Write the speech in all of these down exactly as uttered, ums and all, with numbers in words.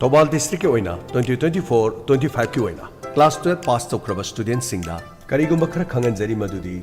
ꯊꯧꯕꯥꯜ ꯗꯤꯁꯇ꯭ꯔꯤꯛꯀꯤ ꯑꯣꯏꯅ twenty twenty-four twenty-five ꯀꯤ ꯑꯣꯏꯅ class twelve pass ꯇꯧꯈ꯭ꯔꯕ studentꯁꯤꯡꯗ ꯀꯔꯤꯒꯨꯝꯕ ꯈꯔ ꯈꯪꯍꯟꯖꯔꯤ, ꯃꯗꯨꯗꯤ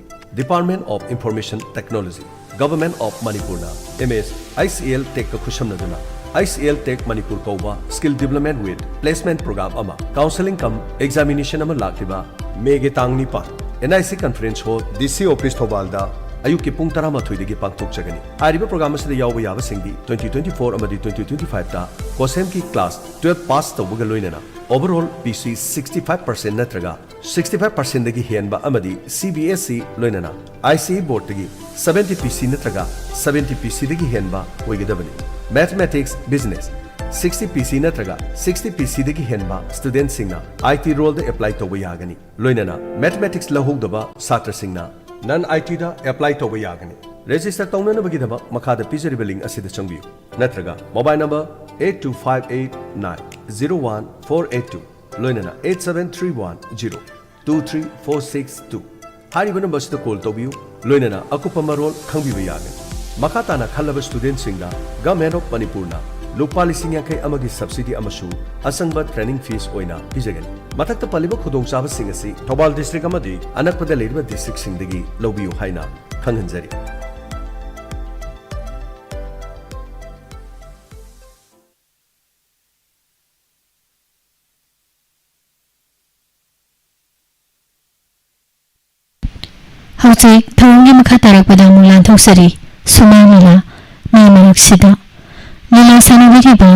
Department of Information Technology, Government of ꯃꯅꯤꯄꯨꯔꯅ M S I C L Tech ꯀ ꯈꯨꯠꯁꯝꯅꯗꯨꯅ I C L Tech Manipur ꯀꯧꯕ Skill Development with Placement Program ꯑꯃ counselling cum examination ꯑꯃ ꯂꯥꯛꯂꯤꯕ ꯃꯦꯒꯤ ꯇꯥꯡ ꯅꯤꯄꯥꯟ, N I C Conference Hall, D C Office ꯊꯧꯕꯥꯜꯗ ꯑꯌꯨꯛꯀꯤ ꯄꯨꯡ ꯇꯔꯥꯃꯥꯊꯣꯏꯗꯒꯤ ꯄꯥꯡꯊꯣꯛꯆꯒꯅꯤ꯫ ꯍꯥꯏꯔꯤꯕ program ꯑꯁꯤꯗ ꯌꯥꯎꯕ ꯌꯥꯕꯁꯤꯡꯗꯤ twenty twenty-four ꯑꯃꯗꯤ twenty twenty-five ꯇ COHSEM ꯒꯤ class twelve pass ꯇꯧꯕꯒ ꯂꯣꯏꯅꯅ overall P C sixty five percent ꯅꯠꯇ꯭ꯔꯒ sixty five percent ꯗꯒꯤ ꯍꯦꯟꯕ ꯑꯃꯗꯤ C B S E ꯂꯣꯏꯅꯅ I C E board ꯇꯒꯤ seventy P C ꯅꯠꯇ꯭ꯔꯒ seventy P C ꯗꯒꯤ ꯍꯦꯟꯕ ꯑꯣꯏꯒꯗꯕꯅꯤ꯫ Mathematics, Business, sixty P C ꯅꯠꯇ꯭ꯔꯒ sixty P C ꯗꯒꯤ ꯍꯦꯟꯕ student ꯁꯤꯡꯅ I T role the apply ꯇꯧꯕ ꯌꯥꯒꯅꯤ꯫ ꯂꯣꯏꯅꯅ Mathematics ꯂꯧꯍꯧꯗꯕ ꯁꯥꯇ꯭ꯔꯁꯤꯡꯅ non I T the apply ꯇꯧꯕ ꯌꯥꯒꯅꯤ꯫ Register ꯇꯧꯅꯅꯕꯒꯤꯗꯃꯛ ꯃꯈꯥꯗ ꯄꯤꯖꯔꯤꯕ link ꯑꯁꯤꯗ ꯆꯪꯕꯤꯌꯨ, ꯅꯠꯇ꯭ꯔꯒ mobile number eight two five eight nine zero one four eight two, ꯂꯣꯏꯅꯅ eight seven three one zero two three four six two ꯍꯥꯏꯔꯤꯕ number ꯑꯁꯤꯗ call ꯇꯧꯕꯤꯌꯨ, ꯂꯣꯏꯅꯅ ꯑꯀꯨꯞꯄ ꯃꯔꯣꯜ ꯈꯪꯕꯤꯕ ꯌꯥꯒꯅꯤ꯫ ꯃꯈꯥ ꯇꯥꯅ ꯈꯜꯂꯕ student ꯁꯤꯡꯗ Government of ꯃꯅꯤꯄꯨꯔꯅ ꯂꯨꯄꯥ ꯂꯤꯁꯤꯡ ꯌꯥꯡꯈꯩ ꯑꯃꯒꯤ subsidy ꯑꯃꯁꯨ ꯑꯁꯪꯕ training fees ꯑꯣꯏꯅ ꯄꯤꯖꯒꯅꯤ꯫ ꯃꯊꯛꯇ ꯄꯜꯂꯤꯕ ꯈꯨꯗꯣꯡꯆꯥꯕꯁꯤꯡ ꯑꯁꯤ ꯊꯧꯕꯥꯜ district ꯑꯃꯗꯤ ꯑꯅꯛꯄꯗ ꯂꯩꯔꯤꯕ district ꯁꯤꯡꯗꯒꯤ ꯂꯧꯕꯤꯌꯨ ꯍꯥꯏꯅ ꯈꯪꯍꯟꯖꯔꯤ꯫ ꯍꯧꯖꯤꯛ ꯊꯧꯔꯝꯒꯤ ꯃꯈꯥ ꯇꯥꯔꯛꯄꯗ ꯑꯃꯨꯛ ꯂꯥꯟꯊꯣꯛꯆꯔꯤ ꯁꯨꯃꯥꯡ ꯂꯤꯂꯥ꯫ ꯃꯤ ꯃꯔꯛꯁꯤꯗ ꯂꯤꯂꯥ ꯁꯥꯟꯅꯕꯤꯔꯤꯕ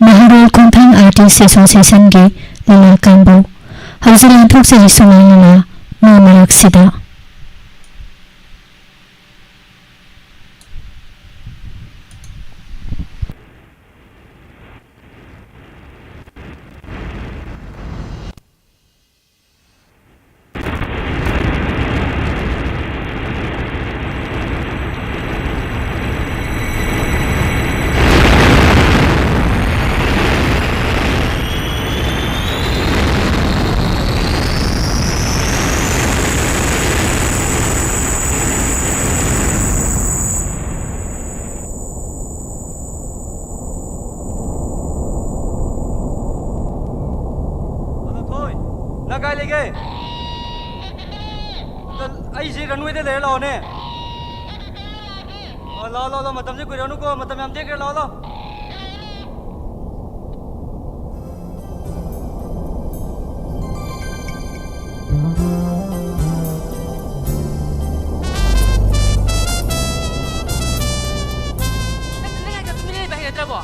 ꯅꯍꯥꯔꯣꯜ ꯈꯣꯡꯊꯥꯡ Artist Association ꯒꯤ ꯂꯤꯂꯥ ꯀꯥꯡꯕꯨ꯫ ꯍꯧꯖꯤꯛ ꯂꯥꯟꯊꯣꯛꯆꯔꯤ ꯁꯨꯃꯥꯡ ꯂꯤꯂꯥ꯫ ꯃꯤ ꯃꯔꯛꯁꯤꯗ꯫ ꯀꯥꯏ ꯂꯩꯒꯦ? ꯑꯩꯁꯤ runwayꯗ ꯂꯩꯔꯦ, ꯂꯥꯛꯑꯣꯅꯦ꯫ ꯑ, ꯂꯥꯛꯑꯣ, ꯂꯥꯛꯑꯣ, ꯂꯥꯛꯑꯣ, ꯃꯇꯝꯁꯦ ꯀꯨꯏꯔꯅꯨꯀꯣ, ꯃꯇꯝ ꯌꯥꯝ ꯇꯦꯛꯈ꯭ꯔꯦ, ꯂꯥꯛꯑꯣ, ꯂꯥꯛꯑꯣ꯫ ꯅꯪ ꯉꯥꯏꯈꯣ, ꯇꯨꯃꯤꯟꯅ ꯂꯩꯕ ꯍꯩꯅꯗ꯭ꯔꯕꯣ?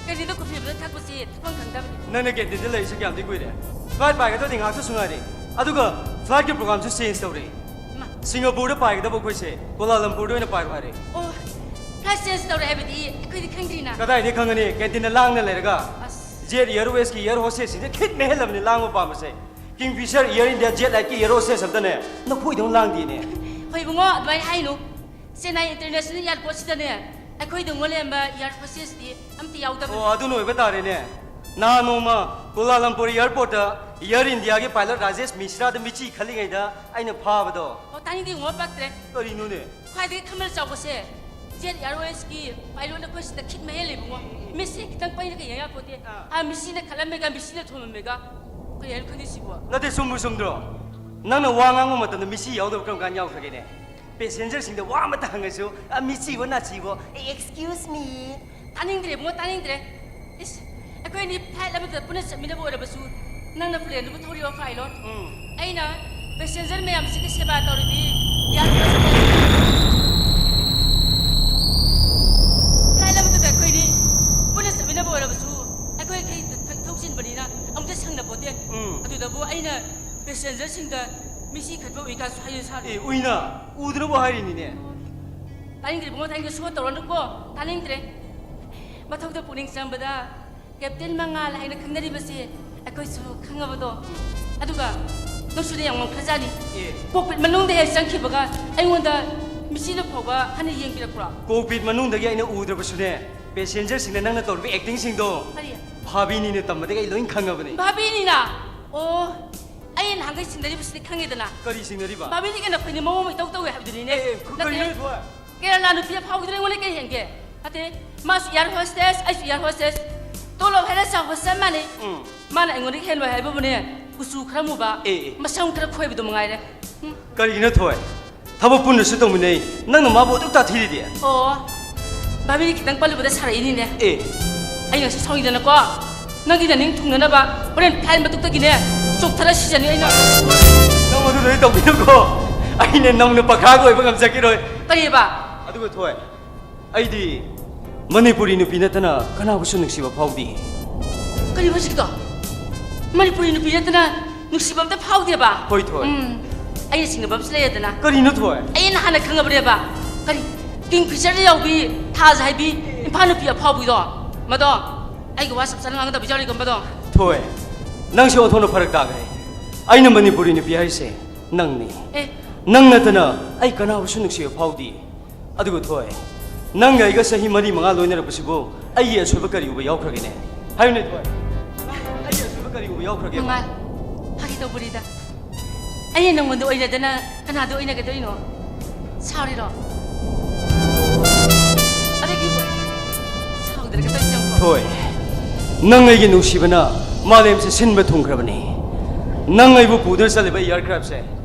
ꯀꯔꯤꯅꯣ ꯀꯣꯐꯤ ꯑꯃꯇ ꯊꯛꯄꯁꯤ ꯊꯛꯐꯝ ꯈꯪꯗꯕꯅꯤ꯫ ꯅꯪꯅ canteen ꯂꯩꯔꯤꯁꯦ ꯀꯌꯥꯝꯗꯤ ꯀꯨꯏꯔꯦ? Flight ꯄꯥꯏꯒꯗꯕꯗꯤ ꯉꯥꯏꯍꯥꯛꯇꯁꯨ ꯉꯥꯏꯔꯦ꯫ ꯑꯗꯨꯒ flightꯀꯤ programꯁꯨ change ꯇꯧꯔꯦ꯫ ꯏꯃꯥ꯫ ꯁꯤꯡꯒꯥꯄꯨꯔꯗ ꯄꯥꯏꯒꯗꯕ ꯑꯩꯈꯣꯏꯁꯦ ꯀꯣꯂꯥꯂꯝꯄꯨꯔꯗ ꯑꯣꯏꯅ ꯄꯥꯏꯔꯣ ꯍꯥꯏꯔꯦ꯫ ꯑꯣ, flight change ꯇꯧꯔꯦ ꯍꯥꯏꯕꯗꯤ ꯑꯩꯈꯣꯏꯗꯤ ꯈꯪꯗ꯭ꯔꯤꯅ꯫ ꯀꯗꯥꯏꯗꯒꯤ ꯈꯪꯒꯅꯤ? Canteenꯗ ꯂꯥꯡꯅ ꯂꯩꯔꯒ꯫ ꯑꯁ꯫ Jet Airwaysꯀꯤ air hostessꯁꯤꯡꯁꯦ ꯈꯤꯠ ꯃꯍꯦꯜꯂꯕꯅꯤ ꯂꯥꯡꯕ ꯄꯥꯝꯕꯁꯦ꯫ Kingfisher, Air India, Jet Lightꯀꯤ air hostess ꯑꯝꯇꯅꯦ ꯅꯈꯣꯏꯗꯧꯅ ꯂꯥꯡꯗꯦꯅꯦ꯫ ꯍꯣꯏ ꯏꯕꯨꯡꯉꯣ, ꯑꯗꯨꯃꯥꯏꯅ ꯍꯥꯏꯅꯨ꯫ ꯆꯦꯟꯅꯥꯏ International Airportꯁꯤꯗꯅꯦ ꯑꯩꯈꯣꯏꯗꯧꯅ ꯂꯩꯔꯝꯕ air hostessꯇꯤ ꯑꯝꯇ ꯌꯥꯎꯗꯕꯅꯤ꯫ ꯑꯣ, ꯑꯗꯨꯅ ꯑꯣꯏꯕ ꯇꯥꯔꯦꯅꯦ꯫ ꯅꯍꯥꯟ ꯅꯣꯡꯃ ꯀꯣꯂꯥꯂꯝꯄꯨꯔ airportꯇ Air Indiaꯒꯤ pilot ꯔꯥꯖꯦꯁ ꯃꯤꯁ꯭ꯔꯥꯗ ꯃꯤꯆꯤ ꯈꯠꯂꯤꯉꯩꯗ ꯑꯩꯅ ꯐꯥꯕꯗꯣ꯫ ꯑꯣ, ꯇꯥꯅꯤꯡꯗꯦ ꯏꯕꯨꯡꯉꯣ, ꯄꯛꯇ꯭ꯔꯦ꯫ ꯀꯔꯤꯅꯣꯅꯦ? ꯈ꯭ꯋꯥꯏꯗꯒꯤ ꯈꯝꯕꯜ ꯆꯥꯎꯕꯁꯦ Jet Airwaysꯀꯤ pilot ꯑꯩꯈꯣꯏ ꯁꯤꯗ ꯈꯤꯠ ꯃꯍꯦꯜꯂꯦ ꯏꯕꯨꯡꯉꯣ꯫ ꯃꯤꯠꯁꯦ ꯈꯤꯇꯪ ꯄꯩꯔꯒ ꯌꯦꯡ ꯌꯥꯄꯣꯠꯇꯦ꯫ ꯑꯥ꯫ ꯑꯥ, ꯃꯤꯁꯤꯅ ꯈꯠꯂꯝꯃꯦꯒ, ꯃꯤꯁꯤꯅ ꯊꯣꯝꯃꯝꯃꯦꯒ꯫ ꯀꯔꯤ ꯍꯥꯏꯅꯣ ꯈꯪꯗꯦ ꯁꯤꯕꯣ꯫ ꯅꯠꯇꯦ, ꯆꯨꯝꯕꯨ ꯆꯨꯝꯗ꯭ꯔꯣ? ꯅꯪꯅ ꯋꯥ ꯉꯥꯡꯕ ꯃꯇꯝꯗ ꯃꯤꯁꯤ ꯌꯥꯎꯗꯕ ꯀꯔꯝ ꯀꯥꯟꯗ ꯌꯥꯎꯈ꯭ꯔꯒꯦꯅꯦ? Passengerꯁꯤꯡꯗ ꯋꯥ ꯑꯃꯇ ꯍꯪꯉꯁꯨ, "ꯑ, ꯃꯤꯁꯤꯕꯣ, ꯅꯥꯁꯤꯕꯣ?" "Excuse me." ꯇꯥꯅꯤꯡꯗ꯭ꯔꯦ ꯏꯕꯨꯡꯉꯣ, ꯇꯥꯅꯤꯡꯗ꯭ꯔꯦ꯫ ꯏꯁ, ꯑꯩꯈꯣꯏ ꯑꯅꯤ flight ꯑꯃꯗ ꯄꯨꯟꯅ ꯆꯠꯃꯤꯟꯅꯕ ꯑꯣꯏꯔꯕꯁꯨ, ꯅꯪꯅ planeꯗꯨꯕꯨ ꯊꯧꯔꯤꯕ pilot, ꯎꯝ꯫ ꯑꯩꯅ passenger ꯃꯌꯥꯝꯁꯤꯒꯤ ꯁꯦꯕꯥ ꯇꯧꯔꯤꯕꯤ air hostess꯫ Flight ꯑꯃꯗꯨꯗ ꯑꯩꯈꯣꯏꯅꯤ ꯄꯨꯟꯅ ꯆꯠꯃꯤꯟꯅꯕ ꯑꯣꯏꯔꯕꯁꯨ, ꯑꯩꯈꯣꯏ ꯈꯩ ꯊ-, ꯊ-, ꯊꯧ ꯆꯤꯟꯕꯅꯤꯅ ꯑꯃꯨꯛꯇ ꯁꯪꯅꯄꯣꯠꯇꯦ꯫ ꯎꯝ꯫ ꯑꯗꯨꯗꯕꯨ ꯑꯩꯅ passengerꯁꯤꯡꯗ ꯃꯤꯁꯤ ꯈꯠꯄ ꯎꯏ ꯀꯥꯏꯁꯨ ꯍꯥꯏꯔꯤ ꯁꯥꯔꯤ꯫ ꯑꯦ, ꯎꯏꯅ, ꯎꯗꯅꯕꯨ ꯍꯥꯏꯔꯤꯅꯤꯅꯦ꯫ ꯇꯥꯅꯤꯡꯗ꯭ꯔꯦ ꯏꯕꯨꯡꯉꯣ, ꯇꯥꯅꯤꯡꯗ꯭ꯔꯦ꯫ Show ꯇꯧꯔꯅꯨꯀꯣ, ꯇꯥꯅꯤꯡꯗ꯭ꯔꯦ꯫ ꯃꯊꯧꯗ ꯄꯨꯛꯅꯤꯡ ꯆꯪꯕꯗ Captain ꯃꯉꯥꯜ ꯍꯥꯏꯅ ꯈꯪꯅꯔꯤꯕꯁꯦ ꯑꯩꯈꯣꯏꯁꯨ ꯈꯪꯉꯕꯗꯣ꯫ ꯑꯗꯨꯒ ꯅꯪꯁꯨꯅꯦ ꯌꯥꯝ ꯉꯝꯈ꯭ꯔꯖꯥꯠꯅꯤ꯫ ꯑꯦ꯫ Cockpit ꯃꯅꯨꯡꯗ ꯍꯦꯛ ꯆꯪꯈꯤꯕꯒ ꯑꯩꯉꯣꯟꯗ ꯃꯤꯆꯤꯅ ꯐꯥꯎꯕ ꯍꯟꯅ ꯌꯦꯡꯕꯤꯔꯛꯄ꯭ꯔꯣ? Cockpit ꯃꯅꯨꯡꯗꯒꯤ ꯑꯩꯅ ꯎꯗ꯭ꯔꯕꯁꯨꯅꯦ, passengerꯁꯤꯡꯅ ꯅꯪꯅ ꯇꯧꯔꯤꯕ actingꯁꯤꯡꯗꯣ꯫ ꯀꯔꯤ? ꯚꯥꯕꯤꯅꯤꯅ ꯇꯝꯕꯗꯒꯤ ꯑꯩ ꯂꯣꯏ ꯈꯪꯉꯕꯅꯤ꯫ ꯚꯥꯕꯤꯅꯤꯅ? ꯑꯣ, ꯑꯩ ꯅꯍꯥꯟꯈꯩ ꯁꯤꯡꯅꯔꯤꯕꯁꯤꯗꯤ ꯈꯪꯉꯦꯗꯅ꯫ ꯀꯔꯤ ꯁꯤꯡꯅꯔꯤꯕ? ꯚꯥꯕꯤꯗꯤ ꯀꯩꯅꯣ ꯑꯩꯈꯣꯏꯅ ꯃꯑꯣꯡ ꯑꯃ ꯏꯇꯧ ꯇꯧꯋꯦ ꯍꯥꯏꯕꯗꯨꯅꯤꯅꯦ꯫ ꯑꯦ, ꯑꯦ, ꯈ-, ꯅꯠꯇꯦ꯫ ꯀꯔꯤꯅꯣ ꯊꯣꯏ? ꯀꯦꯔꯂꯥ ꯅꯨꯄꯤ ꯑꯐꯥꯎꯕꯤꯗꯨꯅ ꯑꯩꯉꯣꯟꯗ ꯀꯩ ꯍꯦꯟꯒꯦ? ꯅꯠꯇꯦ, ꯃꯥꯁꯨ air hostess, ꯑꯩꯁꯨ air hostess꯫ ꯇꯣꯂꯣꯞ ꯍꯥꯏꯔ ꯆꯥꯎꯕ ꯆꯞ ꯃꯥꯟꯅꯩ꯫ ꯎꯝ꯫ ꯃꯥꯅ ꯑꯩꯉꯣꯟꯗꯒꯤ ꯍꯦꯟꯕ ꯍꯥꯏꯕꯕꯨꯅꯦ, ꯀꯨꯆꯨ ꯈꯔ ꯃꯨꯕ, ꯑꯦ, ꯑꯦ꯫ ꯃꯁꯝ ꯈꯔ ꯈꯣꯏꯕꯗꯣ ꯃꯉꯥꯏꯔꯦ꯫ ꯎꯝ꯫ ꯀꯔꯤꯒꯤꯅꯣ ꯊꯣꯏ? ꯊꯕꯛ ꯄꯨꯟꯅꯁꯨ ꯇꯧꯃꯤꯟꯅꯩ, ꯅꯪꯅ ꯃꯥꯕꯨ ꯑꯗꯨꯛ ꯇꯥꯊꯤꯔꯤꯗꯤ? ꯑꯣ, ꯚꯥꯕꯤꯗꯤ ꯈꯤꯇꯪ ꯄꯜꯂꯨꯕꯗ ꯁꯥꯔꯛꯏꯅꯤꯅꯦ꯫ ꯑꯦ꯫ ꯑꯩ ꯉꯁꯤ ꯁꯥꯎꯅꯤꯡꯗꯅꯀꯣ, ꯅꯪꯒꯤ ꯅꯅꯤꯡ ꯊꯨꯡꯅꯅꯕ ꯍꯣꯔꯦꯟ ꯐ꯭ꯂꯥꯏꯠ ꯃꯇꯨꯛꯇꯒꯤꯅꯦ ꯆꯣꯛꯊꯔ ꯁꯤꯖꯅꯤ ꯑꯩꯅ꯫ ꯅꯪ ꯑꯗꯨꯗꯣ ꯑꯩ ꯇꯧꯕꯤꯅꯨꯀꯣ, ꯑꯩꯅ ꯅꯧꯅ ꯄꯈꯥꯒ ꯑꯣꯏꯕ ꯉꯝꯖꯈꯤꯔꯣꯏ꯫ ꯀꯔꯤꯑꯕ? ꯑꯗꯨꯒ ꯊꯣꯏ, ꯑꯩꯗꯤ ꯃꯅꯤꯄꯨꯔꯤ ꯅꯨꯄꯤ ꯅꯠꯇꯅ ꯀꯅꯥꯕꯨꯁꯨ ꯅꯨꯡꯁꯤꯕ ꯐꯥꯎꯗꯦ꯫ ꯀꯔꯤꯕ ꯍꯧꯖꯤꯛꯀꯤꯗꯣ? ꯃꯅꯤꯄꯨꯔꯤ ꯅꯨꯄꯤ ꯅꯠꯇꯅ ꯅꯨꯡꯁꯤꯕ ꯑꯝꯇ ꯐꯥꯎꯗꯦꯕ? ꯍꯣꯏ, ꯊꯣꯏ꯫ ꯎꯝ, ꯑꯩꯅ ꯆꯤꯡꯅꯕ ꯑꯃꯁꯨ ꯂꯩꯔꯦꯗꯅ꯫ ꯀꯔꯤꯅꯣ, ꯊꯣꯏ? ꯑꯩꯅ ꯍꯥꯟꯅ ꯈꯪꯉꯕꯅꯦꯕ꯫ ꯀꯔꯤ? ꯀꯤꯡ ꯐꯤꯆꯔꯗ ꯌꯥꯎꯕꯤ, ꯊꯥꯖ ꯍꯥꯏꯕꯤ, ꯏꯝꯐꯥꯜ ꯅꯨꯄꯤ ꯑꯐꯥꯎꯕꯤꯗꯣ? ꯃꯗꯣ ꯑꯩꯒ ꯋꯥ ꯆꯞ ꯆꯥꯅ ꯉꯥꯡꯒꯗꯕ ꯌꯥꯎꯔꯤꯀꯣ ꯃꯗꯣ? ꯊꯣꯏ, ꯅꯪꯁꯦ ꯑꯣꯟꯊꯣꯛꯅ ꯐꯔꯛ ꯇꯥꯈ꯭ꯔꯦ꯫ ꯑꯩꯅ ꯃꯅꯤꯄꯨꯔꯤ ꯅꯨꯄꯤ ꯍꯥꯏꯁꯦ ꯅꯪꯅꯤ꯫ ꯑꯦ꯫ ꯅꯪ ꯅꯠꯇꯅ ꯑꯩ ꯀꯅꯥꯕꯨꯁꯨ ꯅꯨꯡꯁꯤꯕ ꯐꯥꯎꯗꯦ꯫ ꯑꯗꯨꯒ ꯊꯣꯏ, ꯅꯪꯒ ꯑꯩꯒ ꯆꯍꯤ ꯃꯔꯤ ꯃꯉꯥ ꯂꯣꯏꯅꯔꯛꯄꯁꯤꯕꯨ ꯑꯩꯒꯤ ꯑꯁꯣꯏꯕ ꯀꯔꯤ ꯎꯕ ꯌꯥꯎꯈ꯭ꯔꯒꯦꯅꯦ? ꯍꯥꯏꯌꯨꯅꯦ ꯊꯣꯏ, ꯅꯪ ꯑꯩꯒꯤ ꯑꯁꯣꯏꯕ ꯀꯔꯤ ꯎꯕ ꯌꯥꯎꯈ꯭ꯔꯒꯦ? ꯃꯉꯥꯜ, ꯐꯥꯒꯤ ꯇꯧꯕꯅꯤꯗ꯫ ꯑꯩꯅ ꯅꯪꯉꯣꯟꯗ ꯑꯣꯏꯅꯗꯅ ꯀꯅꯥꯗ ꯑꯣꯏꯅꯒꯗꯣꯏꯅꯣ? ꯁꯥꯎꯔꯤꯔꯣ? ꯑꯗꯒꯤ ꯁꯥꯎꯗ꯭ꯔꯒ ꯇꯧꯁꯤ ꯌꯦꯡꯉꯨꯀꯣ꯫ ꯊꯣꯏ, ꯅꯪ ꯑꯩꯒꯤ ꯅꯨꯡꯁꯤꯕꯅ ꯃꯥꯂꯦꯝꯁꯦ ꯁꯤꯟꯕ ꯊꯨꯡꯈ꯭ꯔꯕꯅꯤ꯫ ꯅꯪ ꯑꯩꯕꯨ ꯄꯨꯗꯨꯅ ꯆꯠꯂꯤꯕ aircraftꯁꯦ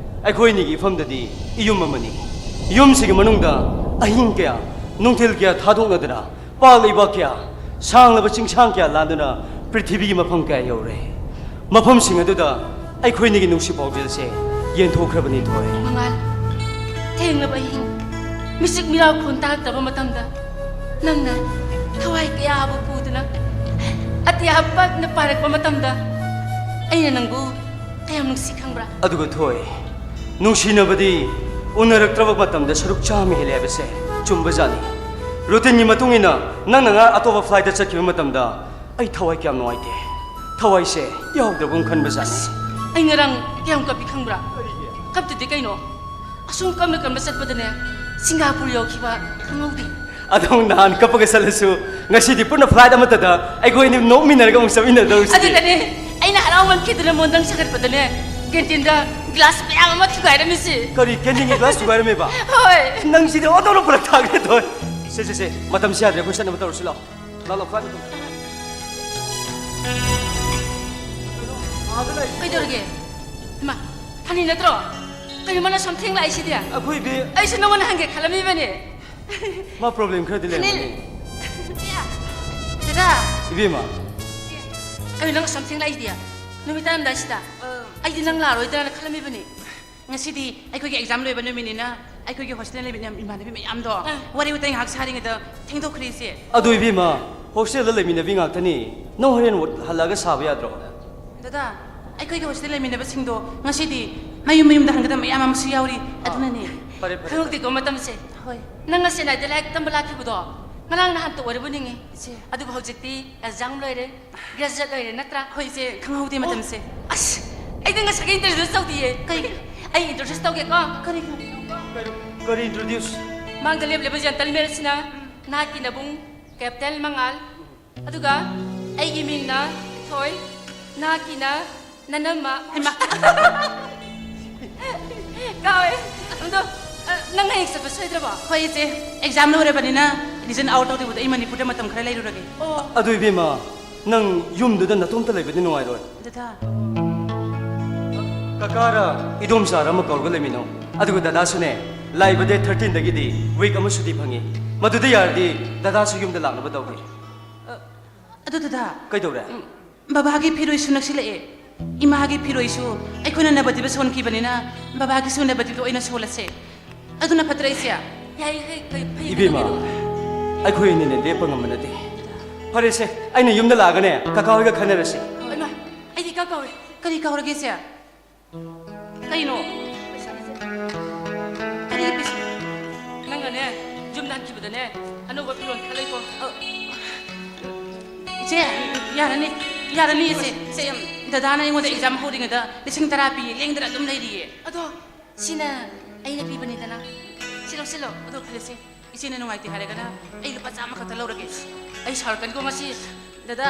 ꯑꯩꯈꯣꯏ ꯑꯅꯤꯒꯤ ꯏꯐꯝꯗꯗꯤ ꯏꯌꯨꯝ ꯑꯃꯅꯤ꯫ ꯌꯨꯝꯁꯤꯒꯤ ꯃꯅꯨꯡꯗ ꯑꯍꯤꯡ ꯀꯌꯥ, ꯅꯨꯡꯊꯤꯜ ꯀꯌꯥ ꯊꯥꯗꯣꯛꯅꯗꯅ, ꯄꯥꯛ ꯂꯩꯕꯥꯛ ꯀꯌꯥ, ꯁꯥꯡꯂꯕ ꯆꯤꯡꯁꯥꯡ ꯀꯌꯥ ꯂꯥꯟꯗꯨꯅ ꯄ꯭ꯔꯤꯊꯤꯕꯤꯒꯤ ꯃꯐꯝ ꯀꯌꯥ ꯌꯧꯔꯦ꯫ ꯃꯐꯝꯁꯤꯡ ꯑꯗꯨꯗ ꯑꯩꯈꯣꯏꯅꯤꯒꯤ ꯅꯨꯡꯁꯤ ꯄꯥꯎꯖꯦꯜꯁꯦ ꯌꯦꯟꯊꯣꯛꯈ꯭ꯔꯕꯅꯤ ꯊꯣꯏ꯫ ꯃꯉꯥꯜ, ꯊꯦꯡꯂꯕ ꯑꯍꯤꯡ, ꯃꯤꯆꯤꯛ ꯃꯤꯔꯥꯎꯈꯣꯟ ꯇꯥꯔꯛꯇꯕ ꯃꯇꯝꯗ, ꯅꯪꯅ ꯊꯋꯥꯏ ꯀꯌꯥꯕꯨ ꯄꯨꯗꯨꯅ ꯑꯇꯤꯌꯥ ꯄꯥꯛꯅ ꯄꯥꯏꯔꯛꯄ ꯃꯇꯝꯗ, ꯑꯩꯅ ꯅꯪꯕꯨ ꯀꯌꯥꯝ ꯅꯨꯡꯁꯤ ꯈꯪꯕ꯭ꯔꯥ? ꯑꯗꯨꯒ ꯊꯣꯏ, ꯅꯨꯡꯁꯤꯅꯕꯗꯤ ꯎꯅꯔꯛꯇ꯭ꯔꯕ ꯃꯇꯝꯗ ꯁꯔꯨꯛ ꯆꯥꯝꯃ ꯍꯦꯜꯂꯦ ꯍꯥꯏꯕꯁꯦ ꯆꯨꯝꯕꯖꯥꯠꯅꯤ꯫ Routinegꯤ ꯃꯇꯨꯡ ꯏꯟꯅ ꯅꯪꯅ ꯉꯔꯥꯡ ꯑꯇꯣꯞꯄ flightꯇ ꯆꯠꯈꯤꯕ ꯃꯇꯝꯗ ꯑꯩ ꯊꯋꯥꯏ ꯀꯌꯥꯝ ꯅꯨꯡꯉꯥꯏꯇꯦ꯫ ꯊꯋꯥꯏꯁꯦ ꯌꯥꯎꯗ꯭ꯔꯕꯒꯨꯝ ꯈꯟꯕꯖꯥꯠꯅꯤ꯫ ꯑꯁ, ꯑꯩ ꯉꯔꯥꯡ ꯀꯌꯥꯝ ꯀꯞꯄꯤ ꯈꯪꯕ꯭ꯔꯥ? ꯀꯔꯤꯒꯤ? ꯀꯞꯇꯗꯤ ꯀꯩꯅꯣ? ꯑꯁꯨꯝ ꯀꯞꯅ ꯀꯞꯅ ꯆꯠꯄꯗꯅꯦ, ꯁꯤꯡꯒꯥꯄꯨꯔ ꯌꯧꯈꯤꯕ ꯈꯪꯍꯧꯗꯦ꯫ ꯑꯗꯣ ꯅꯍꯥꯟ ꯀꯞꯄꯒ ꯆꯠꯂꯁꯨ ꯉꯁꯤꯗꯤ ꯄꯨꯟꯅ flight ꯑꯃꯠꯇꯗ ꯑꯩꯈꯣꯏ ꯑꯅꯤ ꯅꯣꯛꯃꯤꯟꯅꯔꯒ ꯑꯃꯨꯛ ꯆꯠꯃꯤꯟꯅꯗꯧꯔꯤꯁꯤꯗꯤ꯫ ꯑꯗꯨꯗꯅꯦ ꯑꯩꯅ ꯍꯔꯥꯎꯃꯟꯈꯤꯗꯅ ꯃꯣꯟꯗꯪ ꯁꯥꯒꯠꯄꯗꯅꯦ, canteenꯗ glass ꯃꯌꯥꯝ ꯑꯃ ꯊꯨꯒꯥꯏꯔꯝꯃꯤꯁꯦ꯫ ꯀꯔꯤ, canteenꯒꯤ glass ꯊꯨꯒꯥꯏꯔꯝꯃꯦꯕ? ꯍꯣꯏ꯫ ꯅꯪꯁꯤꯗꯤ ꯑꯣꯟꯊꯣꯛꯅ ꯐꯔꯛ ꯇꯥꯈ꯭ꯔꯦ ꯊꯣꯏ꯫ ꯁꯦ, ꯁꯦ, ꯁꯦ, ꯃꯇꯝꯁꯤ ꯌꯥꯗ꯭ꯔꯦ, ꯑꯩꯈꯣꯏ ꯆꯠꯅꯕ ꯇꯧꯔꯁꯤ ꯂꯥꯛꯑꯣ꯫ ꯂꯥꯛꯑꯣ, ꯂꯥꯛꯑꯣ, flight ꯃꯇꯝ꯫ ꯀꯩꯗꯧꯔꯒꯦ? ꯏꯃꯥ, ꯐꯅꯤ ꯅꯠꯇ꯭ꯔꯣ? ꯀꯩꯅꯣ ꯃꯥꯅ ꯁꯨꯝ ꯊꯦꯡꯂꯥꯛꯏꯁꯤꯗꯤ? ꯑꯩꯈꯣꯏ ꯏꯕꯦ- ꯑꯩꯁꯨ ꯅꯉꯣꯟꯗ ꯍꯪꯒꯦ ꯈꯜꯂꯝꯃꯤꯕꯅꯤ꯫ ꯃꯥ problem ꯈꯔꯗꯤ ꯂꯩꯔꯝꯒꯅꯤ꯫ ꯗꯗꯥ꯫ ꯏꯕꯦꯝꯃ꯫ ꯀꯩꯅꯣ ꯅꯪ ꯁꯨꯝ ꯊꯦꯡꯂꯥꯛꯏꯁꯤꯗꯤ? ꯅꯨꯃꯤꯠ ꯇꯥꯔꯝꯗꯥꯏꯁꯤꯗ? ꯑꯩꯗꯤ ꯅꯪ ꯂꯥꯛꯑꯔꯣꯏꯗ꯭ꯔꯥꯅ ꯈꯜꯂꯝꯃꯤꯕꯅꯤ꯫ ꯉꯁꯤꯗꯤ ꯑꯩꯈꯣꯏꯒꯤ exam ꯂꯣꯏꯕ ꯅꯨꯃꯤꯠꯅꯤꯅ ꯑꯩꯈꯣꯏꯒꯤ hostel ꯂꯩꯃꯤꯟꯅꯕ ꯏꯃꯥꯟꯅꯕꯤ ꯃꯌꯥꯝꯗꯣ ꯑꯥ꯫ ꯋꯥꯔꯤ ꯋꯥꯇꯥꯏ ꯉꯥꯏꯍꯥꯛ ꯁꯥꯔꯤꯉꯩꯗ ꯊꯦꯡꯗꯣꯛꯈ꯭ꯔꯦ ꯏꯆꯦ꯫ ꯑꯗꯨ ꯏꯕꯦꯝꯃ, hostel ꯂꯩꯃꯤꯟꯅꯕꯤ ꯉꯥꯛꯇꯅꯤ꯫ ꯅꯪ ꯍꯣꯔꯦꯟ ꯍꯜꯂꯛꯑꯒ ꯁꯥꯕ ꯌꯥꯗ꯭ꯔꯣ? ꯗꯗꯥ, ꯑꯩꯈꯣꯏꯒꯤ hostel ꯂꯩꯃꯤꯟꯅꯕꯁꯤꯡꯗꯣ ꯉꯁꯤꯗꯤ ꯃꯌꯨꯝ ꯃꯌꯨꯝꯗ ꯍꯟꯒꯗꯕ ꯃꯌꯥꯝ ꯑꯃꯁꯨ ꯌꯥꯎꯔꯤ꯫ ꯑꯥ꯫ ꯑꯗꯨꯅꯅꯦ꯫ ꯐꯔꯦ, ꯐꯔꯦ, ꯐꯔꯦ꯫ ꯈꯪꯍꯧꯗꯦꯀꯣ ꯃꯇꯝꯁꯦ꯫ ꯍꯣꯏ꯫ ꯅꯪ ꯉꯁꯤ ꯅꯥꯏꯗ ꯂꯥꯏꯔꯤꯛ ꯇꯝꯕ ꯂꯥꯛꯈꯤꯕꯗꯣ ꯉꯔꯥꯡ ꯅꯍꯥꯟꯇ ꯑꯣꯏꯔꯕ ꯅꯤꯡꯉꯤ꯫ ꯏꯆꯦ꯫ ꯑꯗꯨꯕꯨ ꯍꯧꯖꯤꯛꯇꯤ exam ꯂꯣꯏꯔꯦ꯫ Graduate ꯑꯣꯏꯔꯦ ꯅꯠꯇ꯭ꯔꯥ? ꯍꯣꯏ, ꯏꯆꯦ, ꯈꯪꯍꯧꯗꯦ ꯑꯣ, ꯃꯇꯝꯁꯦ꯫ ꯑꯁ, ꯑꯩꯗꯤ ꯉꯁꯥꯏꯒꯩ introduce ꯇꯧꯗꯤꯌꯦ꯫ ꯀꯩ? ꯑꯩ introduce ꯇꯧꯒꯦꯀꯣ꯫ ꯀꯔꯤꯅꯣ? ꯀꯔꯤ introduce? ꯃꯥꯡꯗ ꯂꯦꯞꯂꯤꯕ gentleman ꯑꯁꯤꯅ ꯅꯍꯥꯛꯀꯤ ꯅꯕꯨꯡ Captain ꯃꯉꯥꯜ, ꯑꯗꯨꯒ ꯑꯩꯒꯤ ꯃꯤꯡꯅ ꯊꯣꯏ, ꯅꯍꯥꯛꯀꯤꯅ ꯅꯅꯝꯃ꯫ ꯍꯩꯃꯥ꯫ ꯀꯥꯎꯋꯦ꯫ ꯑꯗꯣ, ꯑ, ꯅꯪ ꯍꯌꯦꯡ ꯆꯠꯄ ꯁꯣꯏꯗ꯭ꯔꯕꯣ? ꯍꯣꯏ, ꯏꯆꯦ꯫ Exam ꯂꯣꯏꯔꯕꯅꯤꯅ reason out ꯇꯧꯗ꯭ꯔꯤꯕꯨꯗꯤ ꯑꯩ ꯃꯅꯤꯄꯨꯔꯗ ꯃꯇꯝ ꯈꯔ ꯂꯩꯔꯨꯔꯒꯦ꯫ ꯑꯣ꯫ ꯑꯗꯨ ꯏꯕꯦꯝꯃ, ꯅꯪ ꯌꯨꯝꯗꯨꯗ ꯅꯇꯣꯝꯇ ꯂꯩꯕꯗꯤ ꯅꯨꯡꯉꯥꯏꯔꯣꯏ꯫ ꯗꯗꯥ꯫ ꯀꯀꯥꯔ ꯏꯗꯣꯝꯆꯥꯔ ꯑꯃ ꯀꯧꯔꯒ ꯂꯩꯃꯤꯟꯅꯧ꯫ ꯑꯗꯨꯒ ꯗꯗꯥꯁꯨꯅꯦ, ꯂꯥꯛꯏꯕ date thirteen ꯗꯒꯤꯗꯤ week ꯑꯃ ꯁꯨꯇꯤ ꯐꯪꯉꯤ꯫ ꯃꯗꯨꯗ ꯌꯥꯔꯗꯤ ꯗꯗꯥꯁꯨ ꯌꯨꯝꯗ ꯂꯥꯛꯅꯕ ꯇꯧꯒꯦ꯫ ꯑꯗꯨ ꯗꯗꯥ, ꯀꯩꯗꯧꯔꯦ? ꯎꯝ, ꯕꯕꯥꯒꯤ ꯐꯤꯔꯣꯏꯁꯨ ꯅꯛꯁꯤꯜꯂꯛꯑꯦ꯫ ꯏꯃꯥꯒꯤ ꯐꯤꯔꯣꯏꯁꯨ ꯑꯩꯈꯣꯏꯅ ꯅꯕꯗꯤꯞꯇ ꯁꯣꯟꯈꯤꯕꯅꯤꯅ ꯕꯕꯥꯒꯤꯁꯨ ꯅꯕꯗꯤꯞꯇ ꯑꯣꯏꯅ ꯁꯣꯜꯂꯁꯦ꯫ ꯑꯗꯨꯅ ꯐꯠꯇ꯭ꯔꯥ, ꯏꯆꯦ? ꯌꯥꯏ, ꯐꯩ, ꯐꯩ, ꯐꯩ, ꯏꯕꯦꯝꯃ, ꯀꯩꯗꯧꯔꯒꯦ? ꯑꯩꯈꯣꯏ ꯑꯅꯤꯅ ꯂꯦꯞꯄ ꯉꯝꯕ ꯅꯠꯇꯦ꯫ ꯐꯔꯦꯁꯦ, ꯑꯩꯅ ꯌꯨꯝꯗ ꯂꯥꯛꯑꯒꯅꯦ, ꯀꯀꯥ ꯍꯣꯏꯒ ꯈꯟꯅꯔꯁꯤ꯫ ꯍꯩꯃꯥ, ꯑꯩꯗꯤ ꯏꯀꯥꯎ ꯀꯥꯎꯔꯦ꯫ ꯀꯔꯤ ꯀꯥꯎꯔꯒꯦ, ꯏꯆꯦ? ꯀꯩꯅꯣ? ꯀꯔꯤꯒꯤ ꯄꯩꯁꯥ? ꯅꯪꯅꯅꯦ, ꯌꯨꯝꯗ ꯍꯟꯈꯤꯕꯗꯅꯦ, ꯑꯅꯧꯕ ꯐꯤꯔꯣꯜ ꯈꯔ ꯂꯩꯀꯣ꯫ ꯑ, ꯏꯆꯦ, ꯌꯥꯔꯅꯤ, ꯌꯥꯔꯅꯤ, ꯏꯆꯦ꯫ ꯏꯆꯦ, ꯗꯗꯥꯅ ꯑꯩꯉꯣꯟꯗ exam ꯍꯧꯗ꯭ꯔꯤꯉꯩꯗ ꯂꯤꯁꯤꯡ ꯇꯔꯥ ꯄꯤꯌꯦ, ꯂꯦꯡꯗꯅ ꯑꯗꯨꯝ ꯂꯩꯔꯤꯌꯦ꯫ ꯑꯗꯣ, ꯁꯤꯅ ꯑꯩꯅ ꯄꯤꯕꯅꯤꯗꯅ꯫ ꯁꯤ ꯂꯧꯁꯤꯜꯂꯣ꯫ ꯑꯗꯣ ꯐꯔꯦꯁꯦ, ꯏꯆꯦꯅ ꯅꯨꯡꯉꯥꯏꯇꯦ ꯍꯥꯏꯔꯒꯅ ꯑꯩ ꯂꯨꯄꯥ ꯆꯥꯝꯃ ꯈꯛꯇ ꯂꯧꯔꯒꯦ꯫ ꯑꯩ ꯁꯥꯎꯔꯛꯀꯅꯤꯀꯣ ꯉꯁꯤ, ꯗꯗꯥ꯫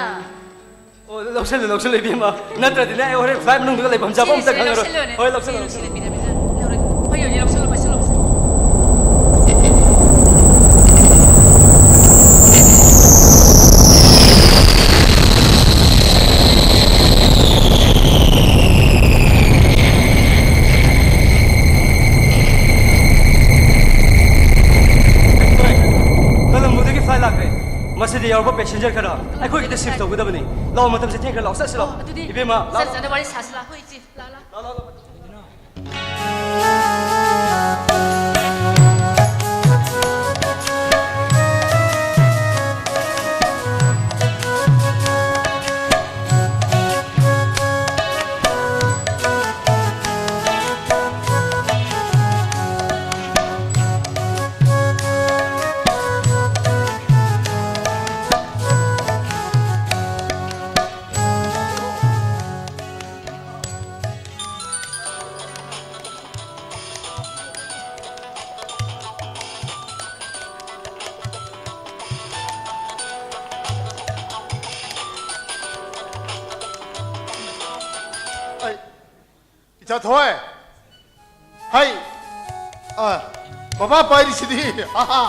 ꯑꯣ, ꯂꯧꯁꯜꯂꯨ, ꯂꯧꯁꯜꯂꯨ, ꯏꯕꯦꯝꯃ꯫ ꯅꯠꯇ꯭ꯔꯗꯤꯅꯦ, ꯑꯩ ꯍꯣꯔꯦꯟ flight ꯃꯅꯨꯡꯗꯒ ꯂꯩꯐꯝ ꯆꯥꯐꯝ ꯑꯝꯇ ꯁꯤꯁꯦ ꯈꯪꯉꯔꯣꯏ꯫ ꯂꯧꯁꯜꯂꯨꯅꯦ꯫ ꯍꯣꯏ, ꯂꯧꯁꯜꯂꯨ, ꯁꯤ ꯂꯧꯁꯜꯂꯨ꯫ ꯅꯨꯡꯁꯤꯅ ꯄꯤꯔꯝꯃꯤꯁꯦ ꯂꯧꯔꯒꯦ꯫ ꯍꯣꯏ, ꯌꯧꯔꯦ, ꯂꯧꯁꯜꯂꯨ, ꯂꯧꯁꯜꯂꯨ, ꯂꯧꯁꯜꯂꯨ꯫ ꯇꯧꯔꯛꯄ ꯄꯦꯁꯦꯟꯖꯔ ꯈꯔ ꯑꯩꯈꯣꯏꯒꯤꯗ ꯁꯤꯐ ꯇꯧꯒꯗꯕꯅꯤ꯫ ꯂꯥꯛꯑꯣ, ꯃꯇꯝꯁꯦ ꯊꯦꯡꯈ꯭ꯔꯦ, ꯂꯥꯛꯑꯣ, ꯆꯠꯁꯤ, ꯂꯥꯛꯑꯣ꯫ ꯑꯣ, ꯑꯗꯨꯗꯤ ꯏꯕꯦꯝꯃ, ꯂꯥꯛꯑꯣ, ꯆꯠ-, ꯂꯥꯛꯑꯣ꯫ ꯆꯠꯅ ꯋꯥꯔꯤ ꯁꯥꯁꯤ ꯂꯥꯛꯑꯣ, ꯏꯆꯦ꯫ ꯂꯥꯛꯑꯣ, ꯂꯥꯛꯑꯣ꯫ ꯂꯥꯛꯑꯣ, ꯂꯥꯛꯑꯣ꯫ ꯑꯩ, ꯏꯆꯥ ꯊꯣꯏ꯫ ꯍꯩ꯫ ꯑ, ꯕꯕꯥ ꯄꯥꯏꯔꯤꯁꯤꯗꯤ꯫ ꯑꯍꯥ꯫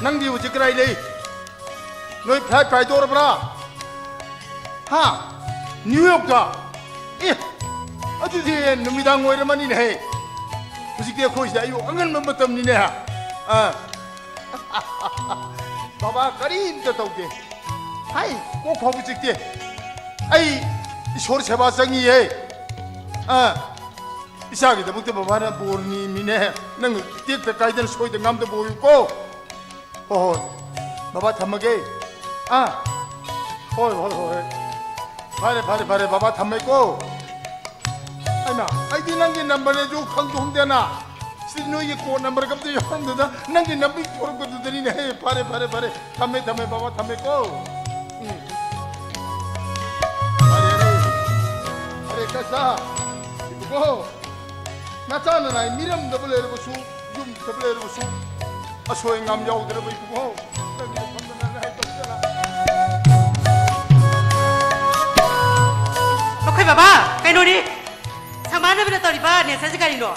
ꯅꯪꯗꯤ ꯍꯧꯖꯤꯛ ꯀꯗꯥꯏ ꯂꯩ? ꯅꯣꯏ ꯐ꯭ꯂꯥꯏꯠ ꯄꯥꯏꯗꯧꯔꯕ꯭ꯔꯥ? ꯍꯥ? ꯅ꯭ꯌꯨ ꯌꯣꯔꯛꯇ? ꯑꯦ, ꯑꯗꯨꯗꯤ ꯅꯨꯃꯤꯗꯥꯡ ꯑꯣꯏꯔꯝꯃꯅꯤꯅꯦꯍꯦ꯫ ꯍꯧꯖꯤꯛꯇꯤ ꯑꯩꯈꯣꯏ ꯁꯤꯗ ꯑꯌꯨꯛ ꯑꯉꯟꯕ ꯃꯇꯝꯅꯤꯅꯦ꯫ ꯑ꯫ ꯕꯕꯥ ꯀꯔꯤꯝꯇ ꯇꯧꯗꯦ꯫ ꯍꯥꯏ, ꯀꯣꯛ ꯐꯥꯎꯕ ꯆꯤꯛꯇꯦ꯫ ꯑꯩ ꯏꯁꯣꯔ ꯁꯦꯕꯥ ꯆꯪꯉꯤꯌꯦ꯫ ꯑ, ꯏꯆꯥꯒꯤꯗꯃꯛꯇ ꯕꯕꯥꯅ ꯕꯣꯔ ꯅꯤꯃꯤꯅꯦ꯫ ꯅꯪ ꯇꯦꯛꯇ ꯀꯥꯏꯗꯅ ꯁꯣꯏꯗ ꯉꯥꯝꯗꯕ ꯑꯣꯏꯌꯨꯀꯣ꯫ ꯍꯣꯏ, ꯍꯣꯏ꯫ ꯕꯕꯥ ꯊꯝꯃꯒꯦ꯫ ꯑꯥ꯫ ꯍꯣꯏ, ꯍꯣꯏ, ꯍꯣꯏ꯫ ꯐꯔꯦ, ꯐꯔꯦ, ꯐꯔꯦ꯫ ꯕꯕꯥ ꯊꯝꯃꯦꯀꯣ꯫ ꯑꯩꯃ, ꯑꯩꯗꯤ ꯅꯪꯒꯤ ꯅꯝꯕꯔꯅꯦꯁꯨ ꯈꯪꯁꯨ ꯈꯪꯗꯦꯅ꯫ ꯁꯤꯗꯤ ꯅꯣꯏꯒꯤ ꯀꯣꯗ ꯅꯝꯕꯔꯒ ꯑꯝꯇ ꯌꯥꯎꯔꯝꯗꯅ ꯅꯪꯒꯤ ꯅꯝꯕꯔ ꯊꯣꯔꯛꯄꯗꯨꯗꯅꯤꯅꯦ꯫ ꯍꯦ, ꯐꯔꯦ, ꯐꯔꯦ, ꯐꯔꯦ꯫ ꯊꯝꯃꯦ, ꯊꯝꯃꯦ, ꯕꯕꯥ, ꯊꯝꯃꯦꯀꯣ꯫ ꯎꯝ꯫ ꯐꯔꯦ, ꯐꯔꯦ꯫ ꯐꯔꯦ, ꯀꯆꯥ꯫ ꯏꯕꯨꯡꯉꯣ, ꯅꯆꯥ ꯅꯅꯥꯏ ꯃꯤꯔꯝꯗꯕꯨ ꯂꯩꯔꯕꯁꯨ, ꯌꯨꯝꯗꯕꯨ ꯂꯩꯔꯕꯁꯨ, ꯑꯁꯣꯏ ꯑꯉꯥꯝ ꯌꯥꯎꯗ꯭ꯔꯕ ꯏꯕꯨꯡꯉꯣ, ꯅꯪꯒꯤ ꯃꯐꯝꯗ ꯅꯪ ꯍꯥꯏ ꯇꯧꯗꯅ꯫ ꯑꯩꯈꯣꯏ ꯕꯕꯥ, ꯀꯩꯅꯣꯅꯤ, ꯁꯪꯕꯥꯟꯅꯕꯅ ꯇꯧꯔꯤꯕ ꯅꯦꯆꯔꯁꯤ ꯀꯔꯤꯅꯣ?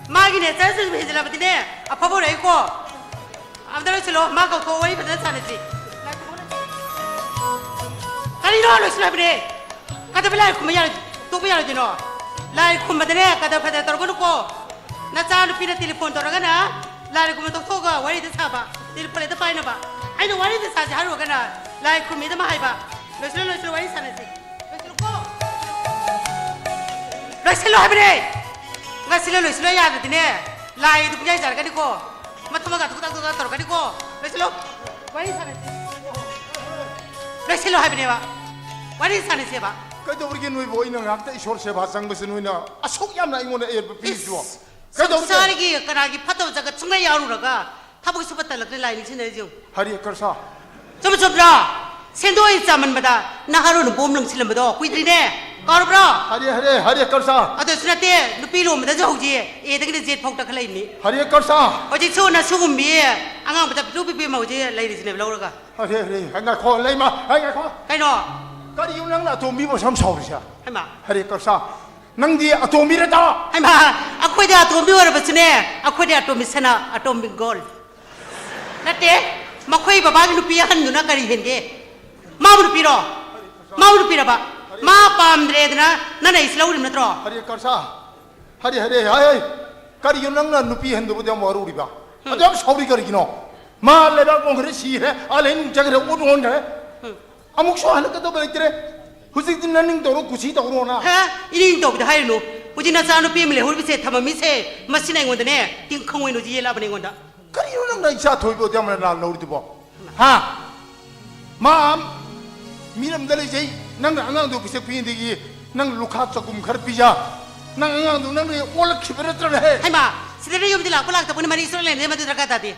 ꯃꯥꯒꯤ ꯅꯦꯆꯔꯁꯤ ꯁꯨꯝ ꯍꯦꯟꯖꯤꯜꯂꯕꯗꯤꯅꯦ, ꯑꯐꯕ ꯑꯣꯏꯔꯛꯏꯀꯣ꯫ ꯑꯝꯇ ꯂꯣꯏꯁꯤꯜꯂꯣ, ꯃꯥ ꯀꯧꯊꯣꯛꯑꯣ, ꯋꯥꯔꯤ ꯐꯖꯅ ꯁꯥꯟꯅꯁꯤ꯫ ꯀꯔꯤꯅꯣ ꯂꯣꯏꯁꯤꯜꯂꯣ ꯍꯥꯏꯕꯅꯦ? ꯀꯩꯗꯧꯕ ꯂꯥꯏ ꯈꯨꯝꯕ ꯌꯥꯔꯣꯏ-, ꯇꯣꯛꯄ ꯌꯥꯔꯣꯏꯗꯣꯏꯅꯣ? ꯂꯥꯏ ꯈꯨꯝꯕꯗꯅꯦ, ꯀꯗꯔ ꯐꯗꯔ ꯇꯧꯔꯛꯀꯅꯨꯀꯣ꯫ ꯅꯆꯥ ꯅꯨꯄꯤꯅ ꯇꯦꯂꯤꯐꯣꯟ ꯇꯧꯔꯒꯅ, ꯂꯥꯏ ꯈꯨꯝꯕ ꯇꯣꯛꯊꯣꯛꯑꯒ ꯋꯥꯔꯤꯗ ꯁꯥꯕ, ꯇꯦꯂꯤꯐꯣꯟ ꯍꯦꯛꯇ ꯄꯥꯏꯅꯕ꯫ ꯑꯩꯅ ꯋꯥꯔꯤꯗ ꯁꯥꯁꯦ ꯍꯥꯏꯔꯨꯔꯒꯅ ꯂꯥꯏ ꯈꯨꯔꯨꯝꯃꯤꯗ ꯑꯃ ꯍꯥꯏꯕ꯫ ꯂꯣꯏꯁꯤꯜꯂꯣ, ꯂꯣꯏꯁꯤꯜꯂꯣ, ꯋꯥꯔꯤ ꯁꯥꯟꯅꯁꯤ꯫ ꯂꯣꯏꯁꯤꯜꯂꯨꯀꯣ꯫ ꯂꯣꯏꯁꯤꯜꯂꯣ ꯍꯥꯏꯕꯅꯦ꯫ ꯉꯁꯤꯂꯣ, ꯂꯣꯏꯁꯤꯜꯂꯣ ꯌꯥꯗꯗꯤꯅꯦ, ꯂꯥꯏ ꯑꯗꯨ ꯄꯨꯡꯌꯥꯏ ꯆꯥꯔꯛꯀꯅꯤꯀꯣ꯫ ꯃꯊꯛ ꯃꯈꯥ ꯊꯨꯛ ꯊꯛ ꯊꯨꯛ ꯊꯛ ꯇꯧꯔꯛꯀꯅꯤꯀꯣ꯫ ꯂꯣꯏꯁꯤꯜꯂꯣ꯫ ꯋꯥꯔꯤ ꯁꯥꯟꯅꯁꯤ꯫ ꯂꯣꯏꯁꯤꯜꯂꯣ ꯍꯥꯏꯕꯅꯦꯕ꯫ ꯋꯥꯔꯤ ꯁꯥꯟꯅꯁꯦꯕ꯫ ꯀꯩꯗꯧꯔꯤꯒꯦ ꯅꯣꯏꯕꯨ? ꯑꯩꯅ ꯉꯥꯛꯇ ꯏꯁꯣꯔ ꯁꯦꯕꯥ ꯆꯪꯕꯁꯦ ꯅꯣꯏꯅ ꯑꯁꯨꯛ ꯌꯥꯝꯅ ꯑꯩꯉꯣꯟꯗ ꯑꯌꯦꯠꯄ ꯄꯤꯔꯤꯁꯤꯕꯣ? ꯏꯁ, ꯀꯩꯗꯧꯔꯤꯒꯦ? ꯁꯪꯁꯥꯔꯒꯤ ꯀꯅꯥꯒꯤ ꯐꯠꯇꯕ ꯖꯒꯠ ꯁꯨꯡꯌꯥ ꯌꯥꯎꯔꯨꯔꯒ ꯊꯕꯛ ꯁꯨꯕ ꯇꯜꯂꯛꯇ꯭ꯔꯦ ꯂꯥꯏ ꯅꯤꯡꯁꯤꯡꯅꯔꯤꯁꯦ ꯌꯦꯡꯉꯨ꯫ ꯍꯔꯦ ꯀꯔꯁꯥ꯫ ꯆꯨꯝꯕ ꯆꯨꯝꯗ꯭ꯔꯣ? ꯁꯦꯟꯗꯣꯏ ꯆꯥꯃꯟꯕꯗ ꯅꯍꯥꯔꯣꯟ ꯕꯣꯝ ꯂꯪꯁꯤꯜꯂꯝꯕꯗꯣ ꯀꯨꯏꯗ꯭ꯔꯤꯅꯦ꯫ ꯀꯥꯎꯔꯕ꯭ꯔꯣ? ꯍꯔꯦ, ꯍꯔꯦ, ꯍꯔꯦ ꯀꯔꯁꯥ꯫ ꯑꯗꯨꯁꯨ ꯅꯠꯇꯦ, ꯅꯨꯄꯤ ꯂꯣꯟꯕꯗꯁꯨ ꯍꯧꯖꯤꯛ ꯑꯦꯗꯒꯤꯅ ꯖꯦꯠ ꯐꯥꯎ ꯇꯛꯈꯠꯂꯛꯏꯕꯅꯤ꯫ ꯍꯔꯦ ꯀꯔꯁꯥ꯫ ꯍꯧꯖꯤꯛꯁꯨ ꯅꯁꯨꯒꯨꯝꯕꯤ ꯑꯉꯥꯡ ꯃꯆꯥ ꯄꯤꯛꯇ꯭ꯔꯨ ꯄꯤꯛꯄꯤ ꯑꯃ ꯍꯧꯖꯤꯛ ꯂꯩꯔꯤꯁꯤꯅꯦꯕ ꯂꯧꯔꯒ꯫ ꯍꯔꯦ, ꯍꯔꯦ, ꯉꯥꯏꯈꯣ, ꯂꯩꯃ, ꯍꯩ, ꯉꯥꯏꯈꯣ꯫ ꯀꯩꯅꯣ? ꯀꯔꯤꯒꯤꯅꯣ ꯅꯪꯅ ꯑꯇꯣꯝꯕꯤꯕꯨ ꯑꯁꯨꯛ ꯌꯥꯝ ꯁꯥꯎꯔꯤꯁꯦ? ꯍꯩꯃꯥ꯫ ꯍꯔꯦ ꯀꯔꯁꯥ꯫ ꯅꯪꯗꯤ ꯑꯇꯣꯝꯕꯤꯔꯗ? ꯍꯩꯃꯥ, ꯑꯩꯈꯣꯏꯗꯤ ꯑꯇꯣꯝꯕꯤ ꯑꯣꯏꯔꯕꯁꯨꯅꯦ, ꯑꯩꯈꯣꯏꯗꯤ ꯑꯇꯣꯝꯕꯤ ꯁꯅꯥ, ꯑꯇꯣꯝꯕꯤ ꯒꯣꯜ꯫ ꯅꯠꯇꯦ, ꯃꯈꯣꯏ ꯕꯕꯥꯒꯤ ꯅꯨꯄꯤ ꯑꯍꯟꯗꯨꯅ ꯀꯔꯤ ꯍꯦꯟꯒꯦ? ꯃꯥꯕꯨ ꯅꯨꯄꯤꯔꯣ? ꯃꯥꯕꯨ ꯅꯨꯄꯤꯔꯕ? ꯃꯥ ꯄꯥꯝꯗ꯭ꯔꯦꯗꯅ ꯅꯪꯅ ꯑꯩꯁꯤ ꯂꯧꯔꯤꯕ ꯅꯠꯇ꯭ꯔꯣ? ꯍꯔꯦ ꯀꯔꯁꯥ, ꯍꯔꯦ, ꯍꯔꯦ, ꯍꯥꯏ, ꯍꯥꯏ꯫ ꯀꯔꯤꯒꯤꯅꯣ ꯅꯪꯅ ꯅꯨꯄꯤ ꯍꯟꯗꯨꯕꯨꯗꯤ ꯌꯥꯝ ꯋꯥꯔꯧꯔꯤꯕ? ꯑꯗꯨ ꯌꯥꯝ ꯁꯥꯎꯔꯤ ꯀꯔꯤꯒꯤꯅꯣ? ꯃꯥ ꯂꯩꯕꯥꯛ ꯑꯣꯟꯈ꯭ꯔꯦ, ꯁꯤꯈ꯭ꯔꯦ, ꯑꯥ ꯂꯩ ꯅꯨꯡ ꯆꯪꯈ꯭ꯔꯦ, ꯑꯣꯟ ꯑꯣꯟꯈ꯭ꯔꯦ꯫ ꯑꯃꯨꯛꯁꯨ ꯍꯜꯂꯛꯀꯗꯕ ꯂꯩꯇ꯭ꯔꯦ꯫ ꯍꯧꯖꯤꯛꯇꯤ ꯅꯪ ꯅꯤꯡ ꯇꯧꯔꯣ, ꯀꯨꯁꯤ ꯇꯧꯔꯣꯅ꯫ ꯍꯥ? ꯏꯅꯤꯡ ꯇꯧꯕꯗ ꯍꯥꯏꯔꯨꯅꯨ꯫ ꯍꯧꯖꯤꯛ ꯅꯆꯥ ꯅꯨꯄꯤ ꯑꯃ ꯂꯩꯍꯧꯔꯤꯕꯁꯦ ꯊꯝꯃꯝꯃꯤꯁꯦ, ꯃꯁꯤꯅ ꯑꯩꯉꯣꯟꯗꯅꯦ ꯇꯤꯡꯈꯪ ꯑꯣꯏꯅ ꯍꯧꯖꯤꯛ ꯌꯦꯜꯂꯛꯑꯕꯅꯦ ꯑꯩꯉꯣꯟꯗ꯫ ꯀꯔꯤꯅꯣ ꯅꯪꯅ ꯏꯆꯥ ꯊꯣꯏꯕ ꯑꯗꯨ ꯌꯥꯝꯅ ꯂꯥꯟ ꯂꯧꯔꯤꯗꯨꯕꯣ? ꯍꯥ? ꯃꯥ ꯃꯤꯔꯝꯗ ꯂꯩꯖꯩ, ꯅꯪꯅ ꯑꯉꯥꯡꯗꯨ ꯄꯤꯁꯛ ꯄꯤꯛꯏꯉꯩꯗꯒꯤ ꯅꯪ ꯂꯨꯈꯥ ꯆꯒꯨꯝ ꯈꯔ ꯄꯤꯖ, ꯅꯪ ꯑꯉꯥꯡꯗꯨ ꯅꯪꯅ ꯑꯣꯜꯂꯛꯈꯤꯕ ꯅꯠꯇ꯭ꯔꯅꯦꯍꯦ? ꯍꯩꯃꯥ, ꯁꯤꯗꯅ ꯌꯨꯝꯗ ꯂꯥꯛꯄ ꯂꯥꯛꯇꯕꯅ ꯃꯔꯤ ꯁꯨꯔ ꯂꯩꯅꯗꯦ, ꯃꯗꯨ ꯗꯔꯀꯥꯔ ꯇꯥꯗꯦ꯫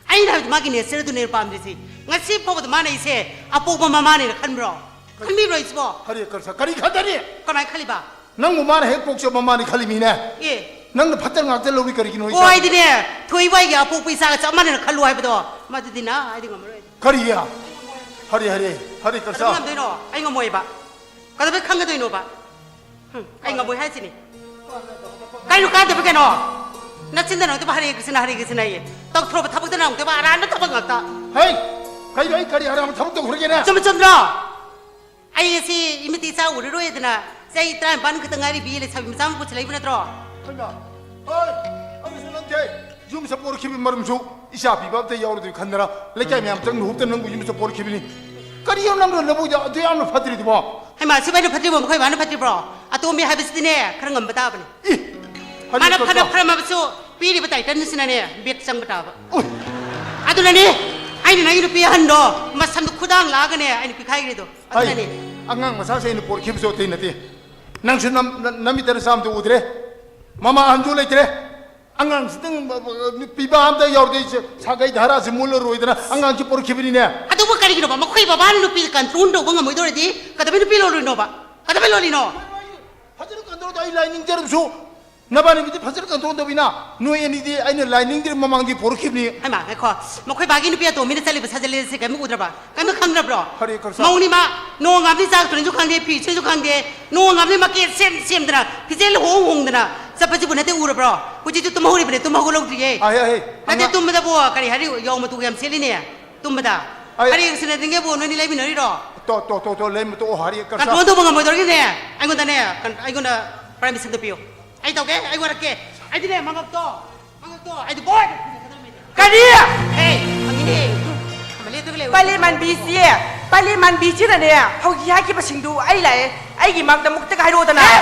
ꯑꯩꯅ ꯍꯥꯏꯕꯗꯤ ꯃꯥꯒꯤ ꯅꯦꯆꯔꯗꯨꯅꯦ ꯄꯥꯝꯗ꯭ꯔꯤꯁꯤ꯫ ꯉꯁꯤ ꯐꯥꯎꯕꯗ ꯃꯥꯅ ꯑꯩꯁꯦ ꯑꯄꯣꯛꯄ ꯃꯃꯥꯅꯦꯅ ꯈꯟꯕ꯭ꯔꯣ? ꯈꯟꯕꯤꯕ꯭ꯔꯣ ꯑꯩꯁꯤꯕꯣ? ꯍꯔꯦ ꯀꯔꯁ, ꯀꯔꯤ ꯈꯟꯗꯔꯤ? ꯀꯃꯥꯏꯅ ꯈꯜꯂꯤꯕ? ꯅꯪꯕꯨ ꯃꯥꯅ ꯍꯦꯛ ꯄꯣꯛꯆꯕ ꯃꯃꯥꯅꯤ ꯈꯜꯂꯤꯃꯤꯅꯦ꯫ ꯑꯦ꯫ ꯅꯪꯅ ꯐꯠꯇ ꯉꯥꯛꯇ ꯂꯧꯔꯤ ꯀꯔꯤꯒꯤꯅꯣ ꯑꯩ ꯑꯣ, ꯆꯥ- ꯑꯩꯗꯤꯅꯦ, ꯊꯣꯏꯕ ꯑꯩꯒꯤ ꯑꯄꯣꯛꯄ ꯏꯆꯥꯒ ꯆꯞ ꯃꯥꯟꯅꯅ ꯈꯜꯂꯨ ꯍꯥꯏꯕꯗꯣ, ꯃꯗꯨꯗꯤ ꯅ ꯑꯩꯗꯤ ꯉꯝꯃꯔꯣꯏ꯫ ꯀꯔꯤꯒꯤ? ꯍꯔꯦ, ꯍꯔꯦ, ꯍꯔꯦ ꯀꯔꯁ꯫ ꯀꯩꯗꯧꯕꯩ ꯉꯝꯗꯣꯏꯅꯣ? ꯑꯩ ꯉꯝꯃꯣꯏꯕ꯫ ꯀꯩꯗꯧꯕꯩ ꯈꯪꯒꯗꯣꯏꯅꯣꯕ? ꯍꯨꯝ, ꯑꯩ ꯉꯝꯃꯣꯏ ꯍꯥꯏꯁꯤꯅꯤ꯫ ꯀꯩꯅꯣ ꯀꯥꯟꯗꯕ ꯀꯩꯅꯣ? ꯅꯆꯤꯟꯗ ꯅꯪꯗꯕ ꯍꯔꯦ ꯀ꯭ꯔꯤꯁꯅ, ꯍꯔꯦ ꯀ꯭ꯔꯤꯁꯅ ꯑꯌꯦ꯫ ꯇꯧꯊꯣꯔꯕ ꯊꯕꯛꯇ ꯅꯪꯗꯕ ꯑꯔꯥꯟꯕ ꯊꯕꯛ ꯉꯥꯛꯇ꯫ ꯍꯩ! ꯀꯩꯅꯣ ꯑꯩ ꯀꯔꯤ ꯑꯔꯥꯟꯕ ꯊꯕꯛ ꯇꯧꯈ꯭ꯔꯒꯦꯅꯦ? ꯆꯨꯝꯕ ꯆꯨꯝꯗ꯭ꯔꯣ? ꯑꯩ ꯑꯁꯤ ꯏꯃꯤꯠꯇ ꯏꯆꯥ ꯎꯔꯔꯣꯏꯗꯅ ꯆꯍꯤ ꯇꯔꯥꯅꯤꯄꯥꯟ ꯈꯛꯇ ꯉꯥꯏꯔꯤꯕꯤ ꯂꯩꯁꯥꯕꯤ ꯃꯆꯥ ꯑꯃ ꯄꯨꯁꯤꯜꯂꯛꯏꯕ ꯅꯠꯇ꯭ꯔꯣ? ꯍꯩꯃꯥ! ꯍꯣꯏ! ꯑꯗꯨꯁꯨ ꯅꯠꯇꯦ! ꯌꯨꯝ ꯁꯛꯄ ꯑꯣꯏꯔꯛꯈꯤꯕ ꯃꯔꯝꯁꯨ ꯏꯆꯥ ꯄꯤꯕ ꯑꯝꯇ ꯌꯥꯎꯔꯗꯣꯏ ꯈꯟꯗꯅ ꯂꯩꯀꯥꯏ ꯃꯌꯥꯝ ꯆꯪ ꯂꯨꯍꯨꯞꯇ ꯅꯪꯕꯨ ꯌꯨꯝꯗ ꯄꯣꯔꯛꯈꯤꯕꯅꯤ꯫ ꯀꯔꯤꯅꯣ ꯅꯪꯅ ꯅꯕꯨꯡꯗ ꯑꯗꯨ ꯌꯥꯝꯅ ꯐꯠꯇ꯭ꯔꯤꯗꯨꯕꯣ? ꯍꯩꯃꯥ, ꯁꯤꯕꯨ ꯑꯩꯅ ꯐꯠꯇ꯭ꯔꯤꯕꯣ? ꯃꯈꯣꯏ ꯕꯥꯅ ꯐꯠꯇ꯭ꯔꯤꯕ꯭ꯔꯣ? ꯑꯇꯣꯝꯕꯤ ꯍꯥꯏꯕꯁꯤꯗꯤꯅꯦ, ꯈꯔ ꯉꯝꯕ ꯇꯥꯕꯅꯤ꯫ ꯏ! ꯃꯥꯅ ꯍꯅꯨ ꯐꯅ ꯀꯀꯥ꯫ ꯐꯔꯝꯃꯕꯁꯨ ꯄꯤꯔꯤꯕ ꯇꯥꯏꯇꯜꯁꯤꯅꯅꯦ ꯕꯦꯛ ꯆꯪꯕ ꯇꯥꯕ꯫ ꯎꯏ! ꯑꯗꯨꯅꯅꯤ ꯑꯩꯅ ꯅꯪꯒꯤ ꯅꯨꯄꯤ ꯑꯍꯟꯗꯣ ꯃꯁꯝꯗꯣ ꯈꯨꯗꯥꯡ ꯂꯥꯛꯑꯒꯅꯦ ꯑꯩꯅ ꯄꯤꯈꯥꯏꯈ꯭ꯔꯤꯗꯣ꯫ ꯍꯥꯏ, ꯑꯗꯨꯅꯅꯤ꯫ ꯑꯉꯥꯡ ꯃꯆꯥꯁꯦ ꯑꯩꯅ ꯄꯣꯔꯛꯈꯤꯕꯁꯨ ꯑꯇꯩ ꯅꯠꯇꯦ꯫ ꯅꯪꯁꯨ ꯅꯝ-, ꯅ-, ꯅꯃꯤꯠꯇꯅ ꯆꯥꯝꯗ ꯎꯗ꯭ꯔꯦ꯫ ꯃꯃꯥ ꯑꯍꯟꯁꯨ ꯂꯩꯇ꯭ꯔꯦ꯫ ꯑꯉꯥꯡꯁꯤꯗꯪ ꯅꯨꯄꯤꯕ ꯑꯝꯇ ꯌꯥꯎꯔꯗꯤ ꯑꯩꯁꯦ ꯁꯥꯒꯩ ꯙꯥꯔꯥꯁꯦ ꯃꯨꯜꯂꯔꯣꯏꯗꯅ ꯑꯉꯥꯡꯁꯤ ꯄꯣꯔꯛꯈꯤꯕꯅꯤꯅꯦ꯫ ꯑꯗꯨꯕꯨ ꯀꯔꯤꯒꯤꯅꯣꯕ? ꯃꯈꯣꯏ ꯕꯕꯥꯅ ꯅꯨꯄꯤꯗ control ꯇꯧꯕ ꯉꯝꯃꯣꯏꯗꯧꯔꯗꯤ ꯀꯩꯗꯧꯕꯩ ꯅꯨꯄꯤ ꯂꯣꯜꯂꯨꯏꯅꯣꯕ? ꯀꯩꯗꯧꯕꯩ ꯂꯣꯜꯂꯤꯅꯣ? ꯐꯖꯅ control ꯇꯧ, ꯑꯩ ꯂꯥꯏ ꯅꯤꯡꯖꯔꯕꯁꯨ ꯅꯕꯥꯅꯤꯕꯨꯗꯤ ꯐꯖꯅ control ꯇꯧꯕꯤꯅ ꯅꯣꯏ ꯑꯅꯤꯗꯤ ꯑꯩꯅ ꯂꯥꯏ ꯅꯤꯡꯗ꯭ꯔꯤ ꯃꯃꯥꯡꯗꯤ ꯄꯣꯔꯛꯈꯤꯕꯅꯤ꯫ ꯍꯩꯃꯥ, ꯉꯥꯏꯈꯣ꯫ ꯃꯈꯣꯏ ꯕꯥꯒꯤ ꯅꯨꯄꯤ ꯑꯇꯣꯝꯕꯤꯅ ꯆꯠꯂꯤꯕ ꯁꯥꯖꯠ ꯂꯤꯆꯠꯁꯦ ꯀꯔꯤꯝ ꯎꯗ꯭ꯔꯕ? ꯀꯔꯤꯝꯇ ꯈꯪꯗ꯭ꯔꯕ꯭ꯔꯣ? ꯍꯔꯦ ꯀ꯭ꯔꯤꯁꯅ꯫ ꯃꯧꯅꯤ ꯃꯥ, ꯅꯣꯡꯉꯥꯕꯗꯤ ꯆꯥꯛ ꯊꯣꯡꯅꯤꯁꯨ ꯈꯪꯗꯦ, ꯐꯤ ꯁꯨꯅꯤꯁꯨ ꯈꯪꯗꯦ, ꯅꯣꯡꯉꯥꯕꯗꯤ ꯃꯀꯦ ꯁꯦꯝ ꯁꯦꯝꯗꯅ, ꯐꯤꯖꯦꯜ ꯍꯣꯡ ꯍꯣꯡꯗꯅ ꯆꯠꯄꯁꯤꯕꯨ ꯅꯠꯇꯦ ꯎꯔꯕ꯭ꯔꯣ? ꯍꯧꯖꯤꯛꯇꯤ ꯇꯨꯝ ꯍꯧꯔꯤꯕꯅꯦ, ꯇꯨꯝ ꯍꯧꯒꯠꯍꯧꯗ꯭ꯔꯤꯌꯦ꯫ ꯑꯍꯦ, ꯑꯍꯦ, ꯅꯠꯇꯦ, ꯑꯉꯥꯡ ꯇꯨꯝꯕꯗꯕꯨ ꯀꯔꯤ ꯍꯥꯏꯔꯤ, ꯌꯥꯎ ꯃꯇꯨꯒ ꯌꯥꯝ ꯁꯦꯠꯂꯤꯅꯦ ꯇꯨꯝꯕꯗ꯫ ꯑꯩ ꯍꯔꯦ ꯀ꯭ꯔꯤꯁꯅ ꯅꯤꯡꯉꯦꯕꯨ ꯅꯣꯏꯅꯤ ꯂꯩꯃꯤꯟꯅꯔꯤꯔꯣ? ꯇꯣ, ꯇꯣ, ꯇꯣ, ꯇꯣ, ꯂꯩ ꯃꯇꯣꯛ ꯍꯔꯦ ꯀ꯭ꯔꯤꯁꯅ꯫ Control ꯇꯧꯕ ꯉꯝꯃꯣꯏꯗꯧꯔꯤꯅꯦ ꯑꯩꯉꯣꯟꯗꯅꯦ, ꯀꯟ-, ꯑꯩꯉꯣꯟꯗ permission ꯄꯤꯌꯨ꯫ ꯑꯩ ꯇꯧꯒꯦ, ꯑꯩ ꯋꯥꯔꯛꯀꯦ꯫ ꯑꯩꯗꯤꯅꯦ, ꯃꯉꯛꯇꯣ, ꯃꯉꯛꯇꯣ, ꯑꯩꯗꯤ ꯕꯣꯏ! ꯀꯔꯤ? ꯑꯦ, ꯐꯪꯉꯤꯅꯦ꯫ ꯑꯃ ꯂꯦꯞꯇ꯭ꯔꯒ ꯂꯩꯌꯨ꯫ ꯄꯂꯤ ꯃꯟꯕꯤꯁꯤ, ꯄꯂꯤ ꯃꯟꯕꯤꯁꯤꯅꯅꯦ, ꯍꯧꯖꯤꯛ ꯍꯥꯏꯈꯤꯕꯁꯤꯡꯗꯨ ꯑꯩ ꯂꯥꯛꯑꯦ, ꯑꯩꯒꯤ ꯃꯥꯡꯗ ꯑꯃꯨꯛꯇꯒ ꯍꯥꯏꯔꯛꯑꯣꯗꯅ꯫ ꯑꯦ!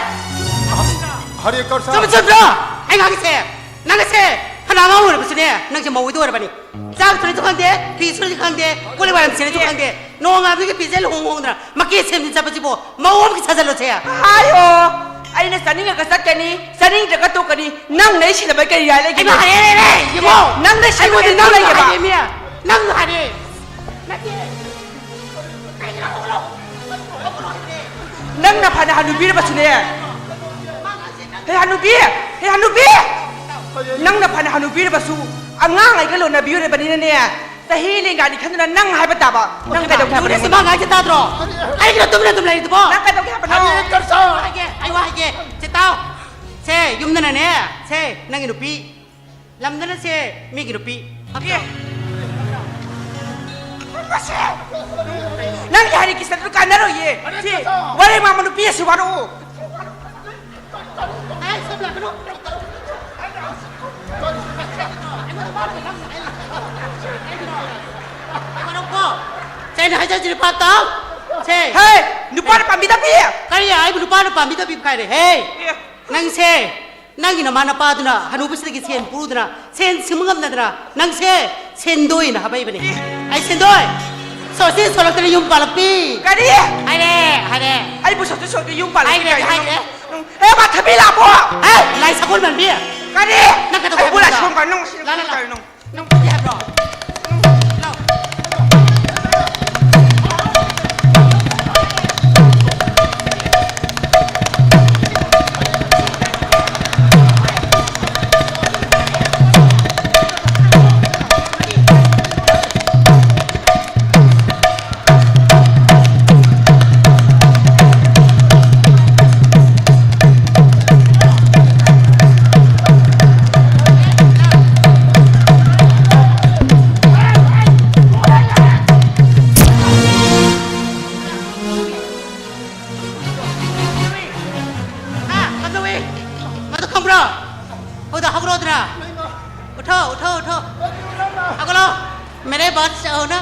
ꯍꯔꯦ ꯀ꯭ꯔꯤꯁꯅ꯫ ꯆꯨꯝꯕ ꯆꯨꯝꯗ꯭ꯔꯣ? ꯑꯩ ꯉꯥꯡꯉꯤꯁꯦ, ꯅꯪꯁꯦ ꯐꯅ ꯑꯉꯥꯡ ꯑꯣꯏꯔꯕꯁꯨꯅꯦ, ꯅꯪꯁꯦ ꯃꯧ ꯑꯣꯏꯗꯧꯔꯕꯅꯤ꯫ ꯆꯥꯛ ꯊꯣꯡꯁꯨ ꯈꯪꯗꯦ, ꯐꯤ ꯁꯨꯔꯁꯨ ꯈꯪꯗꯦ, ꯀꯣꯜ ꯂꯤꯛ ꯋꯥꯏꯔꯝ ꯁꯦꯟꯅꯁꯨ ꯈꯪꯗꯦ꯫ ꯅꯣꯡꯉꯥꯟꯕꯗꯒꯤ ꯐꯤꯖꯦꯜ ꯍꯣꯡ ꯍꯣꯡꯗꯅ ꯃꯀꯦ ꯁꯦꯝꯗꯅ ꯆꯠꯄꯁꯤꯕꯨ ꯃꯧ ꯑꯃꯒꯤ ꯁꯥꯖꯜꯂꯣꯁꯦ꯫ ꯍꯥꯏꯌꯣ, ꯑꯩꯅ ꯆꯥꯅꯤꯡꯉꯒ ꯆꯠꯀꯅꯤ, ꯆꯥꯅꯤꯡꯗ꯭ꯔꯒ ꯇꯣꯛꯀꯅꯤ꯫ ꯅꯪ ꯅꯩ ꯁꯤꯟꯅꯕ ꯀꯔꯤ ꯔꯥꯏ ꯂꯩꯒꯦ? ꯑꯩꯃ ꯍꯥꯏꯔꯦ, ꯍꯥꯏꯔꯦ, ꯏꯕꯣ! ꯅꯪ ꯅꯩ ꯁꯤꯟꯅꯕ ꯑꯩꯉꯣꯟꯗ ꯀꯔꯤ ꯅꯪ ꯔꯥꯏ ꯂꯩꯒꯦꯕ? ꯍꯥꯏꯔꯦ, ꯃꯤ꯫ ꯅꯪ ꯍꯥꯏꯔꯦ꯫ ꯅꯠꯇꯦ꯫ ꯅꯪꯅ ꯐꯅ ꯍꯅꯨꯕꯤꯔꯕꯁꯨꯅꯦ꯫ ꯍꯦ ꯍꯅꯨꯕꯤ! ꯍꯦ ꯍꯅꯨꯕꯤ! ꯅꯪꯅ ꯐꯅ ꯍꯅꯨꯕꯤꯔꯕꯁꯨ ꯑꯉꯥꯡ ꯑꯩꯒ ꯂꯣꯟꯅꯕꯤꯔꯕꯅꯤꯅꯅꯦ꯫ ꯆꯍꯤ ꯂꯦꯡꯒꯥꯅꯤ ꯈꯟꯗꯨꯅ ꯅꯪ ꯍꯥꯏꯕ ꯇꯥꯕ꯫ ꯅꯪ ꯀꯩꯗꯧꯒꯦ ꯍꯥꯏꯕꯅꯣ? ꯅꯪꯅ ꯁꯤ ꯃꯥ ꯍꯥꯏꯁꯦ ꯇꯥꯗ꯭ꯔꯣ? ꯀꯔꯤꯒꯤꯅꯣ ꯇꯨꯃꯤꯟꯅ ꯑꯗꯨꯝ ꯂꯩꯔꯤꯗꯨꯕꯣ? ꯅꯪ ꯀꯩꯗꯧꯒꯦ ꯍꯥꯏꯕꯅꯣ? ꯍꯥꯏꯒꯦ, ꯑꯩ ꯋꯥ ꯍꯥꯏꯒꯦ꯫ ꯁꯦ ꯇꯥꯎ꯫ ꯁꯦ, ꯌꯨꯝꯗꯅꯅꯦ, ꯁꯦ, ꯅꯪꯒꯤ ꯅꯨꯄꯤ꯫ ꯂꯝꯗꯅ ꯁꯦ, ꯃꯤꯒꯤ ꯅꯨꯄꯤ꯫ ꯑꯦ꯫ ꯃꯁꯤ! ꯅꯪꯒꯤ ꯍꯔꯤ ꯀ꯭ꯔꯤꯁꯅꯗꯨ ꯀꯥꯟꯅꯔꯣꯏꯌꯦ꯫ ꯁꯤ ꯋꯥꯔꯦꯡ ꯃꯥꯡꯕ ꯅꯨꯄꯤ ꯑꯁꯤ ꯋꯥꯔꯛꯎ꯫ ꯑꯩ ꯁꯝ ꯂꯥꯛꯀꯅꯨ꯫ ꯑꯩꯉꯣꯟꯗ ꯋꯥꯔꯒ ꯅꯪ ꯑꯩꯅ ꯍꯥꯏꯖꯔꯤꯁꯤꯅ ꯄꯥꯞ ꯇꯥꯎ꯫ ꯁꯦ꯫ ꯍꯦ, ꯅꯨꯄꯥꯅ ꯄꯥꯝꯕꯤꯗꯕꯤ꯫ ꯀꯔꯤ? ꯑꯩꯕꯨ ꯅꯨꯄꯥꯅ ꯄꯥꯝꯕꯤꯗꯕꯤ ꯀꯥꯏꯔꯦ? ꯍꯦ! ꯑꯦ꯫ ꯅꯪꯁꯦ, ꯅꯪꯒꯤ ꯅꯃꯥ ꯅꯄꯥꯗꯨꯅ ꯍꯅꯨꯕꯁꯤꯗꯒꯤ ꯁꯦꯟ ꯄꯨꯔꯨꯗꯅ, ꯁꯦꯟ ꯁꯤꯡꯕ ꯉꯝꯅꯗꯅ, ꯅꯪꯁꯦ ꯁꯦꯟꯗꯣꯏꯅ ꯍꯥꯄꯛꯏꯕꯅꯦ꯫ ꯑꯦ꯫ ꯑꯩ ꯁꯦꯟꯗꯣꯏ! ꯁꯣꯁꯤ ꯁꯣꯂꯛꯇꯅ ꯌꯨꯝ ꯄꯥꯜꯂꯛꯄꯤ! ꯀꯔꯤ? ꯍꯥꯏꯔꯦ, ꯍꯥꯏꯔꯦ꯫ ꯑꯩꯕꯨ ꯁꯣꯁꯤ ꯁꯣꯂꯛꯇꯅ ꯌꯨꯝ ꯄꯥꯜꯂꯛꯄꯤ ꯍꯥꯏꯔꯦ, ꯀꯥꯏꯅ? ꯍꯥꯏꯔꯦ꯫ ꯎꯝ꯫ ꯑꯦ, ꯃꯥ ꯊꯕꯤ ꯂꯥꯛꯄꯣ! ꯍꯦ, ꯂꯥꯏ ꯁꯒꯣꯜ ꯃꯥꯟꯕꯤ! ꯀꯔꯤ? ꯅꯪ ꯀꯩꯗꯧꯕ ꯑꯩꯕꯨ ꯂꯥꯏ ꯍꯥꯏꯕꯅꯣ? ꯁꯒꯣꯜ ꯃꯥꯟꯕꯤ, ꯅꯪ ꯁꯤ ꯂꯥ, ꯂꯥ, ꯂꯥ꯫ ꯀꯥꯏꯅꯣ? ꯅꯪ ꯐꯨꯒꯦ ꯍꯥꯏꯕ꯭ꯔꯣ? ꯂꯥꯎ꯫ ꯍꯥ? ꯀꯝꯗꯧꯏ? ꯃꯗꯨ ꯈꯪꯕ꯭ꯔꯣ? ꯍꯧꯗ ꯍꯧꯒꯠꯂꯣꯗꯅ꯫ ꯎꯊꯣ, ꯎꯊꯣ, ꯎꯊꯣ꯫ ꯍꯧꯒꯠꯂꯣ꯫ ꯃꯦꯔꯦ ꯕꯥꯠ ꯆꯥꯎꯅ꯫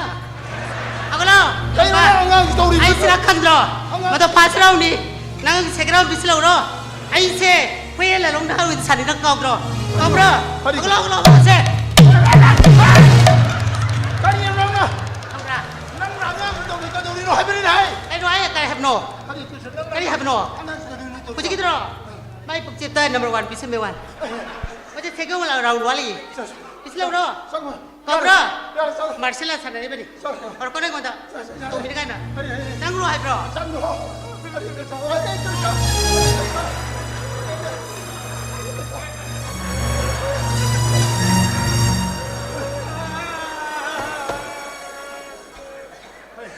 ꯍꯧꯒꯠꯂꯣ꯫ ꯀꯩꯅꯣ ꯅꯪ ꯑꯉꯥꯡꯁꯤ ꯇꯧꯔꯤꯕ? ꯑꯩ ꯁꯤꯔ ꯈꯪꯗ꯭ꯔꯣ? ꯑꯉꯥꯡ ꯃꯗꯨ ꯐꯥꯁ ꯔꯥꯎꯟꯅꯤ꯫ ꯅꯪ ꯁꯦꯀꯦꯟ ꯔꯥꯎꯟ ꯄꯤꯁꯤꯜꯂꯧꯔꯣ꯫ ꯑꯩꯁꯦ ꯍꯨꯏ ꯂꯂꯣꯡ ꯅꯍꯥꯔꯣꯏꯗ ꯁꯥꯟꯅꯩ ꯅꯪ ꯀꯥꯎꯗ꯭ꯔꯣ? ꯀꯥꯎꯕ꯭ꯔꯣ? ꯀꯔꯤ? ꯍꯧꯒꯠꯂꯣ, ꯍꯧꯒꯠꯂꯣ, ꯍꯧꯒꯠꯂꯣꯁꯦ꯫ ꯀꯔꯤꯅꯣ ꯅꯪꯅ? ꯈꯪꯕ꯭ꯔꯥ? ꯅꯪꯅ ꯑꯉꯥꯡ ꯇꯧꯔꯤ ꯀꯩꯗꯧꯔꯤꯅꯣ ꯍꯥꯏꯕꯅꯤꯅꯦ ꯍꯦ? ꯀꯩꯅꯣ ꯍꯥꯏ-, ꯀꯔꯤ ꯍꯥꯏꯕꯅꯣ? ꯀꯔꯤ ꯇꯨꯏꯁꯟ ꯅꯪꯅ ꯀꯔꯤ ꯍꯥꯏꯕꯅꯣ? ꯑꯉꯥꯡꯁꯤ ꯀꯩꯗꯧꯔꯤꯅꯣ ꯇꯧꯔꯤꯁꯦ? ꯍꯧꯖꯤꯛꯀꯤꯗꯨꯔꯣ? ꯃꯥꯏ ꯄꯨꯛꯆꯦꯞꯇ ꯅꯝꯕꯔ ꯋꯥꯟ ꯄꯤꯁꯟꯕꯩ ꯋꯥꯅꯤ꯫ ꯍꯧꯖꯤꯛ ꯁꯦꯀꯦꯟ ꯔꯥꯎꯟ ꯋꯥꯠꯂꯤ꯫ ꯆꯠꯁꯤ꯫ ꯄꯤꯁꯤꯜꯂꯧꯔꯣ꯫ ꯆꯪꯉꯣ꯫ ꯀꯧꯕ꯭ꯔꯣ? ꯌꯥꯔꯦ, ꯆꯠꯂꯣ꯫ ꯃꯥꯔꯁꯦꯜ ꯑꯥꯔꯠ ꯁꯥꯟꯅꯔꯤꯕꯅꯤ꯫ ꯆꯠꯂꯣ꯫ ꯍꯧꯔꯛꯀꯅꯨ ꯑꯩꯉꯣꯟꯗ꯫ ꯆꯠꯂꯣ, ꯆꯠꯂꯣ꯫ ꯇꯣꯝꯕꯤꯅꯤ ꯀꯥꯏꯅ꯫ ꯀꯔꯤ, ꯀꯔꯤ, ꯀꯔꯤ? ꯆꯪꯉ꯭ꯔꯣ ꯍꯥꯏꯕ꯭ꯔꯣ? ꯆꯪꯉ꯭ꯔꯣ꯫ ꯀꯔꯤ, ꯀꯔꯤ, ꯆꯪꯉ꯭ꯔꯣ? ꯑꯩ, ꯑꯩ, ꯀꯔꯤ, ꯆꯪꯉ꯭ꯔꯣ? ꯍꯩ,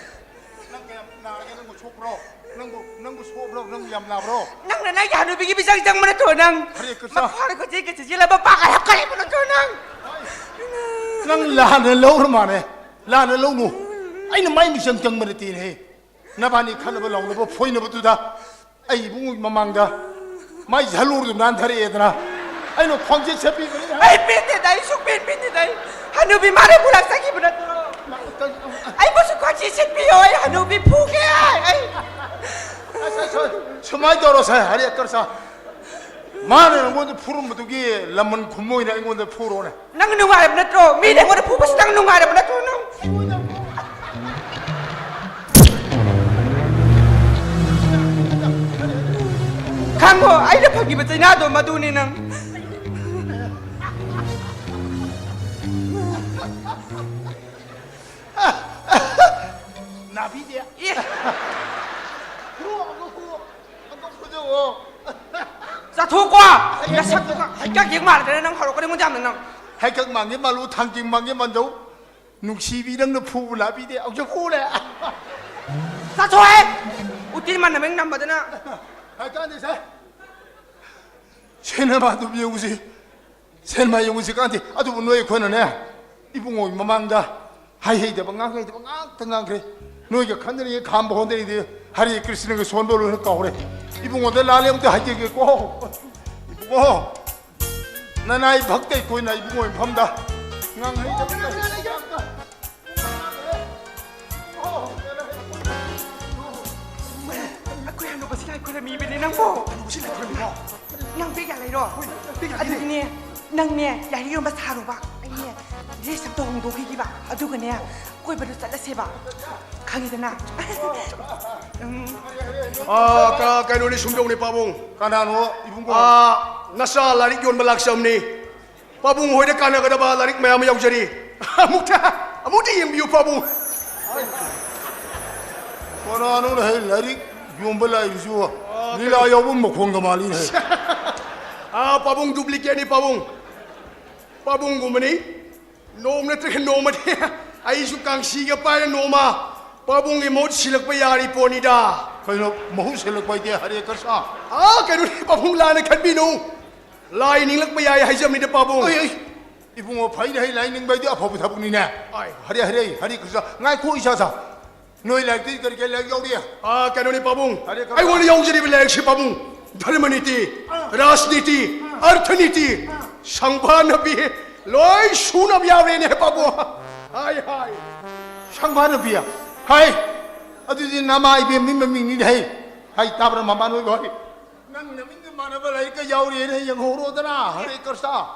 ꯅꯪ ꯀꯌꯥꯝ ꯅꯥꯔꯒꯦ? ꯅꯪꯕꯨ ꯁꯣꯛꯄ꯭ꯔꯣ? ꯅꯪꯕꯨ, ꯅꯪꯕꯨ ꯁꯣꯛꯄ꯭ꯔꯣ? ꯅꯪꯕꯨ ꯌꯥꯝ ꯅꯥꯕ꯭ꯔꯣ? ꯅꯪꯅ ꯅꯪꯒꯤ ꯍꯅꯨꯕꯤꯒꯤ ꯃꯤꯆꯪ ꯆꯪꯕ ꯅꯠꯇ꯭ꯔꯣ ꯅꯪ? ꯍꯔꯦ ꯀ꯭ꯔꯤꯁꯅ꯫ ꯃꯈ꯭ꯋꯥꯡꯗ ꯈꯨꯠꯆꯦꯛꯀ ꯆꯦꯛꯁꯤꯜꯂꯕ ꯄꯥꯒ ꯍꯥꯞꯀꯠꯂꯤꯕ ꯅꯠꯇ꯭ꯔꯣ ꯅꯪ? ꯅꯪ ꯂꯥꯟꯅ ꯂꯧꯔ ꯃꯥꯜꯂꯦ꯫ ꯂꯥꯟꯅ ꯂꯧꯅꯨ꯫ ꯑꯩꯅ ꯃꯥꯏ ꯃꯤꯆꯪ ꯆꯪꯕ ꯅꯠꯇꯦꯅꯦꯍꯦ꯫ ꯅꯕꯥꯅꯤ ꯈꯠꯅꯕ ꯂꯥꯎꯅꯕ ꯐꯣꯏꯅꯕꯗꯨꯗ ꯑꯩ ꯏꯕꯨꯡꯉꯣꯒꯤ ꯃꯃꯥꯡꯗ ꯃꯥꯏ ꯖꯂꯨꯔꯗꯨ ꯅꯥꯟꯊꯔꯛꯑꯦꯗꯅ ꯑꯩꯅ ꯈ꯭ꯋꯥꯡꯖꯦꯠ ꯁꯦꯠꯄꯤꯕꯅꯤ꯫ ꯑꯩ ꯄꯦꯟꯗꯦꯗ, ꯑꯩ ꯁꯨꯛꯄꯦꯟ ꯄꯦꯟꯗꯦꯗ꯫ ꯑꯩ ꯍꯅꯨꯕꯤ ꯃꯥꯅ ꯄꯨꯂꯥꯛꯆꯈꯤꯕ ꯅꯠꯇ꯭ꯔꯣ? ꯑꯩꯕꯨꯁꯨ ꯈꯣꯟꯖꯤ ꯁꯤꯠꯄꯤꯌꯣ, ꯑꯩ ꯍꯅꯨꯕꯤ ꯐꯨꯒꯦ꯫ ꯑꯩ ꯑꯁ, ꯑꯁ, ꯑꯁ, ꯁꯨꯃꯥꯏꯅ ꯇꯧꯔꯣ ꯁꯦ, ꯍꯔꯦ ꯀꯔꯁꯥ꯫ ꯃꯥꯅ ꯅꯪꯉꯣꯟꯗ ꯐꯨꯔꯝꯕꯗꯨꯒꯤ ꯂꯃꯟ ꯈꯨꯝꯕ ꯑꯣꯏꯅ ꯑꯩꯉꯣꯟꯗ ꯐꯨꯔꯣꯅꯦ꯫ ꯅꯪ ꯅꯨꯡꯉꯥꯏꯔꯕ ꯅꯠꯇ꯭ꯔꯣ? ꯃꯤꯅ ꯑꯩꯉꯣꯟꯗ ꯐꯨꯕꯁꯤ ꯅꯪ ꯅꯨꯡꯉꯥꯏꯔꯕ ꯅꯠꯇ꯭ꯔꯣ? ꯅꯪ ꯈꯪꯉꯣ, ꯑꯩꯅ ꯐꯪꯉꯤꯕ ꯆꯩꯅꯥꯗꯣ ꯃꯗꯨꯅꯤ ꯅꯪ꯫ ꯅꯥꯕꯤꯗꯦ꯫ ꯑꯦ꯫ ꯐꯨꯔꯣ, ꯑꯃꯨꯛ ꯐꯨꯔꯣ꯫ ꯑꯃꯨꯛ ꯐꯨꯖꯧꯋꯣ꯫ ꯆꯥꯊꯣꯛꯀꯣ꯫ ꯅꯁꯛꯇꯨꯒ ꯍꯩꯀꯛ ꯌꯦꯡ ꯃꯥꯜꯂꯗꯅ ꯅꯪ ꯍꯧꯔꯛꯀꯅꯤ ꯑꯩꯉꯣꯟꯗ ꯌꯥꯝꯅ ꯅꯪ꯫ ꯍꯩꯀꯛ ꯃꯥꯡꯒꯦ ꯃꯥꯜꯂꯨ, ꯊꯥꯡꯖꯤꯡ ꯃꯥꯡꯒꯦ ꯃꯥꯟꯗꯧ꯫ ꯅꯨꯡꯁꯤꯕꯤ ꯅꯪꯅ ꯐꯨꯕ ꯂꯥꯛꯄꯤꯗꯦ꯫ ꯑꯃꯨꯛꯁꯨ ꯐꯨꯔꯦ꯫ ꯆꯥꯊꯣꯛꯑꯦ꯫ ꯎꯇꯤ ꯃꯅꯝ ꯍꯦꯛ ꯅꯝꯕꯗꯅ꯫ ꯍꯥꯏꯀꯥꯟꯗꯦ ꯁꯦ꯫ ꯁꯤꯅꯦꯃꯥꯗꯨ ꯌꯦꯡꯉꯨꯁꯤ꯫ ꯁꯤꯅꯦꯃꯥ ꯌꯦꯡꯉꯨꯁꯤ ꯀꯥꯟꯗꯦ꯫ ꯑꯗꯨꯕꯨ ꯅꯣꯏ ꯑꯩꯈꯣꯏꯅꯅꯦ, ꯏꯕꯨꯡꯉꯣꯒꯤ ꯃꯃꯥꯡꯗ ꯍꯥꯏ ꯍꯩꯗꯕ, ꯉꯥꯡ ꯍꯩꯗꯕ ꯉꯥꯛꯇ ꯉꯥꯡꯈ꯭ꯔꯦ꯫ ꯅꯣꯏꯒ ꯈꯟꯗꯅ ꯈꯥꯝꯕ ꯍꯣꯠꯅꯔꯤꯗꯤ ꯍꯔꯦ ꯀ꯭ꯔꯤꯁꯅꯒ ꯁꯣꯟꯕ ꯂꯣꯏꯅ ꯀꯥꯎꯔꯦ꯫ ꯏꯕꯨꯡꯉꯣꯗ ꯂꯥꯜꯂꯦ ꯑꯝꯇ ꯍꯥꯏꯖꯒꯦꯀꯣ꯫ ꯏꯕꯨꯡꯉꯣ, ꯅꯅꯥꯏ ꯚꯛꯇ ꯑꯩꯈꯣꯏꯅ ꯏꯕꯨꯡꯉꯣ ꯃꯐꯝꯗ ꯉꯥꯡ ꯍꯩꯗꯕ ꯉꯥꯛꯇ꯫ ꯑꯩꯈꯣꯏ ꯍꯅꯨꯕꯁꯤ ꯂꯥꯏ ꯈꯣꯏꯔꯝꯃꯤꯕꯅꯦ ꯅꯪꯕꯣ꯫ ꯍꯅꯨꯕꯁꯤ ꯂꯥꯏ ꯈꯣꯏꯔꯝꯃꯤꯕꯣ? ꯅꯪ ꯕꯦꯛ ꯌꯥ ꯂꯩꯔꯣ? ꯍꯣꯏ, ꯕꯦꯛ ꯌꯥ ꯂꯩꯔꯦ꯫ ꯑꯗꯨꯗꯤꯅꯦ, ꯅꯪꯅꯦ ꯂꯥꯏꯔꯤꯛ ꯌꯣꯟꯕ ꯁꯥꯔꯣꯕ꯫ ꯑꯩꯅꯦ ꯗ꯭ꯔꯦꯁ ꯑꯝꯇ ꯍꯣꯡꯗꯣꯛꯈꯤꯒꯦꯕ꯫ ꯑꯗꯨꯒꯅꯦ ꯀꯣꯏꯕꯗꯣ ꯆꯠꯂꯁꯦꯕ꯫ ꯈꯪꯉꯤꯗꯅ? ꯎꯝ꯫ ꯑꯥ, ꯀ-, ꯀꯩꯅꯣꯅꯤ, ꯁꯨꯝꯗꯧꯅꯤ ꯄꯥꯕꯨꯡ꯫ ꯀꯅꯥꯅꯣ ꯏꯕꯨꯡꯉꯣ? ꯑꯥ, ꯅꯆꯥ ꯂꯥꯏꯔꯤꯛ ꯌꯣꯟꯕ ꯂꯥꯛꯆꯕꯅꯤ꯫ ꯄꯥꯕꯨꯡ ꯍꯣꯏꯗ ꯀꯥꯟꯅꯒꯗꯕ ꯂꯥꯏꯔꯤꯛ ꯃꯌꯥꯝ ꯑꯃ ꯌꯥꯎꯖꯔꯤ꯫ ꯑꯃꯨꯛꯇ, ꯑꯃꯨꯛꯇ ꯌꯦꯡꯕꯤꯌꯨ ꯄꯥꯕꯨꯡ꯫ ꯀꯅꯥꯅꯣꯅꯦ ꯍꯦ ꯂꯥꯏꯔꯤꯛ ꯌꯣꯟꯕ ꯂꯥꯛꯏꯁꯤꯕꯨ? ꯑꯥ, ꯂꯤꯂꯥ ꯌꯥꯎꯕ ꯃꯈꯣꯡꯒ ꯃꯥꯜꯂꯤꯅꯦ꯫ ꯑꯥ, ꯄꯥꯕꯨꯡ ꯗꯨꯄ꯭ꯂꯤꯀꯦꯠꯅꯤ ꯄꯥꯕꯨꯡ꯫ ꯄꯥꯕꯨꯡꯒꯨꯝꯕꯅꯤ꯫ ꯅꯣꯡꯃ ꯅꯠꯇ꯭ꯔꯒ ꯅꯣꯡꯃꯗꯤ ꯑꯩꯁꯨ ꯀꯥꯡꯁꯤꯒ ꯄꯥꯏꯔ ꯅꯣꯡꯃ ꯄꯥꯕꯨꯡꯒꯤ ꯃꯍꯨꯠ ꯁꯤꯜꯂꯛꯄ ꯌꯥꯔꯤ ꯄꯣꯠꯅꯤꯗ꯫ ꯀꯩꯅꯣ ꯃꯍꯨꯠ ꯁꯤꯜꯂꯛꯄ ꯍꯥꯏꯗꯤ ꯍꯔꯦ ꯀꯔꯁꯥ? ꯑꯥ, ꯀꯩꯅꯣꯅꯤ ꯄꯥꯕꯨꯡ, ꯂꯥꯟꯅ ꯈꯟꯕꯤꯅꯨ꯫ ꯂꯥꯏ ꯅꯤꯡꯂꯛꯄ ꯌꯥꯏ ꯍꯥꯏꯖꯕꯅꯤꯗ ꯄꯥꯕꯨꯡ꯫ ꯑꯩ, ꯑꯩ, ꯏꯕꯨꯡꯉꯣ, ꯐꯩꯅꯦ ꯍꯩ ꯂꯥꯏ ꯅꯤꯡꯕ ꯍꯥꯏꯗꯤ ꯑꯐꯕ ꯊꯕꯛꯅꯤꯅꯦ꯫ ꯑꯥꯏ꯫ ꯍꯔꯦ, ꯍꯔꯦ, ꯍꯔꯦ ꯀ꯭ꯔꯤꯁꯅ꯫ ꯉꯥꯏꯈꯣ ꯏꯁꯥ ꯁꯥ꯫ ꯅꯣꯏ ꯂꯥꯏꯔꯤꯛꯇꯤ ꯀꯔꯤ ꯀꯔꯤ ꯂꯥꯏꯔꯤꯛ ꯌꯥꯎꯔꯤ? ꯑꯥ, ꯀꯩꯅꯣꯅꯤ ꯄꯥꯕꯨꯡ꯫ ꯍꯔꯦ ꯀ꯭ꯔꯤꯁꯅ꯫ ꯑꯩꯉꯣꯟꯗ ꯌꯥꯎꯖꯔꯤꯕ ꯂꯥꯏꯔꯤꯛꯁꯤ ꯄꯥꯕꯨꯡ, ꯙꯔꯃ ꯅꯤꯇꯤ, ꯑꯥ꯫ ꯔꯥꯖꯅꯤꯇꯤ, ꯑꯥ꯫ ꯑꯔꯊ ꯅꯤꯇꯤ, ꯑꯥ꯫ ꯁꯪꯕꯥꯟꯅꯕꯤ, ꯂꯣꯏ ꯁꯨꯅꯕ ꯌꯥꯎꯔꯦꯅꯦ ꯄꯥꯕꯨꯡ꯫ ꯍꯥꯏ, ꯍꯥꯏ꯫ ꯁꯪꯐꯥ ꯅꯨꯄꯤ꯫ ꯍꯥꯏ꯫ ꯑꯗꯨꯗꯤ ꯅꯃꯥ ꯏꯕꯦꯝꯃꯤ ꯃꯃꯤꯡꯅꯤꯅꯦ ꯍꯩ꯫ ꯍꯥꯏ ꯇꯥꯕ꯭ꯔꯥ ꯃꯃꯥ ꯅꯣꯏꯕ ꯍꯩ꯫ ꯅꯪ ꯅꯃꯤꯡꯒ ꯃꯥꯟꯅꯕ ꯂꯥꯏꯔꯤꯛꯀ ꯌꯥꯎꯔꯤꯅꯦ ꯌꯦꯡꯍꯧꯔꯣꯗꯅ꯫ ꯍꯔꯦ ꯀ꯭ꯔꯁꯅ꯫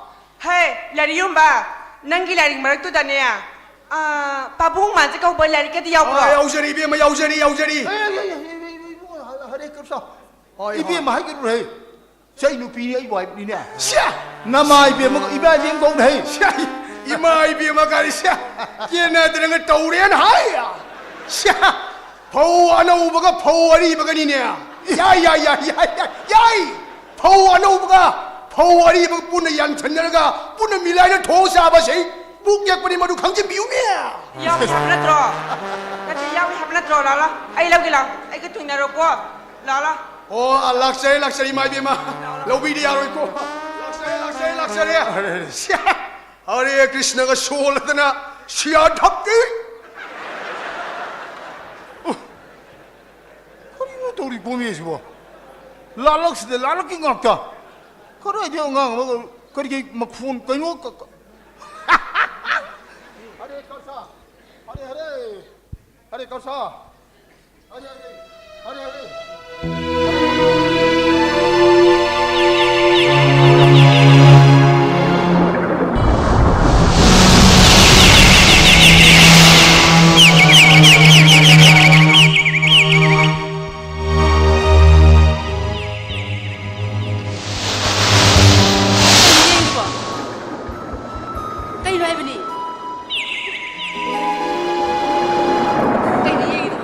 ꯍꯦ, ꯂꯥꯏꯔꯤꯛ ꯌꯣꯟꯕ, ꯅꯪꯒꯤ ꯂꯥꯏꯔꯤꯛ ꯃꯔꯛꯇꯨꯗꯅꯦ, ꯑ, ꯄꯥꯕꯨꯡ ꯃꯥꯟꯖ ꯀꯧꯕ ꯂꯥꯏꯔꯤꯛꯀꯗꯤ ꯌꯥꯎꯕ꯭ꯔꯣ? ꯑ, ꯌꯥꯎꯖꯔꯤ ꯏꯕꯦꯝꯃ, ꯌꯥꯎꯖꯔꯤ, ꯌꯥꯎꯖꯔꯤ꯫ ꯑꯦ, ꯑꯦ, ꯑꯦ, ꯑꯦ, ꯏꯕꯨꯡꯉꯣ, ꯍꯔꯦ ꯀ꯭ꯔꯁꯅ꯫ ꯍꯣꯏ, ꯍꯣꯏ꯫ ꯏꯕꯦꯝꯃ ꯍꯥꯏꯒꯅꯨ ꯍꯦ꯫ ꯁꯤ ꯑꯩ ꯅꯨꯄꯤꯅꯤ ꯑꯩꯕꯨ ꯍꯥꯏꯕꯅꯤꯅꯦ꯫ ꯁ꯭ꯌꯥ! ꯅꯃꯥ ꯏꯕꯦꯝꯃ, ꯏꯃꯥ ꯏꯕꯦꯝ ꯀꯧꯅ ꯍꯩ꯫ ꯁ꯭ꯌꯥ! ꯏꯃꯥ ꯏꯕꯦꯝꯃ ꯀꯥꯏꯅ ꯁ꯭ꯌꯥ! ꯀꯦꯅꯗꯅꯒ ꯇꯧꯔꯦꯅ ꯍꯥꯏ꯫ ꯁ꯭ꯌꯥ! ꯐꯧ ꯑꯅꯧꯕꯒ ꯐꯧ ꯑꯔꯤꯕꯒꯅꯤꯅꯦ꯫ ꯌꯥꯏ, ꯌꯥꯏ, ꯌꯥꯏ, ꯌꯥꯏ, ꯌꯥꯏ, ꯌꯥꯏ! ꯐꯧ ꯑꯅꯧꯕꯒ ꯐꯧ ꯑꯔꯤꯕꯒ ꯄꯨꯟꯅ ꯌꯥꯟꯁꯟꯅꯔꯒ ꯄꯨꯟꯅ ꯃꯤꯂꯥꯏꯅ ꯊꯣꯡ ꯆꯥꯕꯁꯦ ꯑꯩ ꯄꯨꯛ ꯌꯦꯛꯄꯅꯤ, ꯃꯗꯨ ꯈꯪꯖꯤꯟꯕꯤꯌꯨꯅꯦ꯫ ꯌꯥꯎꯏ ꯍꯥꯏꯕ ꯅꯠꯇ꯭ꯔꯣ? ꯅꯠꯇꯦ, ꯌꯥꯎꯏ ꯍꯥꯏꯕ ꯅꯠꯇ꯭ꯔꯣ? ꯂꯥꯛꯑꯣ, ꯂꯥꯛꯑꯣ꯫ ꯑꯩ ꯂꯧꯒꯦ, ꯂꯥꯛꯑꯣ꯫ ꯑꯩꯒ ꯊꯨꯡꯅꯔꯣꯀꯣ꯫ ꯂꯥꯛꯑꯣ, ꯂꯥꯛꯑꯣ꯫ ꯑꯣ, ꯂꯥꯛꯆꯔꯦ, ꯂꯥꯛꯆꯔꯦ, ꯏꯃꯥ ꯏꯕꯦꯝꯃ꯫ ꯂꯧꯕꯤꯗ ꯌꯥꯔꯣꯏꯀꯣ꯫ ꯂꯥꯛꯆꯔꯦ, ꯂꯥꯛꯆꯔꯦ, ꯂꯥꯛꯆꯔꯦ꯫ ꯑꯔꯦ, ꯑꯔꯦ, ꯑꯔꯦ꯫ ꯁ꯭ꯌꯥ! ꯍꯔꯦ ꯀ꯭ꯔꯤꯁꯅꯒ ꯁꯣꯜꯂꯗꯅ ꯁꯤꯌꯥ ꯙꯞꯇꯤ꯫ ꯎ, ꯀꯔꯤꯅꯣ ꯇꯧꯔꯤ ꯄꯣꯝꯃꯤ ꯑꯁꯤꯕꯣ? ꯂꯥꯜꯂꯛꯁꯤꯗ ꯂꯥꯜꯂꯛꯀꯤ ꯉꯥꯛꯇ꯫ ꯀꯗꯥꯏꯗꯩ ꯑꯉꯥꯡ ꯑꯃꯒ ꯀꯔꯤꯒꯤ ꯃꯈꯣꯟ ꯀꯩꯅꯣ ꯀ-, ꯀ-, ꯍꯔꯦ ꯀ꯭ꯔꯤꯁꯅ, ꯍꯔꯦ ꯍꯔꯦ, ꯍꯔꯦ ꯀ꯭ꯔꯤꯁꯅ꯫ ꯀꯩꯅꯣ ꯍꯥꯏꯕꯅꯤ? ꯀꯩꯅꯣ ꯌꯦꯡꯉꯤꯗꯣ?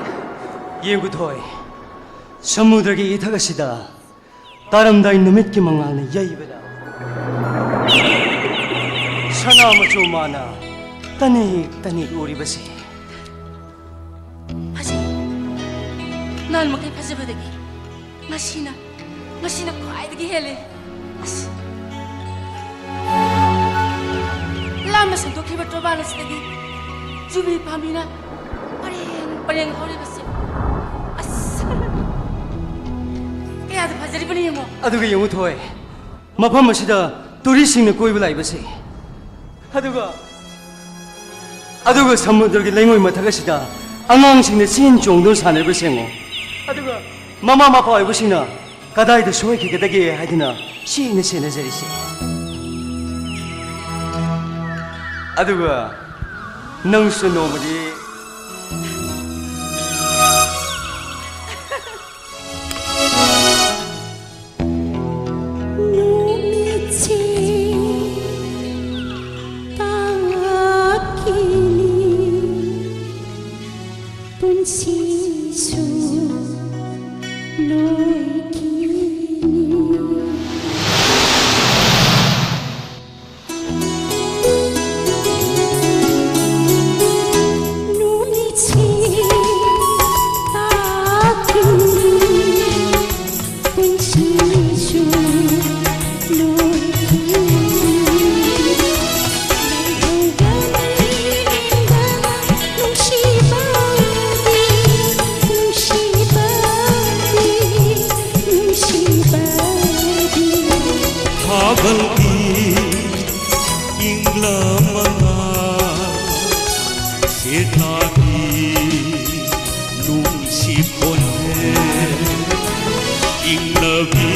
ꯌꯦꯡꯉꯨ ꯊꯣꯏ, ꯁꯃꯨꯗ꯭ꯔꯒꯤ ꯏꯊꯛ ꯑꯁꯤꯗ ꯇꯥꯔꯝꯗꯥꯏ ꯅꯨꯃꯤꯠꯀꯤ ꯃꯉꯥꯜꯅ ꯌꯩꯕꯗ ꯁꯅꯥ ꯃꯆꯨ ꯃꯥꯅ ꯇꯅꯤꯛ ꯇꯅꯤꯛ ꯎꯔꯤꯕꯁꯦ꯫ ꯐꯖꯩ꯫ ꯅꯍꯥꯟ ꯃꯈꯩ ꯐꯖꯕꯗꯒꯤ ꯉꯁꯤꯅ, ꯉꯁꯤꯅ ꯈ꯭ꯋꯥꯏꯗꯒꯤ ꯍꯦꯜꯂꯦ꯫ ꯑꯁ꯫ ꯂꯥꯞꯅ ꯁꯟꯗꯣꯛꯈꯤꯕ ꯇꯣꯔꯕꯥꯟ ꯑꯁꯤꯗꯒꯤ ꯖꯨꯕꯤꯂꯤ ꯄꯥꯝꯕꯤꯅ ꯄꯔꯦꯡ ꯄꯔꯦꯡ ꯍꯧꯔꯤꯕꯁꯦ꯫ ꯑꯁ꯫ ꯀꯌꯥꯗ ꯐꯖꯔꯤꯕꯅꯣ ꯌꯦꯡꯉꯣ꯫ ꯑꯗꯨꯒ ꯌꯦꯡꯉꯨ ꯊꯣꯏ, ꯃꯐꯝ ꯑꯁꯤꯗ ꯇꯨꯔꯤꯁꯁꯤꯡꯅ ꯀꯣꯏꯕ ꯂꯥꯛꯏꯕꯁꯦ꯫ ꯑꯗꯨꯒ ꯑꯗꯨꯒ ꯁꯃꯨꯗ꯭ꯔꯒꯤ ꯂꯩꯉꯣꯏ ꯃꯊꯛ ꯑꯁꯤꯗ ꯑꯉꯥꯡꯁꯤꯡꯅ ꯆꯦꯟ ꯆꯣꯡꯗꯨꯅ ꯁꯥꯟꯅꯔꯤꯕꯁꯦ ꯌꯦꯡꯉꯣ꯫ ꯑꯗꯨꯒ ꯃꯃꯥ ꯃꯄꯥ ꯑꯣꯏꯕꯁꯤꯡꯅ ꯀꯗꯥꯏꯗ ꯁꯣꯏꯈꯤꯒꯗꯒꯦ ꯍꯥꯏꯗꯨꯅ ꯆꯦꯟꯅ ꯁꯦꯟꯅꯖꯔꯤꯁꯦ꯫ ꯑꯗꯨꯒ ꯅꯪꯁꯨ ꯅꯣꯡꯃꯗꯤ ꯅꯨꯃꯤꯠꯁꯦ ꯇꯥꯈꯤꯅꯤ, ꯄꯨꯟꯁꯤꯁꯨ ꯂꯣꯏꯈꯤꯅꯤ꯫ ꯅꯨꯃꯤꯠꯁꯦ ꯇꯥꯈꯤꯅꯤ, ꯄꯨꯟꯁꯤꯁꯨ ꯂꯣꯏꯈꯤꯅꯤ꯫ ꯂꯩꯍꯧꯒꯅꯤ ꯅꯤꯡꯗꯅ ꯅꯨꯡꯁꯤꯕꯒꯤ, ꯅꯨꯡꯁꯤꯕꯒꯤ, ꯅꯨꯡꯁꯤꯕꯒꯤ꯫ ꯊꯥꯕꯜꯒꯤ ꯏꯪꯂꯝ ꯃꯉꯥꯜ, ꯁꯦꯠꯅꯥꯒꯤ ꯅꯨꯡꯁꯤ ꯈꯣꯟꯖꯦꯜ, ꯏꯪꯂꯕꯤ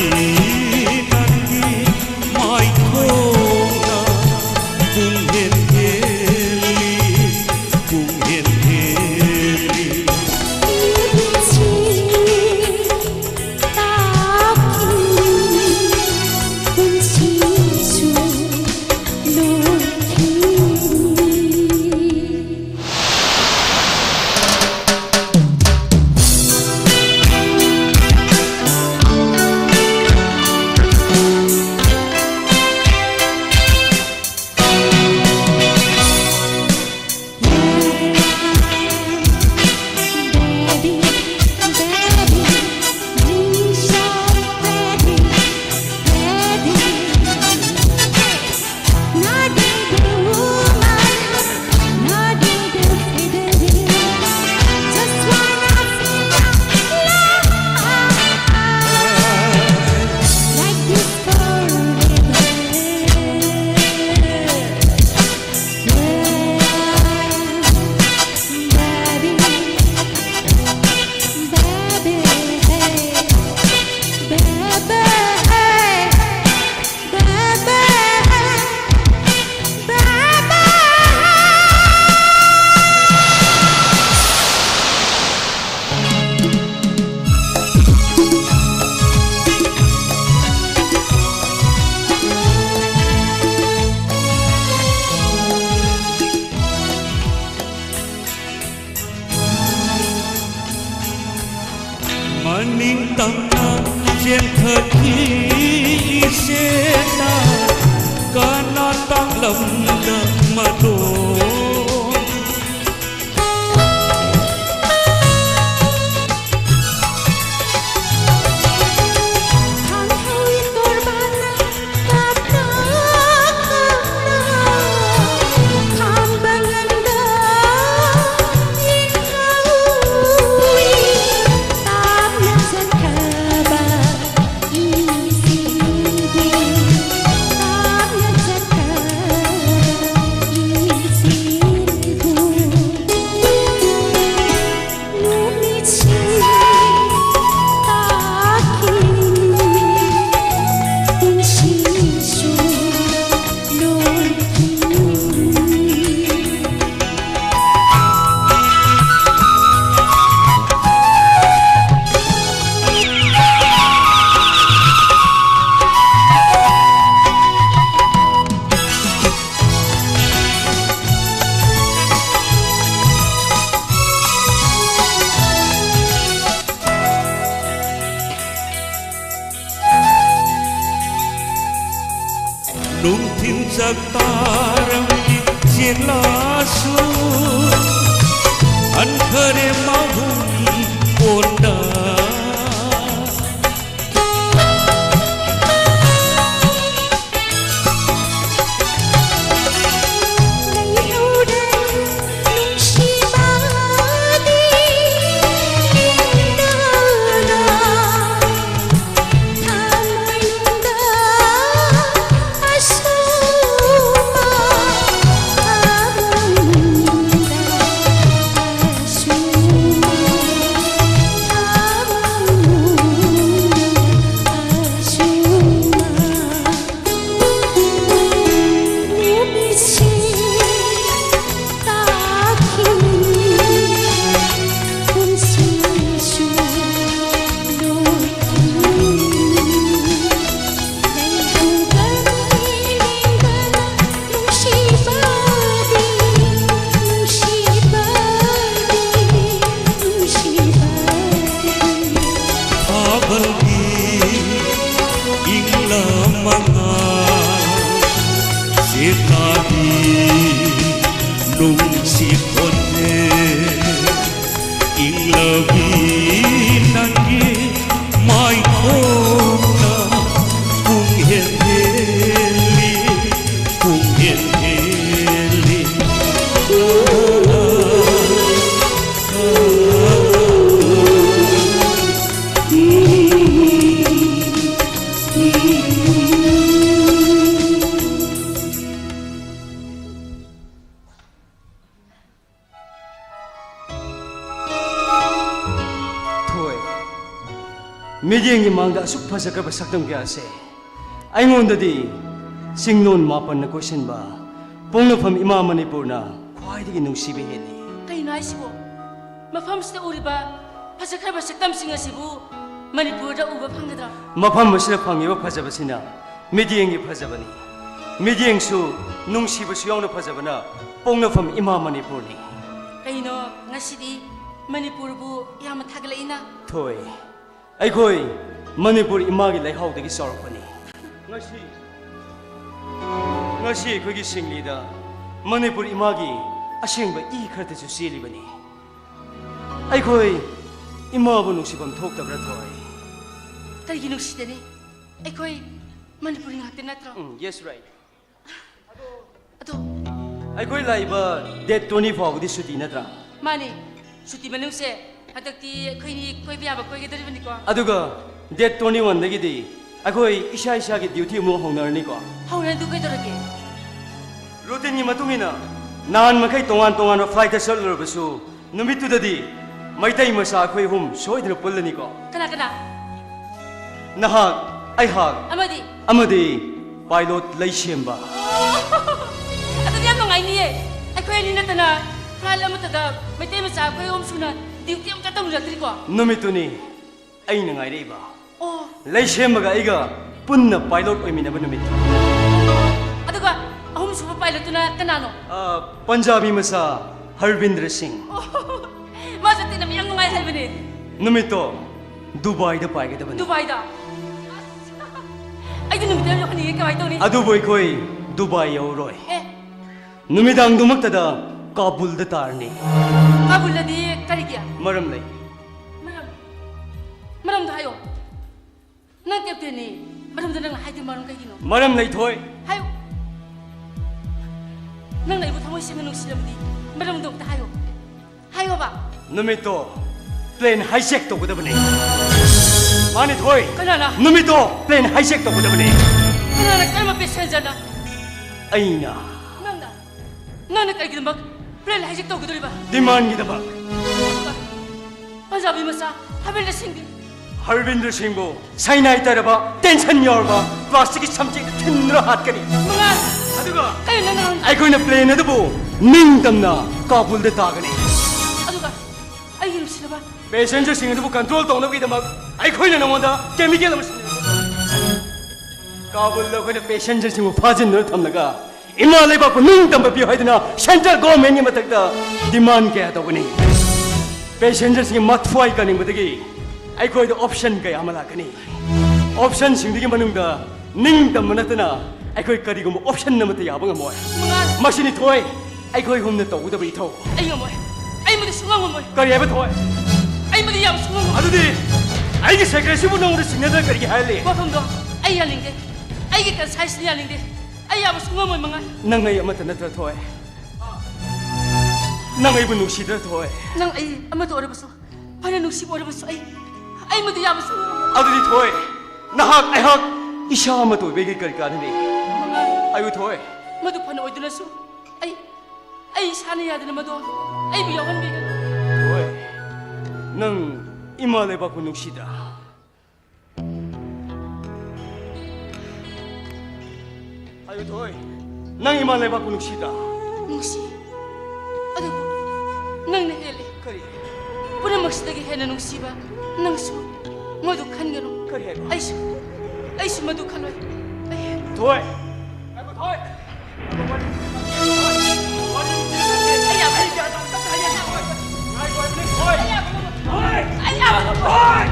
ꯅꯪꯒꯤ ꯃꯥꯏꯊꯣꯡꯅ ꯄꯨꯡꯍꯦꯟ ꯍꯦꯜꯂꯤ, ꯄꯨꯡꯍꯦꯟ ꯍꯦꯜꯂꯤ꯫ ꯑꯅꯤꯡꯇꯝꯅ ꯆꯦꯟꯊꯈꯤꯁꯦꯅ ꯀꯅꯥ ꯇꯥꯛꯂꯝꯂꯝꯃꯗꯣ? ꯅꯨꯡꯊꯤꯟ ꯆꯥꯛ ꯇꯥꯔꯝꯃꯤ ꯆꯦꯛꯂꯥꯁꯨ ꯍꯟꯈꯔꯦ ꯃꯍꯨꯝ ꯀꯣꯟꯗ꯫ ꯃꯤꯠꯌꯦꯡꯒꯤ ꯃꯥꯡꯗ ꯑꯁꯨꯛ ꯐꯖꯈ꯭ꯔꯕ ꯁꯛꯇꯝ ꯀꯌꯥ ꯑꯁꯦ ꯑꯩꯉꯣꯟꯗꯗꯤ ꯆꯤꯡꯂꯣꯟ ꯃꯥꯄꯟꯅ ꯀꯣꯏꯁꯤꯟꯕ ꯄꯣꯛꯅꯐꯝ ꯏꯃꯥ ꯃꯅꯤꯄꯨꯔꯅ ꯈ꯭ꯋꯥꯏꯗꯒꯤ ꯅꯨꯡꯁꯤꯕ ꯍꯦꯜꯂꯤ꯫ ꯀꯩꯅꯣ ꯍꯥꯏꯁꯤꯕꯣ? ꯃꯐꯝꯁꯤꯗ ꯎꯔꯤꯕ ꯐꯖꯈ꯭ꯔꯕ ꯁꯛꯇꯝꯁꯤꯡ ꯑꯁꯤꯕꯨ ꯃꯅꯤꯄꯨꯔꯗ ꯎꯕ ꯐꯪꯒꯗ꯭ꯔꯥ? ꯃꯐꯝ ꯑꯁꯤꯗ ꯐꯪꯉꯤꯕ ꯐꯖꯕꯁꯤꯅ ꯃꯤꯠꯌꯦꯡꯒꯤ ꯐꯖꯕꯅꯤ꯫ ꯃꯤꯠꯌꯦꯡꯁꯨ ꯅꯨꯡꯁꯤꯕꯁꯨ ꯌꯥꯎꯅ ꯐꯖꯕꯅ ꯄꯣꯛꯅꯐꯝ ꯏꯃꯥ ꯃꯅꯤꯄꯨꯔꯅꯤ꯫ ꯀꯩꯅꯣ, ꯉꯁꯤꯗꯤ ꯃꯅꯤꯄꯨꯔꯕꯨ ꯌꯥꯝꯅ ꯊꯥꯒꯠꯂꯛꯏꯅ? ꯊꯣꯏ, ꯑꯩꯈꯣꯏ ꯃꯅꯤꯄꯨꯔ ꯏꯃꯥꯒꯤ ꯂꯩꯍꯥꯎꯗꯒꯤ ꯆꯥꯎꯔꯛꯄꯅꯤ꯫ ꯉꯁꯤ, ꯉꯁꯤ ꯑꯩꯈꯣꯏꯒꯤ ꯁꯤꯡꯂꯤꯗ ꯃꯅꯤꯄꯨꯔ ꯏꯃꯥꯒꯤ ꯑꯁꯦꯡꯕ ꯏ ꯈꯔꯇꯁꯨ ꯆꯦꯜꯂꯤꯕꯅꯤ꯫ ꯑꯩꯈꯣꯏ ꯏꯃꯥꯕꯨ ꯅꯨꯡꯁꯤꯐꯝ ꯊꯣꯛꯇꯕ꯭ꯔꯥ, ꯊꯣꯏ? ꯀꯔꯤꯒꯤ ꯅꯨꯡꯁꯤꯗꯅꯤ? ꯑꯩꯈꯣꯏ ꯃꯅꯤꯄꯨꯔꯤ ꯉꯥꯛꯇ ꯅꯠꯇ꯭ꯔꯣ? ꯎꯝ, yes, right. ꯑꯗꯣ, ꯑꯩꯈꯣꯏ ꯂꯥꯛꯏꯕ date twenty ꯐꯥꯎꯕꯗꯤ ꯁꯨꯇꯤ ꯅꯠꯇ꯭ꯔꯥ? ꯃꯥꯅꯦ, ꯁꯨꯇꯤ ꯃꯅꯨꯡꯁꯦ ꯍꯟꯗꯛꯇꯤ ꯑꯩꯈꯣꯏꯅꯤ ꯀꯣꯏꯕ ꯌꯥꯕ ꯀꯣꯏꯒꯗꯧꯔꯤꯕꯅꯤꯀꯣ꯫ ꯑꯗꯨꯒ date twenty one ꯗꯒꯤꯗꯤ ꯑꯩꯈꯣꯏ ꯏꯁꯥ ꯏꯁꯥꯒꯤ duty ꯑꯃꯨꯛ ꯍꯧꯅꯔꯅꯤꯀꯣ꯫ ꯍꯧꯔꯅꯤ, ꯑꯗꯨ ꯀꯩꯗꯧꯔꯒꯦ? Routine ꯒꯤ ꯃꯇꯨꯡ ꯏꯟꯅ ꯅꯍꯥꯟ ꯃꯈꯩ ꯇꯣꯉꯥꯟ ꯇꯣꯉꯥꯟꯕ flight ꯇ ꯆꯠꯂꯨꯔꯕꯁꯨ, ꯅꯨꯃꯤꯠꯇꯨꯗꯗꯤ ꯃꯩꯇꯩ ꯃꯆꯥ ꯑꯩꯈꯣꯏ ꯑꯍꯨꯝ ꯁꯣꯏꯗꯅ ꯄꯨꯜꯂꯅꯤꯀꯣ꯫ ꯀꯅꯥ ꯀꯅꯥ? ꯅꯍꯥꯛ, ꯑꯩꯍꯥꯛ, ꯑꯃꯗꯤ? ꯑꯃꯗꯤ pilot ꯂꯩꯁꯦꯝꯕ꯫ ꯑꯣ! ꯑꯗꯨꯗꯤ ꯌꯥꯝ ꯅꯨꯡꯉꯥꯏꯅꯤꯌꯦ꯫ ꯑꯩꯈꯣꯏ ꯑꯅꯤ ꯅꯠꯇꯅ flight ꯑꯃꯠꯇꯗ ꯃꯩꯇꯩ ꯃꯆꯥ ꯑꯩꯈꯣꯏ ꯑꯍꯨꯝ ꯁꯨꯅ duty ꯑꯃꯠꯇ ꯇꯧꯅꯔꯛꯇ꯭ꯔꯤꯀꯣ꯫ ꯅꯨꯃꯤꯠꯇꯨꯅꯤ ꯑꯩꯅ ꯉꯥꯏꯔꯛꯏꯕ꯫ ꯑꯣ꯫ ꯂꯩꯁꯦꯝꯕꯒ ꯑꯩꯒ ꯄꯨꯟꯅ pilot ꯑꯣꯏꯃꯤꯟꯅꯕ ꯅꯨꯃꯤꯠꯇꯣ꯫ ꯑꯗꯨꯒ ꯑꯍꯨꯝꯁꯨꯕ pilot ꯇꯨꯅ ꯀꯅꯥꯅꯣ? ꯑ, ꯄꯟꯖꯥꯕꯤ ꯃꯆꯥ ꯍꯔꯕꯤꯟꯗ꯭ꯔ ꯁꯤꯡ꯫ ꯑꯣ, ꯃꯥꯁꯨ ꯇꯤꯟꯅꯕ ꯌꯥꯝ ꯅꯨꯡꯉꯥꯏ ꯍꯥꯏꯕꯅꯦ꯫ ꯅꯨꯃꯤꯠꯇꯣ ꯗꯨꯕꯥꯏꯗ ꯄꯥꯏꯒꯗꯕꯅꯤ꯫ ꯗꯨꯕꯥꯏꯗ? ꯑꯩꯗꯤ ꯅꯨꯃꯤꯠꯇꯣ ꯌꯥꯝ ꯌꯧꯍꯟꯅꯤꯡꯉꯦ, ꯀꯃꯥꯏꯅ ꯇꯧꯅꯤ? ꯑꯗꯨꯕꯨ ꯑꯩꯈꯣꯏ ꯗꯨꯕꯥꯏ ꯌꯧꯔꯣꯏ꯫ ꯑꯦ꯫ ꯅꯨꯃꯤꯗꯥꯡꯗꯨꯃꯛꯇꯗ ꯀꯥꯕꯨꯜꯗ ꯇꯥꯔꯅꯤ꯫ ꯀꯥꯕꯨꯜꯗꯗꯤ ꯀꯔꯤꯒꯤ? ꯃꯔꯝ ꯂꯩ꯫ ꯃꯔꯝ? ꯃꯔꯝꯗꯣ ꯍꯥꯏꯌꯣ꯫ ꯅꯪ captain ꯅꯤ꯫ ꯃꯔꯝꯗꯣ ꯅꯪꯅ ꯍꯥꯏꯗꯤ ꯃꯔꯝ ꯀꯩꯒꯤꯅꯣ? ꯃꯔꯝ ꯂꯩ, ꯊꯣꯏ꯫ ꯍꯥꯏꯌꯨ꯫ ꯅꯪꯅ ꯑꯩꯕꯨ ꯊꯃꯣꯏ ꯁꯦꯡꯅ ꯅꯨꯡꯁꯤꯔꯕꯗꯤ ꯃꯔꯝꯗꯣ ꯑꯝꯇ ꯍꯥꯏꯌꯨ꯫ ꯍꯥꯏꯌꯣꯕ꯫ ꯅꯨꯃꯤꯠꯇꯣ plane hijack ꯇꯧꯒꯗꯕꯅꯤ꯫ ꯃꯥꯅꯤ, ꯊꯣꯏ꯫ ꯀꯅꯥꯅ? ꯅꯨꯃꯤꯠꯇꯣ plane hijack ꯇꯧꯒꯗꯕꯅꯤ꯫ ꯀꯅꯥꯅ? ꯀꯔꯝꯕ passenger ꯅ? ꯑꯩꯅ꯫ ꯅꯪꯅ? ꯅꯪꯅ ꯀꯩꯒꯤꯗꯃꯛ plane hijack ꯇꯧꯒꯗꯧꯔꯤꯕ? Demand ꯒꯤꯗꯃꯛ꯫ ꯄꯟꯖꯥꯕꯤ ꯃꯆꯥ ꯍꯔꯕꯤꯟꯗ꯭ꯔ ꯁꯤꯡꯗꯤ? ꯍꯔꯕꯤꯟꯗ꯭ꯔ ꯁꯤꯡꯕꯨ ꯁꯥꯏꯅꯥꯏ ꯇꯩꯔꯕ, ꯇꯦꯟꯁꯟ ꯌꯥꯎꯔꯕ ꯄ꯭ꯂꯥꯁꯇꯤꯛꯀꯤ ꯁꯝꯆꯦꯠꯅ ꯊꯤꯟꯗꯨꯅ ꯍꯥꯠꯀꯅꯤ꯫ ꯃꯉꯥꯜ! ꯑꯗꯨꯒ ꯀꯩꯅꯣ ꯅꯪ ꯉꯥꯡ- ꯑꯩꯈꯣꯏꯅ ꯄ꯭ꯂꯦꯟ ꯑꯗꯨꯕꯨ ꯅꯤꯡꯇꯝꯅ ꯀꯥꯕꯨꯜꯗ ꯇꯥꯒꯅꯤ꯫ ꯑꯗꯨꯒ ꯑꯩꯒꯤ ꯅꯨꯡꯁꯤꯔꯕ ꯄꯦꯁꯦꯟꯖꯔꯁꯤꯡ ꯑꯗꯨꯕꯨ ꯀꯟꯇ꯭ꯔꯣꯜ ꯇꯧꯅꯕꯒꯤꯗꯃꯛ ꯑꯩꯈꯣꯏꯅ ꯅꯉꯣꯟꯗ ꯀꯦꯃꯤꯀꯦꯜ ꯑꯃ ꯁꯤꯖꯤꯟꯅꯒꯅꯤ꯫ ꯀꯥꯕꯨꯜꯗ ꯑꯩꯈꯣꯏꯅ ꯄꯦꯁꯦꯟꯖꯔꯁꯤꯡꯕꯨ ꯐꯥꯖꯤꯟꯗꯨꯅ ꯊꯝꯂꯒ ꯏꯃꯥ ꯂꯩꯕꯥꯛꯄꯨ ꯅꯤꯡꯇꯝꯕ ꯄꯤꯌꯨ ꯍꯥꯏꯗꯨꯅ ꯁꯦꯟꯇ꯭ꯔꯦꯜ ꯒꯣꯔꯃꯦꯟꯒꯤ ꯃꯊꯛꯇ ꯗꯤꯃꯥꯟ ꯀꯌꯥ ꯇꯧꯒꯅꯤ꯫ ꯄꯦꯁꯦꯟꯖꯔꯁꯤꯡꯒꯤ ꯃꯊ꯭ꯋꯥꯏ ꯀꯟꯅꯤꯡꯕꯗꯒꯤ ꯑꯩꯈꯣꯏꯗ ꯑꯣꯞꯁꯟ ꯀꯌꯥ ꯑꯃ ꯂꯥꯛꯀꯅꯤ꯫ ꯑꯣꯞꯁꯟꯁꯤꯡꯗꯨꯒꯤ ꯃꯅꯨꯡꯗ ꯅꯤꯡꯇꯝꯕ ꯅꯠꯇꯅ ꯑꯩꯈꯣꯏ ꯀꯔꯤꯒꯨꯝꯕ ꯑꯣꯞꯁꯟ ꯑꯃꯠꯇ ꯌꯥꯕ ꯉꯝꯃꯣꯏ꯫ ꯃꯉꯥꯜ! ꯃꯁꯤꯅꯤ ꯊꯣꯏ, ꯑꯩꯈꯣꯏ ꯑꯍꯨꯝꯅ ꯇꯧꯒꯗꯕ ꯏꯊꯧ꯫ ꯑꯩ ꯉꯝꯃꯣꯏ꯫ ꯑꯩ ꯃꯗꯨ ꯁꯨꯡꯉꯝ ꯉꯝꯃꯣꯏ꯫ ꯀꯔꯤ ꯍꯥꯏꯕ ꯊꯣꯏ? ꯑꯩ ꯃꯗꯨ ꯌꯥꯕ ꯁꯨꯡꯉꯝ ꯉꯝꯃꯣꯏ꯫ ꯑꯗꯨꯗꯤ ꯑꯩꯒꯤ ꯁꯦꯀ꯭ꯔꯦꯠꯁꯤꯕꯨ ꯅꯉꯣꯟꯗ ꯁꯤꯡꯅꯗꯅ ꯀꯔꯤꯒꯤ ꯍꯥꯏꯍꯜꯂꯤ? ꯋꯥꯐꯝꯗꯣ ꯑꯩ ꯌꯥꯅꯤꯡꯗꯦ꯫ ꯑꯩꯒꯤ ꯀꯟꯁꯥꯏꯁꯅ ꯌꯥꯅꯤꯡꯗꯦ꯫ ꯑꯩ ꯌꯥꯕ ꯁꯨꯡꯉꯝ ꯉꯝꯃꯣꯏ, ꯃꯉꯥꯜ꯫ ꯅꯪ ꯑꯩ ꯑꯃꯠꯇ ꯅꯠꯇ꯭ꯔ ꯊꯣꯏ? ꯅꯪ ꯑꯩꯕꯨ ꯅꯨꯡꯁꯤꯗ꯭ꯔ ꯊꯣꯏ? ꯅꯪ ꯑꯩ ꯑꯃꯠꯇ ꯑꯣꯏꯔꯕꯁꯨ, ꯐꯅ ꯅꯨꯡꯁꯤꯕ ꯑꯣꯏꯔꯕꯁꯨ ꯑꯩ, ꯑꯩ ꯃꯗꯨ ꯌꯥꯕ ꯁꯨꯡꯉꯝ ꯉꯝꯃꯣꯏ꯫ ꯑꯗꯨꯗꯤ ꯊꯣꯏ, ꯅꯍꯥꯛ ꯑꯩꯍꯥꯛ ꯏꯁꯥ ꯑꯃꯠꯇ ꯑꯣꯏꯕꯒꯤ ꯀꯔꯤ ꯀꯥꯟꯅꯔꯤ? ꯃꯉꯥꯜ꯫ ꯑꯩꯕꯨ ꯊꯣꯏ꯫ ꯃꯗꯨ ꯐꯅ ꯑꯣꯏꯗꯨꯅꯁꯨ ꯑꯩ, ꯑꯩ ꯏꯁꯥꯅ ꯌꯥꯗꯅ ꯃꯗꯨ ꯑꯩꯕꯨ ꯌꯥꯎꯍꯟꯕꯤꯒꯅꯨ꯫ ꯊꯣꯏ, ꯅꯪ ꯏꯃꯥ ꯂꯩꯕꯥꯛꯄꯨ ꯅꯨꯡꯁꯤꯗ꯭ꯔꯥ? ꯑꯌꯨ ꯊꯣꯏ, ꯅꯪ ꯏꯃꯥ ꯂꯩꯕꯥꯛꯄꯨ ꯅꯨꯡꯁꯤꯗ꯭ꯔꯥ? ꯅꯨꯡꯁꯤ꯫ ꯑꯗꯨꯕꯨ ꯅꯪꯅ ꯍꯦꯜꯂꯤ꯫ ꯀꯔꯤ? ꯄꯨꯝꯅꯃꯛꯁꯤꯗꯒꯤ ꯍꯦꯟꯅ ꯅꯨꯡꯁꯤꯕ ꯅꯪꯁꯨ ꯃꯗꯨ ꯈꯟꯒꯅꯨ꯫ ꯀꯔꯤ ꯍꯥꯏꯕ? ꯑꯩꯁꯨ, ꯑꯩꯁꯨ ꯃꯗꯨ ꯈꯜꯂꯣꯏ꯫ ꯑꯩ ꯊꯣꯏ! ꯉꯥꯏꯈꯣ, ꯊꯣꯏ! ꯉꯥꯏꯈꯣ, ꯋꯥꯔꯤ ꯑꯩ ꯌꯥꯝ ꯉꯥꯏꯈꯣ ꯍꯥꯏꯕꯅꯦ, ꯊꯣꯏ! ꯑꯩ ꯌꯥꯝ ꯊꯣꯏ! ꯑꯩ ꯌꯥꯝ ꯊꯣꯏ!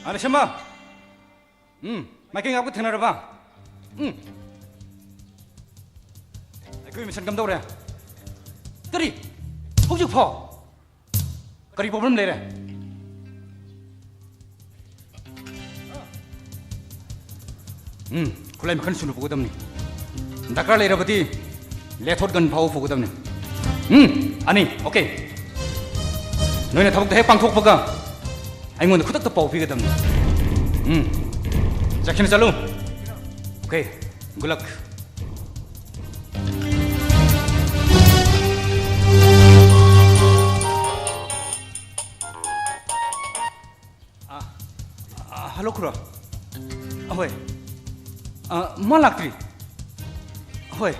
ꯑꯅꯤꯁꯦꯝꯕ! ꯎꯝ, ꯃꯥꯏꯀꯩ ꯉꯥꯛꯄ ꯊꯦꯡꯅꯔꯕ? ꯎꯝ꯫ ꯑꯩꯈꯣꯏ ꯃꯤꯁꯟ ꯀꯝꯗꯧꯔꯦ? ꯀꯔꯤ? ꯍꯧꯖꯤꯛ ꯐꯥꯎ? ꯀꯔꯤ ꯄ꯭ꯔꯣꯕ꯭ꯂꯦꯝ ꯂꯩꯔꯦ? ꯎꯝ, ꯈꯨꯠꯂꯥꯏ ꯃꯈꯜ ꯁꯨꯅ ꯄꯨꯒꯗꯕꯅꯤ꯫ ꯗꯔꯀꯥꯔ ꯂꯩꯔꯕꯗꯤ lethal gun ꯐꯥꯎꯕ ꯄꯨꯒꯗꯕꯅꯤ꯫ ꯎꯝ, ꯑꯅꯤ, okay꯫ ꯅꯣꯏꯅ ꯊꯕꯛꯇꯣ ꯍꯦꯛ ꯄꯥꯡꯊꯣꯛꯄꯒ ꯑꯩꯉꯣꯟꯗ ꯈꯨꯗꯛꯇ ꯄꯥꯎ ꯄꯤꯒꯗꯕꯅꯤ꯫ ꯎꯝ, ꯆꯠꯈꯤꯅ ꯆꯠꯂꯨ꯫ Okay, good luck꯫ ꯑ, ꯑ, hello, ꯈꯨꯔꯥ꯫ ꯑꯍꯣꯏ꯫ ꯑ, ꯃꯥ ꯂꯥꯛꯇ꯭ꯔꯤ꯫ ꯍꯣꯏ,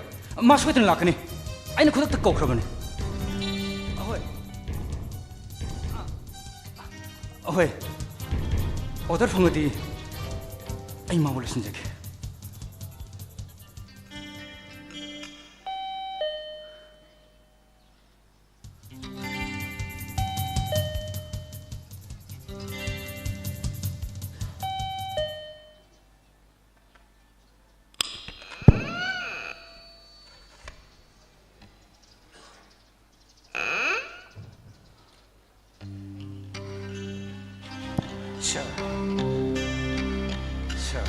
ꯃꯥ ꯁꯣꯏꯗꯅ ꯂꯥꯛꯀꯅꯤ꯫ ꯑꯩꯅ ꯈꯨꯗꯛꯇ ꯀꯧꯈ꯭ꯔꯕꯅꯤ꯫ ꯑꯍꯣꯏ꯫ ꯑ, ꯑꯍꯣꯏ꯫ Order ꯐꯪꯉꯗꯤ ꯑꯩ ꯃꯥꯕꯨ ꯂꯣꯏꯁꯤꯟꯖꯒꯦ꯫ Sir. Sir.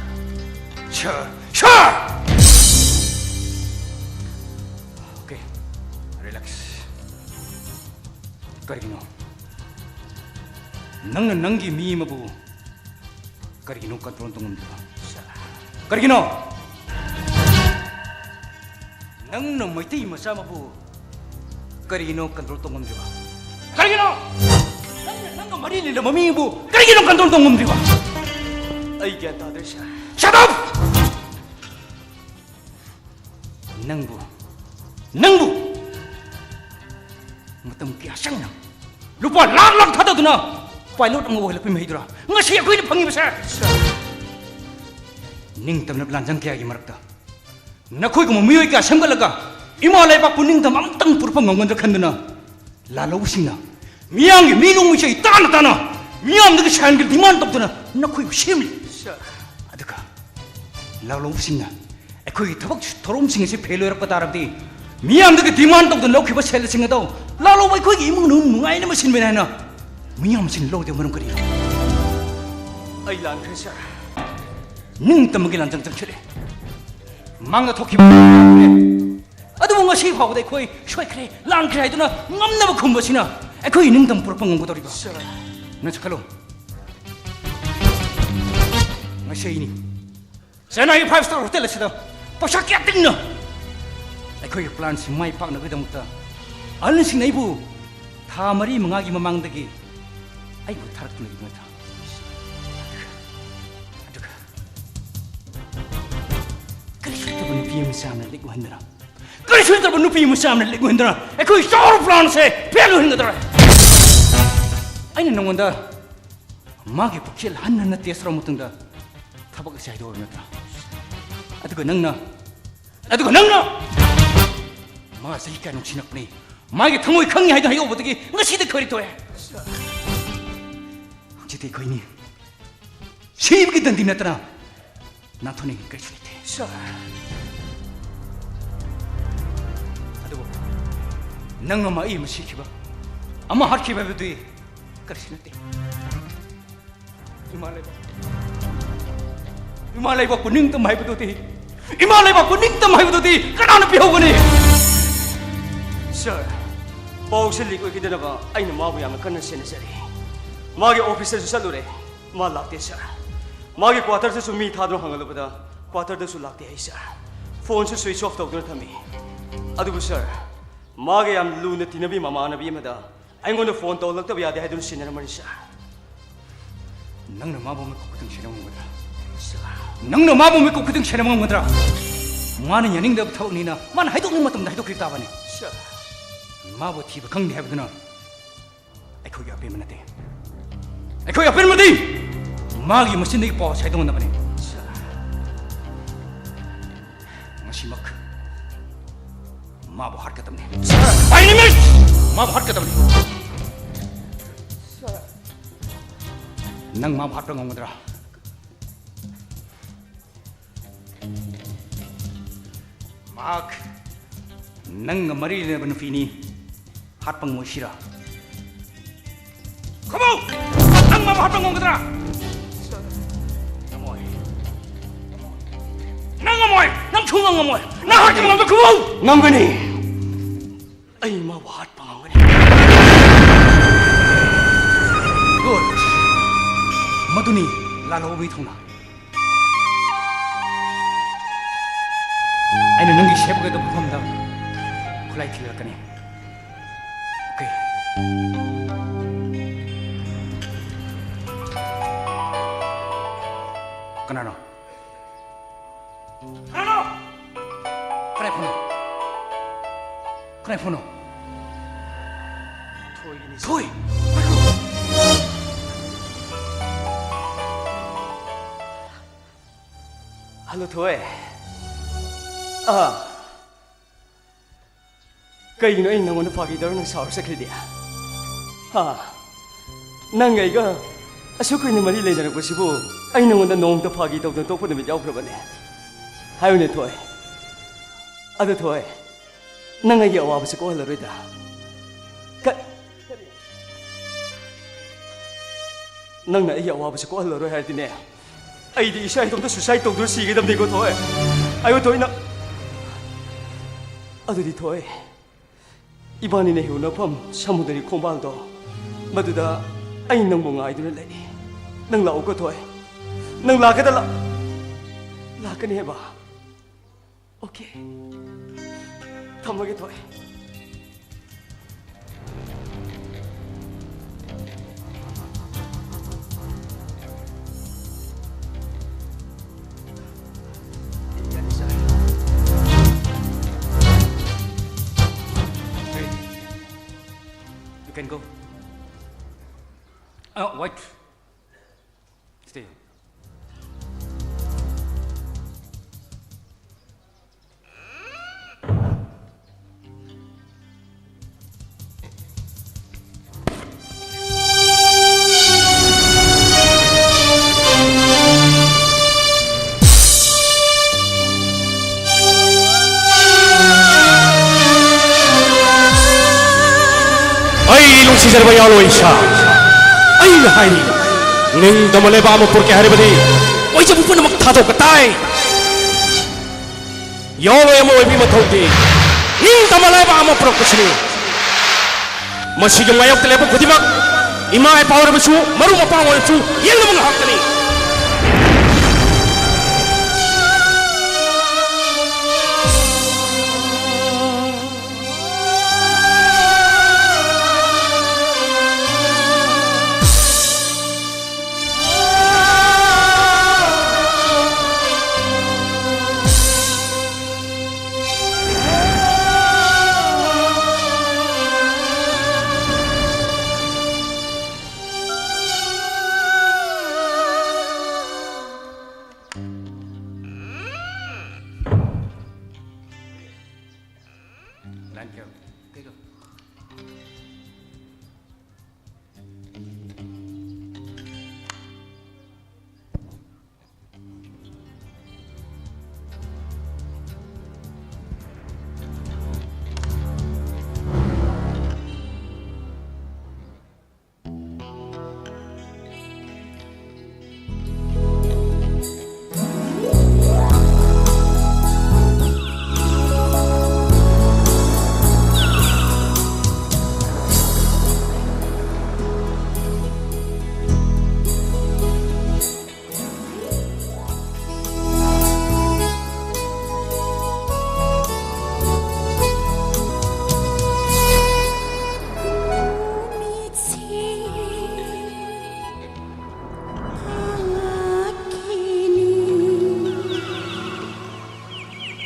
Sir. Sir! Okay. Relax. ꯀꯔꯤꯒꯤꯅꯣ? ꯅꯪꯅ ꯅꯪꯒꯤ ꯃꯤ ꯑꯃꯕꯨ ꯀꯔꯤꯒꯤꯅꯣ control ꯇꯧꯉꯝꯗ꯭ꯔꯤꯕ? ꯀꯔꯤꯒꯤꯅꯣ? ꯅꯪꯅ ꯃꯩꯇꯩ ꯃꯆꯥ ꯑꯃꯕꯨ ꯀꯔꯤꯒꯤꯅꯣ control ꯇꯧꯉꯝꯗ꯭ꯔꯤꯕ? ꯀꯔꯤꯒꯤꯅꯣ? ꯅꯪꯅ ꯅꯪꯒ ꯃꯔꯤ ꯂꯩꯅꯕ ꯃꯤꯕꯨ ꯀꯔꯤꯒꯤꯅꯣ control ꯇꯧꯉꯝꯗ꯭ꯔꯤꯕ? ꯑꯩ ꯒ꯭ꯌꯥꯟ ꯇꯥꯗ꯭ꯔꯦ, sir꯫ Shut up! ꯅꯪꯕꯨ, ꯅꯪꯕꯨ ꯃꯇꯝ ꯀꯌꯥ ꯆꯪꯅ ꯂꯨꯄꯥ ꯂꯥꯛ ꯂꯥꯛ ꯊꯥꯗꯗꯨꯅ pilot ꯑꯃ ꯑꯣꯏꯍꯜꯂꯛꯄꯒꯤ ꯃꯍꯩꯗꯨꯔꯥ ꯉꯁꯤ ꯑꯩꯈꯣꯏꯅ ꯐꯪꯉꯤꯕꯁꯦ? ꯅꯤꯡꯇꯝꯅꯕ ꯂꯥꯟꯖꯪ ꯀꯌꯥꯒꯤ ꯃꯔꯛꯇ ꯅꯈꯣꯏꯒꯨꯝꯕ ꯃꯤꯑꯣꯏ ꯀꯌꯥ ꯁꯦꯝꯒꯠꯂꯒ ꯏꯃꯥ ꯂꯩꯕꯥꯛꯄꯨ ꯅꯤꯡꯇꯝꯕ ꯑꯃꯇꯪ ꯄꯨꯔꯛꯄ ꯉꯝꯒꯗ꯭ꯔꯥ ꯈꯟꯗꯨꯅ ꯂꯥꯜꯍꯧꯕꯁꯤꯡꯅ ꯃꯤꯌꯥꯝꯒꯤ ꯃꯤ ꯅꯣꯡꯃꯩꯁꯦ ꯇꯥꯅ ꯇꯥꯅ ꯃꯤꯌꯥꯝꯗꯒꯤ ꯁꯦꯟꯒꯤ demand ꯇꯧꯗꯨꯅ ꯅꯈꯣꯏꯕꯨ ꯁꯦꯝꯂꯤ꯫ Sir꯫ ꯑꯗꯨꯒ ꯂꯥꯜꯍꯧꯕꯁꯤꯡꯅ ꯑꯩꯈꯣꯏꯒꯤ ꯊꯕꯛ ꯊꯧꯔꯝꯁꯤꯡ ꯑꯁꯤ fail ꯑꯣꯏꯔꯛꯄ ꯇꯥꯔꯕꯗꯤ ꯃꯤꯌꯥꯝꯗꯒꯤ demand ꯇꯧꯗꯨꯅ ꯂꯧꯈꯤꯕ ꯁꯦꯜꯁꯤꯡ ꯑꯗꯣ ꯂꯥꯜꯍꯧꯕ ꯑꯩꯈꯣꯏꯒꯤ ꯏꯃꯨꯡ ꯃꯅꯨꯡ ꯅꯨꯡꯉꯥꯏꯅꯕ ꯁꯤꯟꯕꯅꯤ ꯍꯥꯏꯅ ꯃꯤꯌꯥꯝꯁꯤꯡꯅ ꯂꯧꯗꯕ ꯃꯔꯝ ꯀꯔꯤꯅꯣ? ꯑꯩ ꯂꯥꯟꯈ꯭ꯔꯦ, sir꯫ ꯅꯤꯡꯇꯝꯕꯒꯤ ꯂꯥꯟꯖꯪ ꯆꯪꯁꯤꯜꯂꯦ꯫ ꯃꯥꯡꯗ ꯊꯣꯛꯈꯤꯕ ꯌꯥꯈ꯭ꯔꯦ꯫ ꯑꯗꯨꯕꯨ ꯉꯁꯤ ꯐꯥꯎꯕꯗ ꯑꯩꯈꯣꯏ ꯁꯣꯏꯈ꯭ꯔꯦ, ꯂꯥꯟꯈ꯭ꯔꯦ ꯍꯥꯏꯗꯨꯅ ꯉꯝꯅꯕ ꯈꯨꯝꯕꯁꯤꯅ ꯑꯩꯈꯣꯏꯒꯤ ꯅꯤꯡꯇꯝꯕ ꯄꯨꯔꯛꯄ ꯉꯝꯒꯗꯧꯔꯤꯕ? ꯅꯪꯁꯨ ꯈꯜꯂꯨ꯫ ꯉꯁꯤ ꯑꯩꯅꯤ ꯆꯦꯟꯅꯥꯏꯒꯤ five star hotel ꯑꯁꯤꯗ ꯄꯩꯁꯥ ꯀꯌꯥ ꯇꯤꯡꯅ ꯑꯩꯈꯣꯏꯒꯤ plan ꯁꯤ ꯃꯥꯏ ꯄꯥꯛꯅꯕꯒꯤꯗꯃꯛꯇ ꯑꯍꯜꯁꯤꯡꯅ ꯑꯩꯕꯨ ꯊꯥ ꯃꯔꯤ ꯃꯉꯥꯒꯤ ꯃꯃꯥꯡꯗꯒꯤ ꯑꯩꯕꯨ ꯊꯥꯔꯛꯇꯨꯅ ꯏꯕꯨꯡꯉꯣ ꯊꯥ ꯑꯗꯨꯒ ꯀꯔꯤꯁꯨ ꯂꯩꯇꯕ ꯅꯨꯄꯤ ꯃꯆꯥ ꯑꯃꯅ ꯂꯤꯛ ꯎꯍꯟꯗꯅ, ꯀꯔꯤꯁꯨ ꯂꯩꯇꯕ ꯅꯨꯄꯤ ꯃꯆꯥ ꯑꯃꯅ ꯂꯤꯛ ꯎꯍꯟꯗꯅ ꯑꯩꯈꯣꯏ ꯆꯥꯎꯔꯕ plan ꯁꯦ fail ꯑꯣꯏꯍꯟꯒꯗꯧꯔꯦ꯫ ꯑꯩꯅ ꯅꯉꯣꯟꯗ ꯃꯥꯒꯤ ꯄꯨꯛꯆꯦꯜ ꯍꯟꯅ ꯍꯟꯅ test ꯇꯧꯔꯕ ꯃꯇꯨꯡꯗ ꯊꯕꯛ ꯑꯁꯤ ꯍꯥꯏꯗꯣꯛꯑꯕ ꯅꯠꯇ꯭ꯔꯥ? ꯑꯗꯨꯒ ꯅꯪꯅ, ꯑꯗꯨꯒ ꯅꯪꯅ ꯃꯥ ꯆꯍꯤ ꯀꯌꯥ ꯅꯨꯡꯁꯤꯅꯔꯛꯄꯅꯤ, ꯃꯥꯒꯤ ꯊꯃꯣꯏ ꯈꯪꯉꯤ ꯍꯥꯏꯗꯨꯅ ꯍꯥꯏꯗꯣꯛꯎꯕꯗꯒꯤ ꯉꯁꯤꯗꯤ ꯈꯣꯏꯔꯤ ꯇꯣꯛꯑꯦ꯫ ꯍꯧꯖꯤꯛꯇꯤ ꯑꯩꯈꯣꯏꯅꯤ ꯁꯤꯕꯒꯤ ꯗꯟꯗꯤ ꯅꯠꯇꯅ ꯅꯥꯟꯊꯣꯛꯅꯤꯡꯉꯥꯏ ꯀꯔꯤꯁꯨ ꯂꯩꯇꯦ꯫ Sir꯫ ꯑꯗꯨꯕꯨ ꯅꯪ ꯑꯃ ꯑꯩ ꯑꯃ ꯁꯤꯈꯤꯕ, ꯑꯃ ꯍꯥꯠꯈꯤꯕ ꯍꯥꯏꯕꯗꯨꯗꯤ ꯀꯔꯤꯁꯨ ꯅꯠꯇꯦ꯫ ꯏꯃꯥ ꯂꯩꯕꯥꯛ, ꯏꯃꯥ ꯂꯩꯕꯥꯛꯄꯨ ꯅꯤꯡꯇꯝ ꯍꯥꯏꯕꯗꯨꯗꯤ, ꯏꯃꯥ ꯂꯩꯕꯥꯛꯄꯨ ꯅꯤꯡꯇꯝ ꯍꯥꯏꯕꯗꯨꯗꯤ ꯀꯅꯥꯅ ꯄꯤꯍꯧꯒꯅꯤ? Sir, ꯄꯥꯎꯁꯦ leak ꯑꯣꯏꯈꯤꯗꯅꯕ ꯑꯩꯅ ꯃꯥꯕꯨ ꯌꯥꯝꯅ ꯀꯟꯅ ꯁꯦꯟꯅꯖꯔꯤ꯫ ꯃꯥꯒꯤ office ꯇꯁꯨ ꯆꯠꯂꯨꯔꯦ, ꯃꯥ ꯂꯥꯛꯇꯦ sir꯫ ꯃꯥꯒꯤ quarter ꯗꯁꯨ ꯃꯤ ꯊꯥꯗꯨꯅ ꯍꯪꯍꯜꯂꯨꯕꯗ quarter ꯗꯁꯨ ꯂꯥꯛꯇꯦ ꯍꯥꯏ sir꯫ Phone ꯁꯨ switch off ꯇꯧꯗꯨꯅ ꯊꯝꯃꯤ꯫ ꯑꯗꯨꯕꯨ sir, ꯃꯥꯒ ꯌꯥꯝ ꯂꯨꯅ ꯇꯤꯟꯅꯕꯤ ꯃꯃꯥꯟꯅꯕꯤ ꯑꯃꯗ ꯑꯩꯉꯣꯟꯗ phone ꯇꯧꯍꯜꯂꯛꯇꯕ ꯌꯥꯗꯦ ꯍꯥꯏꯗꯨꯅ ꯁꯤꯟꯅꯔꯝꯕꯅꯤ sir꯫ ꯅꯪꯅ ꯃꯥꯕꯨ ꯃꯤꯀꯨꯞ ꯈꯛꯇꯪ ꯁꯦꯟꯅꯕ ꯉꯝꯒꯗ꯭ꯔꯥ? Sir꯫ ꯅꯪꯅ ꯃꯥꯕꯨ ꯃꯤꯀꯨꯞ ꯈꯛꯇꯪ ꯁꯦꯟꯅꯕ ꯉꯝꯒꯗ꯭ꯔꯥ? ꯃꯥꯅ ꯌꯥꯅꯤꯡꯗꯕ ꯊꯕꯛꯅꯤꯅ ꯃꯥꯅ ꯍꯥꯏꯗꯣꯛꯅꯤꯡꯕ ꯃꯇꯝꯗ ꯍꯥꯏꯗꯣꯛꯈꯤꯕ ꯇꯥꯕꯅꯤ꯫ Sir꯫ ꯃꯥꯕꯨ ꯊꯤꯕ ꯈꯪꯗꯦ ꯍꯥꯏꯕꯗꯨꯅ ꯑꯩꯈꯣꯏꯒꯤ ꯑꯄꯦꯟꯕ ꯅꯠꯇꯦ꯫ ꯑꯩꯈꯣꯏꯒꯤ ꯑꯄꯦꯟꯕꯗꯤ ꯃꯥꯒꯤ ꯃꯆꯤꯟꯗꯒꯤ ꯄꯥꯎ ꯁꯥꯏꯗꯣꯛꯅꯕꯅꯤ꯫ Sir꯫ ꯉꯁꯤꯃꯛ ꯃꯥꯕꯨ ꯍꯥꯠꯀꯗꯕꯅꯤ꯫ Sir꯫ By any means ꯃꯥꯕꯨ ꯍꯥꯠꯀꯗꯕꯅꯤ꯫ Sir꯫ ꯅꯪ ꯃꯥꯕꯨ ꯍꯥꯠꯄ ꯉꯝꯒꯗ꯭ꯔꯥ? ꯃꯍꯥꯛ ꯅꯪꯒ ꯃꯔꯤ ꯂꯩꯅꯕ ꯅꯨꯄꯤꯅꯤ꯫ ꯍꯥꯠꯄ ꯉꯝꯃꯣꯏꯁꯤꯔꯥ? ꯈꯨꯝꯃꯨ! ꯅꯪ ꯃꯥꯕꯨ ꯍꯥꯠꯄ ꯉꯝꯒꯗ꯭ꯔꯥ? Sir꯫ ꯉꯝꯃꯣꯏ꯫ ꯈꯨꯝꯕ ꯉꯝꯃꯣꯏ꯫ ꯅꯪ ꯍꯥꯠꯄ ꯉꯝꯕ ꯈꯨꯝꯃꯨ꯫ ꯉꯝꯒꯅꯤ꯫ ꯑꯩ ꯃꯥꯕꯨ ꯍꯥꯠꯄ ꯉꯝꯒꯅꯤ꯫ Good. ꯃꯗꯨꯅꯤ ꯂꯥꯜꯍꯧꯕꯒꯤ ꯊꯧꯅꯥ꯫ ꯑꯩꯅ ꯅꯪꯒꯤ ꯁꯦꯞ ꯑꯣꯏꯒꯗꯕ ꯃꯐꯝꯗ ꯈꯨꯠꯂꯥꯏ ꯊꯤꯜꯂꯛꯀꯅꯤ꯫ Okay. ꯀꯅꯥꯅꯣ? ꯀꯅꯥꯅꯣ? ꯀꯅꯥꯏ ꯐꯣꯟꯅꯣ? ꯀꯅꯥꯏ ꯐꯣꯟꯅꯣ? ꯊꯣꯏꯒꯤꯅꯤ꯫ ꯊꯣꯏ! ꯍꯜꯂꯣ, ꯊꯣꯏ꯫ ꯑꯥ꯫ ꯀꯩꯒꯤꯅꯣ ꯑꯩꯅ ꯅꯪꯉꯣꯟꯗ ꯐꯥꯒꯤ ꯇꯧꯔ ꯅꯪ ꯁꯥꯎꯔ ꯆꯠꯈ꯭ꯔꯤꯗꯤ? ꯍꯥ? ꯅꯪ ꯑꯩꯒ ꯑꯁꯨꯛ ꯀꯨꯏꯅ ꯃꯔꯤ ꯂꯩꯅꯔꯛꯄꯁꯤꯕꯨ ꯑꯩ ꯅꯪꯉꯣꯟꯗ ꯅꯣꯡꯃꯇ ꯐꯥꯒꯤ ꯇꯧꯗꯅ ꯇꯣꯛꯄ ꯅꯨꯃꯤꯠ ꯌꯥꯎꯈ꯭ꯔꯕꯅꯦ? ꯍꯥꯏꯌꯨꯅꯦ, ꯊꯣꯏ꯫ ꯑꯗꯨ, ꯊꯣꯏ, ꯅꯪ ꯑꯩꯒꯤ ꯑꯋꯥꯕꯁꯤ ꯀꯣꯛꯍꯜꯂꯔꯣꯏꯗ꯭ꯔꯥ? ꯀ-, ꯅꯪꯅ ꯑꯩꯒꯤ ꯑꯋꯥꯕꯁꯤ ꯀꯣꯛꯍꯜꯂꯔꯣꯏ ꯍꯥꯏꯔꯗꯤꯅꯦ, ꯑꯩꯗꯤ ꯏꯁꯥ ꯏꯇꯣꯝꯇ suicide ꯇꯧꯗꯨꯅ ꯁꯤꯒꯗꯕꯅꯤꯀꯣ, ꯊꯣꯏ꯫ ꯑꯌꯣ, ꯊꯣꯏ, ꯅꯪ꯫ ꯑꯗꯨꯗꯤ, ꯊꯣꯏ, ꯏꯕꯥꯅꯤꯅ ꯍꯤꯡꯅꯐꯝ ꯁꯃꯨꯗ꯭ꯔꯒꯤ ꯈꯣꯡꯕꯥꯜꯗꯣ, ꯃꯗꯨꯗ ꯑꯩ ꯅꯪꯕꯨ ꯉꯥꯏꯗꯨꯅ ꯂꯩꯔꯤ꯫ ꯅꯪ ꯂꯥꯛꯎꯀꯣ, ꯊꯣꯏ꯫ ꯅꯪ ꯂꯥꯛꯀꯗ ꯂꯥꯛ-, ꯂꯥꯛꯀꯅꯤ ꯍꯥꯏꯕ꯫ Okay. ꯊꯝꯃꯒꯦ, ꯊꯣꯏ꯫ You can go. Uh, wait. Stay. ꯑꯩ ꯅꯨꯡꯁꯤꯖꯔꯕ ꯏꯌꯥꯝꯂꯣꯏ ꯏꯁꯥ, ꯑꯩꯅ ꯍꯥꯏꯔꯤ, ꯅꯤꯡꯇꯝꯕ ꯂꯩꯕꯥꯛ ꯑꯃ ꯄꯨꯔꯛꯀꯦ ꯍꯥꯏꯔꯕꯗꯤ ꯑꯣꯏꯖꯕ ꯄꯨꯝꯅꯃꯛ ꯊꯥꯗꯣꯛꯄ ꯇꯥꯏ꯫ ꯌꯥꯑꯣꯔꯣꯏ ꯑꯃ ꯑꯣꯏꯕꯒꯤ ꯃꯊꯧꯗꯤ ꯅꯤꯡꯇꯝꯕ ꯂꯩꯕꯥꯛ ꯑꯃ ꯄꯨꯔꯛꯄꯁꯤꯅꯤ꯫ ꯃꯁꯤꯒꯤ ꯃꯥꯌꯣꯛꯇ ꯂꯩꯕ ꯈꯨꯗꯤꯡꯃꯛ ꯏꯃꯥ ꯏꯄꯥ ꯑꯣꯏꯔꯕꯁꯨ, ꯃꯔꯨꯞ ꯃꯄꯥꯡ ꯑꯣꯏꯔꯕꯁꯨ, ꯌꯦꯡꯅꯕ ꯉꯥꯛꯇꯅꯤ꯫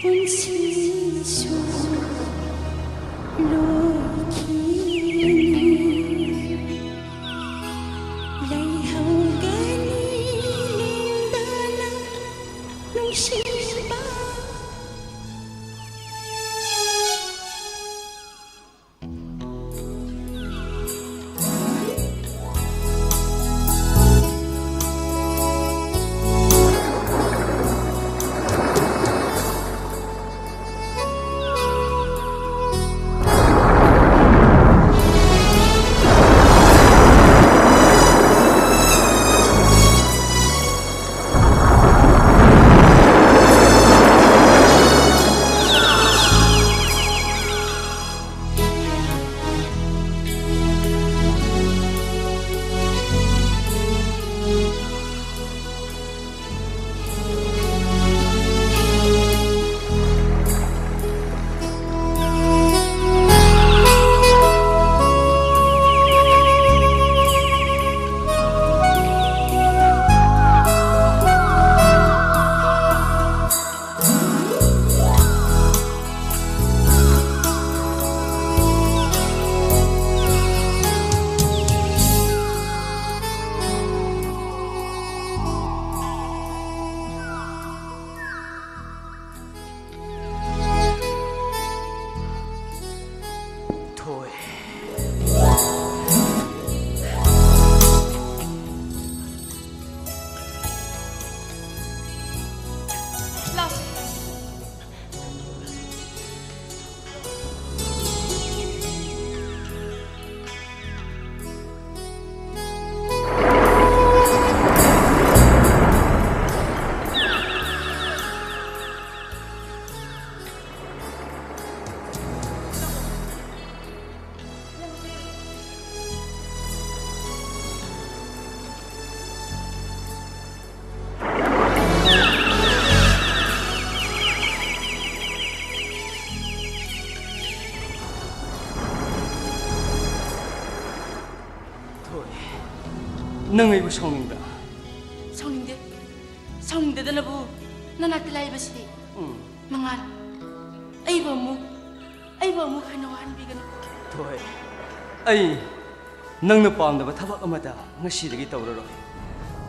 ꯄꯨꯟꯁꯤꯁꯨ ꯂꯣꯏꯈꯤꯅꯤ꯫ ꯂꯩꯍꯧꯒꯅꯤ ꯂꯦꯡꯗꯅ ꯅꯨꯡꯁꯤꯕ꯫ ꯅꯪ ꯑꯩꯕꯨ ꯁꯥꯎꯅꯤꯡꯕ꯭ꯔꯥ? ꯁꯥꯎꯅꯤꯡꯗꯦ꯫ ꯁꯥꯎꯅꯤꯡꯗꯗꯅꯕꯨ ꯅꯅꯥꯛꯇ ꯂꯥꯛꯏꯕꯁꯤꯗꯤ꯫ ꯎꯝ꯫ ꯃꯉꯥꯜ, ꯑꯩꯕꯨ ꯑꯃꯨꯛ, ꯑꯩꯕꯨ ꯑꯃꯨꯛ ꯍꯟꯅ ꯋꯥꯍꯟꯕꯤꯒꯅꯨ꯫ ꯊꯣꯏ, ꯑꯩ ꯅꯪꯅ ꯄꯥꯝꯗꯕ ꯊꯕꯛ ꯑꯃꯠꯇ ꯉꯁꯤꯗꯒꯤ ꯇꯧꯔꯔꯣꯏ꯫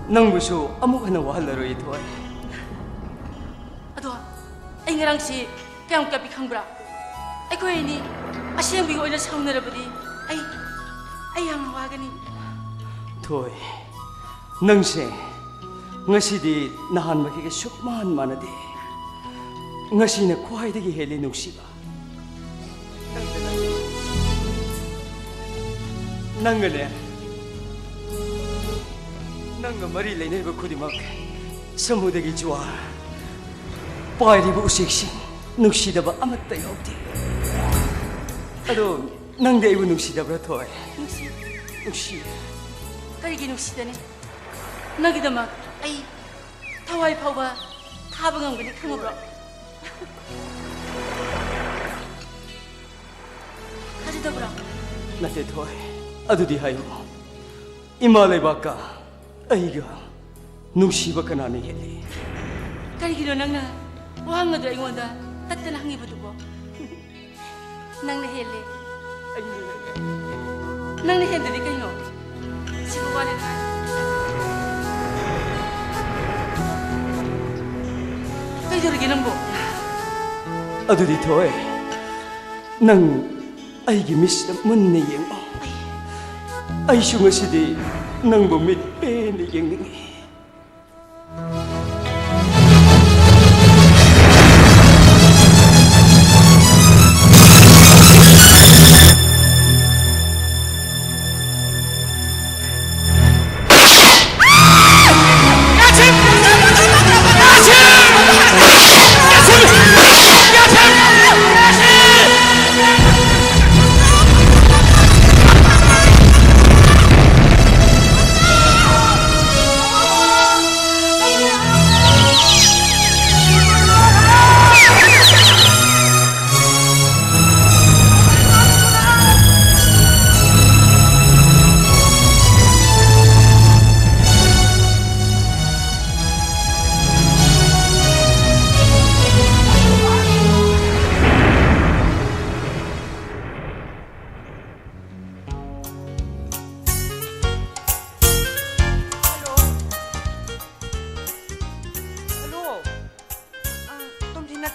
ꯅꯪꯕꯨꯁꯨ ꯑꯃꯨꯛ ꯍꯟꯅ ꯋꯥꯍꯜꯂꯔꯣꯏ, ꯊꯣꯏ꯫ ꯑꯗꯣ ꯑꯩ ꯉꯔꯥꯡꯁꯤ ꯀꯌꯥꯝ ꯀꯞꯄꯤ ꯈꯪꯕ꯭ꯔꯥ? ꯑꯩꯈꯣꯏ ꯑꯅꯤ ꯑꯁꯦꯡꯕꯒꯤ ꯑꯣꯏꯅ ꯁꯥꯎꯅꯔꯕꯗꯤ ꯑꯩ, ꯑꯩ ꯌꯥꯝ ꯋꯥꯒꯅꯤ꯫ ꯊꯣꯏ, ꯅꯪꯁꯦ ꯉꯁꯤꯗꯤ ꯅꯍꯥꯟꯃꯈꯩꯒ ꯁꯨꯛꯃꯥꯟ ꯃꯥꯟꯅꯗꯦ꯫ ꯉꯁꯤꯅ ꯈ꯭ꯋꯥꯏꯗꯒꯤ ꯍꯦꯜꯂꯤ ꯅꯨꯡꯁꯤꯕ꯫ ꯅꯪꯒꯅꯦ, ꯅꯪꯒ ꯃꯔꯤ ꯂꯩꯅꯔꯤꯕ ꯈꯨꯗꯤꯡꯃꯛ, ꯁꯃꯨꯗ꯭ꯔꯒꯤ ꯖꯨꯋꯥꯔ, ꯄꯥꯏꯔꯤꯕ ꯎꯆꯦꯛꯁꯤꯡ, ꯅꯨꯡꯁꯤꯗꯕ ꯑꯃꯠꯇ ꯌꯥꯎꯗꯦ꯫ ꯑꯗꯣ ꯅꯪꯗꯤ ꯑꯩꯕꯨ ꯅꯨꯡꯁꯤꯗꯕ꯭ꯔꯥ, ꯊꯣꯏ? ꯅꯨꯡꯁꯤ꯫ ꯅꯨꯡꯁꯤ꯫ ꯀꯔꯤꯒꯤ ꯅꯨꯡꯁꯤꯗꯅꯤ? ꯅꯪꯒꯤꯗꯃꯛ ꯑꯩ ꯊꯋꯥꯏ ꯐꯥꯎꯕ ꯊꯥꯕ ꯉꯝꯒꯅꯤ ꯈꯪꯉꯕ꯭ꯔꯣ? ꯊꯥꯖꯗꯕ꯭ꯔꯣ? ꯅꯠꯇꯦ, ꯊꯣꯏ꯫ ꯑꯗꯨꯗꯤ ꯍꯥꯏꯌꯨ꯫ ꯏꯃꯥ ꯂꯩꯕꯥꯛꯀ ꯑꯩꯒ ꯅꯨꯡꯁꯤꯕ ꯀꯅꯥꯅ ꯍꯦꯜꯂꯤ? ꯀꯔꯤꯒꯤꯅꯣ ꯅꯪꯅ ꯋꯥꯍꯪ ꯑꯗꯨ ꯑꯩꯉꯣꯟꯗ ꯇꯠꯇꯅ ꯍꯪꯉꯤꯕꯗꯨꯕꯣ? ꯅꯪꯅ ꯍꯦꯜꯂꯦ꯫ ꯅꯪꯅ ꯍꯦꯟꯗꯗꯤ ꯀꯩꯅꯣ? ꯁꯤꯕꯨ ꯋꯥꯅꯦ꯫ ꯀꯩꯗꯧꯔꯒꯦ ꯅꯪꯕꯣ? ꯑꯗꯨꯗꯤ ꯊꯣꯏ, ꯅꯪ ꯑꯩꯒꯤ ꯃꯤꯠꯁꯤꯗ ꯃꯨꯟꯅ ꯌꯦꯡꯉꯣ꯫ ꯑꯩꯁꯨ ꯉꯁꯤꯗꯤ ꯅꯪꯕꯨ ꯃꯤꯠ ꯄꯦꯟꯅ ꯌꯦꯡꯅꯤꯡꯉꯤ꯫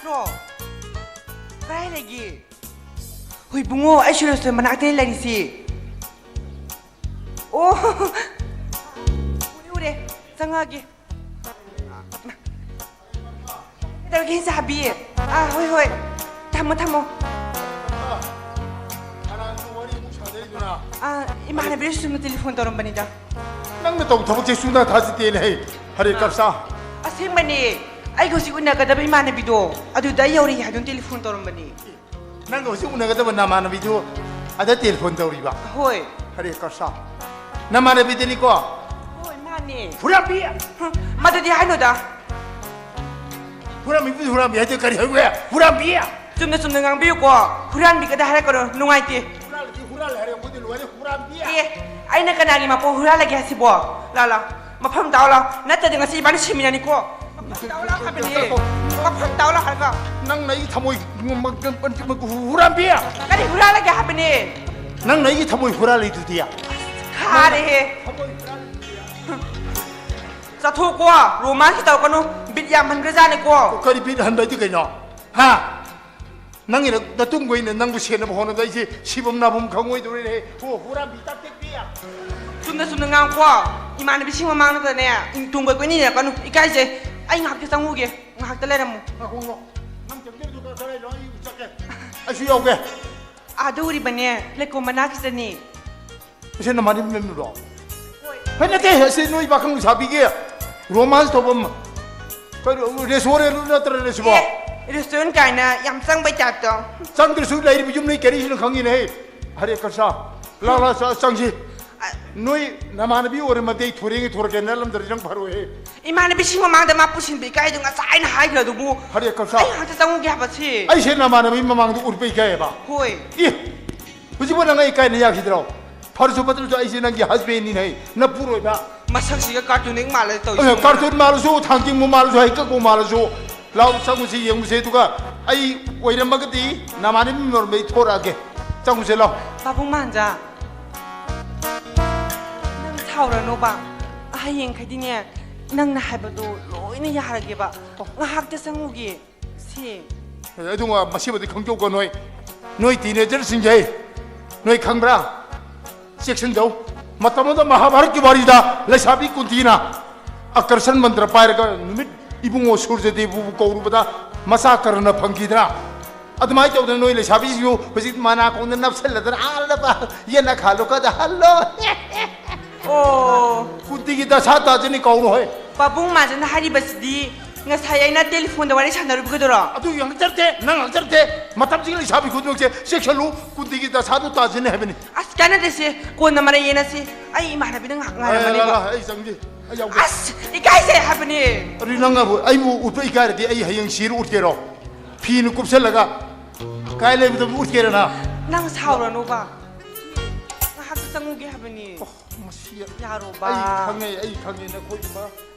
ꯅꯠꯇ꯭ꯔꯣ? ꯀꯗꯥꯏ ꯂꯩꯒꯦ? ꯍꯣꯏ ꯏꯕꯨꯡꯉꯣ, ꯑꯩꯁꯨ restaurant ꯃꯅꯥꯛꯇꯅꯤ ꯂꯩꯔꯤꯁꯤ꯫ ꯑꯣ, ꯎꯔꯦ, ꯎꯔꯦ꯫ ꯆꯪꯉꯛꯑꯒꯦ꯫ ꯀꯩꯗꯧꯔꯒꯦ, ꯍꯤꯡꯆꯥꯕꯤ? ꯑꯥ, ꯍꯣꯏ, ꯍꯣꯏ꯫ ꯊꯝꯃꯣ, ꯊꯝꯃꯣ꯫ ꯀꯅꯥꯅꯣ ꯋꯥꯔꯤ ꯑꯃꯨꯛ ꯁꯥꯟꯅꯔꯤꯗꯨꯅ? ꯑꯥ, ꯏꯃꯥꯟꯅꯕꯤꯗꯨ ꯁꯨꯝꯅ telephone ꯇꯧꯔꯝꯕꯅꯤꯗ꯫ ꯅꯪꯅ ꯇꯧꯕ ꯊꯕꯛꯁꯦ ꯁꯨꯡꯊꯥ ꯊꯥꯖꯗꯦꯅꯦ, ꯍꯩ꯫ ꯍꯔꯦ ꯀꯔꯁꯥ꯫ ꯑꯁꯦꯡꯕꯅꯦ꯫ ꯑꯩꯒ ꯍꯧꯖꯤꯛ ꯎꯅꯒꯗꯕ ꯏꯃꯥꯟꯅꯕꯤꯗꯣ ꯑꯗꯨꯗ ꯑꯩ ꯌꯧꯔꯛꯏ ꯍꯥꯏꯗꯨꯅ telephone ꯇꯧꯔꯝꯕꯅꯤ꯫ ꯅꯪꯒ ꯍꯧꯖꯤꯛ ꯎꯅꯒꯗꯕ ꯅꯃꯥꯟꯅꯕꯤꯗꯨ ꯑꯗ telephone ꯇꯧꯔꯤꯕ? ꯍꯣꯏ꯫ ꯍꯔꯦ ꯀꯔꯁꯥ꯫ ꯅꯃꯥꯟꯅꯕꯤꯗꯨꯅꯤꯀꯣ? ꯍꯣꯏ, ꯃꯥꯅꯦ꯫ ꯍꯨꯔꯥꯟꯕꯤ! ꯍꯝ, ꯃꯗꯨꯗꯤ ꯍꯥꯏꯅꯨꯗ꯫ ꯍꯨꯔꯥꯟꯕꯤꯕꯨꯗꯤ ꯍꯨꯔꯥꯟꯕꯤ ꯍꯥꯏꯗꯦ, ꯀꯔꯤ ꯍꯥꯏꯕ? ꯍꯨꯔꯥꯟꯕꯤ! ꯆꯨꯝꯅ ꯆꯨꯝꯅ ꯉꯥꯡꯕꯤꯌꯨꯀꯣ꯫ ꯍꯨꯔꯥꯟꯕꯤꯒꯗ ꯍꯥꯏꯔꯛꯀꯅꯨ, ꯅꯨꯡꯉꯥꯏꯇꯦ꯫ ꯍꯨꯔꯥꯜꯂꯗꯤ ꯍꯨꯔꯥꯜꯂꯦ ꯍꯥꯏꯔꯦ, ꯑꯩꯈꯣꯏꯗꯤ ꯂꯣꯏꯔꯦ, ꯍꯨꯔꯥꯟꯕꯤ! ꯑꯦ, ꯑꯩꯅ ꯀꯅꯥꯒꯤ ꯃꯄꯣ ꯍꯨꯔꯥꯜꯂꯒꯦ ꯍꯥꯏꯁꯤꯕꯣ? ꯂꯥ, ꯂꯥ, ꯃꯐꯝ ꯇꯥꯎ ꯂꯥ꯫ ꯅꯠꯇ꯭ꯔꯗꯤ ꯉꯁꯤ ꯏꯕꯥꯅꯤ ꯁꯤꯃꯤꯟꯅꯅꯤꯀꯣ꯫ ꯃꯐꯝ ꯇꯥꯎ ꯂꯥ ꯍꯥꯏꯕꯅꯦ꯫ ꯃꯐꯝ ꯇꯥꯎ ꯂꯥ ꯍꯥꯏꯔꯒ꯫ ꯅꯪꯅ ꯑꯩꯒꯤ ꯊꯃꯣꯏ ꯍꯨꯔꯥꯟꯕꯤ! ꯀꯔꯤ ꯍꯨꯔꯥꯜꯂꯒꯦ ꯍꯥꯏꯕꯅꯦ? ꯅꯪꯅ ꯑꯩꯒꯤ ꯊꯃꯣꯏ ꯍꯨꯔꯥꯜꯂꯤꯗꯨꯗꯤ꯫ ꯈꯥꯔꯦꯍꯦ꯫ ꯆꯠꯊꯣꯛꯀꯣ, romance ꯇꯧꯔꯛꯀꯅꯨ, ꯕꯤꯠ ꯌꯥꯝ ꯍꯟꯈ꯭ꯔꯖꯥꯠꯅꯤꯀꯣ꯫ ꯀꯔꯤ ꯕꯤꯠ ꯍꯟꯕ ꯍꯥꯏꯗꯤ ꯀꯩꯅꯣ? ꯍꯥ? ꯅꯪꯒꯤ ꯅ-, ꯅꯇꯨꯡ ꯀꯣꯏꯅ ꯅꯪꯕꯨ ꯁꯦꯟꯅꯕ ꯍꯣꯠꯅꯕꯗ ꯑꯩꯁꯦ ꯁꯤꯐꯝ ꯅꯥꯐꯝ ꯈꯪꯉꯣꯏꯗꯧꯔꯦꯅꯦꯍꯦ꯫ ꯍꯣ, ꯍꯨꯔꯥꯟꯕꯤ ꯇꯥꯛꯇꯦꯛꯄꯤ! ꯆꯨꯝꯅ ꯆꯨꯝꯅ ꯉꯥꯡꯉꯨꯀꯣ, ꯏꯃꯥꯟꯅꯕꯤꯁꯤꯡ ꯃꯃꯥꯡꯗꯨꯗꯅꯦ ꯇꯨꯡ ꯀꯣꯏ ꯀꯣꯏꯅ ꯏꯟꯅꯔꯛꯀꯅꯨ, ꯏꯀꯥꯏꯖꯩ꯫ ꯑꯩ ꯉꯥꯏꯍꯥꯛꯇ ꯆꯪꯉꯨꯒꯦ, ꯉꯥꯏꯍꯥꯛꯇ ꯂꯩꯔꯝꯃꯨ꯫ ꯉꯥꯏꯈꯣ, ꯉꯥꯏꯈꯣ꯫ ꯅꯪ ꯆꯪꯗꯕꯗꯨ ꯀꯗꯥꯏꯅꯣ? ꯑꯩ ꯆꯠꯀꯦ꯫ ꯑꯩꯁꯨ ꯌꯥꯎꯒꯦ꯫ ꯑꯥꯗ ꯎꯔꯤꯕꯅꯦ, ꯂꯩꯀꯣꯜ ꯃꯅꯥꯛꯀꯤꯗꯅꯦ꯫ ꯑꯁꯤ ꯅꯃꯥꯟꯅꯕꯤ ꯃꯌꯥꯝꯗꯨꯔꯣ? ꯍꯣꯏ꯫ ꯍꯩ, ꯅꯠꯇꯦ, ꯑꯁꯤ ꯅꯣꯏ ꯄꯥꯈꯪ ꯂꯩꯁꯥꯕꯤꯒꯤ romance ꯇꯧꯐꯝ, ꯀꯩꯅꯣ, restaurant ꯅꯠꯇ꯭ꯔꯅꯦ ꯁꯤꯕꯣ? ꯑꯦ, restaurant ꯀꯥꯏꯅ ꯌꯥꯝ ꯆꯪꯕꯩ type ꯇꯣ꯫ ꯆꯪꯗ꯭ꯔꯁꯨ ꯂꯩꯔꯤꯕ ꯌꯨꯝ ꯅꯣꯏ ꯀꯔꯤꯁꯤꯅ ꯈꯪꯉꯤꯅꯦ, ꯍꯦ? ꯍꯔꯦ ꯀꯔꯁꯥ, ꯂꯥꯎ, ꯂꯥꯎ, ꯆ-, ꯆꯪꯁꯤ꯫ ꯑ- ꯅꯣꯏ ꯅꯃꯥꯟꯅꯕꯤ ꯑꯣꯏꯔꯝꯃꯗꯤ ꯑꯩ ꯊꯣꯔꯦꯡꯒꯤ ꯊꯣꯔꯛꯀꯦ, ꯅꯠꯂꯝꯗ꯭ꯔꯗꯤ ꯅꯪ ꯐꯔꯣꯏꯍꯦ꯫ ꯏꯃꯥꯟꯅꯕꯤꯁꯤꯡ ꯃꯃꯥꯡꯗ ꯃꯥ ꯄꯨꯁꯤꯟꯕ ꯏꯀꯥꯏꯗꯣ ꯉꯁꯥꯏꯅ ꯍꯥꯏꯈ꯭ꯔꯗꯨꯕꯨ꯫ ꯍꯔꯦ ꯀꯔꯁꯥ꯫ ꯑꯩ ꯉꯥꯛꯇ ꯆꯪꯉꯨꯒꯦ ꯍꯥꯏꯕꯁꯤ꯫ ꯑꯩꯁꯦ ꯅꯃꯥꯟꯅꯕꯤ ꯃꯃꯥꯡꯗ ꯎꯠꯄ ꯏꯀꯥꯏꯌꯦꯕ? ꯍꯣꯏ꯫ ꯏ! ꯍꯧꯖꯤꯛꯄꯨ ꯅꯪ ꯑꯩ ꯏꯀꯥꯏꯅ ꯌꯥꯈꯤꯗ꯭ꯔꯣ? ꯐꯔꯁꯨ ꯐꯠꯇ꯭ꯔꯁꯨ ꯑꯩꯁꯦ ꯅꯪꯒꯤ husband ꯅꯤꯅꯦ, ꯅꯄꯨꯔꯣꯏꯕ꯫ ꯃꯁꯛꯁꯤꯒ cartoonic ꯃꯥꯜꯂꯦ ꯇꯧꯔꯤꯁꯤ꯫ ꯑꯦ, cartoon ꯃꯥꯜꯂꯁꯨ, ꯊꯥꯡꯖꯤꯡꯕꯨ ꯃꯥꯜꯂꯁꯨ, ꯍꯩꯀꯛꯄꯨ ꯃꯥꯜꯂꯁꯨ, ꯂꯥꯎ, ꯆꯪꯉꯨꯁꯤ, ꯌꯦꯡꯉꯨꯁꯤ, ꯑꯗꯨꯒ ꯑꯩ ꯑꯣꯏꯔꯝꯃꯒꯗꯤ ꯅꯃꯥꯟꯅꯕꯤ ꯃꯔꯝꯗ ꯑꯩ ꯊꯣꯔꯛꯑꯒꯦ꯫ ꯆꯪꯉꯨꯁꯦ, ꯂꯥꯎ꯫ ꯄꯥꯕꯨꯡ ꯃꯥꯟꯖꯥ, ꯅꯪ ꯁꯥꯎꯔꯅꯣꯕ꯫ ꯍꯌꯦꯡꯈꯩꯗꯤꯅꯦ, ꯅꯪꯅ ꯍꯥꯏꯕꯗꯣ ꯂꯣꯏꯅ ꯌꯥꯔꯒꯦꯕ꯫ ꯉꯥꯏꯍꯥꯛꯇ ꯆꯪꯉꯨꯒꯦ꯫ ꯁꯤ꯫ ꯑꯦ, ꯑꯗꯨ ꯉ-, ꯃꯁꯤꯃꯗꯤ ꯈꯪꯖꯧꯀꯣ ꯅꯣꯏ꯫ ꯅꯣꯏ teenagerꯁꯤꯡꯁꯦ, ꯅꯣꯏ ꯈꯪꯕ꯭ꯔꯥ? ꯆꯦꯛꯁꯤꯟꯖꯧ꯫ ꯃꯇꯝ ꯑꯃꯗ ꯃꯍꯥꯚꯥꯔꯠꯀꯤ ꯋꯥꯔꯤꯗ ꯂꯩꯁꯥꯕꯤ ꯀꯨꯟꯇꯤꯅ ꯑꯀꯔꯁꯟ ꯃꯟꯇ꯭ꯔ ꯄꯥꯏꯔꯒ ꯅꯨꯃꯤꯠ ꯏꯕꯨꯡꯉꯣ ꯁꯨꯔꯖꯗꯦꯕꯕꯨ ꯀꯧꯔꯨꯕꯗ ꯃꯆꯥ ꯀꯔꯅ ꯐꯪꯈꯤꯗ꯭ꯔꯥ? ꯑꯗꯨꯃꯥꯏꯅ ꯇꯧꯗꯅ ꯅꯣꯏ ꯂꯩꯁꯥꯕꯤꯁꯤꯡꯁꯨ ꯍꯧꯖꯤꯛ ꯃꯅꯥ ꯀꯣꯡꯗ ꯅꯞꯁꯜꯂꯗꯅ ꯑꯥ ꯂꯕ ꯌꯦꯟꯅ ꯈꯥꯜꯂꯣ ꯀꯗ ꯍꯜꯂꯣ꯫ ꯑꯣ꯫ ꯀꯨꯟꯇꯤꯒꯤ ꯗꯁꯥ ꯇꯥꯖꯅꯤ ꯀꯧꯅꯨ ꯍꯣꯏ꯫ ꯄꯥꯕꯨꯡ ꯃꯥꯖꯅ ꯍꯥꯏꯔꯤꯕꯁꯤꯗꯤ ꯉꯁꯥꯏ ꯑꯩꯅ ꯇꯦꯂꯤꯐꯣꯟꯗ ꯋꯥꯔꯤ ꯁꯥꯟꯅꯔꯨꯕꯒꯗꯨꯔꯣ? ꯑꯗꯨ ꯉꯥꯡꯖꯔꯗꯦ, ꯅꯪ ꯉꯥꯡꯖꯔꯗꯦ꯫ ꯃꯇꯝꯁꯤꯒꯤ ꯂꯩꯁꯥꯕꯤ ꯈꯨꯗꯤꯡꯃꯛꯁꯦ ꯆꯦꯛꯁꯜꯂꯨ, ꯀꯨꯟꯇꯤꯒꯤ ꯗꯁꯥꯗꯨ ꯇꯥꯖꯅꯤ ꯍꯥꯏꯕꯅꯤ꯫ ꯑꯁ, ꯀꯥꯟꯅꯗꯦꯁꯦ, ꯀꯣꯟꯅ ꯃꯔꯩ ꯌꯦꯠꯅꯁꯤ꯫ ꯑꯩ ꯏꯃꯥꯟꯅꯕꯤꯗ ꯉꯥꯏꯍꯥꯛ ꯑꯦ, ꯉꯥꯏꯔꯝꯃꯅꯦꯕ꯫ ꯂꯥ, ꯂꯥ, ꯑꯩ ꯆꯪꯒꯦ, ꯑꯩ ꯌꯥꯎꯒꯦ꯫ ꯑꯁ, ꯏꯀꯥꯏꯖꯩ ꯍꯥꯏꯕꯅꯦ꯫ ꯑꯗꯨ ꯅꯪ ꯑꯩꯕꯨ, ꯑꯩꯕꯨ ꯎꯠꯄ ꯏꯀꯥꯏꯔꯗꯤ ꯑꯩ ꯍꯌꯦꯡ ꯁꯤꯔ ꯎꯠꯀꯦꯔꯣ? ꯐꯤꯅ ꯀꯨꯞꯁꯜꯂꯒ ꯀꯥꯏ ꯂꯩꯕꯗꯕꯨ ꯎꯠꯀꯦꯔ ꯅꯪ? ꯅꯪ ꯁꯥꯎꯔꯅꯨꯕ꯫ ꯉꯥꯏꯍꯥꯛꯇ ꯆꯪꯉꯨꯒꯦ ꯍꯥꯏꯕꯅꯦ꯫ ꯑꯣ, ꯃꯁꯤ ꯌꯥꯔꯣꯕ꯫ ꯑꯩ ꯈꯪꯉꯦ, ꯑꯩ ꯈꯪꯉꯦ, ꯅꯈꯣꯏ ꯏꯃꯥ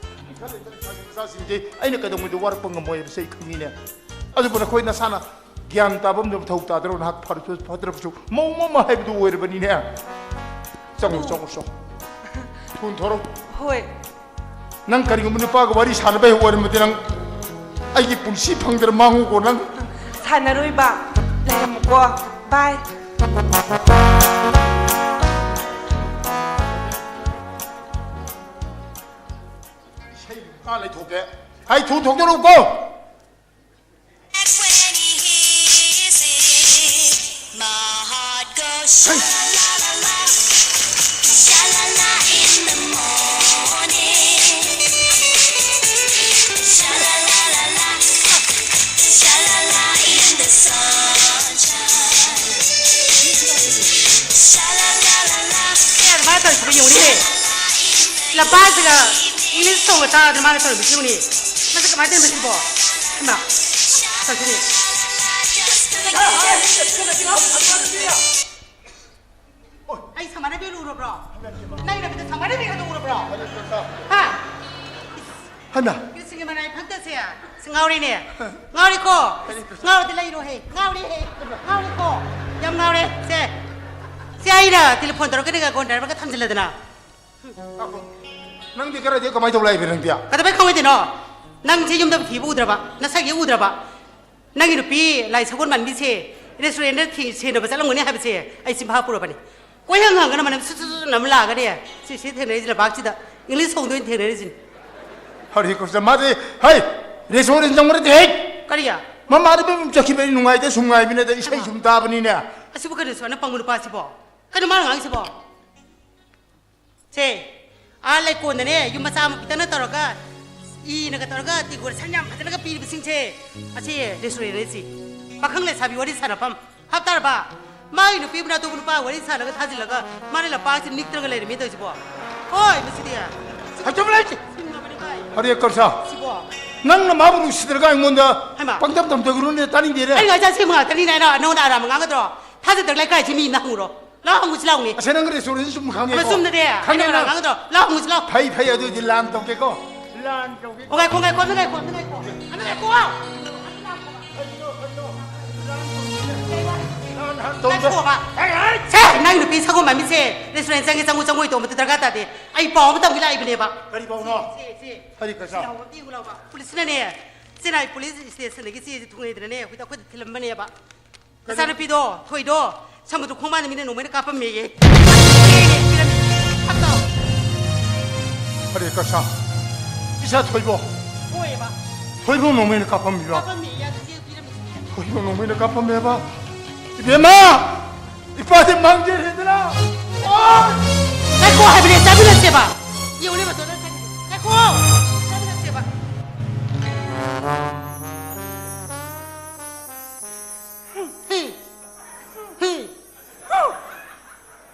ꯏꯈꯥ ꯂꯩꯇꯅ ꯈꯥꯡꯉꯤ ꯃꯆꯥꯁꯤꯡꯁꯦ ꯑꯩꯅ ꯀꯩꯗꯧꯉꯩꯗ ꯋꯥꯔꯛꯄ ꯉꯝꯃꯣꯏ ꯍꯥꯏꯕꯁꯦ ꯑꯩ ꯈꯪꯉꯤꯅꯦ꯫ ꯑꯗꯨꯕꯨ ꯅꯈꯣꯏ ꯅꯁꯥꯅ ꯒ꯭ꯌꯥꯟ ꯇꯥꯕ ꯑꯃꯗ ꯃꯊꯧ ꯇꯥꯗ꯭ꯔꯣ? ꯅꯍꯥꯛ ꯐꯔꯁꯨ ꯐꯠꯇ꯭ꯔꯕꯁꯨ ꯃꯧ ꯑꯃ ꯍꯥꯏꯕꯗꯨ ꯑꯣꯏꯔꯕꯅꯤꯅꯦ꯫ ꯆꯪꯉꯨ, ꯆꯪꯉꯨ, ꯆꯪꯉꯨ꯫ ꯊꯨꯅ ꯊꯣꯔꯛꯎ꯫ ꯍꯣꯏ꯫ ꯅꯪ ꯀꯔꯤꯒꯨꯝꯕ ꯅꯨꯄꯥꯒ ꯋꯥꯔꯤ ꯁꯥꯟꯅꯕ ꯍꯦꯛ ꯑꯣꯏꯔꯝꯃꯗꯤ ꯅꯪ ꯑꯩꯒꯤ ꯄꯨꯟꯁꯤ ꯐꯪꯗꯅ ꯃꯥꯡꯉꯨꯀꯣ ꯅꯪ꯫ ꯁꯥꯟꯅꯔꯣꯏꯕ꯫ ꯂꯩꯔꯝꯃꯨꯀꯣ꯫ ꯕꯥꯏ꯫ ꯏꯁꯩ ꯃꯈꯥ ꯂꯩꯊꯣꯛꯀꯦ꯫ ꯍꯩ, ꯊꯨ ꯊꯣꯛꯇꯣꯔꯛꯎꯀꯣ꯫ ꯑꯦ, ꯑꯗꯨꯃꯥꯏꯅ ꯇꯧꯔꯤꯁꯤꯕꯨ ꯌꯦꯡꯉꯨꯅꯦ꯫ ꯂꯄꯥꯁꯤꯒ English songꯒ ꯇꯥꯗꯅ ꯃꯥꯅ ꯇꯧꯔꯤꯕꯁꯤ ꯌꯦꯡꯉꯨꯅꯦ꯫ ꯃꯁꯤ ꯀꯃꯥꯏꯅ ꯇꯧꯔꯤꯅꯣ ꯁꯤꯕꯣ? ꯍꯩꯃꯥ, ꯇꯧꯔꯤꯁꯤꯅꯦ꯫ ꯑꯩ ꯁꯃꯥꯏꯅ ꯎꯔꯕ꯭ꯔꯣ? ꯅꯪ ꯅꯃꯤꯠꯇ ꯁꯃꯥꯏꯅ ꯎꯔꯕ꯭ꯔꯣ? ꯍꯥ? ꯍꯟꯗ꯫ ꯁꯤꯒꯤ ꯃꯅꯥꯏ ꯐꯛꯇꯁꯦ꯫ ꯁꯤ ꯉꯥꯎꯔꯦꯅꯦ꯫ ꯉꯥꯎꯔꯦꯀꯣ꯫ ꯉꯥꯎꯔꯗꯤ ꯂꯩꯔꯣꯍꯦ꯫ ꯉꯥꯎꯔꯦꯍꯦ꯫ ꯉꯥꯎꯔꯦꯀꯣ꯫ ꯌꯥꯝ ꯉꯥꯎꯔꯦ꯫ ꯁꯦ꯫ ꯁꯦ ꯑꯩꯅ ꯇꯦꯂꯤꯐꯣꯟ ꯇꯧꯔꯛꯀꯅꯤꯒ ꯒꯣꯟ ꯗ꯭ꯔꯥꯏꯚꯔꯒ ꯊꯝꯖꯤꯜꯂꯗꯅ꯫ ꯅꯪꯗꯤ ꯈꯔꯗꯤ ꯀꯃꯥꯏꯅ ꯇꯧ ꯂꯥꯛꯏꯕ ꯅꯪꯗꯤ? ꯀꯩꯗꯧꯕꯩ ꯈꯪꯉꯣꯏꯗꯣꯏꯅꯣ? ꯅꯪꯁꯦ ꯌꯨꯝꯗ ꯊꯤꯕ ꯎꯗ꯭ꯔꯕ? ꯅꯁꯛ ꯍꯦꯛ ꯎꯗ꯭ꯔꯕ? ꯅꯪꯒꯤ ꯅꯨꯄꯤ ꯂꯥꯏ ꯁꯒꯣꯜ ꯃꯥꯟꯕꯤꯁꯦ ꯔꯦꯁꯇꯨꯔꯦꯟꯗ ꯊꯦꯡ-, ꯁꯦꯟꯅꯕ ꯆꯠꯂꯝꯒꯅꯤ ꯍꯥꯏꯕꯁꯦ ꯑꯩ ꯆꯤꯟꯐꯥ ꯄꯨꯔꯕꯅꯤ꯫ ꯀꯣꯏꯍꯪ ꯍꯪꯒꯅ ꯃꯅꯝ ꯁꯨꯠ ꯁꯨꯠ ꯁꯨꯠ ꯅꯝ ꯂꯥꯛꯑꯒꯅꯦ꯫ ꯁꯤ, ꯁꯤ ꯊꯦꯡꯅꯔꯤꯁꯤ ꯂꯝꯄꯥꯛꯁꯤꯗ꯫ ꯏꯪꯂꯤꯁ ꯍꯣꯡꯗꯣꯏꯅ ꯊꯦꯡꯅꯔꯤꯁꯤꯅꯤ꯫ ꯍꯔꯤ ꯀ꯭ꯔꯤꯁꯅ, ꯃꯥꯗꯤ, ꯍꯩ, ꯔꯦꯁꯇꯨꯔꯦꯟ ꯆꯪꯕ ꯅꯠꯇꯦ, ꯍꯩ꯫ ꯀꯔꯤ? ꯃꯃꯥꯗ ꯃꯌꯨꯝ ꯆꯠꯈꯤꯕ ꯑꯩ ꯅꯨꯡꯉꯥꯏꯇꯦ, ꯁꯨꯝ ꯉꯥꯏꯕꯅꯦ, ꯑꯗ ꯏꯁꯩ ꯍꯩꯃꯥ꯫ ꯁꯨꯝ ꯇꯥꯕꯅꯤꯅꯦ꯫ ꯑꯁꯤꯕꯨ ꯀꯩꯅꯣ, ꯁꯨꯃꯥꯏꯅ ꯄꯪꯕ ꯅꯨꯄꯥꯁꯤꯕꯣ? ꯀꯩꯅꯣ ꯃꯥꯅ ꯉꯥꯡꯉꯤꯁꯤꯕꯣ? ꯁꯦ, ꯑꯥ ꯂꯩꯀꯣꯟꯗꯅꯦ, ꯌꯨꯝ ꯃꯆꯥ ꯑꯃ ꯈꯤꯇꯪꯅ ꯇꯧꯔꯒ, ꯏꯅꯒ ꯇꯧꯔꯒ, decoration ꯌꯥꯝ ꯐꯖꯅꯒ ꯄꯤꯔꯤꯕꯁꯤꯡꯁꯦ, ꯑꯁꯤ restaurant ꯁꯤ ꯄꯥꯈꯪ ꯂꯩꯁꯥꯕꯤ ꯋꯥꯔꯤ ꯁꯥꯟꯅꯐꯝ ꯍꯥꯞꯇꯥꯔꯕ? ꯃꯥꯒꯤ ꯅꯨꯄꯤ ꯑꯃꯅ ꯑꯇꯣꯞꯄ ꯅꯨꯄꯥ ꯋꯥꯔꯤ ꯁꯥꯟꯅꯒ ꯊꯥꯖꯤꯜꯂꯒ, ꯃꯥꯅ ꯂꯝꯄꯥꯛꯁꯤ ꯅꯤꯛꯇ꯭ꯔꯒ ꯂꯩꯔꯝꯃꯤ ꯇꯧꯔꯤꯁꯤꯕꯣ? ꯍꯣꯏ, ꯃꯁꯤꯗꯤ꯫ ꯍꯥꯏꯖꯕ ꯂꯩꯇꯦ꯫ ꯁꯤꯡꯉꯕꯅꯤ ꯚꯥꯏ꯫ ꯍꯔꯦ ꯀ꯭ꯔꯤꯁꯅ, ꯁꯤꯕꯣ? ꯅꯪꯅ ꯃꯥꯕꯨ ꯅꯨꯡꯁꯤꯗ꯭ꯔꯒ ꯑꯩꯉꯣꯟꯗ ꯍꯩꯃꯥ꯫ ꯄꯪꯇꯝ ꯇꯝꯊꯒꯅꯨꯅꯦ, ꯇꯥꯅꯤꯡꯗꯦꯅꯦ꯫ ꯑꯩ ꯉꯥꯏ ꯆꯥꯁꯤ ꯉꯥꯛꯇꯅꯤꯅꯦ, ꯑꯩꯅ ꯅꯉꯣꯟꯗ ꯑꯔꯥꯟꯕ ꯉꯥꯡꯒꯗ꯭ꯔꯣ? ꯊꯥꯖꯗ꯭ꯔꯒ ꯂꯩꯀꯥꯏꯁꯤ ꯃꯤꯅ ꯍꯪꯉꯨꯔꯣ꯫ ꯂꯥꯛꯑꯣ, ꯍꯪꯉꯨꯁꯤ ꯂꯥꯛꯑꯣꯅꯦ꯫ ꯑꯁ, ꯅꯪ restaurant ꯁꯤ ꯆꯨꯝ ꯈꯪꯉꯦꯀꯣ꯫ ꯑꯃ ꯆꯨꯝꯗꯅꯦ꯫ ꯈꯪꯉꯦ ꯑꯩꯅ ꯅꯪ꯫ ꯉꯥꯡꯒꯗ꯭ꯔꯣ? ꯂꯥꯛꯑꯣ, ꯍꯪꯉꯨꯁꯤ ꯂꯥꯛꯑꯣ꯫ ꯐꯩ, ꯐꯩ, ꯑꯗꯨꯗꯤ ꯂꯥꯟ ꯇꯧꯒꯦꯀꯣ꯫ ꯂꯥꯟ ꯇꯧꯒꯦꯀꯣ꯫ ꯑꯣ, ꯉꯥꯏꯈꯣ, ꯉꯥꯏꯈꯣ, ꯑꯝꯇ ꯉꯥꯏꯈꯣ, ꯑꯝꯇ ꯉꯥꯏꯈꯣ꯫ ꯑꯝꯇ ꯉꯥꯏꯈꯣ꯫ ꯀꯩꯅꯣ, ꯀꯩꯅꯣ? ꯂꯥꯟ ꯇꯧꯒꯦ꯫ ꯂꯥꯟ ꯍꯥꯟꯅ ꯇꯧꯒꯦ꯫ ꯉꯥꯏꯈꯣꯕ꯫ ꯍꯩ, ꯍꯩ! ꯁꯦ, ꯅꯪ ꯅꯨꯄꯤ ꯁꯒꯣꯜ ꯃꯥꯟꯕꯤꯁꯦ restaurant ꯆꯪꯒꯦ, ꯆꯪꯉꯨ, ꯆꯪꯉꯨ ꯇꯧꯕꯗꯨ ꯗꯔꯀꯥꯔ ꯇꯥꯗꯦ꯫ ꯑꯩ ꯄꯥꯎ ꯑꯃ ꯇꯝꯒꯦ ꯂꯥꯛꯏꯕꯅꯦꯕ꯫ ꯀꯔꯤ ꯄꯥꯎꯅꯣ? ꯁꯦ, ꯁꯦ꯫ ꯀꯔꯤ ꯀꯩꯁꯥ? ꯁꯤ ꯂꯥꯎꯕ ꯑꯝꯇ ꯌꯦꯡꯉꯨ ꯂꯥꯎꯕ꯫ ꯄꯨꯂꯤꯁꯅꯅꯦ, ꯆꯦꯟꯅꯥꯏ ꯄꯨꯂꯤꯁ ꯁ꯭ꯇꯦꯁꯟꯗꯒꯤ ꯆꯦꯁꯦ ꯊꯨꯡꯉꯩꯗꯅꯅꯦ, ꯑꯩꯈꯣꯏꯗ, ꯑꯩꯈꯣꯏꯗ ꯊꯤꯜꯂꯝꯕꯅꯦꯕ꯫ ꯅꯆꯥꯅꯨꯄꯤꯗꯣ, ꯊꯣꯏꯗꯣ, ꯁꯝꯕꯗꯣ ꯈꯣꯡꯕꯥꯟꯗ ꯃꯤꯅ ꯅꯣꯡꯃꯩꯅ ꯀꯥꯞꯄꯝꯃꯦꯌꯦ꯫ ꯐꯠꯇꯣ꯫ ꯐꯔꯦ, ꯀꯁꯥ꯫ ꯏꯆꯥ ꯊꯣꯏꯕꯣ꯫ ꯍꯣꯏꯑꯕ꯫ ꯊꯣꯏꯕꯣ ꯅꯣꯡꯃꯩꯅ ꯀꯥꯞꯄꯝꯃꯤꯕ? ꯀꯥꯞꯄꯝꯃꯦꯌꯦ, ꯑꯗꯨ ꯆꯦ ꯄꯤꯔꯝꯃꯤꯁꯤꯅꯦ꯫ ꯊꯣꯏꯕꯣ ꯅꯣꯡꯃꯩꯅ ꯀꯥꯞꯄꯝꯃꯦꯕ? ꯏꯕꯦꯝꯃ! ꯏꯄꯥꯗꯤ ꯃꯥꯡꯖꯔꯦꯗꯅ! ꯑꯣ! ꯉꯥꯏꯈꯣ ꯍꯥꯏꯕꯅꯦ, ꯆꯥꯃꯤꯟꯅꯁꯦꯕ꯫ ꯌꯦꯡꯉꯨꯅꯦ, ꯃꯇꯣꯟꯗ ꯆꯪꯉꯤ꯫ ꯉꯥꯏꯈꯣ! ꯆꯥꯃꯤꯟꯅꯁꯦꯕ꯫ ꯍꯨꯝ꯫ ꯍꯨꯝ꯫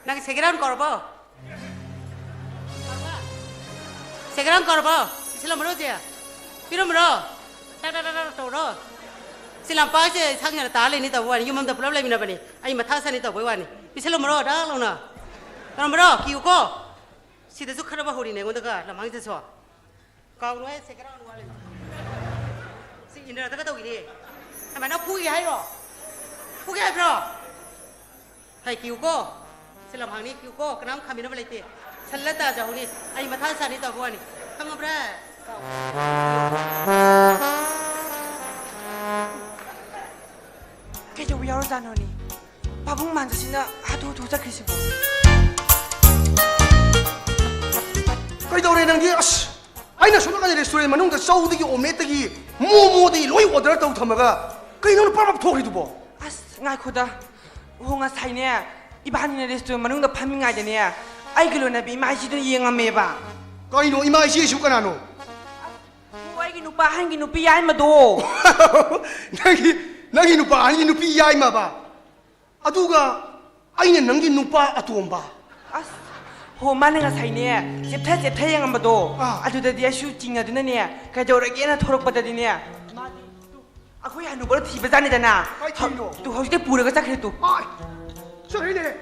ꯅꯪ second round ꯀꯧꯔꯕꯣ? Second round ꯀꯧꯔꯕꯣ? ꯄꯤꯁꯜꯂꯝꯃꯔꯣ ꯍꯧꯖꯤꯛ? ꯄꯤꯔꯝꯃꯔꯣ? ꯇꯥ, ꯇꯥ, ꯇꯥ, ꯇꯥ ꯇꯧꯔꯣ꯫ ꯁꯤ ꯂꯝꯄꯥꯛꯁꯦ ꯁꯪꯗꯅ ꯇꯥ ꯂꯩꯅꯤ ꯇꯧꯕ ꯋꯥꯅꯤ꯫ ꯌꯨꯝ ꯑꯃꯗ ꯄꯨꯂꯞ ꯂꯩꯃꯤꯟꯅꯕꯅꯤ꯫ ꯑꯩ ꯃꯊꯥ ꯁꯥꯅꯤ ꯇꯧꯕꯩ ꯋꯥꯅꯤ꯫ ꯄꯤꯁꯜꯂꯝꯃꯔꯣ? ꯗꯥꯛ ꯂꯥꯎꯅ꯫ ꯇꯧꯔꯝꯃꯔꯣ? ꯀꯤꯌꯨꯀꯣ꯫ ꯁꯤꯗꯁꯨ ꯈꯠꯅꯕ ꯍꯧꯔꯤꯅꯦ ꯑꯩꯉꯣꯟꯗꯒ, ꯂꯝꯍꯥꯡꯁꯤꯗꯁꯨ꯫ ꯀꯥꯎꯅꯨꯍꯦ, second round ꯋꯥꯠꯂꯤ꯫ ꯁꯤ ꯏꯟꯗ꯭ꯔꯗꯒ ꯇꯧꯈꯤꯅꯤ꯫ ꯑꯗꯨꯃꯥꯏꯅ ꯐꯨꯒꯦ ꯍꯥꯏꯔꯣ? ꯐꯨꯒꯦ ꯍꯥꯏꯕ꯭ꯔꯣ? ꯍꯩ, ꯀꯤꯌꯨꯀꯣ꯫ ꯁꯤ ꯂꯝꯍꯥꯡꯅꯤ, ꯀꯤꯌꯨꯀꯣ꯫ ꯀꯅꯥꯝ ꯈꯥꯝꯕꯤꯅꯕ ꯂꯩꯇꯦ꯫ ꯁꯜꯂ ꯇꯥꯖꯍꯧꯅꯤ꯫ ꯑꯩ ꯃꯊꯥ ꯁꯥꯅꯤ ꯇꯧꯕ ꯋꯥꯅꯤ꯫ ꯈꯪꯉꯕ꯭ꯔꯥ? ꯀꯩꯗꯧꯔꯦ ꯅꯪꯗꯤ? ꯑꯁ, ꯑꯩꯅ ꯁꯣꯝ ꯅꯥꯀꯟꯗ restaurant ꯃꯅꯨꯡꯗ ꯆꯧꯗꯒꯤ, omelette ꯇꯒꯤ, momo ꯗꯒꯤ ꯂꯣꯏ order ꯇꯧ ꯊꯝꯃꯒ, ꯀꯩꯅꯣ ꯅꯪ ꯄ꯭ꯔꯞ ꯄ꯭ꯔꯞ ꯊꯣꯛꯈ꯭ꯔꯤꯗꯨꯕꯣ? ꯑꯁ, ꯉꯥꯏꯈꯣꯗ꯫ ꯑꯣ, ꯉꯁꯥꯏꯅꯦ, ꯏꯕꯥꯅꯤꯅ restaurant ꯃꯅꯨꯡꯗ ꯐꯝꯃꯤꯉꯩꯗꯅꯦ, ꯑꯩꯒꯤ ꯂꯣꯏꯅꯕꯤ ꯏꯃꯥ ꯏꯆꯦꯗꯨꯅ ꯌꯦꯡꯉꯝꯃꯦꯕ꯫ ꯀꯩꯅꯣ, ꯏꯃꯥ ꯏꯆꯦꯁꯨ ꯀꯅꯥꯅꯣ? ꯑꯣ, ꯑꯩꯒꯤ ꯅꯨꯄꯥ ꯑꯍꯟꯒꯤ ꯅꯨꯄꯤ ꯌꯥꯏꯃꯗꯣ꯫ ꯅꯪꯒꯤ, ꯅꯪꯒꯤ ꯅꯨꯄꯥ ꯑꯍꯟꯒꯤ ꯅꯨꯄꯤ ꯌꯥꯏꯃꯕ? ꯑꯗꯨꯒ ꯑꯩꯅ ꯅꯪꯒꯤ ꯅꯨꯄꯥ ꯑꯇꯣꯝꯕ꯫ ꯑꯁ, ꯍꯣ, ꯃꯥꯅ ꯉꯁꯥꯏꯅꯦ, ꯆꯦꯞꯊ ꯆꯦꯞꯊ ꯌꯦꯡꯉꯝꯕꯗꯣ, ꯑꯥ꯫ ꯑꯗꯨꯗꯗꯤ ꯑꯩꯁꯨ ꯆꯤꯡꯅꯗꯨꯅꯅꯦ, ꯀꯩꯗꯧꯔꯒꯦꯅ ꯊꯣꯔꯛꯄꯗꯗꯤꯅꯦ, ꯃꯥꯗꯤ ꯇꯨ, ꯑꯩꯈꯣꯏ ꯍꯅꯨꯕꯗ ꯊꯤꯕꯖꯥꯠꯅꯤꯗꯅ꯫ ꯀꯥꯏ ꯊꯤꯔꯤꯅꯣ? ꯇꯨ, ꯍꯧꯖꯤꯛꯇ ꯄꯨꯔꯒ ꯆꯠꯈ꯭ꯔꯦ ꯇꯨ꯫ ꯑꯥꯏ, ꯆꯠꯈ꯭ꯔꯦꯅꯦ꯫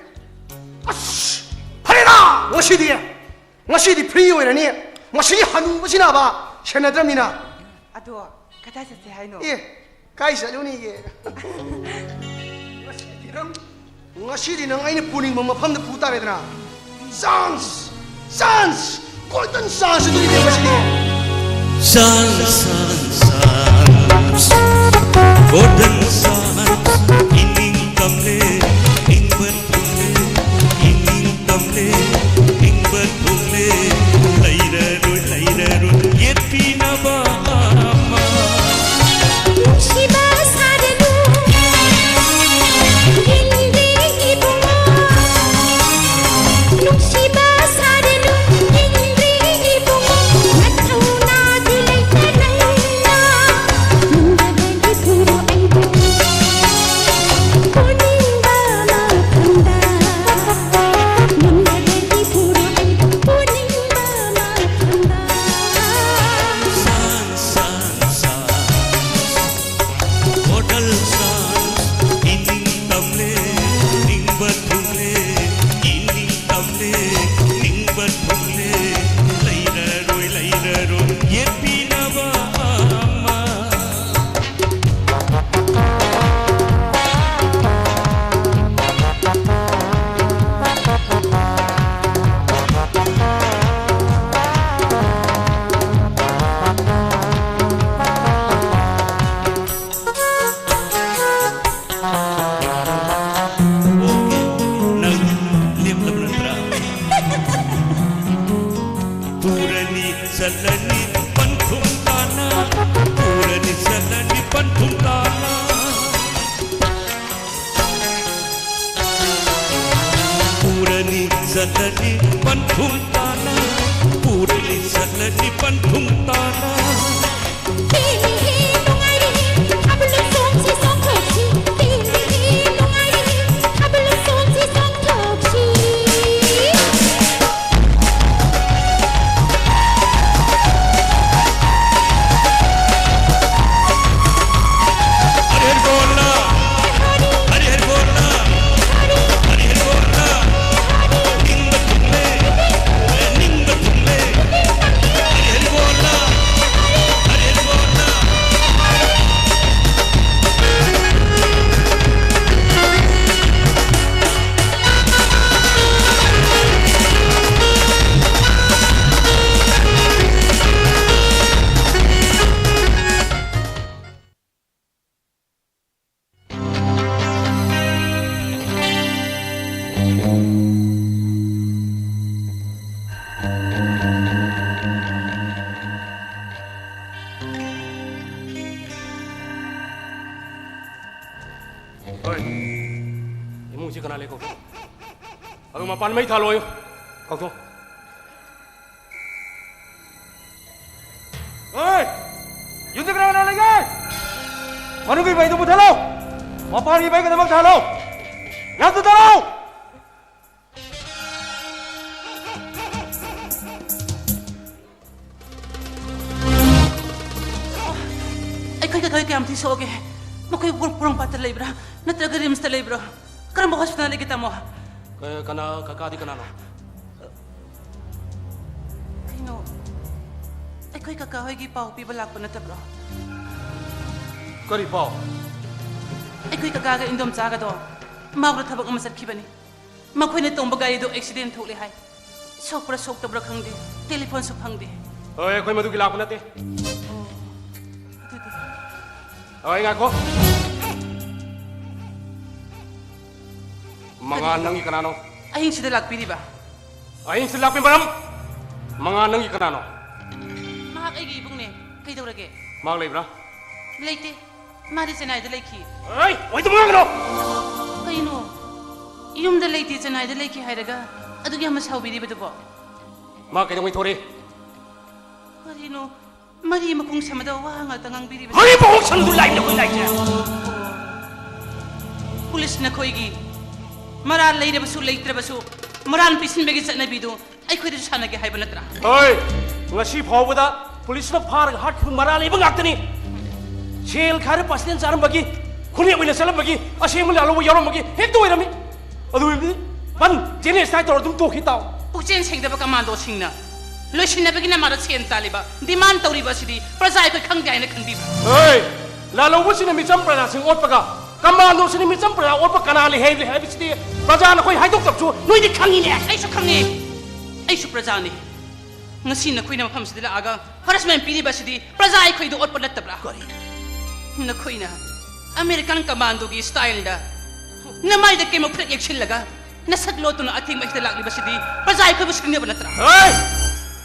ꯑꯁ, ꯐꯔꯦꯗ, ꯉꯁꯤꯗꯤ, ꯉꯁꯤꯗꯤ free ꯑꯣꯏꯔꯅꯤ꯫ ꯉꯁꯤꯒꯤ ꯍꯅꯨꯕꯁꯤꯅꯕ ꯁꯦꯟꯅꯗ꯭ꯔꯕꯅꯤꯅ꯫ ꯑꯗꯣ, ꯀꯗꯥꯏ ꯆꯠꯁꯦ ꯍꯥꯏꯅꯣ? ꯑꯦ, ꯀꯥꯏ ꯆꯠꯂꯨꯅꯤꯒꯦ? ꯉꯁꯤꯗꯤ ꯅꯪ, ꯉꯁꯤꯗꯤ ꯅꯪ ꯑꯩꯅ ꯄꯨꯅꯤꯡꯕ ꯃꯐꯝꯗ ꯄꯨ ꯇꯥꯔꯦꯗꯅ꯫ Chance! Chance! Golden chance ꯑꯗꯨꯅꯤꯅꯦ ꯉꯁꯤꯗꯤ꯫ Chance, chance, chance. Golden chance. ꯏꯅꯤꯡ ꯇꯝꯂꯦ, ꯏꯪꯕ ꯇꯝꯂꯦ, ꯏꯅꯤꯡ ꯇꯝꯂꯦ, ꯏꯪꯕ ꯇꯝꯂꯦ꯫ ꯂꯩꯔꯔꯣꯏ, ꯂꯩꯔꯔꯣꯏ, ꯌꯦꯠꯄꯤꯅꯕ ꯑꯃ꯫ ꯅꯨꯡꯁꯤꯕ ꯁꯥꯔꯅꯨ, ꯏꯟꯗꯤ ꯏꯕꯨꯡꯉꯣ꯫ ꯅꯨꯡꯁꯤꯕ ꯁꯥꯔꯅꯨ, ꯏꯟꯗꯤ ꯏꯕꯨꯡꯉꯣ꯫ ꯅꯊꯧꯅꯥꯗꯤ ꯂꯩꯇ ꯅꯪꯅ, ꯅꯨꯡꯗꯕꯒꯤ ꯄꯨꯔꯣ ꯑꯩꯕꯨ꯫ ꯆꯠꯂꯅꯤ ꯄꯟꯊꯨꯡ ꯇꯥꯅ, ꯄꯨꯔꯅꯤ ꯆꯠꯂꯅꯤ ꯄꯟꯊꯨꯡ ꯇꯥꯅ꯫ ꯄꯨꯔꯅꯤ ꯆꯠꯂꯅꯤ ꯄꯟꯊꯨꯡ ꯇꯥꯅ, ꯄꯨꯔꯅꯤ ꯆꯠꯂꯅꯤ ꯄꯟꯊꯨꯡ ꯇꯥꯅ꯫ ꯍꯣꯏ, ꯏꯃꯨꯡꯁꯤ ꯀꯅꯥ ꯂꯩ ꯀꯧꯊꯣꯛ꯫ ꯑꯗꯨ ꯃꯄꯥꯟ ꯃꯩ ꯊꯥꯜꯂꯣꯌꯨ꯫ ꯀꯧꯊꯣꯛ꯫ ꯍꯣꯏ! ꯌꯨꯝꯗ ꯀꯅꯥ ꯀꯅꯥ ꯂꯩꯒꯦ? ꯃꯅꯨꯡꯒꯤ ꯃꯩꯗꯨ ꯃꯨꯊꯠꯂꯣ! ꯃꯄꯥꯟꯒꯤ ꯃꯩ ꯈꯛꯇꯃꯛ ꯊꯥꯜꯂꯣ! ꯌꯥꯝ ꯊꯨꯅ ꯊꯥꯜꯂꯣ! ꯑꯩꯈꯣꯏ ꯀꯀꯥ ꯀꯌꯥꯝ ꯊꯤ ꯁꯣꯛꯑꯒꯦ? ꯃꯈꯣꯏ ꯄꯣꯔꯣꯝ-, ꯄꯣꯔꯣꯝꯄꯥꯠꯇ ꯂꯩꯕ꯭ꯔꯥ? ꯅꯠꯇ꯭ꯔꯒ ꯔꯤꯝꯁꯇ ꯂꯩꯕ꯭ꯔꯥ? ꯀꯔꯝꯕ ꯍꯣꯁꯄꯤꯇꯥꯜ ꯂꯩꯒꯦ, ꯇꯥꯃꯣ? ꯀ-, ꯀꯅꯥ, ꯀꯀꯥꯗꯤ ꯀꯅꯥꯅꯣ? ꯀꯩꯅꯣ, ꯑꯩꯈꯣꯏ ꯀꯀꯥ ꯍꯣꯏꯒꯤ ꯄꯥꯎ ꯄꯤꯕ ꯂꯥꯛꯄ ꯅꯠꯇꯕ꯭ꯔꯣ? ꯀꯔꯤ ꯄꯥꯎ? ꯑꯩꯈꯣꯏ ꯀꯀꯥꯒ ꯏꯟꯗꯣꯝꯆꯥꯒꯗꯣ ꯃꯥꯎꯗ ꯊꯕꯛ ꯑꯃ ꯆꯠꯈꯤꯕꯅꯤ꯫ ꯃꯈꯣꯏꯅ ꯇꯣꯡꯕ ꯒꯥꯔꯤꯗꯨ ꯑꯦꯛꯁꯤꯗꯦꯟ ꯊꯣꯛꯂꯦ ꯍꯥꯏ꯫ ꯁꯣꯛꯄ꯭ꯔꯥ ꯁꯣꯛꯇꯕ꯭ꯔꯥ ꯈꯪꯗꯦ, ꯇꯦꯂꯤꯐꯣꯟꯁꯨ ꯐꯪꯗꯦ꯫ ꯍꯣꯏ, ꯑꯩꯈꯣꯏ ꯃꯗꯨꯒꯤ ꯂꯥꯛꯄ ꯅꯠꯇꯦ꯫ ꯑꯣ, ꯑꯗꯨꯗꯤ ꯍꯣꯏ, ꯉꯥꯏꯈꯣ꯫ ꯃꯉꯥ ꯀꯔꯤꯅꯣ? ꯅꯪꯒꯤ ꯀꯅꯥꯅꯣ? ꯑꯍꯤꯡꯁꯤꯗ ꯂꯥꯛꯄꯤꯔꯤꯕ? ꯑꯍꯤꯡꯁꯤꯗ ꯂꯥꯛꯄꯤ ꯃꯔꯝ? ꯃꯉꯥ ꯅꯪꯒꯤ ꯀꯅꯥꯅꯣ? ꯃꯍꯥꯛ ꯑꯩꯒꯤ ꯏꯕꯨꯡꯅꯦ꯫ ꯀꯩꯗꯧꯔꯒꯦ? ꯃꯍꯥꯛ ꯂꯩꯕ꯭ꯔꯥ? ꯂꯩꯇꯦ꯫ ꯃꯥꯗꯤ ꯆꯦꯟꯅꯥꯏꯗ ꯂꯩꯈꯤ꯫ ꯑꯩ ꯑꯣꯏꯗꯕ ꯉꯥꯡꯒꯅꯣ! ꯀꯩꯅꯣ? ꯌꯨꯝꯗ ꯂꯩꯇꯦ, ꯆꯦꯟꯅꯥꯏꯗ ꯂꯩꯈꯤ ꯍꯥꯏꯔꯒ ꯑꯗꯨꯛ ꯌꯥꯝꯅ ꯁꯥꯎꯕꯤꯔꯤꯕꯗꯨꯕꯣ? ꯃꯥ ꯀꯩꯗꯧꯉꯩ ꯊꯣꯔꯛꯏ? ꯀꯔꯤꯅꯣ? ꯃꯔꯤ ꯃꯈꯣꯡ ꯁꯝꯕꯗ ꯋꯥ ꯉꯥꯛꯇ ꯉꯥꯡꯕꯤꯔꯤꯕꯁꯦ? ꯃꯔꯤ ꯃꯈꯣꯡ ꯁꯝꯗꯨ ꯂꯥꯏꯅ ꯑꯩꯈꯣꯏ ꯂꯥꯏꯖꯦ꯫ ꯄꯨꯂꯤꯁ ꯅꯈꯣꯏꯒꯤ ꯃꯔꯥꯜ ꯂꯩꯔꯕꯁꯨ ꯂꯩꯇ꯭ꯔꯕꯁꯨ ꯃꯔꯥꯜ ꯄꯤꯁꯤꯟꯕꯒꯤ ꯆꯠꯅꯕꯤꯗꯨ ꯑꯩꯈꯣꯏꯗꯁꯨ ꯁꯥꯟꯅꯒꯦ ꯍꯥꯏꯕ ꯅꯠꯇ꯭ꯔꯥ? ꯍꯣꯏ, ꯉꯁꯤ ꯐꯥꯎꯕꯗ ꯄꯨꯂꯤꯁꯅ ꯐꯥꯔꯒ ꯍꯥꯠꯈꯤꯕ ꯃꯔꯥꯜ ꯂꯩꯕ ꯉꯥꯛꯇꯅꯤ꯫ ꯁꯦꯜ ꯈꯥꯏꯔ ꯄꯥꯁꯇꯦꯟ ꯆꯥꯔꯝꯕꯒꯤ, ꯈꯨꯅꯦꯛ ꯑꯣꯏꯅ ꯆꯠꯂꯝꯕꯒꯤ, ꯑꯁꯦꯡꯕ ꯂꯥꯜꯍꯧꯕ ꯌꯥꯎꯔꯝꯕꯒꯤ ꯍꯦꯛꯇ ꯑꯣꯏꯔꯝꯃꯤ꯫ ꯑꯗꯨ ꯑꯣꯏꯔꯕꯗꯤ ꯕꯟ, ꯖꯦꯅꯦꯁꯥꯏꯠ ꯇꯧꯔ ꯑꯗꯨꯝ ꯇꯣꯛꯈꯤ ꯇꯥꯎ꯫ ꯄꯨꯛꯆꯦꯜ ꯁꯦꯡꯗꯕ ꯀꯃꯥꯟꯗꯣꯁꯤꯡꯅ ꯂꯣꯏꯁꯤꯟꯅꯕꯒꯤ ꯅꯃꯥꯗ ꯁꯦꯟ ꯇꯥꯜꯂꯤꯕ, ꯗꯤꯃꯥꯟ ꯇꯧꯔꯤꯕ ꯑꯁꯤꯗꯤ ꯄ꯭ꯔꯖꯥ ꯑꯩꯈꯣꯏ ꯈꯪꯗꯦ ꯍꯥꯏꯅ ꯈꯟꯕꯤꯕ꯭ꯔꯥ? ꯍꯣꯏ, ꯂꯥꯜꯍꯧꯕꯁꯤꯅ ꯃꯤꯆꯝ ꯄ꯭ꯔꯖꯥꯁꯤꯡ ꯑꯣꯠꯄꯒ ꯀꯃꯥꯟꯗꯣꯁꯤꯅ ꯃꯤꯆꯝ ꯄ꯭ꯔꯖꯥ ꯑꯣꯠꯄ ꯀꯅꯥ ꯂꯩ ꯍꯥꯏ-, ꯍꯥꯏꯕꯁꯤꯗꯤ ꯄ꯭ꯔꯖꯥꯅ ꯑꯩꯈꯣꯏ ꯍꯥꯏꯗꯣꯛꯇꯕꯁꯨ ꯅꯣꯏꯗꯤ ꯈꯪꯉꯤꯅꯦ꯫ ꯑꯩꯁꯨ ꯈꯪꯉꯤ, ꯑꯩꯁꯨ ꯄ꯭ꯔꯖꯥꯅꯤ꯫ ꯉꯁꯤ ꯅꯈꯣꯏꯅ ꯃꯐꯝꯁꯤꯗ ꯂꯥꯛꯑꯒ ꯍꯔꯥꯁꯃꯦꯟ ꯄꯤꯔꯤꯕ ꯑꯁꯤꯗꯤ ꯄ꯭ꯔꯖꯥ ꯑꯩꯈꯣꯏꯗ ꯑꯣꯠꯄ ꯅꯠꯇꯕ꯭ꯔꯥ? ꯀꯔꯤ? ꯅꯈꯣꯏꯅ ꯑꯃꯦꯔꯤꯀꯥꯟ ꯀꯃꯥꯟꯗꯣꯒꯤ ꯁ꯭ꯇꯥꯏꯜꯗ ꯅꯃꯥꯏꯗ ꯀꯦꯃꯣꯐ꯭ꯂꯦꯛ ꯌꯦꯛꯁꯤꯜꯂꯒ ꯅꯁꯛ ꯂꯣꯠꯇꯨꯅ ꯑꯊꯤꯡꯕ ꯍꯦꯛꯇ ꯂꯥꯛꯂꯤꯕꯁꯤꯗꯤ ꯄ꯭ꯔꯖꯥ ꯑꯩꯈꯣꯏꯕꯨ ꯁꯤꯡꯅꯕ ꯅꯠꯇ꯭ꯔꯥ? ꯍꯦ!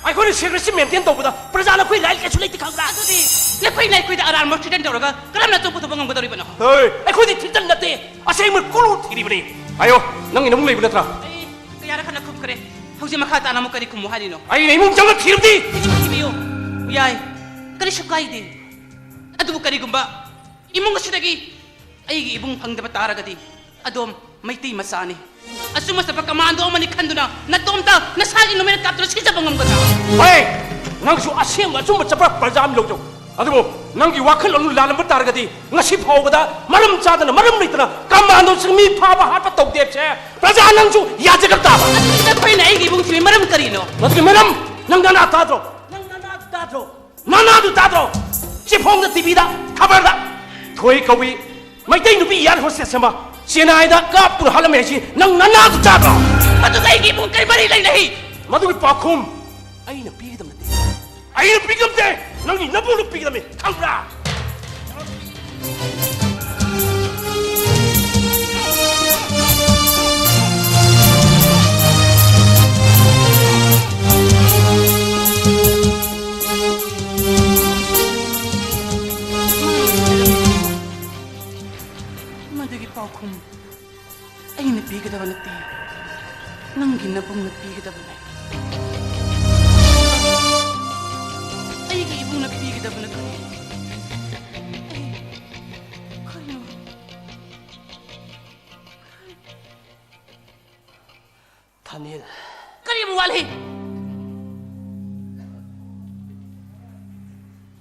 ꯑꯩꯈꯣꯏꯅ ꯁꯦꯀ꯭ꯔꯦꯁꯤ ꯃꯦꯟꯇꯦꯟ ꯇꯧꯕꯗ ꯄ꯭ꯔꯖꯥ ꯅꯈꯣꯏ ꯂꯥꯏꯔꯤꯛ ꯂꯥꯏꯁꯨ ꯂꯩꯇꯦ ꯈꯪꯕ꯭ꯔꯥ? ꯑꯗꯨꯗꯤ ꯅꯈꯣꯏꯅ ꯑꯩꯈꯣꯏꯗ ꯑꯔꯥꯟꯕ ꯊ꯭ꯔꯦꯇꯟ ꯇꯧꯔꯒ ꯀꯔꯝꯅ ꯑꯆꯨꯝ ꯄꯨꯊꯣꯛꯄ ꯉꯝꯒꯗꯧꯔꯤꯕꯅꯣ? ꯍꯦ! ꯑꯩꯈꯣꯏꯗꯤ ꯊ꯭ꯔꯦꯇꯟ ꯅꯠꯇꯦ, ꯑꯁꯦꯡꯕ ꯀ꯭ꯂꯨ ꯊꯤꯔꯤꯕꯅꯤ꯫ ꯍꯥꯏꯌꯣ, ꯅꯪꯒꯤ ꯅꯕꯨꯡ ꯂꯩꯕ ꯅꯠꯇ꯭ꯔꯥ? ꯑꯩ ꯀꯌꯥꯔꯛ ꯍꯟꯅ ꯈꯨꯝꯈ꯭ꯔꯦ, ꯍꯧꯖꯤꯛ ꯃꯈꯥ ꯇꯥꯅ ꯑꯃꯨꯛ ꯀꯔꯤ ꯈꯨꯝꯃꯨ ꯍꯥꯏꯔꯤꯅꯣ? ꯑꯩꯅ ꯏꯃꯨꯡ ꯆꯪꯉ ꯊꯤꯔꯕꯗꯤ? ꯊꯤꯕꯤꯌꯨ, ꯌꯥꯏ, ꯀꯔꯤꯁꯨ ꯀꯥꯏꯗꯦ꯫ ꯑꯗꯨꯕꯨ ꯀꯔꯤꯒꯨꯝꯕ ꯏꯃꯨꯡ ꯑꯁꯤꯗꯒꯤ ꯑꯩꯒꯤ ꯏꯕꯨꯡ ꯐꯪꯗꯕ ꯇꯥꯔꯒꯗꯤ ꯑꯗꯣꯝ ꯃꯩꯇꯩ ꯃꯆꯥꯅꯤ꯫ ꯑꯆꯨꯝꯕ ꯆꯠꯄ ꯀꯃꯥꯟꯗꯣ ꯑꯃꯅꯤ ꯈꯟꯗꯨꯅ ꯅꯇꯣꯝꯇ ꯅꯁꯥꯒꯤ ꯅꯨꯃꯤꯠ ꯀꯥꯞꯇꯨꯅ ꯁꯤꯖꯕ ꯉꯝꯒꯗ꯭ꯔꯥ? ꯍꯣꯏ! ꯅꯪꯁꯨ ꯑꯁꯦꯡꯕ ꯑꯆꯨꯝꯕ ꯆꯠꯄ ꯄ꯭ꯔꯖꯥ ꯑꯃ ꯂꯧꯖꯧ꯫ ꯑꯗꯨꯕꯨ ꯅꯪꯒꯤ ꯋꯥꯈꯜꯂꯣꯟꯗꯨ ꯂꯥꯜꯂꯝꯕ ꯇꯥꯔꯒꯗꯤ ꯉꯁꯤ ꯐꯥꯎꯕꯗ ꯃꯔꯝ ꯆꯥꯗꯅ ꯃꯔꯝ ꯂꯩꯇꯅ ꯀꯃꯥꯟꯗꯣꯁꯤꯡ ꯃꯤ ꯐꯥꯕ ꯍꯥꯠꯄ ꯇꯧꯗꯦ ꯍꯥꯏꯕꯁꯦ ꯄ꯭ꯔꯖꯥ ꯅꯪꯁꯨ ꯌꯥꯖꯒꯞ ꯇꯥꯕ꯫ ꯑꯗꯨꯗꯤ ꯅꯈꯣꯏꯅ ꯑꯩꯒꯤ ꯏꯕꯨꯡ ꯊꯤꯕꯒꯤ ꯃꯔꯝ ꯀꯔꯤꯅꯣ? ꯃꯗꯨꯒꯤ ꯃꯔꯝ ꯅꯪ ꯅꯅꯥ ꯇꯥꯗ꯭ꯔꯣ? ꯅꯪ ꯅꯅꯥ ꯇꯥꯗ꯭ꯔꯣ? ꯅꯅꯥꯗꯨ ꯇꯥꯗ꯭ꯔꯣ? ꯆꯦꯐꯣꯡꯗ, ꯇꯤꯚꯤꯗ, ꯈꯕꯔꯗ ꯊꯣꯏ ꯀꯧꯏ ꯃꯩꯇꯩ ꯅꯨꯄꯤ ꯏꯌꯥꯔ ꯍꯣꯁꯇꯦꯁ ꯑꯃ ꯆꯦꯟꯅꯥꯏꯗ ꯀꯥꯞꯇꯨꯅ ꯍꯥꯠꯂꯝꯃꯦ ꯍꯥꯏꯁꯤ ꯅꯪ ꯅꯅꯥꯗꯨ ꯇꯥꯗ꯭ꯔꯣ? ꯑꯗꯨꯒ ꯑꯩꯒꯤ ꯏꯕꯨꯡ ꯀꯔꯤ ꯃꯔꯤ ꯂꯩꯅꯩ? ꯃꯗꯨꯒꯤ ꯄꯥꯎꯈꯨꯝ ꯑꯩꯅ ꯄꯤꯒꯗꯕ ꯅꯠꯇꯦ꯫ ꯑꯩꯅ ꯄꯤꯒꯗꯕ ꯅꯠꯇꯦ, ꯅꯪꯒꯤ ꯅꯕꯨꯡꯅ ꯄꯤꯒꯗꯕꯅꯤ, ꯈꯪꯕ꯭ꯔꯥ?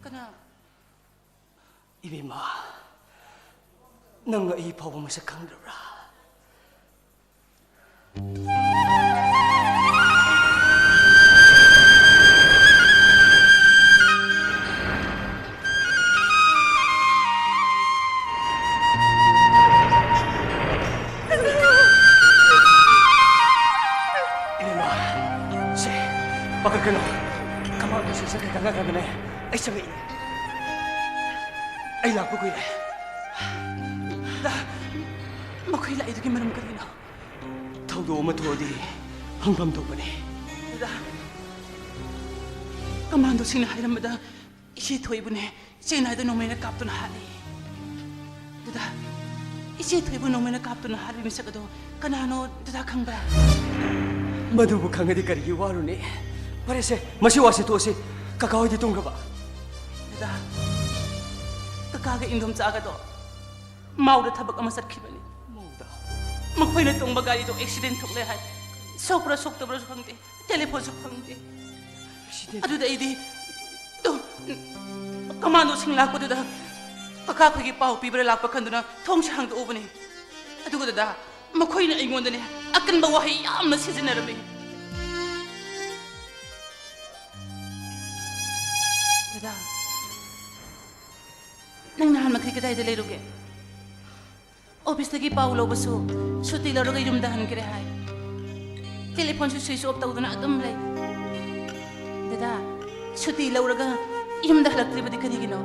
ꯀꯅꯥ? ꯏꯕꯦꯝꯃ, ꯅꯪ ꯑꯩ ꯐꯥꯎꯕ ꯃꯁꯛ ꯈꯪꯗ꯭ꯔꯕ꯭ꯔꯥ? ꯏꯕꯦꯝꯃ, ꯁꯦ, ꯄꯥꯈꯠꯀꯅꯨ꯫ ꯀꯃꯥꯟꯗꯣꯁꯤꯡ ꯆꯠꯈ꯭ꯔꯀꯥꯟꯗꯅꯦ, ꯑꯩ ꯆꯪꯉꯛꯏꯅꯦ꯫ ꯑꯩ ꯂꯥꯛꯄ ꯀꯨꯏꯔꯦ꯫ ꯗꯥ, ꯃꯈꯣꯏ ꯂꯥꯛꯏꯗꯨꯒꯤ ꯃꯔꯝ ꯀꯔꯤꯅꯣ? ꯊꯧꯗꯣꯛ ꯑꯃ ꯊꯣꯛꯑꯗꯤ ꯍꯪꯐꯝ ꯊꯣꯛꯄꯅꯦ꯫ ꯗꯥ, ꯀꯃꯥꯟꯗꯣꯁꯤꯡꯅ ꯍꯥꯏꯔꯝꯕꯗ ꯏꯆꯦ ꯊꯣꯏꯕꯨꯅꯦ, ꯏꯆꯦ ꯅꯥꯏꯗ ꯅꯣꯡꯃꯩꯅ ꯀꯥꯞꯇꯨꯅ ꯍꯥꯠꯂꯤ꯫ ꯗꯥ, ꯏꯆꯦ ꯊꯣꯏꯕꯨ ꯅꯣꯡꯃꯩꯅ ꯀꯥꯞꯇꯨꯅ ꯍꯥꯠꯂꯤ ꯃꯤꯁꯛ ꯑꯗꯣ ꯀꯅꯥꯅꯣ ꯗꯥ ꯈꯪꯕ꯭ꯔꯥ? ꯃꯗꯨꯕꯨ ꯈꯪꯉꯗꯤ ꯀꯔꯤꯒꯤ ꯋꯥꯔꯨꯅꯤ? ꯐꯔꯦꯁꯦ, ꯃꯁꯤ ꯋꯥꯁꯤ ꯇꯣꯛꯑꯁꯤ꯫ ꯀꯀꯥ ꯍꯣꯏꯗꯤ ꯇꯨꯝꯈ꯭ꯔꯕ? ꯗꯥ, ꯀꯀꯥꯒ ꯏꯟꯗꯣꯝꯆꯥꯒꯗꯣ ꯃꯥꯎꯗ ꯊꯕꯛ ꯑꯃ ꯆꯠꯈꯤꯕꯅꯤ꯫ ꯃꯥꯎꯗ? ꯃꯈꯣꯏꯅ ꯇꯣꯡꯕ ꯒꯥꯔꯤꯗꯣ ꯑꯦꯛꯁꯤꯗꯦꯟ ꯊꯣꯛꯂꯦ ꯍꯥꯏ꯫ ꯁꯣꯛꯄ꯭ꯔꯥ ꯁꯣꯛꯇꯕ꯭ꯔꯥꯁꯨ ꯈꯪꯗꯦ, ꯇꯦꯂꯤꯐꯣꯟꯁꯨ ꯐꯪꯗꯦ꯫ ꯑꯦꯛꯁꯤꯗꯦꯟ? ꯑꯗꯨꯗ ꯑꯩꯗꯤ, ꯇꯨ, ꯀꯃꯥꯟꯗꯣꯁꯤꯡ ꯂꯥꯛꯄꯗꯨꯗ ꯀꯀꯥ ꯑꯩꯈꯣꯏꯒꯤ ꯄꯥꯎ ꯄꯤꯕ꯭ꯔꯥ ꯂꯥꯛꯄ ꯈꯟꯗꯨꯅ ꯊꯣꯡꯁꯦ ꯍꯥꯡꯗꯣꯛꯎꯕꯅꯤ꯫ ꯑꯗꯨꯒ ꯗꯗꯥ, ꯃꯈꯣꯏꯅ ꯑꯩꯉꯣꯟꯗꯅꯦ ꯑꯀꯟꯕ ꯋꯥꯍꯩ ꯌꯥꯝꯅ ꯁꯤꯖꯤꯟꯅꯔꯝꯃꯤ꯫ ꯗꯗꯥ, ꯅꯪ ꯅꯍꯥꯟ ꯃꯈꯩ ꯀꯗꯥꯏꯗ ꯂꯩꯔꯨꯒꯦ? ꯑꯣꯐꯤꯁꯇꯒꯤ ꯄꯥꯎ ꯂꯧꯕꯁꯨ ꯁꯨꯇꯤ ꯂꯧꯔꯒ ꯌꯨꯝꯗ ꯍꯟꯈ꯭ꯔꯦ ꯍꯥꯏ꯫ ꯇꯦꯂꯤꯐꯣꯟꯁꯨ ꯁ꯭ꯋꯤꯆ ꯑꯣꯐ ꯇꯧꯗꯨꯅ ꯑꯗꯨꯝ ꯂꯩ꯫ ꯗꯗꯥ, ꯁꯨꯇꯤ ꯂꯧꯔꯒ ꯌꯨꯝꯗ ꯍꯜꯂꯛꯇ꯭ꯔꯤꯕꯗꯤ ꯀꯔꯤꯒꯤꯅꯣ?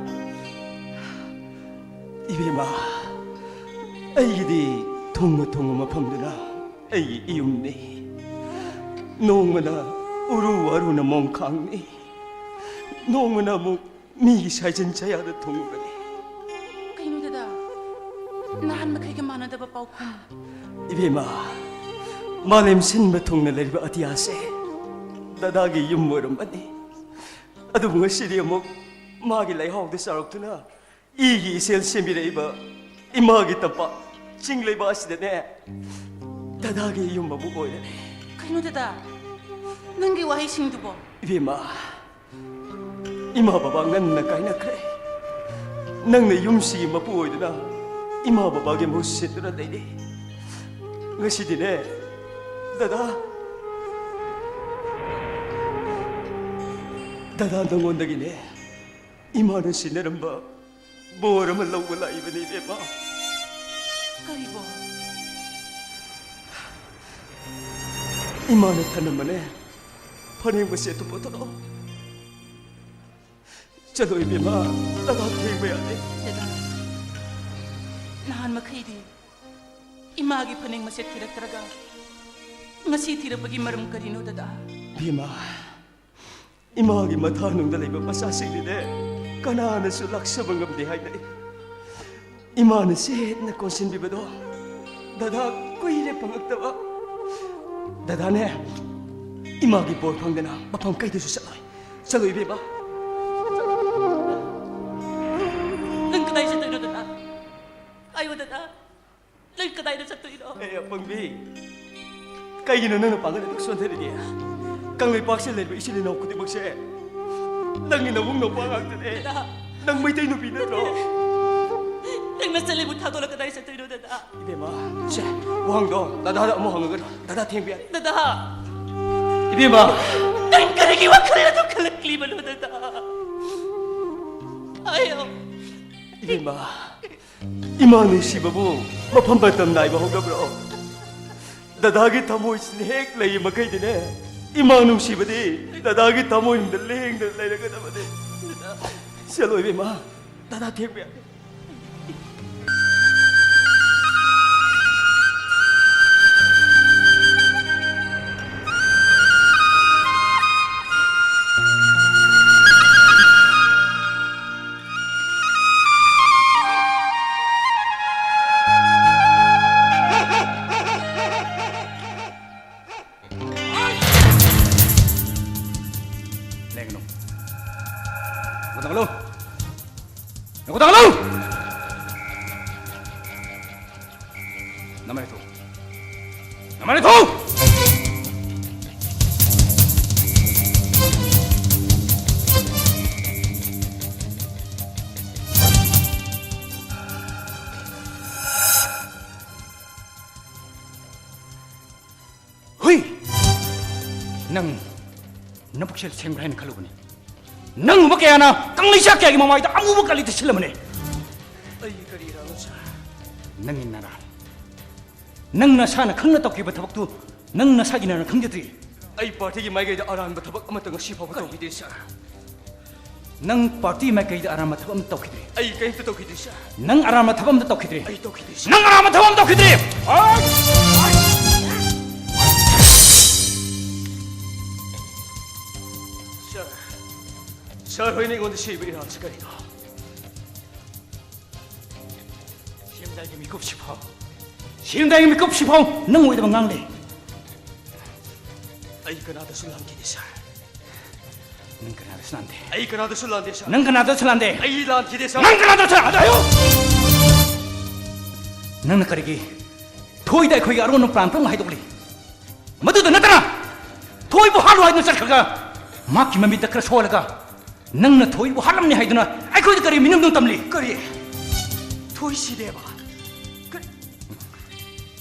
ꯏꯕꯦꯝꯃ, ꯑꯩꯒꯤꯗꯤ ꯊꯨꯡꯅ ꯊꯨꯡꯅ ꯃꯐꯝꯗꯨꯅ ꯑꯩꯒꯤ ꯏꯌꯨꯝꯅꯤ꯫ ꯅꯣꯡꯃꯅ ꯎꯔꯨ ꯋꯥꯔꯨꯅ ꯃꯣꯡꯈꯥꯡꯅꯤ, ꯅꯣꯡꯃꯅ ꯑꯃꯨꯛ ꯃꯤꯒꯤ ꯁꯥꯏꯖꯟ ꯆꯌꯥꯗ ꯊꯨꯡꯉꯨꯕꯅꯤ꯫ ꯀꯩꯅꯣ ꯗꯗꯥ? ꯅꯍꯥꯟ ꯃꯈꯩꯒ ꯃꯥꯟꯅꯗꯕ ꯄꯥꯎꯈꯨꯝ꯫ ꯏꯕꯦꯝꯃ, ꯃꯥꯂꯦꯝ ꯁꯤꯟꯕ ꯊꯨꯡꯅ ꯂꯩꯔꯤꯕ ꯑꯇꯤꯌꯥꯁꯦ ꯗꯗꯥꯒꯤ ꯌꯨꯝ ꯑꯣꯏꯔꯝꯕꯅꯤ꯫ ꯑꯗꯨꯕꯨ ꯉꯁꯤꯗꯤ ꯑꯃꯨꯛ ꯃꯥꯒꯤ ꯂꯩꯍꯥꯎꯗ ꯆꯥꯎꯔꯛꯇꯨꯅ ꯏꯒꯤ ꯏꯆꯦꯜ ꯁꯦꯝꯕꯤꯔꯛꯏꯕ ꯏꯃꯥꯒꯤ ꯇꯝꯄꯥꯛ ꯆꯤꯡ ꯂꯩꯕꯥꯛ ꯑꯁꯤꯗꯅꯦ, ꯗꯗꯥꯒꯤ ꯌꯨꯝ ꯑꯃꯨꯛ ꯑꯣꯏꯔꯦ꯫ ꯀꯩꯅꯣ ꯗꯗꯥ? ꯅꯪꯒꯤ ꯋꯥꯍꯩꯁꯤꯡꯗꯨꯕꯣ? ꯏꯕꯦꯝꯃ, ꯏꯃꯥ ꯕꯕꯥ ꯉꯟꯅ ꯀꯥꯏꯅꯈ꯭ꯔꯦ꯫ ꯅꯪꯅ ꯌꯨꯝꯁꯤꯒꯤ ꯃꯄꯨ ꯑꯣꯏꯗꯨꯅ ꯏꯃꯥ ꯕꯕꯥꯒꯤ ꯃꯍꯨꯠ ꯁꯤꯟꯗꯨꯅ ꯂꯩꯔꯦ꯫ ꯉꯁꯤꯗꯤꯅꯦ, ꯗꯗꯥ, ꯗꯗꯥ, ꯅꯉꯣꯟꯗꯒꯤꯅꯦ ꯏꯃꯥꯅ ꯁꯤꯟꯅꯔꯝꯕ ꯕꯣꯔ ꯑꯃ ꯂꯧꯕ ꯂꯥꯛꯏꯕꯅꯤ, ꯏꯕꯦꯝꯃ꯫ ꯀꯔꯤ ꯕꯣꯔ? ꯏꯃꯥꯅ ꯊꯅꯝꯕꯅꯦ, ꯐꯅꯦꯛ ꯃꯆꯦꯠꯇꯨ ꯄꯨꯊꯣꯔꯛꯑꯣ꯫ ꯆꯠꯂꯣ, ꯏꯕꯦꯝꯃ, ꯗꯗꯥ ꯊꯦꯡꯕ ꯌꯥꯗꯦ꯫ ꯗꯗꯥ, ꯅꯍꯥꯟ ꯃꯈꯩꯗꯤ ꯏꯃꯥꯒꯤ ꯐꯅꯦꯛ ꯃꯆꯦꯠ ꯊꯤꯔꯛꯇ꯭ꯔꯒ ꯉꯁꯤ ꯊꯤꯔꯛꯄꯒꯤ ꯃꯔꯝ ꯀꯔꯤꯅꯣ, ꯗꯗꯥ? ꯏꯕꯦꯝꯃ, ꯏꯃꯥꯒꯤ ꯃꯊꯥꯅꯨꯡꯗ ꯂꯩꯕ ꯃꯆꯥꯁꯤꯡꯗꯤꯅꯦ, ꯀꯅꯥꯅꯁꯨ ꯂꯥꯛꯆꯕ ꯉꯝꯗꯦ ꯍꯥꯏꯅꯩ꯫ ꯏꯃꯥꯅ ꯆꯦꯠꯅ ꯀꯣꯟꯁꯤꯟꯕꯤꯕꯗꯣ ꯗꯗꯥ ꯀꯨꯏꯔꯦ ꯐꯪꯉꯛꯇꯕ꯫ ꯗꯗꯥꯅꯦ, ꯏꯃꯥꯒꯤ ꯕꯣꯔ ꯐꯪꯗꯅ ꯃꯐꯝ ꯀꯩꯗꯁꯨ ꯆꯠꯂꯣꯏ꯫ ꯆꯠꯂꯣ, ꯏꯕꯦꯝꯃ꯫ ꯅꯪ ꯀꯗꯥꯏ ꯆꯠꯇꯣꯏꯅꯣ, ꯗꯗꯥ? ꯍꯥꯏꯌꯣ, ꯗꯗꯥ꯫ ꯅꯪ ꯀꯗꯥꯏꯗ ꯆꯠꯇꯣꯏꯅꯣ? ꯑꯦ, ꯑꯄꯪꯕꯤ, ꯀꯩꯒꯤꯅꯣ ꯅꯪꯅ ꯄꯥꯡꯒꯜ ꯑꯗꯨꯛ ꯁꯣꯟꯊꯔꯤꯗꯤ? ꯀꯪꯂꯩꯄꯥꯛꯁꯤꯗ ꯂꯩꯔꯤꯕ ꯏꯆꯤꯜ ꯏꯅꯥꯎ ꯈꯨꯗꯤꯡꯃꯛꯁꯦ ꯅꯪꯒꯤ ꯅꯕꯨꯡ ꯅꯧꯄꯥ ꯉꯥꯛꯇꯅꯦ꯫ ꯗꯗꯥ꯫ ꯅꯪ ꯃꯩꯇꯩ ꯅꯨꯄꯤ ꯅꯠꯇ꯭ꯔꯣ? ꯅꯪ ꯅꯆꯜꯂꯤꯕꯨ ꯊꯥꯗꯣꯛꯂꯒ ꯀꯗꯥꯏ ꯆꯠꯇꯣꯏꯅꯣ, ꯗꯗꯥ? ꯏꯕꯦꯝꯃ, ꯁꯦ, ꯋꯥꯍꯪꯗꯣ ꯗꯗꯥꯗ ꯑꯃꯨꯛ ꯍꯪꯉꯒꯅꯨ꯫ ꯗꯗꯥ ꯊꯦꯡꯕ ꯌꯥꯔꯦ꯫ ꯗꯗꯥ! ꯏꯕꯦꯝꯃ! ꯅꯪ ꯀꯔꯤꯒꯤ ꯋꯥꯈꯜ ꯑꯗꯨ ꯈꯜꯂꯛꯂꯤꯕꯅꯣ, ꯗꯗꯥ? ꯍꯥꯏꯌꯣ꯫ ꯏꯕꯦꯝꯃ, ꯏꯃꯥ ꯅꯨꯡꯁꯤꯕꯕꯨ ꯃꯐꯝ ꯃꯇꯝ ꯅꯥꯏꯕ ꯍꯧꯅꯕ꯭ꯔꯣ? ꯗꯗꯥꯒꯤ ꯊꯃꯣꯏꯁꯤꯗ ꯍꯦꯛ ꯂꯩꯔꯤ ꯃꯈꯩꯗꯤꯅꯦ, ꯏꯃꯥ ꯅꯨꯡꯁꯤꯕꯗꯤ ꯗꯗꯥꯒꯤ ꯊꯃꯣꯏꯅꯨꯡꯗ ꯂꯦꯡꯗꯅ ꯂꯩꯔꯒꯗꯕꯅꯤ꯫ ꯆꯠꯂꯣ, ꯏꯕꯦꯝꯃ, ꯗꯗꯥ ꯊꯦꯡꯕ ꯌꯥꯗꯦ꯫ ꯂꯦꯡꯒꯅꯨ꯫ ꯅꯈꯨꯠ ꯊꯥꯡꯒꯠꯂꯨ꯫ ꯅꯈꯨꯠ ꯊꯥꯡꯒꯠꯂꯨ! ꯅꯃꯥꯏ ꯂꯩꯊꯧ꯫ ꯅꯃꯥꯏ ꯂꯩꯊꯧ! ꯅꯪ ꯅꯕꯨꯛꯁꯦ ꯁꯦꯡꯕ꯭ꯔꯥ ꯍꯥꯏꯅ ꯈꯜꯂꯨꯕꯅꯤ꯫ ꯅꯪꯒꯨꯝꯕ ꯀꯌꯥꯅ ꯀꯪꯂꯩꯁꯥ ꯀꯌꯥꯒꯤ ꯃꯃꯥꯏꯗ ꯑꯃꯨꯕ ꯀꯥꯂꯤ ꯇꯩꯁꯤꯜꯂꯝꯕꯅꯦ꯫ ꯑꯩꯒꯤ ꯀꯔꯤ ꯏꯔꯥꯜꯅꯣ, ꯁꯥꯔ? ꯅꯪꯒꯤ ꯅꯔꯥꯜ꯫ ꯅꯪ ꯅꯁꯥꯅ ꯈꯪꯅ ꯇꯧꯈꯤꯕ ꯊꯕꯛꯇꯨ ꯅꯪ ꯅꯁꯥꯒꯤ ꯅꯔꯥꯜ ꯈꯪꯖꯗ꯭ꯔꯤ꯫ ꯑꯩ ꯄꯥꯔꯇꯤꯒꯤ ꯃꯥꯏꯀꯩꯗ ꯑꯔꯥꯟꯕ ꯊꯕꯛ ꯑꯃꯠꯇ ꯉꯁꯤ ꯐꯥꯎꯕ ꯇꯧꯈꯤꯗꯦ, ꯁꯥꯔ꯫ ꯅꯪ ꯄꯥꯔꯇꯤ ꯃꯥꯏꯀꯩꯗ ꯑꯔꯥꯟꯕ ꯊꯕꯛ ꯑꯃ ꯇꯧꯈꯤꯗ꯭ꯔꯤ꯫ ꯑꯩ ꯀꯔꯤꯝꯇ ꯇꯧꯈꯤꯗꯦ, ꯁꯥꯔ꯫ ꯅꯪ ꯑꯔꯥꯟꯕ ꯊꯕꯛ ꯑꯃ ꯇꯧꯈꯤꯗ꯭ꯔꯤ꯫ ꯑꯩ ꯇꯧꯈꯤꯗꯦ, ꯁꯥꯔ꯫ ꯅꯪ ꯑꯔꯥꯟꯕ ꯊꯕꯛ ꯑꯃ ꯇꯧꯈꯤꯗ꯭ꯔꯤ꯫ ꯁꯥꯔ, ꯁꯥꯔ ꯍꯣꯏꯅ ꯑꯩꯉꯣꯟꯗ ꯁꯤꯕ ꯏꯔꯥꯜꯁꯤ ꯀꯔꯤꯅꯣ? ꯁꯤꯔꯝꯗꯥꯏꯒꯤ ꯃꯤꯀꯨꯞꯁꯤꯐꯥꯎ, ꯁꯤꯔꯝꯗꯥꯏꯒꯤ ꯃꯤꯀꯨꯞꯁꯤꯐꯥꯎ ꯅꯪ ꯑꯣꯏꯗꯕ ꯉꯥꯡꯂꯦ꯫ ꯑꯩ ꯀꯅꯥꯗꯁꯨ ꯂꯥꯟꯈꯤꯗꯦ, ꯁꯥꯔ꯫ ꯅꯪ ꯀꯅꯥꯗꯁꯨ ꯂꯥꯟꯗꯦ꯫ ꯑꯩ ꯀꯅꯥꯗꯁꯨ ꯂꯥꯟꯗꯦ, ꯁꯥꯔ꯫ ꯅꯪ ꯀꯅꯥꯗꯁꯨ ꯂꯥꯟꯗꯦ꯫ ꯑꯩ ꯂꯥꯟꯈꯤꯗꯦ, ꯁꯥꯔ꯫ ꯅꯪ ꯀꯅꯥꯗꯁꯨ ꯂꯥꯟꯗꯦ ꯍꯥꯏꯌꯨ꯫ ꯅꯪꯅ ꯀꯔꯤꯒꯤ ꯊꯣꯏꯗ ꯑꯩꯈꯣꯏꯒꯤ ꯑꯔꯣꯟꯕ ꯄ꯭ꯂꯥꯟ ꯄꯨꯝꯅꯃꯛ ꯍꯥꯏꯗꯣꯛꯂꯤ? ꯃꯗꯨꯗ ꯅꯠꯇꯅ ꯊꯣꯏꯕꯨ ꯍꯥꯠꯂꯨ ꯍꯥꯏꯗꯨꯅ ꯆꯠꯈ꯭ꯔꯒ ꯃꯍꯥꯛꯀꯤ ꯃꯃꯤꯠꯇ ꯈꯔ ꯁꯣꯛꯍꯜꯂꯒ ꯅꯪꯅ ꯊꯣꯏꯕꯨ ꯍꯥꯠꯂꯝꯅꯤ ꯍꯥꯏꯗꯨꯅ ꯑꯩꯈꯣꯏꯗ ꯀꯔꯤ ꯃꯤꯅꯝꯗꯣ ꯇꯝꯂꯤ? ꯀꯔꯤ? ꯊꯣꯏ ꯁꯤꯗꯦꯕ? ꯀꯔꯤ?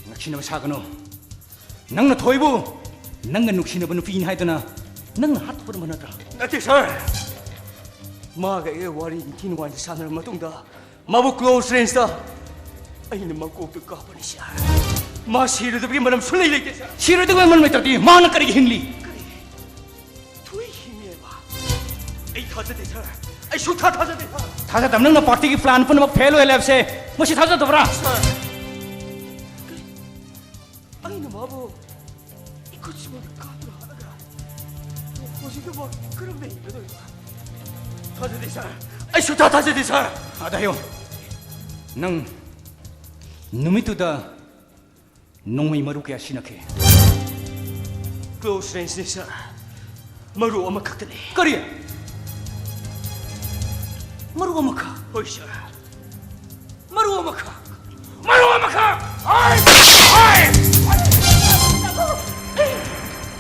ꯅꯛꯁꯤꯟꯅꯕ ꯁꯥꯒꯅꯨ꯫ ꯅꯪꯅ ꯊꯣꯏꯕꯨ ꯅꯪꯒ ꯅꯨꯡꯁꯤꯅꯕ ꯅꯨꯄꯤꯅꯤ ꯍꯥꯏꯗꯨꯅ ꯅꯪꯅ ꯍꯥꯠꯇꯣꯛꯄ ꯅꯠꯇ꯭ꯔꯥ? ꯅꯠꯇꯦ, ꯁꯥꯔ꯫ ꯃꯥꯒ ꯑꯩꯒ ꯋꯥꯔꯤ ꯅꯤꯡꯊꯤ ꯅꯨꯡꯉꯥꯏꯅ ꯁꯥꯟꯅꯔꯕ ꯃꯇꯨꯡꯗ ꯃꯥꯕꯨ ꯀ꯭ꯂꯣꯖ ꯔꯦꯟꯖꯇ ꯑꯩꯅ ꯃꯀꯣꯛꯇ ꯀꯥꯞꯄꯅꯤ, ꯁꯥꯔ꯫ ꯃꯥ ꯁꯤꯔꯣꯏꯗꯕꯒꯤ ꯃꯔꯝ ꯁꯨꯡꯂꯩ ꯂꯩꯇꯦ, ꯁꯥꯔ꯫ ꯁꯤꯔꯣꯏꯗꯕꯒꯤ ꯃꯔꯝ ꯂꯩꯇ꯭ꯔꯗꯤ ꯃꯥꯅ ꯀꯔꯤꯒꯤ ꯍꯤꯡꯂꯤ? ꯀꯔꯤ? ꯊꯣꯏ ꯍꯤꯡꯉꯦꯕ? ꯑꯩ ꯊꯥꯖꯗꯦ, ꯁꯥꯔ꯫ ꯑꯩ ꯁꯨꯡꯊꯥ ꯊꯥꯖꯗꯦ, ꯁꯥꯔ꯫ ꯊꯥꯖꯗꯕ ꯅꯪꯅ ꯄꯥꯔꯇꯤꯒꯤ ꯄ꯭ꯂꯥꯟ ꯄꯨꯝꯅꯃꯛ ꯐꯦꯜ ꯑꯣꯏꯍꯜꯂꯦ ꯍꯥꯏꯕꯁꯦ ꯃꯁꯤ ꯊꯥꯖꯗꯕ꯭ꯔꯥ? ꯁꯥꯔ, ꯀꯔꯤ? ꯑꯩꯅ ꯃꯥꯕꯨ ꯏꯈꯨꯠꯁꯤꯃ ꯀꯥꯞꯇꯨꯅ ꯍꯥꯠꯂꯒ ꯍꯧꯖꯤꯛꯅ ꯃꯥ ꯀꯔꯝꯅ ꯍꯤꯡꯒꯗꯣꯏꯕ? ꯊꯥꯖꯗꯦ, ꯁꯥꯔ꯫ ꯑꯩ ꯁꯨꯡꯊꯥ ꯊꯥꯖꯗꯦ, ꯁꯥꯔ꯫ ꯑꯗ ꯍꯥꯏꯌꯣ, ꯅꯪ ꯅꯨꯃꯤꯠꯇꯨꯗ ꯅꯣꯡꯃꯩ ꯃꯔꯨ ꯀꯌꯥ ꯁꯤꯖꯤꯟꯅꯈꯤ? ꯀ꯭ꯂꯣꯖ ꯔꯦꯟꯖꯅꯤ, ꯁꯥꯔ꯫ ꯃꯔꯨ ꯑꯃꯈꯛꯇꯅꯤ꯫ ꯀꯔꯤ? ꯃꯔꯨ ꯑꯃꯈꯛ? ꯍꯣꯏ, ꯁꯥꯔ꯫ ꯃꯔꯨ ꯑꯃꯈꯛ? ꯃꯔꯨ ꯑꯃꯈꯛ? ꯍꯣꯏ! ꯍꯣꯏ!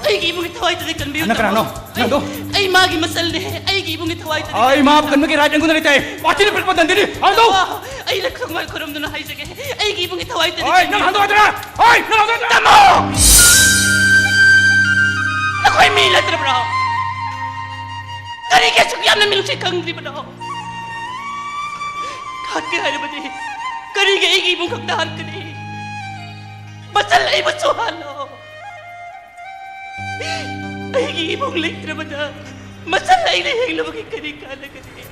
ꯑꯩꯒꯤ ꯏꯕꯨꯡꯒꯤ ꯊꯋꯥꯏꯗꯨꯗꯤ ꯀꯟꯕꯤꯌꯨ, ꯅꯪ ꯀꯅꯥꯅꯣ? ꯇꯥꯃꯣ꯫ ꯅꯪꯗꯣ? ꯑꯩ, ꯑꯩ ꯃꯥꯒꯤ ꯃꯆꯜꯅꯦ꯫ ꯑꯩꯒꯤ ꯏꯕꯨꯡꯒꯤ ꯊꯋꯥꯏꯗꯨꯗꯤ ꯑꯩ ꯀꯟꯕꯤꯌꯨ, ꯃꯥꯕꯨ ꯇꯥꯃꯣ꯫ ꯀꯟꯕꯒꯤ ꯔꯥꯏꯠ ꯑꯩꯉꯣꯟꯗ ꯂꯩꯇꯦ꯫ ꯄꯥꯔꯇꯤꯅ ꯄꯤꯔꯛꯄ ꯗꯟꯗꯤꯅꯤ꯫ ꯍꯥꯡꯗꯣꯛ! ꯇꯥꯃꯣ, ꯑꯩ ꯂꯛ ꯈꯨꯔꯨꯝ ꯈꯨꯔꯨꯝꯗꯨꯅ ꯍꯥꯏꯖꯒꯦ꯫ ꯑꯩꯒꯤ ꯏꯕꯨꯡꯒꯤ ꯊꯋꯥꯏꯗꯨꯗꯤ ꯍꯣꯏ, ꯅꯪ ꯀꯟꯕꯤꯌꯨ꯫ ꯍꯥꯡꯗꯣꯛ ꯍꯥꯏꯗꯅ! ꯍꯣꯏ, ꯅꯪ ꯍꯥꯡꯗꯣꯛ ꯍꯥꯏꯗꯅ! ꯇꯥꯃꯣ! ꯑꯩ ꯃꯤ ꯅꯠꯇ꯭ꯔꯕ꯭ꯔꯣ? ꯀꯔꯤꯒꯤ ꯑꯁꯨꯛ ꯌꯥꯝꯅ ꯃꯤꯅꯨꯡꯁꯤ ꯈꯪꯗ꯭ꯔꯤꯕꯅꯣ? ꯍꯥꯠꯀꯦ ꯍꯥꯏꯔꯕꯗꯤ ꯀꯔꯤꯒꯤ ꯑꯩꯒꯤ ꯏꯃꯨꯡ ꯈꯛꯇ ꯍꯥꯠꯀꯅꯤ? ꯃꯆꯜ ꯑꯩꯕꯨꯁꯨ ꯍꯥꯠꯂꯣ꯫ ꯑꯩꯒꯤ ꯏꯃꯨꯡ ꯂꯩꯇ꯭ꯔꯕꯗ ꯃꯆꯜ ꯑꯩꯅ ꯍꯤꯡꯂꯨꯕꯒꯤ ꯀꯔꯤ ꯀꯥꯟꯅꯒꯅꯤ?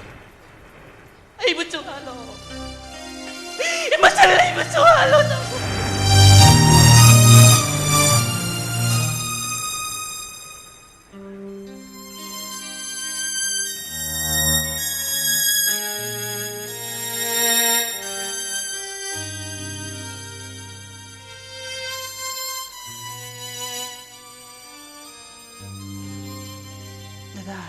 ꯑꯩꯕꯨꯁꯨ ꯍꯥꯠꯂꯣ꯫ ꯃꯆꯜ ꯑꯩꯕꯨꯁꯨ ꯍꯥꯠꯂꯣ꯫ ꯗꯗꯥ,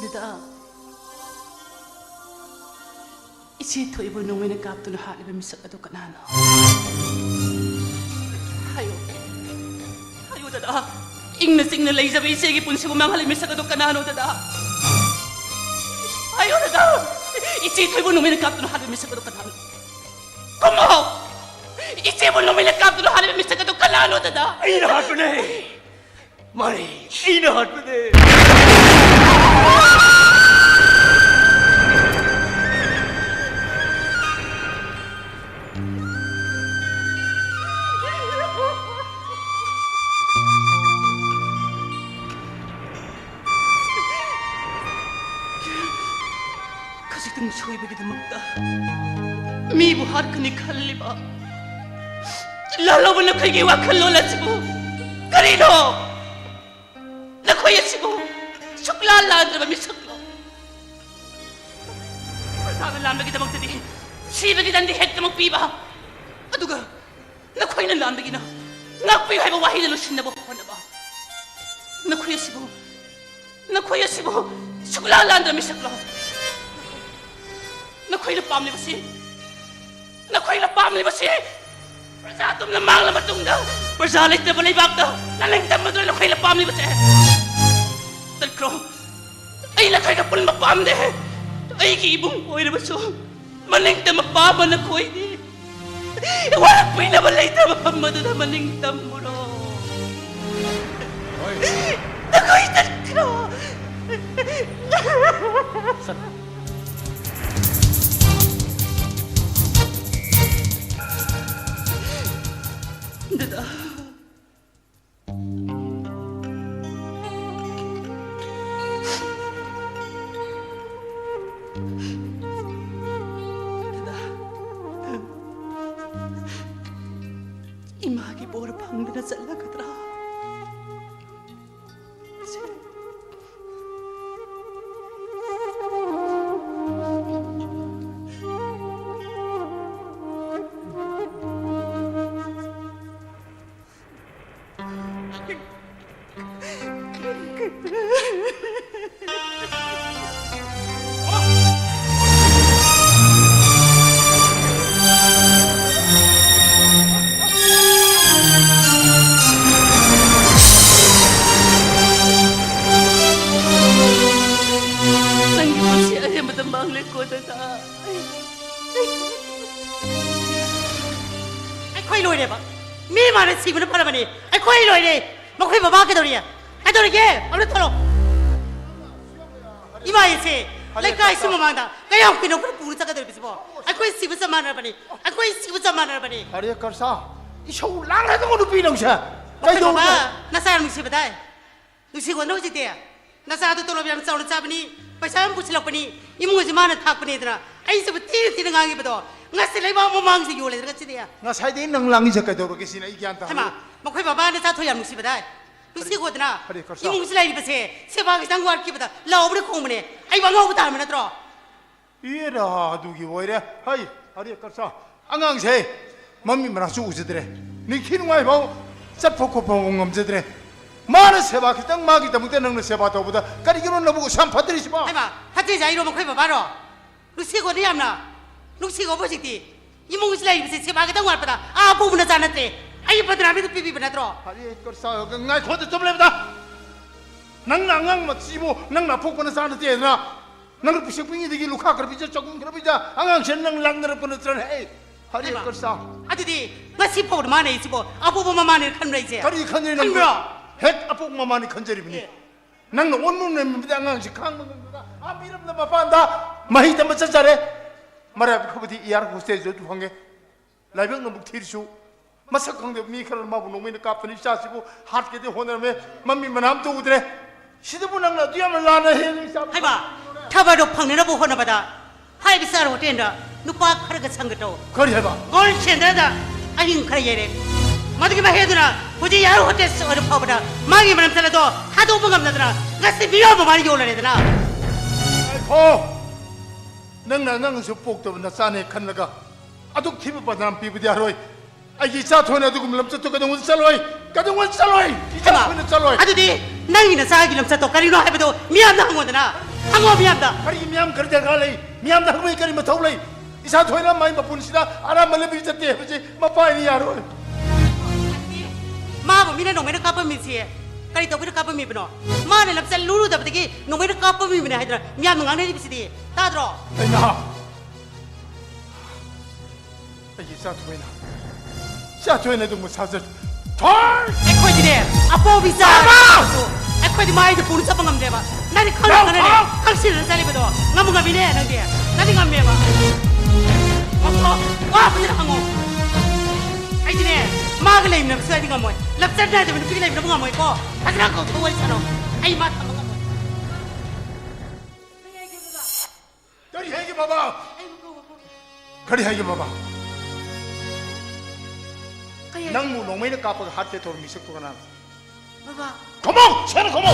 ꯗꯗꯥ, ꯏꯆꯦ ꯊꯣꯏꯕꯨ ꯅꯣꯡꯃꯩꯅ ꯀꯥꯞꯇꯨꯅ ꯍꯥꯠꯂꯤꯕ ꯃꯤꯁꯛ ꯑꯗꯨ ꯀꯅꯥꯅꯣ? ꯍꯥꯏꯌꯨ, ꯍꯥꯏꯌꯨ ꯗꯗꯥ꯫ ꯏꯪꯅ ꯆꯤꯛꯅ ꯂꯩꯖꯕ ꯏꯆꯦꯒꯤ ꯄꯨꯟꯁꯤꯕꯨ ꯃꯥꯡꯍꯜꯂꯤꯕ ꯃꯤꯁꯛ ꯑꯗꯨ ꯀꯅꯥꯅꯣ ꯗꯗꯥ? ꯍꯥꯏꯌꯨ ꯗꯗꯥ, ꯏꯆꯦ ꯊꯣꯏꯕꯨ ꯅꯣꯡꯃꯩꯅ ꯀꯥꯞꯇꯨꯅ ꯍꯥꯠꯂꯤꯕ ꯃꯤꯁꯛ ꯑꯗꯨ ꯀꯅꯥꯅꯣ? ꯈꯨꯝꯃꯣ! ꯏꯆꯦꯕꯨ ꯅꯣꯡꯃꯩꯅ ꯀꯥꯞꯇꯨꯅ ꯍꯥꯠꯂꯤꯕ ꯃꯤꯁꯛ ꯑꯗꯨ ꯀꯅꯥꯅꯣ ꯗꯗꯥ? ꯑꯩꯅ ꯍꯥꯠꯄꯅꯦ꯫ ꯃꯥꯅꯦ, ꯑꯩꯅ ꯍꯥꯠꯄꯅꯦ꯫ ꯈꯖꯤꯛꯇꯪ ꯁꯣꯏꯕꯒꯤꯗꯃꯛꯇ ꯃꯤꯕꯨ ꯍꯥꯠꯀꯅꯤ ꯈꯜꯂꯤꯕ ꯂꯥꯜꯍꯧꯕ ꯅꯈꯣꯏꯒꯤ ꯋꯥꯈꯜꯂꯣꯟ ꯑꯁꯤꯕꯨ ꯀꯔꯤꯅꯣ? ꯅꯈꯣꯏ ꯑꯁꯤꯕꯨ ꯁꯨꯛꯂꯥꯟ ꯂꯥꯟꯗ꯭ꯔꯕ ꯃꯤꯁꯛꯂꯣ? ꯄ꯭ꯔꯖꯥꯅ ꯂꯥꯟꯕꯒꯤꯗꯃꯛꯇꯗꯤ ꯁꯤꯕꯒꯤ ꯗꯟꯗꯤ ꯍꯦꯛꯇꯃꯛ ꯄꯤꯕ, ꯑꯗꯨꯒ ꯅꯈꯣꯏꯅ ꯂꯥꯟꯕꯒꯤꯅ ꯉꯥꯛꯄꯤꯌꯨ ꯍꯥꯏꯕ ꯋꯥꯍꯩꯗ ꯂꯣꯏꯁꯤꯟꯅꯕ ꯍꯣꯠꯅꯕ꯫ ꯅꯈꯣꯏ ꯑꯁꯤꯕꯨ, ꯅꯈꯣꯏ ꯑꯁꯤꯕꯨ ꯁꯨꯛꯂꯥꯟ ꯂꯥꯟꯗ꯭ꯔꯕ ꯃꯤꯁꯛꯂꯣ? ꯅꯈꯣꯏꯅ ꯄꯥꯝꯂꯤꯕꯁꯤ, ꯅꯈꯣꯏꯅ ꯄꯥꯝꯂꯤꯕꯁꯤ ꯄ꯭ꯔꯖꯥ ꯇꯨꯝꯅ ꯃꯥꯡꯂ ꯃꯇꯨꯡꯗ ꯄ꯭ꯔꯖꯥ ꯂꯩꯇ꯭ꯔꯕ ꯂꯩꯕꯥꯛꯇ ꯅꯅꯤꯡꯇꯝꯕꯗꯨꯅ ꯅꯈꯣꯏꯅ ꯄꯥꯝꯂꯤꯕꯁꯦ꯫ ꯇꯠꯈ꯭ꯔꯣ꯫ ꯑꯩ ꯅꯈꯣꯏꯒ ꯄꯨꯟꯕ ꯄꯥꯝꯗꯦ꯫ ꯑꯩꯒꯤ ꯏꯕꯨꯡ ꯑꯣꯏꯔꯕꯁꯨ ꯃꯅꯤꯡꯇꯝꯕ ꯄꯥꯝꯕ ꯅꯈꯣꯏꯗꯤ ꯋꯥꯔꯛꯄꯤꯅꯕ ꯂꯩꯇ꯭ꯔꯕ ꯃꯐꯝ ꯑꯗꯨꯗ ꯃꯅꯤꯡ ꯇꯝꯃꯨꯔꯣ꯫ ꯅꯈꯣꯏ ꯆꯠꯈ꯭ꯔꯣ꯫ ꯗꯗꯥ꯫ ꯗꯗꯥ, ꯏꯃꯥꯒꯤ ꯕꯣꯔ ꯐꯪꯗꯅ ꯆꯠꯂꯒꯗ꯭ꯔꯥ? ꯅꯪꯒꯤ ꯄꯨꯟꯁꯤ ꯑꯔꯦꯝꯕꯗ ꯃꯥꯡꯂꯦꯀꯣ, ꯗꯗꯥ꯫ ꯑꯩꯈꯣꯏ ꯂꯣꯏꯔꯦꯕ꯫ ꯃꯤ ꯃꯥꯅ ꯁꯤꯕꯅ ꯐꯔꯕꯅꯤ꯫ ꯑꯩꯈꯣꯏ ꯂꯣꯏꯔꯦ꯫ ꯃꯈꯣꯏ ꯕꯕꯥ ꯀꯩꯗꯧꯔꯤ? ꯀꯩꯗꯧꯔꯤꯒꯦ? ꯑꯃꯨꯛꯇ ꯊꯣꯛꯂꯛꯑꯣ꯫ ꯏꯃꯥ ꯑꯩꯁꯦ ꯂꯩꯀꯥꯏꯁꯤ ꯃꯃꯥꯡꯗ ꯀꯌꯥꯝ ꯀꯨꯏꯅ ꯑꯩꯈꯣꯏꯅ ꯄꯨꯔ ꯆꯠꯀꯗꯧꯔꯤꯕꯁꯤꯕꯣ? ꯑꯩꯈꯣꯏ ꯁꯤꯕ ꯆꯞ ꯃꯥꯟꯅꯔꯕꯅꯤ꯫ ꯑꯩꯈꯣꯏ ꯁꯤꯕ ꯆꯞ ꯃꯥꯟꯅꯔꯕꯅꯤ꯫ ꯑꯔꯦ ꯀꯔꯁꯥ, ꯏꯁꯧ ꯂꯥꯡꯂꯗꯧꯕ ꯅꯨꯄꯤ ꯅꯪꯁꯦ꯫ ꯃꯈꯣꯏ ꯀꯩꯗꯧꯔꯤꯅꯣ? ꯕꯕꯥ, ꯅꯆꯥ ꯌꯥꯝ ꯅꯨꯡꯁꯤꯕꯗꯥꯏ꯫ ꯅꯨꯡꯁꯤꯀꯣ ꯅꯪ ꯍꯧꯖꯤꯛꯇꯤ? ꯅꯆꯥꯗꯣ ꯇꯣꯂꯣꯞ ꯌꯥꯝ ꯆꯥꯎꯅ ꯆꯥꯕꯅꯤ, ꯄꯩꯁꯥ ꯌꯥꯝ ꯄꯨꯁꯤꯜꯂꯛꯄꯅꯤ, ꯏꯃꯨꯡ ꯑꯁꯤ ꯃꯥꯅ ꯊꯥꯛꯄꯅꯦꯗꯅ ꯑꯩꯁꯤꯕꯨ ꯊꯤꯅ ꯊꯤꯅ ꯉꯥꯡꯉꯤꯕꯗꯣ, ꯉꯁꯤ ꯂꯩꯕꯥꯛ ꯃꯃꯥꯡꯁꯤ ꯌꯣꯜꯂꯦꯗꯅ ꯉꯁꯤꯗꯤ꯫ ꯉꯁꯥꯏꯗꯩ ꯅꯪ ꯂꯥꯡꯉꯤꯁꯦ ꯀꯩꯗꯧꯔꯒꯦ ꯁꯤꯅꯤ ꯑꯩ ꯒ꯭ꯌꯥꯟ ꯇꯥꯗꯦ꯫ ꯍꯩꯃꯥ, ꯃꯈꯣꯏ ꯕꯕꯥ ꯅꯆꯥ ꯊꯣꯏ ꯌꯥꯝ ꯅꯨꯡꯁꯤꯕꯗꯥꯏ꯫ ꯅꯨꯡꯁꯤꯀꯣꯗꯅ꯫ ꯍꯔꯦ ꯀ꯭ꯔꯤꯁꯅ꯫ ꯏꯃꯨꯡꯁꯤ ꯂꯩꯔꯤꯕꯁꯦ ꯁꯦꯕꯥ ꯈꯤꯇꯪ ꯋꯥꯠꯈꯤꯕꯗ ꯂꯥꯎꯕꯅ ꯈꯣꯡꯕꯅꯦ꯫ ꯑꯩꯕꯨ ꯑꯉꯥꯎꯕ ꯇꯥꯍꯟꯕ ꯅꯠꯇ꯭ꯔꯣ? ꯑꯦꯔꯥ, ꯑꯗꯨꯒꯤ ꯑꯣꯏꯔꯦ꯫ ꯍꯩ, ꯍꯔꯦ ꯀ꯭ꯔꯤꯁꯅ꯫ ꯑꯉꯥꯡꯁꯦ ꯃꯃꯤꯠ ꯃꯅꯥꯁꯨ ꯎꯖꯗ꯭ꯔꯦ꯫ ꯅꯤꯡꯊꯤ ꯅꯨꯡꯉꯥꯏꯐꯥꯎ ꯆꯠꯄ ꯈꯣꯠꯄ ꯐꯥꯎ ꯉꯝꯖꯗ꯭ꯔꯦ꯫ ꯃꯥꯅ ꯁꯦꯕꯥ ꯈꯤꯇꯪ ꯃꯥꯒꯤꯗꯃꯛꯇ ꯅꯪꯅ ꯁꯦꯕꯥ ꯇꯧꯕꯗ ꯀꯔꯤꯒꯤꯅꯣ ꯅꯕꯨꯛ ꯑꯁꯨꯛ ꯌꯥꯝ ꯐꯠꯇ꯭ꯔꯤꯁꯤꯕꯣ? ꯍꯩꯃꯥ, ꯐꯠꯇ꯭ꯔꯤꯁꯦ ꯑꯩꯔꯣ, ꯃꯈꯣꯏ ꯕꯕꯥꯔꯣ? ꯅꯨꯡꯁꯤꯀꯣꯅꯦ ꯌꯥꯝꯅ꯫ ꯅꯨꯡꯁꯤꯀꯣꯕ ꯍꯧꯖꯤꯛꯇꯤ꯫ ꯏꯃꯨꯡꯁꯤ ꯂꯩꯔꯤꯕꯁꯦ ꯁꯦꯕꯥ ꯈꯤꯇꯪ ꯋꯥꯠꯄꯗ ꯑꯥ ꯄꯨꯕ ꯅꯆꯥ ꯅꯠꯇꯦ꯫ ꯑꯩꯒꯤ ꯕꯗꯅꯥꯝꯗꯨ ꯄꯤꯕꯤꯕ ꯅꯠꯇ꯭ꯔꯣ? ꯍꯔꯦ ꯀ꯭ꯔꯤꯁꯅ, ꯉꯥꯏꯈꯣꯗ, ꯆꯨꯝ ꯂꯩꯕꯗ꯫ ꯅꯪꯅ ꯑꯉꯥꯡ ꯃꯆꯤꯕꯨ ꯅꯪꯅ ꯑꯄꯣꯛꯄ ꯅꯆꯥ ꯅꯠꯇꯦꯗꯅ꯫ ꯅꯪꯅ ꯄꯤꯁꯛ ꯄꯤꯛꯏꯉꯩꯗꯒꯤ ꯂꯨꯈꯥ ꯈꯔ ꯄꯤꯖ, ꯆꯒꯨꯝ ꯈꯔ ꯄꯤꯖ, ꯑꯉꯥꯡꯁꯦ ꯅꯪ ꯂꯥꯡꯅꯔꯛꯄ ꯅꯠꯇ꯭ꯔꯅꯦ? ꯑꯩ ꯍꯥꯏꯕ? ꯀꯔꯤ ꯆꯥ? ꯑꯗꯨꯗꯤ ꯉꯁꯤ ꯐꯥꯎꯗ ꯃꯥꯅ ꯑꯩꯁꯤꯕꯣ ꯑꯄꯣꯛꯄ ꯃꯃꯥꯅꯦ ꯈꯟꯕ꯭ꯔꯥ, ꯏꯆꯦ? ꯀꯔꯤ ꯈꯟꯗꯣꯏꯅꯣ ꯅꯪꯗꯤ? ꯈꯟꯕ꯭ꯔꯣ? ꯍꯦꯛ ꯑꯄꯣꯛꯄ ꯃꯃꯥꯅꯤ ꯈꯟꯖꯔꯤꯕꯅꯤ꯫ ꯑꯦ꯫ ꯅꯪꯅ ꯑꯣꯟꯕ ꯅꯨꯃꯤꯠꯇ ꯑꯉꯥꯡꯁꯤ ꯈꯥꯡꯕ ꯉꯝꯗꯅ ꯑꯥ ꯃꯤꯔꯝꯗ ꯃꯄꯥꯟꯗ ꯃꯍꯩ ꯇꯝꯕ ꯆꯠꯆꯔꯦ꯫ ꯃꯔꯥꯏꯕꯛ ꯐꯕꯗꯤ ꯏꯌꯥꯔ ꯍꯣꯁꯇꯦꯜꯁꯨ ꯑꯗꯨ ꯐꯪꯉꯦ꯫ ꯂꯥꯏꯕꯛ ꯅꯕꯨꯛ ꯊꯤꯔꯁꯨ ꯃꯁꯛ ꯈꯪꯗꯕ ꯃꯤ ꯈꯔꯅ ꯃꯥꯕꯨ ꯅꯣꯡꯃꯩꯅ ꯀꯥꯞꯇꯅ ꯏꯆꯥꯁꯤꯕꯨ ꯍꯥꯠꯀꯦꯗꯤ ꯍꯣꯠꯅꯔꯝꯃꯦ꯫ ꯃꯃꯤ ꯃꯅꯥ ꯑꯃꯠꯇ ꯎꯗ꯭ꯔꯦ꯫ ꯁꯤꯗꯕꯨ ꯅꯪꯅ ꯑꯗꯨ ꯌꯥꯝꯅ ꯂꯥꯟꯅ ꯍꯦꯜꯂꯤ ꯏꯆꯥ꯫ ꯍꯥꯏꯕ, ꯊꯕꯛ ꯑꯗꯨ ꯐꯪꯅꯅꯕ ꯍꯣꯠꯅꯕꯗ ꯍꯥꯏꯔꯤꯕ ꯁꯥꯔ ꯍꯣꯇꯦꯜꯗ ꯅꯨꯄꯥ ꯈꯔꯒ ꯁꯪꯒ ꯇꯧ꯫ ꯀꯔꯤ ꯍꯥꯏꯕ? ꯀꯣꯜ ꯁꯦꯟꯇꯔꯗ ꯑꯍꯤꯡ ꯈꯔ ꯌꯩꯔꯦ꯫ ꯃꯗꯨꯒꯤ ꯃꯍꯩ ꯑꯗꯨꯅ ꯍꯧꯖꯤꯛ ꯏꯌꯥꯔ ꯍꯣꯁꯇꯦꯁ ꯑꯣꯏꯔ ꯐꯥꯎꯕꯗ ꯃꯥꯒꯤ ꯃꯔꯝ ꯆꯠ ꯑꯗꯣ ꯊꯥꯗꯣꯛꯄ ꯉꯝꯗꯗꯅ ꯉꯁꯤ ꯃꯤꯑꯣꯏꯕ ꯃꯥꯅ ꯌꯣꯜꯂꯔꯦꯗꯅ꯫ ꯉꯥꯏꯈꯣ! ꯅꯪꯅ ꯑꯉꯥꯡꯁꯨ ꯄꯣꯛꯇꯕ ꯅꯆꯥꯅꯦ ꯈꯜꯂꯒ ꯑꯗꯨꯛ ꯊꯤꯕ ꯕꯗꯅꯥꯝ ꯄꯤꯕꯗꯤ ꯌꯥꯔꯣꯏ꯫ ꯑꯩꯒꯤ ꯏꯆꯥ ꯊꯣꯏꯅ ꯑꯗꯨꯒꯨꯝꯕ ꯂꯝꯆꯠꯇꯨ ꯀꯩꯗꯧꯉꯩꯗ ꯆꯠꯂꯣꯏ, ꯀꯩꯗꯧꯉꯩꯗ ꯆꯠꯂꯣꯏ, ꯏꯆꯥ ꯍꯩꯃꯥ! ꯊꯣꯏꯅ ꯆꯠꯂꯣꯏ꯫ ꯑꯗꯨꯗꯤ ꯅꯪꯒꯤ ꯅꯆꯥꯒꯤ ꯂꯝꯆꯠꯇꯣ ꯀꯔꯤꯅꯣ ꯍꯥꯏꯕꯗꯣ ꯃꯤꯌꯥꯝꯗ ꯍꯪꯉꯣꯗꯅ, ꯍꯪꯉꯣ ꯃꯤꯌꯥꯝꯗ꯫ ꯀꯔꯤꯒꯤ ꯃꯤꯌꯥꯝ ꯀꯔꯤ ꯗꯔꯀꯥꯔ ꯂꯩ? ꯃꯤꯌꯥꯝꯗ ꯍꯪꯕꯒꯤ ꯀꯔꯤ ꯃꯊꯧ ꯂꯩ? ꯏꯆꯥ ꯊꯣꯏꯅ ꯃꯥꯒꯤ ꯃꯄꯨꯟꯁꯤꯗ ꯑꯔꯥꯟꯕ ꯂꯝꯕꯤ ꯆꯠꯇꯦ ꯍꯥꯏꯕꯁꯤ ꯃꯄꯥ ꯑꯩꯅ ꯌꯥꯔꯣꯏ꯫ ꯑꯗꯨꯗꯤ ꯃꯥꯕꯨ ꯃꯤꯅ ꯅꯣꯡꯃꯩꯅ ꯀꯥꯞꯄꯝꯃꯤꯁꯤ ꯀꯔꯤ ꯇꯧꯕꯩꯅ ꯀꯥꯞꯄꯝꯃꯤꯕꯅꯣ? ꯃꯥꯅ ꯂꯝꯆꯠ ꯂꯨꯔꯨꯗꯕꯗꯒꯤ ꯅꯣꯡꯃꯩꯅ ꯀꯥꯞꯄꯝꯃꯤꯕꯅꯦ ꯍꯥꯏꯗꯅ ꯃꯤꯌꯥꯝꯅ ꯉꯥꯡꯅꯔꯤꯕꯁꯤꯗꯤ ꯇꯥꯗ꯭ꯔꯣ? ꯑꯩꯅ ꯑꯩꯒꯤ ꯏꯆꯥ ꯊꯣꯏꯅ, ꯏꯆꯥ ꯊꯣꯏꯅ ꯑꯗꯨꯒꯨꯝꯕ ꯁꯥꯖꯠ ꯊꯣꯏ! ꯑꯩꯈꯣꯏꯗꯤꯅꯦ, ꯑꯄꯣꯝꯕꯤ ꯆꯥ ꯃꯥꯃꯥ! ꯑꯩꯈꯣꯏꯗꯤ ꯃꯥꯏꯗ ꯄꯨꯅ ꯆꯠꯄ ꯉꯝꯗꯦꯕ꯫ ꯅꯪꯗꯤ ꯈꯪꯅ ꯅꯥꯎ, ꯈꯪꯅꯅꯦ, ꯅꯥꯎ! ꯈꯪꯁꯤꯟꯅ ꯆꯠꯂꯤꯕꯗꯣ ꯉꯝꯕ ꯉꯝꯃꯤꯅꯦ ꯅꯪꯗꯤ꯫ ꯅꯪꯗꯤ ꯉꯝꯃꯦꯕ꯫ ꯉꯝꯃꯣ, ꯋꯥ ꯐꯖꯅ ꯍꯪꯉꯣ꯫ ꯑꯩꯗꯤꯅꯦ, ꯃꯥꯒ ꯂꯩꯃꯤꯟꯅꯕꯁꯨ ꯑꯩꯗꯤ ꯉꯝꯃꯣꯏ꯫ ꯂꯝꯆꯠ ꯅꯥꯏꯗꯕ ꯅꯨꯄꯤꯒ ꯂꯩꯃꯤꯟꯅꯕ ꯉꯝꯃꯣꯏꯀꯣ꯫ ꯐꯖꯅ ꯀꯧꯊꯣꯛꯑ ꯋꯥꯔꯤ ꯁꯥꯟꯅꯧ꯫ ꯑꯩ ꯃꯥ ꯊꯝꯕ ꯉꯝꯃꯣꯏ꯫ ꯀꯔꯤ ꯍꯥꯏꯒꯦ ꯕꯕꯥ? ꯑꯩꯕꯨ ꯀꯧꯕ ꯀꯧꯏ꯫ ꯀꯔꯤ ꯍꯥꯏꯒꯦ ꯕꯕꯥ? ꯀꯩ ꯍꯥꯏꯒꯦ? ꯅꯪꯕꯨ ꯅꯣꯡꯃꯩꯅ ꯀꯥꯞꯄꯒ ꯍꯥꯠꯀꯦ ꯇꯧꯔꯝꯃꯤ ꯃꯤꯁꯛꯇꯨ ꯀꯅꯥꯅꯣ? ꯕꯕꯥ꯫ ꯈꯨꯝꯃꯣ! ꯁꯦꯡꯅ ꯈꯨꯝꯃꯣ!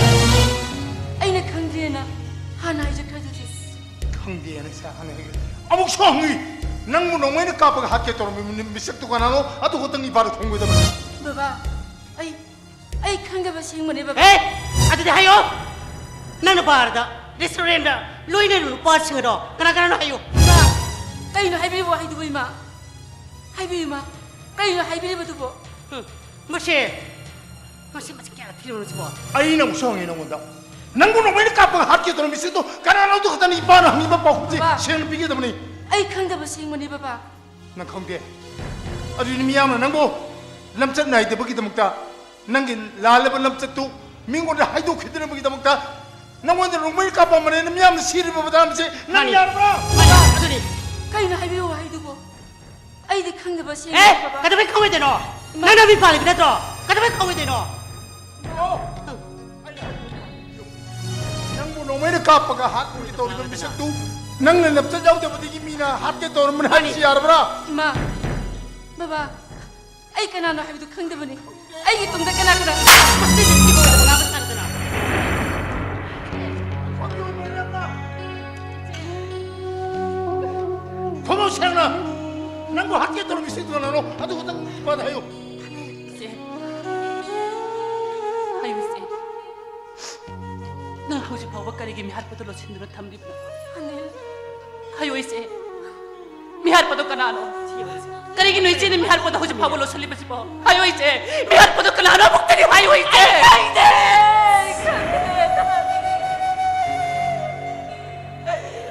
ꯑꯩꯅ ꯈꯪꯗꯦꯅ ꯍꯥꯟꯅ ꯍꯥꯏꯖꯈ꯭ꯔꯗꯨꯗꯤ꯫ ꯈꯪꯗꯦꯅ ꯁꯦ ꯍꯥꯟꯅ ꯍꯥꯏꯈ꯭ꯔꯦ꯫ ꯑꯃꯨꯛꯁꯨ ꯍꯪꯉꯤ! ꯅꯪꯕꯨ ꯅꯣꯡꯃꯩꯅ ꯀꯥꯞꯄꯒ ꯍꯥꯠꯀꯦ ꯇꯧꯔꯝꯃꯤ ꯃꯤ-, ꯃꯤꯁꯛꯇꯨ ꯀꯅꯥꯅꯣ? ꯑꯗꯨ ꯈꯛꯇꯪ ꯏꯄꯥꯗ ꯈꯨꯝꯒꯗꯕꯅꯤ꯫ ꯕꯕꯥ, ꯑꯩ ꯑꯩ ꯈꯪꯗꯕ ꯁꯦꯡꯕꯅꯦ ꯕꯕꯥ꯫ ꯑꯦ! ꯑꯗꯨꯗꯤ ꯍꯥꯏꯌꯣ! ꯅꯪꯅ ꯕꯥꯔꯗ, ꯔꯦꯁꯇꯨꯔꯦꯟꯗ ꯂꯣꯏꯅꯔꯤꯕ ꯅꯨꯄꯥꯁꯤꯡ ꯑꯗꯣ ꯀꯅꯥ ꯀꯅꯥꯅꯣ ꯍꯥꯏꯌꯨ꯫ ꯏꯃꯥ, ꯀꯩꯅꯣ ꯍꯥꯏꯕꯤꯔꯤꯕ ꯋꯥꯍꯩꯗꯨꯕꯨ ꯏꯃꯥ? ꯍꯥꯏꯕꯤꯌꯨ ꯏꯃꯥ, ꯀꯩꯅꯣ ꯍꯥꯏꯕꯤꯔꯤꯕꯗꯨꯕꯨ? ꯍꯨꯝ, ꯃꯁꯦ, ꯃꯁꯤ ꯃꯁꯤ ꯀꯌꯥ ꯊꯤꯔꯕꯅꯣ ꯁꯤꯕꯣ? ꯑꯩꯅ ꯑꯃꯨꯛꯁꯨ ꯍꯪꯉꯤ ꯅꯉꯣꯟꯗ꯫ ꯅꯪꯕꯨ ꯅꯣꯡꯃꯩꯅ ꯀꯥꯞꯄꯒ ꯍꯥꯠꯀꯦ ꯇꯧꯔꯝꯃꯤ ꯃꯤꯁꯛꯇꯣ ꯀꯅꯥꯅꯣ? ꯑꯗꯨ ꯈꯛꯇꯅꯤ ꯏꯄꯥꯅ ꯍꯪꯉꯤꯕ ꯄꯥꯎꯈꯨꯝꯁꯦ ꯕꯕꯥ, ꯁꯦꯡꯅ ꯄꯤꯒꯗꯕꯅꯤ꯫ ꯑꯩ ꯈꯪꯗꯕ ꯁꯦꯡꯕꯅꯦ ꯕꯕꯥ꯫ ꯅꯪ ꯈꯪꯗꯦ꯫ ꯑꯗꯨꯗꯤ ꯃꯤꯌꯥꯝꯅ ꯅꯪꯕꯨ ꯂꯝꯆꯠ ꯅꯥꯏꯗꯕꯒꯤꯗꯃꯛꯇ, ꯅꯪꯒꯤ ꯂꯥꯜꯂꯕ ꯂꯝꯆꯠꯇꯨ ꯃꯤꯉꯣꯟꯗ ꯍꯥꯏꯗꯣꯛꯈꯤꯗꯅꯕꯒꯤꯗꯃꯛꯇ ꯅꯪꯉꯣꯟꯗ ꯅꯣꯡꯃꯩ ꯀꯥꯞꯄꯝꯕꯅꯦꯅ ꯃꯤꯌꯥꯝꯅ ꯁꯤꯔꯤꯕ ꯃꯇꯥꯡꯁꯦ ꯅꯪ ꯃꯥꯅꯤ꯫ ꯌꯥꯔꯕ꯭ꯔꯥ? ꯃꯥꯅꯤ, ꯑꯗꯨꯅꯤ꯫ ꯀꯩꯅꯣ ꯍꯥꯏꯕꯤꯌꯨ ꯋꯥꯍꯩꯗꯨꯕꯣ? ꯑꯩꯗꯤ ꯈꯪꯗꯕ ꯁꯦꯡꯅ ꯑꯦ, ꯍꯥꯏꯕ꯫ ꯀꯩꯗꯧꯕꯩ ꯈꯪꯉꯣꯏꯗꯣꯏꯅꯣ? ꯏꯃꯥ꯫ ꯅꯪꯅ ꯃꯤ ꯄꯥꯜꯂꯤꯕ ꯅꯠꯇ꯭ꯔꯣ? ꯀꯩꯗꯧꯕꯩ ꯈꯪꯉꯣꯏꯗꯣꯏꯅꯣ? ꯅꯪꯕꯨ ꯅꯣꯡꯃꯩꯅ ꯀꯥꯞꯄꯒ ꯍꯥꯠꯄꯒꯤ ꯇꯧꯔꯤꯕ ꯃꯤꯁꯛꯇꯨ ꯅꯪꯅ ꯂꯝꯆꯠ ꯌꯥꯎꯗꯕꯗꯒꯤ ꯃꯤꯅ ꯍꯥꯠꯀꯦ ꯇꯧꯔꯝꯕꯅꯤ ꯍꯥꯏꯕꯁꯤ ꯌꯥꯔꯕ꯭ꯔꯥ? ꯏꯃꯥ, ꯕꯕꯥ, ꯑꯩ ꯀꯅꯥꯅꯣ ꯍꯥꯏꯕꯗꯨ ꯈꯪꯗꯕꯅꯤ꯫ ꯑꯩꯒꯤ ꯇꯨꯡꯗ ꯀꯅꯥ ꯀꯅꯥ ꯃꯁꯤꯗꯤ ꯁꯤꯕꯨ ꯑꯣꯏꯅ ꯉꯥꯡꯕ ꯁꯥꯗꯅ꯫ ꯈꯨꯝꯃꯨ ꯁꯦꯡꯅ! ꯅꯪꯕꯨ ꯍꯥꯠꯀꯦ ꯇꯧꯔꯝꯃꯤꯁꯤ ꯀꯅꯥꯅꯣ? ꯑꯗꯨ ꯈꯛꯇꯪ ꯏꯄꯥꯗ ꯍꯥꯏꯌꯨ꯫ ꯏꯆꯦ꯫ ꯍꯥꯏꯌꯨ, ꯏꯆꯦ꯫ ꯅꯪ ꯍꯧꯖꯤꯛ ꯐꯥꯎꯕ ꯀꯔꯤꯒꯤ ꯃꯤꯍꯥꯠꯄꯗꯨ ꯂꯣꯠꯁꯤꯟꯗꯨꯅ ꯊꯝꯂꯤꯕꯅꯣ? ꯑꯅꯤꯜ꯫ ꯍꯥꯏꯌꯨ, ꯏꯆꯦ꯫ ꯃꯤꯍꯥꯠꯄꯗꯨ ꯀꯅꯥꯅꯣ? ꯀꯔꯤꯒꯤꯅꯣ ꯏꯆꯦꯅ ꯃꯤꯍꯥꯠꯄꯗꯨ ꯍꯧꯖꯤꯛ ꯐꯥꯎꯕ ꯂꯣꯠꯁꯤꯜꯂꯤꯕꯁꯤꯕꯣ? ꯍꯥꯏꯌꯨ, ꯏꯆꯦ꯫ ꯃꯤꯍꯥꯠꯄꯗꯨ ꯀꯅꯥꯅꯣ? ꯑꯃꯨꯛꯇꯗꯤ ꯍꯥꯏꯌꯨ, ꯏꯆꯦ꯫ ꯑꯩ ꯈꯪꯗꯦ꯫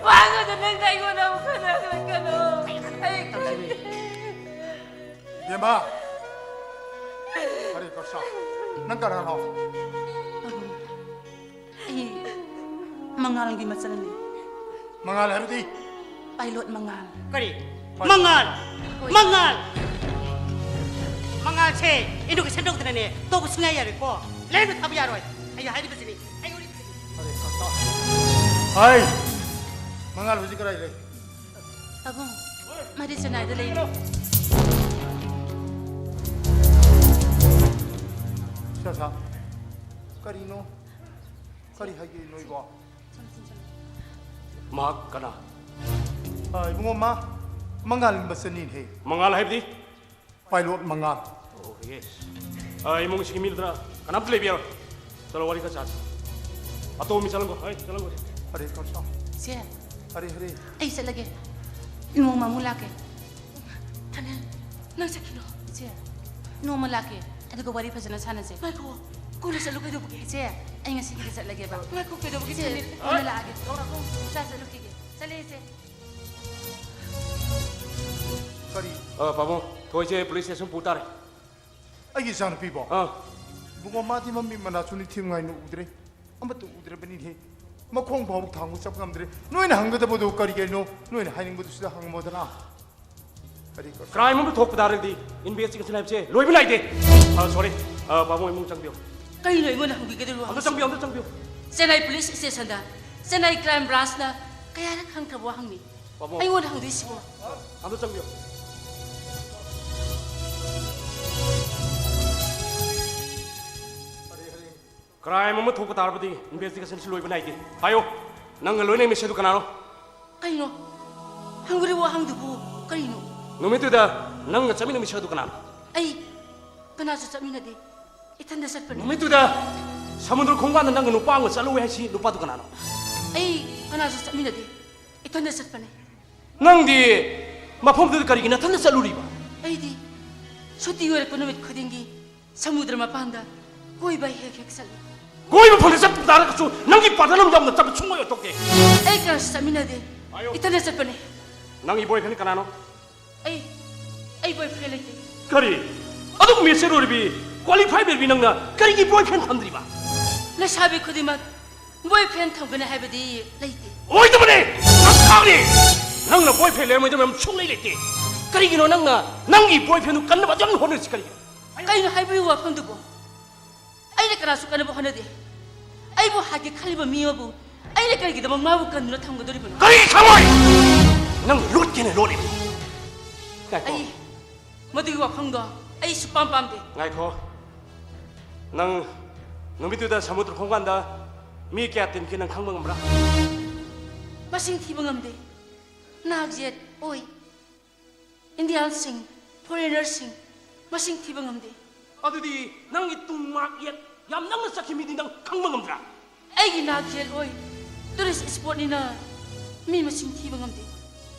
ꯋꯥ ꯉꯥꯡꯒꯅꯨ, ꯅꯪꯅ ꯑꯩꯉꯣꯟꯗ ꯑꯃꯨꯛ ꯈꯟꯅꯔꯛꯀꯅꯨ꯫ ꯑꯩ ꯈꯪꯗꯦ꯫ ꯏꯕꯦꯝꯃ! ꯍꯔꯦ ꯀ꯭ꯔꯤꯁꯅ! ꯅꯪ ꯀꯅꯥꯅꯣ? ꯑꯩ ꯃꯉꯥꯜꯒꯤ ꯃꯆꯜꯅꯤ꯫ ꯃꯉꯥꯜ ꯍꯥꯏꯕꯗꯤ? ꯄꯥꯏꯂꯣꯠ ꯃꯉꯥꯜ꯫ ꯀꯔꯤ? ꯄꯥꯏꯂꯣꯠ꯫ ꯃꯉꯥꯜ! ꯍꯣꯏ꯫ ꯃꯉꯥꯜ! ꯃꯉꯥꯜꯁꯦ education ꯇꯧꯗꯅꯅꯦ ꯇꯧꯕ ꯁꯨꯡꯌꯥ ꯌꯥꯔꯣꯏꯀꯣ꯫ ꯂꯥꯏꯔꯤꯛ ꯊꯥꯕ ꯌꯥꯔꯣꯏ꯫ ꯑꯩ ꯍꯥꯏꯔꯤꯕꯁꯤꯅꯤ꯫ ꯑꯩ ꯍꯥꯏꯔꯤꯕꯁꯤꯅꯤ꯫ ꯍꯔꯦ ꯀ꯭ꯔꯤꯁꯅ! ꯍꯥꯏ! ꯃꯉꯥꯜ ꯍꯧꯖꯤꯛ ꯀꯗꯥꯏ ꯂꯩ? ꯄꯥꯕꯨꯡ, ꯃꯥꯗꯤ ꯆꯦꯟꯅꯥꯏꯗ ꯂꯩꯔꯤ꯫ ꯁꯥ, ꯁꯥ, ꯀꯔꯤꯅꯣ? ꯀꯔꯤ ꯍꯥꯏꯒꯦ ꯅꯣꯏꯕꯣ? ꯃꯍꯥꯛ ꯀꯅꯥ? ꯑ, ꯏꯕꯨꯡꯉꯣ, ꯃꯥ ꯃꯉꯥꯜꯒꯤ ꯃꯆꯟꯅꯤꯅꯦꯍꯦ꯫ ꯃꯉꯥꯜ ꯍꯥꯏꯕꯗꯤ? ꯄꯥꯏꯂꯣꯠ ꯃꯉꯥꯜ꯫ ꯑꯣ, ꯌꯦꯁ꯫ ꯑ, ꯏꯃꯨꯡꯁꯤꯒꯤ ꯃꯤ ꯅꯠꯇꯅ ꯀꯅꯥꯝꯇ ꯂꯩꯕ ꯌꯥꯔꯣꯏ꯫ ꯆꯠꯂꯣ, ꯋꯥꯔꯤ ꯈꯔ ꯁꯥꯁꯤ꯫ ꯑꯇꯣꯝꯕꯤ, ꯆꯠꯂꯝꯈꯣ꯫ ꯍꯩ, ꯆꯠꯂꯝꯈꯣ꯫ ꯍꯔꯦ ꯀ꯭ꯔꯤꯁꯅ꯫ ꯁꯦ꯫ ꯍꯔꯦ, ꯍꯔꯦ꯫ ꯑꯩ ꯆꯠꯂꯒꯦ꯫ ꯅꯣꯡꯃ ꯑꯃꯨꯛ ꯂꯥꯛꯀꯦ꯫ ꯊꯥꯅꯤꯜ, ꯅꯪ ꯆꯠꯈꯤꯅꯣ꯫ ꯏꯆꯦ, ꯅꯣꯡꯃ ꯂꯥꯛꯀꯦ꯫ ꯑꯗꯨꯒ ꯋꯥꯔꯤ ꯐꯖꯅ ꯁꯥꯟꯅꯁꯦ꯫ ꯉꯥꯏꯈꯣ, ꯀꯣꯟꯅ ꯆꯠꯂꯨ ꯀꯩꯗꯧꯕꯒꯦ? ꯏꯆꯦ, ꯑꯩ ꯉꯁꯤꯒꯤꯗꯤ ꯆꯠꯂꯒꯦꯕ꯫ ꯉꯥꯏꯈꯣ, ꯀꯩꯗꯧꯕꯒꯦ, ꯏꯆꯦ, ꯊꯥꯅꯤꯜ? ꯀꯣꯟꯅ ꯂꯥꯛꯑꯒꯦ꯫ ꯏꯆꯥ ꯆꯠꯂꯨꯈꯤꯒꯦ꯫ ꯆꯠꯂꯦ, ꯏꯆꯦ꯫ ꯀꯔꯤ? ꯑ, ꯄꯥꯕꯨꯡ, ꯊꯣꯏꯁꯦ ꯄꯨꯂꯤꯁ ꯁ꯭ꯇꯦꯁꯟ ꯄꯨ ꯇꯥꯔꯦ꯫ ꯑꯩꯒꯤ ꯏꯆꯥꯅꯨꯄꯤꯕꯣ? ꯑꯥ꯫ ꯏꯕꯨꯡꯉꯣ, ꯃꯥꯗꯤ ꯃꯃꯤꯠ ꯃꯅꯥꯁꯨ ꯅꯤꯡꯊꯤ ꯅꯨꯡꯉꯥꯏꯅ ꯎꯗ꯭ꯔꯦ꯫ ꯑꯃꯠꯇ ꯎꯗ꯭ꯔꯕꯅꯤꯅꯦ꯫ ꯃꯈꯣꯡ ꯐꯥꯎꯕ ꯊꯥꯡꯕ ꯆꯠꯄ ꯉꯝꯗ꯭ꯔꯦ꯫ ꯅꯣꯏꯅ ꯍꯪꯒꯗꯕꯗꯣ ꯀꯔꯤ ꯀꯔꯤꯅꯣ? ꯅꯣꯏꯅ ꯍꯥꯏꯅꯤꯡꯕꯗꯨꯁꯨ ꯍꯪꯉꯝꯃꯣꯗꯅ꯫ ꯀꯔꯤ ꯀꯔꯤ? ꯀ꯭ꯔꯥꯏꯝ ꯑꯃ ꯊꯣꯛꯄ ꯇꯥꯔꯒꯗꯤ ꯏꯟꯚꯦꯁꯇꯤꯒꯦꯁꯟ ꯍꯥꯏꯕꯁꯦ ꯂꯣꯏꯕ ꯅꯥꯏꯗꯦ꯫ ꯑ, ꯁꯣꯔꯤ꯫ ꯑ, ꯄꯥꯕꯨꯡ, ꯏꯃꯨꯡ ꯆꯪꯕꯤꯌꯨ꯫ ꯀꯩꯅꯣ ꯑꯩꯉꯣꯟꯗ ꯍꯪꯕꯤꯒꯗꯣꯏꯔꯤꯕꯣ? ꯑꯝꯇ ꯆꯪꯕꯤꯌꯨ, ꯑꯝꯇ ꯆꯪꯕꯤꯌꯨ꯫ ꯆꯦꯟꯅꯥꯏ ꯄꯨꯂꯤꯁ ꯁ꯭ꯇꯦꯁꯟꯗ ꯆꯦꯟꯅꯥꯏ ꯀ꯭ꯔꯥꯏꯝ ꯕ꯭ꯔꯥꯟꯁꯅ ꯀꯌꯥꯔꯛ ꯍꯪꯈ꯭ꯔꯕ ꯋꯥꯍꯪꯅꯤ? ꯄꯥꯕꯨꯡ꯫ ꯑꯩꯉꯣꯟꯗ ꯍꯪꯗꯣꯏꯁꯤꯕꯣ? ꯑꯝꯇ ꯆꯪꯕꯤꯌꯨ꯫ ꯀ꯭ꯔꯥꯏꯝ ꯑꯃ ꯊꯣꯛꯄ ꯇꯥꯔꯕꯗꯤ ꯏꯟꯚꯦꯁꯇꯤꯒꯦꯁꯟꯁꯤ ꯂꯣꯏꯕ ꯅꯥꯏꯗꯦ꯫ ꯍꯥꯏꯌꯣ, ꯅꯪꯒ ꯂꯣꯏꯅ ꯃꯤꯁꯦ ꯑꯗꯨ ꯀꯅꯥꯅꯣ? ꯀꯩꯅꯣ? ꯍꯪꯕꯤꯔꯤꯕ ꯋꯥꯍꯪꯗꯨꯕꯨ ꯀꯔꯤꯅꯣ? ꯅꯨꯃꯤꯠꯇꯨꯗ ꯅꯪꯒ ꯆꯠꯃꯤꯟꯅ ꯃꯤꯁꯦ ꯑꯗꯨ ꯀꯅꯥꯅꯣ? ꯑꯩ ꯀꯅꯥꯁꯨ ꯆꯠꯃꯤꯟꯅꯗꯦ꯫ ꯏꯊꯟꯗ ꯆꯠꯄꯅꯤ꯫ ꯅꯨꯃꯤꯠꯇꯨꯗ ꯁꯃꯨꯗ꯭ꯔ ꯈꯣꯡꯕꯥꯟꯗ ꯅꯪꯒ ꯅꯨꯄꯥ ꯑꯃꯒ ꯆꯠꯂꯨꯏ ꯍꯥꯏꯁꯤ ꯅꯨꯄꯥꯗꯨ ꯀꯅꯥꯅꯣ? ꯑꯩ ꯀꯅꯥꯁꯨ ꯆꯠꯃꯤꯟꯅꯗꯦ꯫ ꯏꯊꯟꯗ ꯆꯠꯄꯅꯤ꯫ ꯅꯪꯗꯤ ꯃꯐꯝꯗꯨꯗ ꯀꯔꯤꯒꯤ ꯅꯊꯟꯗ ꯆꯠꯂꯨꯔꯤꯕ? ꯑꯩꯗꯤ ꯁꯨꯇꯤ ꯑꯣꯏꯔꯛꯄ ꯅꯨꯃꯤꯠ ꯈꯨꯗꯤꯡꯒꯤ ꯁꯃꯨꯗ꯭ꯔ ꯃꯄꯥꯟꯗ ꯀꯣꯏꯕ ꯍꯦꯛ ꯍꯦꯛ ꯆꯠꯂꯤ꯫ ꯀꯣꯏꯕ ꯐꯪꯗ ꯆꯠꯄ ꯇꯥꯔꯒꯁꯨ ꯅꯪꯒꯤ ꯄꯥꯔꯠꯅꯔ ꯑꯃ ꯌꯥꯎꯅ ꯆꯠꯄ ꯁꯨꯡꯑꯣꯏ ꯑꯣꯏꯊꯣꯛꯇꯦ꯫ ꯑꯩ ꯀꯅꯥꯁꯨ ꯆꯠꯃꯤꯟꯅꯗꯦ꯫ ꯑꯌꯣ꯫ ꯏꯊꯟꯗ ꯆꯠꯄꯅꯤ꯫ ꯅꯪꯒꯤ ꯕꯣꯏꯐ꯭ꯔꯦꯟ ꯀꯅꯥꯅꯣ? ꯑꯩ ꯑꯩ ꯕꯣꯏꯐ꯭ꯔꯦꯟ ꯂꯩꯇꯦ꯫ ꯀꯔꯤ? ꯑꯗꯨꯛ ꯃꯦꯆꯤꯌꯔ ꯑꯣꯏꯔꯕꯤ, ꯀ꯭ꯋꯥꯂꯤꯐꯥꯏ ꯑꯣꯏꯔꯕꯤ ꯅꯪꯅ ꯀꯔꯤꯒꯤ ꯕꯣꯏꯐ꯭ꯔꯦꯟ ꯊꯝꯗ꯭ꯔꯤꯕ? ꯂꯩꯁꯥꯕꯤ ꯈꯨꯗꯤꯡꯃꯛ ꯕꯣꯏꯐ꯭ꯔꯦꯟ ꯊꯝꯒꯅꯤ ꯍꯥꯏꯕꯗꯤ ꯂꯩꯇꯦ꯫ ꯑꯣꯏꯗꯕꯅꯦ! ꯅꯪ ꯈꯪꯉꯦ! ꯅꯪꯅ ꯕꯣꯏꯐ꯭ꯔꯦꯟ ꯂꯩꯔꯝꯃꯣꯏꯗꯕ ꯌꯥꯝ ꯁꯨꯡꯂꯩ ꯂꯩꯇꯦ꯫ ꯀꯔꯤꯒꯤꯅꯣ ꯅꯪꯅ ꯅꯪꯒꯤ ꯕꯣꯏꯐ꯭ꯔꯦꯟꯗꯨ ꯀꯟꯅꯕ ꯑꯗꯨꯝ ꯍꯣꯠꯅꯔꯤꯁꯤ ꯀꯔꯤꯒꯤꯅꯣ? ꯀꯩꯅꯣ ꯍꯥꯏꯕꯤꯌꯨ ꯋꯥꯐꯝꯗꯨꯕꯨ? ꯑꯩꯅ ꯀꯅꯥꯁꯨ ꯀꯟꯅꯕ ꯍꯣꯠꯅꯗꯦ꯫ ꯑꯩꯕꯨ ꯍꯥꯠꯀꯦ ꯈꯜꯂꯤꯕ ꯃꯤ ꯑꯃꯕꯨ ꯑꯩꯅ ꯀꯔꯤꯒꯤꯗꯃꯛ ꯃꯥꯕꯨ ꯀꯟꯗꯨꯅ ꯊꯝꯒꯗꯧꯔꯤꯕꯅꯣ? ꯀꯔꯤꯒꯤ ꯈꯪꯉꯣꯏ? ꯅꯪ ꯂꯣꯠꯀꯦꯅ ꯂꯣꯠꯂꯤꯕꯅꯤ꯫ ꯉꯥꯏꯈꯣ, ꯑꯩ ꯃꯗꯨꯒꯤ ꯋꯥꯐꯝꯗꯣ ꯑꯩ ꯁꯨꯄꯥꯝ ꯄꯥꯝꯗꯦ꯫ ꯉꯥꯏꯈꯣ꯫ ꯅꯪ ꯅꯨꯃꯤꯠꯇꯨꯗ ꯁꯃꯨꯗ꯭ꯔ ꯈꯣꯡꯕꯥꯟꯗ ꯃꯤ ꯀꯌꯥ ꯇꯤꯟꯈꯤ ꯅꯪ ꯈꯪꯕ ꯉꯝꯕ꯭ꯔꯥ? ꯃꯁꯤꯡ ꯊꯤꯕ ꯉꯝꯗꯦ꯫ ꯅꯥꯛ ꯌꯦꯠ ꯑꯣꯏ꯫ ꯏꯟꯗꯤꯌꯥꯟꯁꯤꯡ, ꯐꯣꯔꯦꯅꯔꯁꯤꯡ ꯃꯁꯤꯡ ꯊꯤꯕ ꯉꯝꯗꯦ꯫ ꯑꯗꯨꯗꯤ ꯅꯪꯒꯤ ꯇꯨꯡ ꯃꯥꯛ ꯌꯦꯠ ꯌꯥꯝ ꯅꯛꯅ ꯆꯠꯈꯤ ꯃꯤꯗꯤ ꯅꯪ ꯈꯪꯕ ꯉꯝꯗ꯭ꯔꯥ? ꯑꯩꯒꯤ ꯅꯥꯛ ꯌꯦꯠ ꯑꯣꯏ꯫ ꯇꯨꯔꯤꯁ ꯏꯁꯄꯣꯠꯅꯤꯅ ꯃꯤ ꯃꯁꯤꯡ ꯊꯤꯕ ꯉꯝꯗꯦ꯫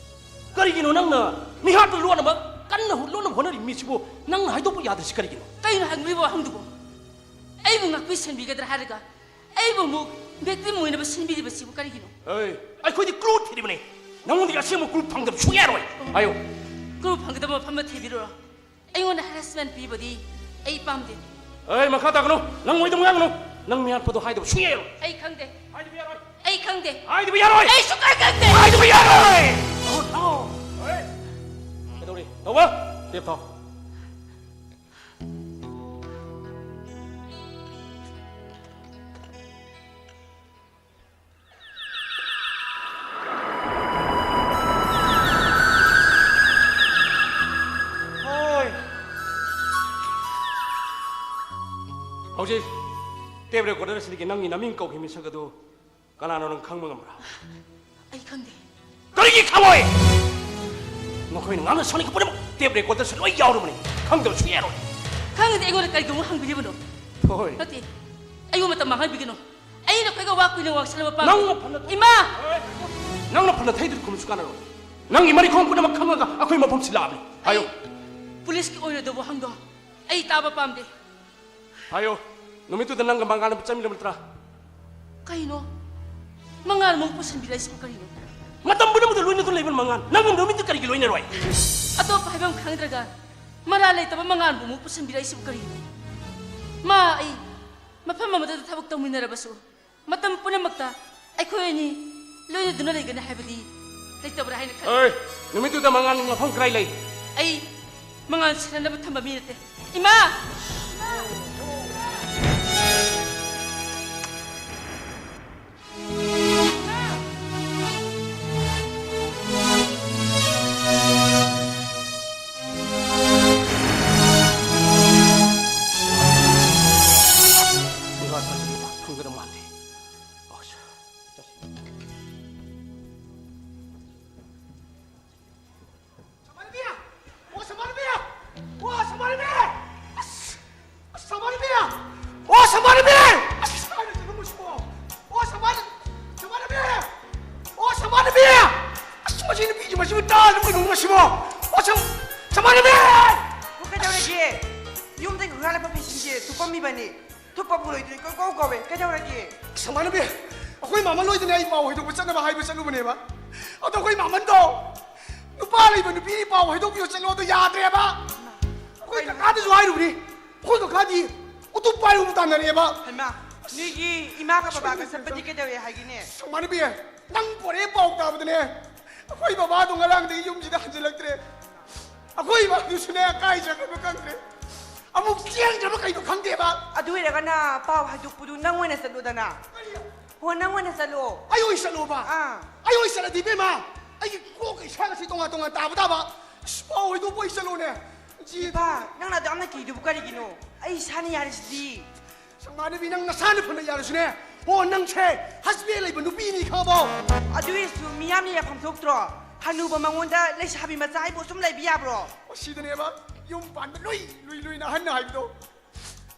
ꯀꯔꯤꯒꯤꯅꯣ ꯅꯪꯅ ꯃꯤꯍꯥꯠꯄ ꯂꯣꯟꯅꯕ ꯀꯟꯅ ꯍꯣ-, ꯂꯣꯟꯅꯕ ꯍꯣꯠꯅꯔꯤ ꯃꯤꯁꯤꯕꯨ ꯅꯪꯅ ꯍꯥꯏꯗꯣꯛꯄ ꯌꯥꯗ꯭ꯔꯤꯁꯤ ꯀꯔꯤꯒꯤꯅꯣ? ꯀꯩꯅꯣ ꯍꯪꯂꯤꯕ ꯋꯥꯍꯪꯗꯨꯕꯨ? ꯑꯩꯕꯨ ꯉꯥꯛꯄꯤ ꯁꯦꯟꯕꯤꯒꯗ꯭ꯔꯥ ꯍꯥꯏꯔꯒ ꯑꯩꯕꯨ ꯑꯃꯨꯛ ꯚꯤꯛꯇꯤꯝ ꯑꯣꯏꯅꯕ ꯁꯤꯟꯕꯤꯔꯤꯕꯁꯤꯕꯨ ꯀꯔꯤꯒꯤꯅꯣ? ꯑꯩ, ꯑꯩꯈꯣꯏꯗꯤ ꯀ꯭ꯂꯨ ꯊꯤꯔꯤꯕꯅꯤ꯫ ꯅꯪꯉꯣꯟꯗꯒꯤ ꯑꯁꯦꯡꯕ ꯀ꯭ꯂꯨ ꯐꯪꯗꯕ ꯁꯨꯡꯌꯥ ꯌꯥꯔꯣꯏ꯫ ꯍꯥꯏꯌꯣ꯫ ꯐꯪꯒꯗꯕ ꯃꯐꯝ ꯑꯃ ꯊꯤꯕꯤꯔꯨꯔꯣ꯫ ꯑꯩꯉꯣꯟꯗ ꯍꯦꯔꯦꯁꯃꯦꯟ ꯄꯤꯕꯗꯤ ꯑꯩ ꯄꯥꯝꯗꯦ꯫ ꯑꯩ ꯃꯈꯥ ꯇꯥꯒꯅꯨ꯫ ꯅꯪ ꯑꯣꯏꯗꯕ ꯉꯥꯡꯒꯅꯨ꯫ ꯅꯪ ꯃꯤꯌꯥꯠꯄꯗꯣ ꯍꯥꯏꯗꯕ ꯁꯨꯡꯌꯥ ꯌꯥꯔꯣꯏ꯫ ꯑꯩ ꯈꯪꯗꯦ꯫ ꯍꯥꯏꯗꯕ ꯌꯥꯔꯣꯏ꯫ ꯑꯩ ꯈꯪꯗꯦ꯫ ꯍꯥꯏꯗꯕ ꯌꯥꯔꯣꯏ꯫ ꯑꯩ ꯁꯨꯛꯈꯪ ꯈꯪꯗꯦ꯫ ꯍꯥꯏꯗꯕ ꯌꯥꯔꯣꯏ꯫ ꯀꯩꯗꯧꯔꯤ? ꯇꯧꯕ? ꯇꯦꯞ ꯊꯥꯎ꯫ ꯍꯣꯏ꯫ ꯍꯧꯖꯤꯛ ꯇꯦꯞ ꯔꯦꯀꯣꯔꯗꯔ ꯑꯁꯤꯗꯒꯤ ꯅꯪꯒꯤ ꯅꯃꯤꯡ ꯀꯧꯈꯤꯕ ꯃꯤꯁꯛ ꯑꯗꯨ ꯀꯅꯥꯅꯣ ꯅꯪ ꯈꯪꯕ ꯉꯝꯕ꯭ꯔꯥ? ꯑꯩ ꯈꯪꯗꯦ꯫ ꯀꯔꯤꯒꯤ ꯈꯪꯉꯣꯏ? ꯅꯈꯣꯏꯅ ꯉꯥꯡꯅ ꯁꯛꯅꯤꯡꯕ ꯄꯨꯝꯅꯃꯛ ꯇꯦꯞ ꯔꯦꯀꯣꯔꯗꯔꯁꯨ ꯂꯣꯏ ꯌꯥꯎꯔꯕꯅꯤ꯫ ꯈꯪꯗꯕꯁꯨ ꯌꯥꯔꯣꯏ꯫ ꯈꯪꯉꯗꯤ ꯑꯩꯉꯣꯟꯗ ꯀꯔꯤꯒꯤꯗꯃꯛ ꯍꯪꯕꯤꯔꯤꯕꯅꯣ? ꯍꯣꯏ꯫ ꯅꯠꯇꯦ, ꯑꯩꯕꯨ ꯃꯇꯝ ꯃꯥꯡꯍꯟꯕꯤꯒꯅꯨ꯫ ꯑꯩ ꯅꯈꯣꯏꯒ ꯋꯥ ꯀꯨꯏꯅ ꯉꯥꯡꯁꯜꯂꯕ ꯄꯥꯝꯗꯦ꯫ ꯅꯪꯅ ꯐꯅ ꯏꯃꯥ! ꯅꯪꯅ ꯐꯅ ꯊꯩꯗꯨꯅ ꯈꯨꯝꯃꯁꯨ ꯀꯥꯟꯅꯔꯣꯏ꯫ ꯅꯪꯒꯤ ꯃꯔꯤꯈꯣꯡ ꯄꯨꯝꯅꯃꯛ ꯈꯪꯉꯒ ꯑꯩꯈꯣꯏ ꯃꯐꯝꯁꯤ ꯂꯥꯛꯑꯕꯅꯤ꯫ ꯍꯥꯏꯌꯨ꯫ ꯑꯩ ꯄꯨꯂꯤꯁꯀꯤ ꯑꯣꯏꯔꯣꯏꯗꯕ ꯋꯥꯍꯪꯗꯣ ꯑꯩ ꯇꯥꯕ ꯄꯥꯝꯗꯦ꯫ ꯍꯥꯏꯌꯣ, ꯅꯨꯃꯤꯠꯇꯨꯗ ꯅꯪꯒ ꯃꯉꯥꯜ ꯑꯃ ꯆꯠꯃꯤꯟꯅꯕ ꯅꯠꯇ꯭ꯔꯥ? ꯀꯩꯅꯣ? ꯃꯉꯥꯜ ꯑꯃꯨꯛ ꯄꯨꯁꯤꯟꯕꯤꯔꯛꯏꯁꯤꯕꯨ ꯀꯔꯤꯅꯣ? ꯃꯇꯝ ꯄꯨꯝꯅꯃꯛꯇ ꯂꯣꯏꯅꯗꯨꯅ ꯂꯩꯕ ꯃꯉꯥꯜ, ꯅꯪꯒ ꯅꯨꯃꯤꯠꯇꯨ ꯀꯔꯤꯒꯤ ꯂꯣꯏꯅꯔꯣꯏ? ꯑꯇꯣꯞꯄ ꯍꯥꯏꯐꯝ ꯈꯪꯗ꯭ꯔꯒ ꯃꯔꯥꯜ ꯂꯩꯇꯕ ꯃꯉꯥꯜꯕꯨ ꯑꯃꯨꯛ ꯄꯨꯁꯤꯟꯕꯤꯔꯛꯏꯁꯤꯕꯨ ꯀꯔꯤꯅꯣ? ꯃꯥ ꯑꯩ ꯃꯐꯝ ꯑꯃꯗ ꯊꯕꯛ ꯇꯧꯃꯤꯟꯅꯔꯕꯁꯨ ꯃꯇꯝ ꯄꯨꯝꯅꯃꯛꯇ ꯑꯩꯈꯣꯏ ꯑꯅꯤ ꯂꯣꯏꯅꯗꯨꯅ ꯂꯩꯒꯅꯤ ꯍꯥꯏꯕꯗꯤ ꯂꯩꯇꯕ꯭ꯔꯥ ꯍꯥꯏꯅ ꯈꯜꯂꯤ꯫ ꯑꯦ, ꯅꯨꯃꯤꯠꯇꯨꯗ ꯃꯉꯥꯜ ꯃꯐꯝ ꯀꯗꯥꯏ ꯂꯩ? ꯑꯩ ꯃꯉꯥꯜ ꯁꯦꯟꯅꯅꯕ ꯊꯝꯕ ꯃꯤ ꯅꯠꯇꯦ꯫ ꯏꯃꯥ! ꯐꯪꯒꯗꯕ ꯃꯥꯟꯗꯦ꯫ ꯑꯁ, ꯆꯠꯁꯤ꯫ ꯁꯃꯥꯟꯅꯕꯤ! ꯑꯣ, ꯁꯃꯥꯟꯅꯕꯤ! ꯑꯣ, ꯁꯃꯥꯟꯅꯕꯤ! ꯑꯁ! ꯑꯁ, ꯁꯃꯥꯟꯅꯕꯤ! ꯑꯣ, ꯁꯃꯥꯟꯅꯕꯤ! ꯑꯁ, ꯀꯥꯏꯗ ꯆꯠꯂꯝꯃꯣ ꯁꯤꯕꯣ? ꯑꯣ, ꯁꯃꯥꯟ-, ꯁꯃꯥꯟꯅꯕꯤ! ꯑꯣ, ꯁꯃꯥꯟꯅꯕꯤ! ꯑꯁ, ꯃꯁꯤ ꯅꯨꯄꯤꯁꯤ ꯃꯁꯤꯕꯨ ꯇꯥꯗꯕ ꯀꯩꯅꯣ ꯃꯁꯤꯕꯣ? ꯑꯣ, ꯁꯝ-, ꯁꯃꯥꯟꯅꯕꯤ! ꯑꯣ, ꯀꯩꯗꯧꯔꯒꯦ? ꯌꯨꯝꯗꯒꯤ ꯍꯨꯔꯥꯜꯂꯛꯄ ꯐꯤꯁꯤꯡꯁꯦ ꯊꯨꯞꯄꯝꯃꯤꯕꯅꯤ꯫ ꯊꯨꯞꯄꯕꯨ ꯂꯣꯏꯗ꯭ꯔꯤ, ꯀꯣꯏ ꯀꯧ ꯀꯧꯋꯦ꯫ ꯀꯩꯗꯧꯔꯒꯦ? ꯁꯃꯥꯟꯅꯕꯤ, ꯑꯩꯈꯣꯏ ꯃꯥꯃ ꯂꯣꯏꯗꯅ ꯑꯩ ꯄꯥꯎ ꯍꯩꯗꯣꯛꯄ ꯆꯠꯅꯕ ꯍꯥꯏꯕ ꯆꯠꯂꯨꯕꯅꯦꯕ꯫ ꯑꯗꯣ ꯑꯩꯈꯣꯏ ꯃꯥꯃꯟꯗꯣ ꯅꯨꯄꯥ ꯂꯩꯕ ꯅꯨꯄꯤꯒꯤ ꯄꯥꯎ ꯍꯥꯏꯗꯣꯛꯄꯤꯌꯣ ꯆꯠꯂꯣ, ꯑꯗꯣ ꯌꯥꯗ꯭ꯔꯦꯕ꯫ ꯑꯩꯈꯣꯏ ꯀꯀꯥꯗꯁꯨ ꯍꯥꯏꯔꯨꯕꯅꯤ, ꯑꯩꯈꯣꯏ ꯀꯀꯥꯗꯤ ꯎꯇꯨꯞ ꯄꯥꯏꯔꯨꯕ ꯇꯥꯟꯅꯔꯦꯕ꯫ ꯍꯩꯃꯥ, ꯅꯣꯏꯒꯤ ꯏꯃꯥꯒ ꯕꯕꯥꯒ ꯆꯠꯄꯗꯤ ꯀꯩꯗꯧꯋꯦ ꯍꯥꯏꯒꯦꯅꯦ? ꯁꯪꯕꯥꯟꯅꯕꯤ, ꯅꯪ ꯄꯣꯔꯛꯑꯦ ꯄꯥꯎ ꯇꯥꯕꯗꯅꯦ, ꯑꯩꯈꯣꯏ ꯕꯕꯥꯗꯣ ꯉꯔꯥꯡꯗꯒꯤ ꯌꯨꯝꯁꯤꯗ ꯍꯟꯖꯤꯜꯂꯛꯇ꯭ꯔꯦ꯫ ꯑꯩꯈꯣꯏ ꯏꯃꯥꯗꯨꯁꯨꯅꯦ ꯀꯥꯏ ꯆꯠꯈ꯭ꯔꯕ ꯈꯪꯗ꯭ꯔꯦ꯫ ꯑꯃꯨꯛ ꯆꯦꯟꯈ꯭ꯔꯕ ꯀꯩꯅꯣ ꯈꯪꯗꯦꯕ꯫ ꯑꯗꯨ ꯑꯣꯏꯔꯒꯅ ꯄꯥꯎ ꯍꯥꯏꯗꯣꯛꯄꯗꯨ ꯅꯪ ꯑꯣꯏꯅ ꯆꯠꯂꯨꯗꯅ꯫ ꯀꯔꯤ? ꯍꯣ, ꯅꯪ ꯑꯣꯏꯅ ꯆꯠꯂꯣ꯫ ꯑꯩ ꯑꯣꯏ ꯆꯠꯂꯣꯕ? ꯑꯥ꯫ ꯑꯩ ꯑꯣꯏ ꯆꯠꯂꯗꯤ ꯏꯕꯦꯝꯃ, ꯑꯩꯒꯤ ꯀꯣꯛꯀ ꯏꯁꯥꯒꯁꯤ ꯇꯣꯉꯥꯟ ꯇꯣꯉꯥꯟ ꯇꯥꯕ ꯇꯥꯕ꯫ ꯑꯁ, ꯄꯥꯎ ꯍꯣꯏꯗꯣꯛꯄ ꯑꯣꯏ ꯆꯠꯂꯣꯅꯦ꯫ ꯏꯆꯦ꯫ ꯏꯄꯥ, ꯅꯪꯅ ꯑꯗꯨ ꯌꯥꯝꯅ ꯀꯤꯗꯨꯕꯨ ꯀꯔꯤꯒꯤꯅꯣ? ꯑꯩ ꯏꯁꯥꯅ ꯌꯥꯔꯤꯁꯤꯗꯤ꯫ ꯁꯪꯕꯥꯟꯅꯕꯤ, ꯅꯪ ꯅꯁꯥꯅ ꯐꯅ ꯌꯥꯔꯁꯨꯅꯦ꯫ ꯍꯣ, ꯅꯪꯁꯦ ꯍꯁꯕꯦꯟ ꯂꯩꯕ ꯅꯨꯄꯤꯅꯤ ꯈꯪꯉꯕꯣ? ꯑꯗꯨ ꯑꯣꯏꯔꯁꯨ ꯃꯤꯌꯥꯝꯅ ꯌꯥꯐꯝ ꯊꯣꯛꯇ꯭ꯔꯣ? ꯍꯅꯨꯕ ꯃꯉꯣꯟꯗ ꯂꯩꯁꯥꯕꯤ ꯃꯆꯥ ꯍꯥꯏꯕꯨ ꯁꯨꯝ ꯂꯩꯕ ꯌꯥꯕ꯭ꯔꯣ? ꯁꯤꯗꯅꯦꯕ ꯌꯨꯝ ꯄꯥꯟꯕ ꯂꯨꯏ ꯂꯨꯏ ꯂꯨꯏꯅ ꯑꯍꯟꯅ ꯍꯥꯏꯕꯗꯣ꯫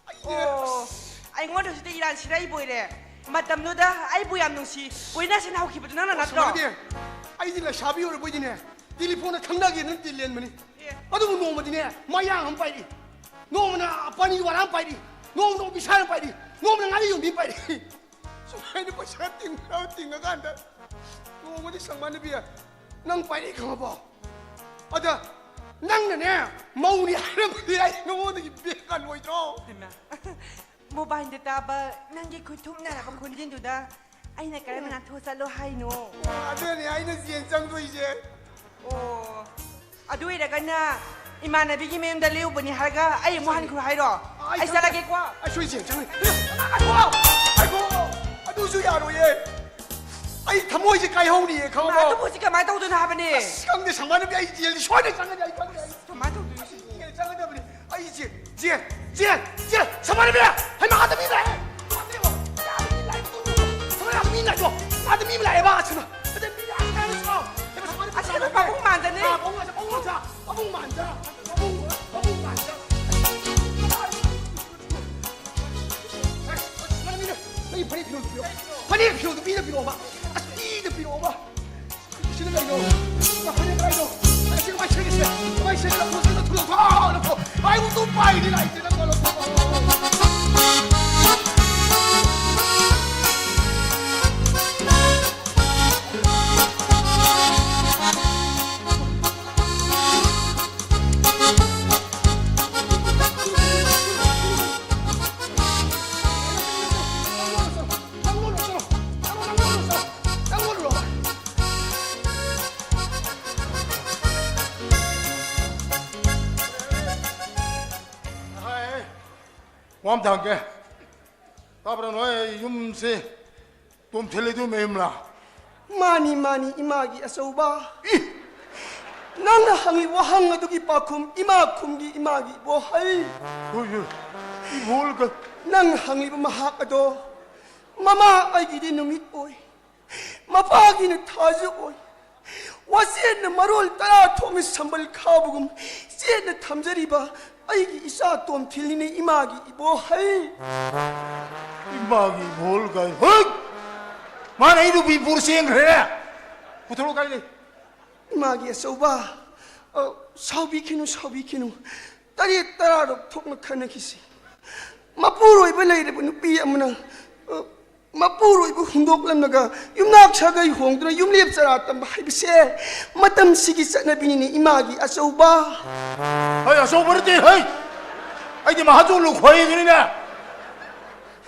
ꯑꯩꯅꯦ꯫ ꯑꯣ, ꯑꯩꯉꯣꯟꯗ ꯍꯧꯖꯤꯛꯇ ꯏꯔꯥꯟ ꯁꯤꯔꯛꯏꯕꯣꯏꯔꯦ꯫ ꯃꯇꯝꯗꯨꯗ ꯑꯩꯕꯨ ꯌꯥꯝ ꯅꯨꯡꯁꯤ ꯀꯣꯏꯅꯁꯦꯅ ꯍꯧꯈꯤꯕꯗꯨ ꯅꯪꯅ ꯅꯠꯇ꯭ꯔꯣ? ꯁꯨꯃꯥꯏꯅ ꯑꯩꯗꯤ ꯂꯩꯁꯥꯕꯤ ꯑꯣꯏꯔꯕꯣꯏꯗꯤꯅꯦ, ꯇꯦꯂꯤꯐꯣꯟꯗ ꯈꯪꯅꯒꯦꯅ ꯇꯤꯜꯂꯦꯟꯕꯅꯤ꯫ ꯑꯦ꯫ ꯑꯗꯨꯕꯨ ꯅꯣꯡꯃꯗꯤꯅꯦ, ꯃꯌꯥꯡ ꯑꯃ ꯄꯥꯏꯔꯤ, ꯅꯣꯡꯃꯅ ꯄꯥꯅꯤ ꯋꯥꯂꯥ ꯑꯃ ꯄꯥꯏꯔꯤ, ꯅꯣꯡꯃꯅ ꯑꯣꯐꯤꯁꯥꯔ ꯑꯃ ꯄꯥꯏꯔꯤ, ꯅꯣꯡꯃꯅ ꯉꯥꯔꯤ ꯌꯣꯟꯕꯤ ꯑꯃ ꯄꯥꯏꯔꯤ꯫ ꯁꯨꯃꯥꯏꯅ ꯄꯩꯁꯥ ꯇꯤꯡꯉ ꯇꯤꯡꯉꯀꯥꯟꯗ ꯅꯣꯡꯃꯗꯤ ꯁꯪꯕꯥꯟꯅꯕꯤ ꯅꯪ ꯄꯥꯏꯔꯛꯏ ꯈꯪꯉꯕꯣ? ꯑꯗ ꯅꯪꯅꯅꯦ ꯃꯧꯅꯤ ꯍꯥꯏꯔꯝꯃꯗꯤ ꯑꯩ ꯅꯉꯣꯟꯗꯒꯤ ꯕꯦꯛ ꯍꯜꯂꯣꯏꯗ꯭ꯔꯣ? ꯍꯩꯃꯥ, ꯃꯣꯕꯥꯏꯜꯗ ꯇꯥꯕ ꯅꯪꯒꯤ ꯈꯨꯠ ꯊꯨꯝꯅꯔꯕ ꯈꯣꯟꯖꯦꯜꯗꯨꯗ ꯑꯩꯅ ꯀꯔꯝꯅ ꯅꯥꯟꯊꯣꯛꯑ ꯆꯠꯂꯣ ꯍꯥꯏꯅꯣ? ꯑꯗꯨꯅꯦ ꯑꯩꯅ ꯖꯦꯜ ꯆꯪꯗꯣꯏꯁꯦ꯫ ꯑꯣ, ꯑꯗꯨ ꯑꯣꯏꯔꯒꯅ ꯏꯃꯥꯟꯅꯕꯤꯒꯤ ꯃꯌꯨꯝꯗ ꯂꯦꯛꯎꯕꯅꯤ ꯍꯥꯏꯔꯒ ꯑꯩ ꯑꯃꯨꯛ ꯍꯟꯈ꯭ꯔꯣ ꯍꯥꯏꯔꯣ? ꯑꯩ ꯆꯠꯂꯒꯦꯀꯣ꯫ ꯑꯩ ꯁꯣꯏ ꯖꯦꯜ ꯆꯪꯉꯦ꯫ ꯉꯥꯏꯈꯣ! ꯉꯥꯏꯈꯣ! ꯑꯗꯨꯁꯨ ꯌꯥꯔꯣꯏꯌꯦ꯫ ꯑꯩ ꯊꯃꯣꯏꯁꯦ ꯀꯥꯏꯍꯧꯔꯤꯌꯦ, ꯈꯪꯉꯕꯣ? ꯑꯗꯨꯕꯨ ꯍꯧꯖꯤꯛ ꯀꯃꯥꯏꯅ ꯇꯧꯗꯣꯏꯅꯣ ꯍꯥꯏꯕꯅꯦ? ꯑꯁ, ꯈꯪꯗꯦ, ꯁꯪꯕꯥꯟꯅꯕꯤ, ꯑꯩ ꯖꯦꯜꯗꯤ ꯁꯣꯏꯗꯅ ꯆꯪꯒꯅꯤ, ꯑꯩ ꯈꯪꯗꯦ꯫ ꯑꯩ ꯀꯃꯥꯏꯅ ꯇꯧꯗꯣꯏꯅꯣ ꯁꯤꯕꯨ? ꯖꯦꯜ ꯆꯪꯒꯗꯕꯅꯤ꯫ ꯑꯩ ꯖꯦꯜ, ꯖꯦꯜ, ꯖꯦꯜ, ꯖꯦꯜ, ꯁꯪꯕꯥꯟꯅꯕꯤ! ꯍꯩꯃꯥ, ꯑꯥꯗ ꯃꯤ ꯂꯥꯛꯑꯦ! ꯁꯪꯕꯥꯟꯅꯕꯤ, ꯑꯥꯗ ꯃꯤ ꯂꯥꯛꯑꯦ! ꯁꯪꯕꯥꯟꯅꯕꯤ, ꯃꯤ ꯂꯥꯛꯑꯦꯕ, ꯑꯁꯤꯗ! ꯑꯗ ꯃꯤ ꯂꯥꯛꯑꯦ, ꯁꯪꯕꯥꯟꯅꯕꯤ! ꯍꯩꯃꯥ, ꯁꯪꯕꯥꯟꯅꯕꯤ, ꯑꯁꯤꯗ ꯁꯪꯕꯥꯟꯅꯕꯤ! ꯃꯕꯨꯡ ꯃꯥꯟꯖꯅꯤ꯫ ꯑꯥ, ꯃꯕꯨꯡ ꯃꯥꯟꯖ-, ꯃꯕꯨꯡ ꯃꯥꯟꯖ! ꯃꯕꯨꯡ ꯃꯥꯟꯖ! ꯃꯕꯨꯡ, ꯃꯕꯨꯡ ꯃꯥꯟꯖ! ꯑꯩ, ꯑꯁ, ꯁꯪꯕꯥꯟꯅꯕꯤꯅ ꯅꯪꯒꯤ ꯐꯅꯦꯛ ꯐꯤꯔꯣꯜꯗꯨ ꯄꯤꯔꯛꯑꯣ꯫ ꯐꯅꯦꯛ ꯐꯤꯔꯣꯜꯗꯨ ꯄꯤꯗ ꯄꯤꯔꯛꯑꯣꯕ꯫ ꯑꯁ, ꯄꯤꯗ ꯄꯤꯔꯛꯑꯣꯕ꯫ ꯁꯤꯗ ꯂꯩꯔꯣ꯫ ꯐꯅꯦꯛ ꯀꯗꯥꯏꯅꯣ? ꯑꯁꯤ ꯀꯃꯥꯏ ꯁꯦꯝꯒꯦ? ꯁꯦ, ꯀꯃꯥꯏ ꯁꯦꯝꯒꯦ? ꯂꯧꯊꯣꯛ, ꯁꯤꯗ ꯂꯧꯊꯣꯛ, ꯂꯧꯊꯣꯛ, ꯂꯧꯊꯣꯛ꯫ ꯑꯩ ꯎꯇꯨꯞ ꯄꯥꯏꯔꯤ ꯂꯥꯛꯏꯁꯦ, ꯅꯪ ꯂꯧꯊꯣꯛ, ꯂꯧꯊꯣꯛ꯫ ꯋꯥ ꯑꯃ ꯍꯪꯒꯦ꯫ ꯇꯥꯕ꯭ꯔꯥ ꯅꯣꯏ? ꯌꯨꯝꯁꯦ ꯇꯣꯝꯊꯤꯜ ꯍꯣꯏꯗꯨ ꯃꯌꯨꯝꯂꯥ? ꯃꯥꯅꯤ, ꯃꯥꯅꯤ, ꯏꯃꯥꯒꯤ ꯑꯆꯧꯕ꯫ ꯏ! ꯅꯪꯅ ꯍꯪꯂꯤꯕ ꯋꯥꯍꯪ ꯑꯗꯨꯒꯤ ꯄꯥꯎꯈꯨꯝ ꯏꯃꯥ ꯈꯨꯝꯒꯤ, ꯏꯃꯥꯒꯤ ꯏꯕꯣꯍꯜ꯫ ꯍꯣꯏ, ꯍꯣꯏ꯫ ꯏꯕꯣꯍꯜ ꯀ- ꯅꯪ ꯍꯪꯂꯤꯕ ꯃꯍꯥꯛ ꯑꯗꯣ ꯃꯃꯥ ꯑꯩꯒꯤꯗꯤ ꯅꯨꯃꯤꯠ ꯑꯣꯏ꯫ ꯃꯄꯥꯒꯤꯅ ꯊꯥꯖ ꯑꯣꯏ꯫ ꯋꯥꯆꯦꯠꯅ ꯃꯔꯣꯜ ꯇꯔꯥ ꯊꯣꯛꯅ ꯁꯝꯕꯜ ꯈꯥꯎꯕꯒꯨꯝ ꯆꯦꯠꯅ ꯊꯝꯖꯔꯤꯕ ꯑꯩꯒꯤ ꯏꯆꯥ ꯇꯣꯝꯊꯤꯜꯅꯤꯅꯦ, ꯏꯃꯥꯒꯤ ꯏꯕꯣꯍꯜ꯫ ꯏꯃꯥꯒꯤ ꯏꯕꯣꯍꯜ ꯀꯥꯏ? ꯍꯣꯏ! ꯃꯥꯅ ꯑꯩ ꯅꯨꯄꯤ ꯄꯨꯔ ꯆꯦꯟꯈ꯭ꯔꯦ꯫ ꯄꯨꯊꯣꯔꯛꯑꯣ, ꯀꯥꯏ ꯂꯩ? ꯏꯃꯥꯒꯤ ꯑꯆꯧꯕ, ꯑ, ꯁꯥꯎꯕꯤꯈꯤꯅꯨ, ꯁꯥꯎꯕꯤꯈꯤꯅꯨ꯫ ꯇꯔꯦꯠ ꯇꯔꯥꯔꯣꯝ ꯊꯣꯛꯅ ꯈꯟꯅꯈꯤꯁꯤ꯫ ꯃꯄꯨꯔꯣꯏꯕ ꯂꯩꯔꯕ ꯅꯨꯄꯤ ꯑꯃꯅ, ꯑ, ꯃꯄꯨꯔꯣꯏꯕ ꯍꯨꯟꯗꯣꯛꯂꯝꯂꯒ ꯌꯨꯝꯅꯥꯛ ꯁꯥꯒꯩ ꯍꯣꯡꯗꯨꯅ ꯌꯨꯝꯂꯦꯞ ꯆꯔꯥ ꯇꯝꯕ ꯍꯥꯏꯕꯁꯦ ꯃꯇꯝꯁꯤꯒꯤ ꯆꯠꯅꯕꯤꯅꯤꯅꯦ, ꯏꯃꯥꯒꯤ ꯑꯆꯧꯕ꯫ ꯍꯩ, ꯑꯆꯧꯕ ꯅꯠꯇꯦ, ꯍꯩ! ꯑꯩꯗꯤ ꯃꯍꯥꯖꯣꯟ ꯂꯨꯈꯣꯏꯗꯨꯅꯤꯅꯦ꯫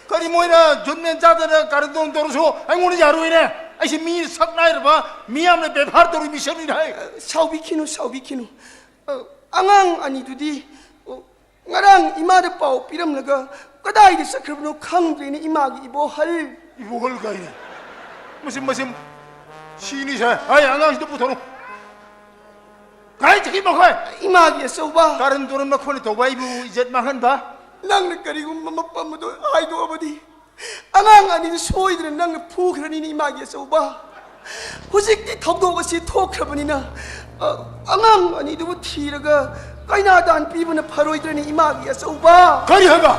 ꯀꯔꯤ ꯃꯣꯏꯅ ꯖꯨꯠ ꯃꯦꯟ ꯆꯥꯗꯅ ꯀꯥꯔꯟ ꯇꯧꯔꯁꯨ ꯑꯩꯉꯣꯟꯗ ꯌꯥꯔꯣꯏꯅꯦ? ꯑꯩꯁꯦ ꯃꯤ ꯁꯛ ꯅꯥꯏꯔꯕ, ꯃꯤꯌꯥꯝꯅ ꯕꯦꯕꯥꯔ ꯇꯧꯔꯤ ꯃꯤꯁꯛꯅꯤꯅꯦ, ꯍꯩ! ꯁꯥꯎꯕꯤꯈꯤꯅꯨ, ꯁꯥꯎꯕꯤꯈꯤꯅꯨ꯫ ꯑ, ꯑꯉꯥꯡ ꯑꯅꯤꯗꯨꯗꯤ, ꯑ, ꯉꯔꯥꯡ ꯏꯃꯥꯗ ꯄꯥꯎ ꯄꯤꯔꯝꯂꯒ ꯀꯗꯥꯏꯗ ꯆꯠꯈ꯭ꯔꯕꯅꯣ ꯈꯪꯗ꯭ꯔꯦꯅꯦ, ꯏꯃꯥꯒꯤ ꯏꯕꯣꯍꯜ꯫ ꯏꯕꯣꯍꯜ ꯀꯥꯏꯅ? ꯃꯁꯤ, ꯃꯁꯤ ꯁꯤꯅꯤ ꯁꯥꯏ꯫ ꯍꯥꯏ, ꯑꯉꯥꯡꯁꯤꯗ ꯄꯨꯊꯣꯔꯛꯎ꯫ ꯀꯥꯏ ꯆꯠꯈꯤ ꯃꯈꯣꯏ? ꯏꯃꯥꯒꯤ ꯑꯆꯧꯕ꯫ ꯀꯥꯔꯟ ꯇꯨꯔꯟ ꯃꯈꯣꯏꯅ ꯇꯧꯕ ꯑꯩꯕꯨ ꯏꯖꯠ ꯃꯥꯡꯍꯟꯕ? ꯅꯪꯅ ꯀꯔꯤꯒꯨꯝꯕ ꯃꯐꯝ ꯑꯗꯨ ꯍꯥꯏꯗꯣꯛꯑꯕꯗꯤ ꯑꯉꯥꯡ ꯑꯅꯤꯗꯨ ꯁꯣꯏꯗꯅ ꯅꯪꯅ ꯐꯨꯈ꯭ꯔꯅꯤꯅꯦ, ꯏꯃꯥꯒꯤ ꯑꯆꯧꯕ꯫ ꯍꯧꯖꯤꯛꯇꯤ ꯊꯧꯗꯣꯛ ꯑꯁꯤ ꯊꯣꯛꯈ꯭ꯔꯕꯅꯤꯅ, ꯑ, ꯑꯉꯥꯡ ꯑꯅꯤꯗꯨꯕꯨ ꯊꯤꯔꯒ ꯀꯩꯅꯥꯗꯥꯟ ꯄꯤꯕꯅ ꯐꯔꯣꯏꯗ꯭ꯔꯅꯤ, ꯏꯃꯥꯒꯤ ꯑꯆꯧꯕ? ꯀꯔꯤ ꯍꯥꯏꯕ?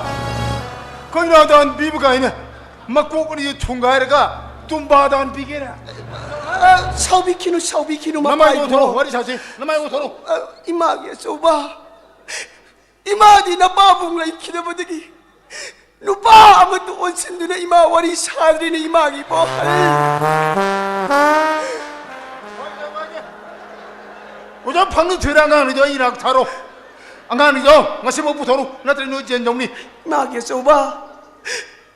ꯀꯩꯅꯥꯗꯥꯟ ꯄꯤꯕ ꯀꯥꯏꯅ? ꯃꯀꯣꯛ ꯑꯅꯤꯗꯨ ꯊꯨꯡꯒꯥꯏꯔꯒ ꯇꯨꯝꯕꯥꯗꯥꯟ ꯄꯤꯒꯦꯅ? ꯑ, ꯁꯥꯎꯕꯤꯈꯤꯅꯨ, ꯁꯥꯎꯕꯤꯈꯤꯅꯨ, ꯅꯃꯥꯏꯗꯣ ꯃꯄꯥꯏꯗꯣ꯫ ꯊꯣꯔꯛꯑꯣ, ꯋꯥꯔꯤ ꯁꯥꯁꯤ꯫ ꯅꯃꯥꯏꯗꯣ ꯊꯣꯔꯛꯑꯣ꯫ ꯑ, ꯏꯃꯥꯒꯤ ꯑꯆꯧꯕ, ꯏꯃꯥꯗꯤ ꯅꯄꯥꯕꯨꯡ ꯂꯩꯈꯤꯗꯕꯗꯒꯤ ꯅꯨꯄꯥ ꯑꯃꯠꯇ ꯑꯣꯟꯁꯤꯟꯗꯨꯅ ꯏꯃꯥ ꯋꯥꯔꯤ ꯁꯥꯗ꯭ꯔꯤꯅꯦ, ꯏꯃꯥꯒꯤ ꯏꯕꯣꯍꯜ꯫ ꯑꯣꯖꯥ, ꯐꯪꯅ ꯊꯨꯏꯔ ꯑꯉꯥꯡꯅꯤꯗꯣ ꯑꯩ ꯏꯅꯥꯛ ꯊꯥꯔꯣ꯫ ꯑꯉꯥꯡꯅꯤꯗꯣ ꯉꯁꯤꯃꯛ ꯄꯨꯊꯣꯔꯛꯎ, ꯅꯠꯇ꯭ꯔꯗꯤ ꯅꯣꯏ ꯖꯦꯟ ꯌꯧꯅꯤ꯫ ꯏꯃꯥꯒꯤ ꯑꯆꯧꯕ,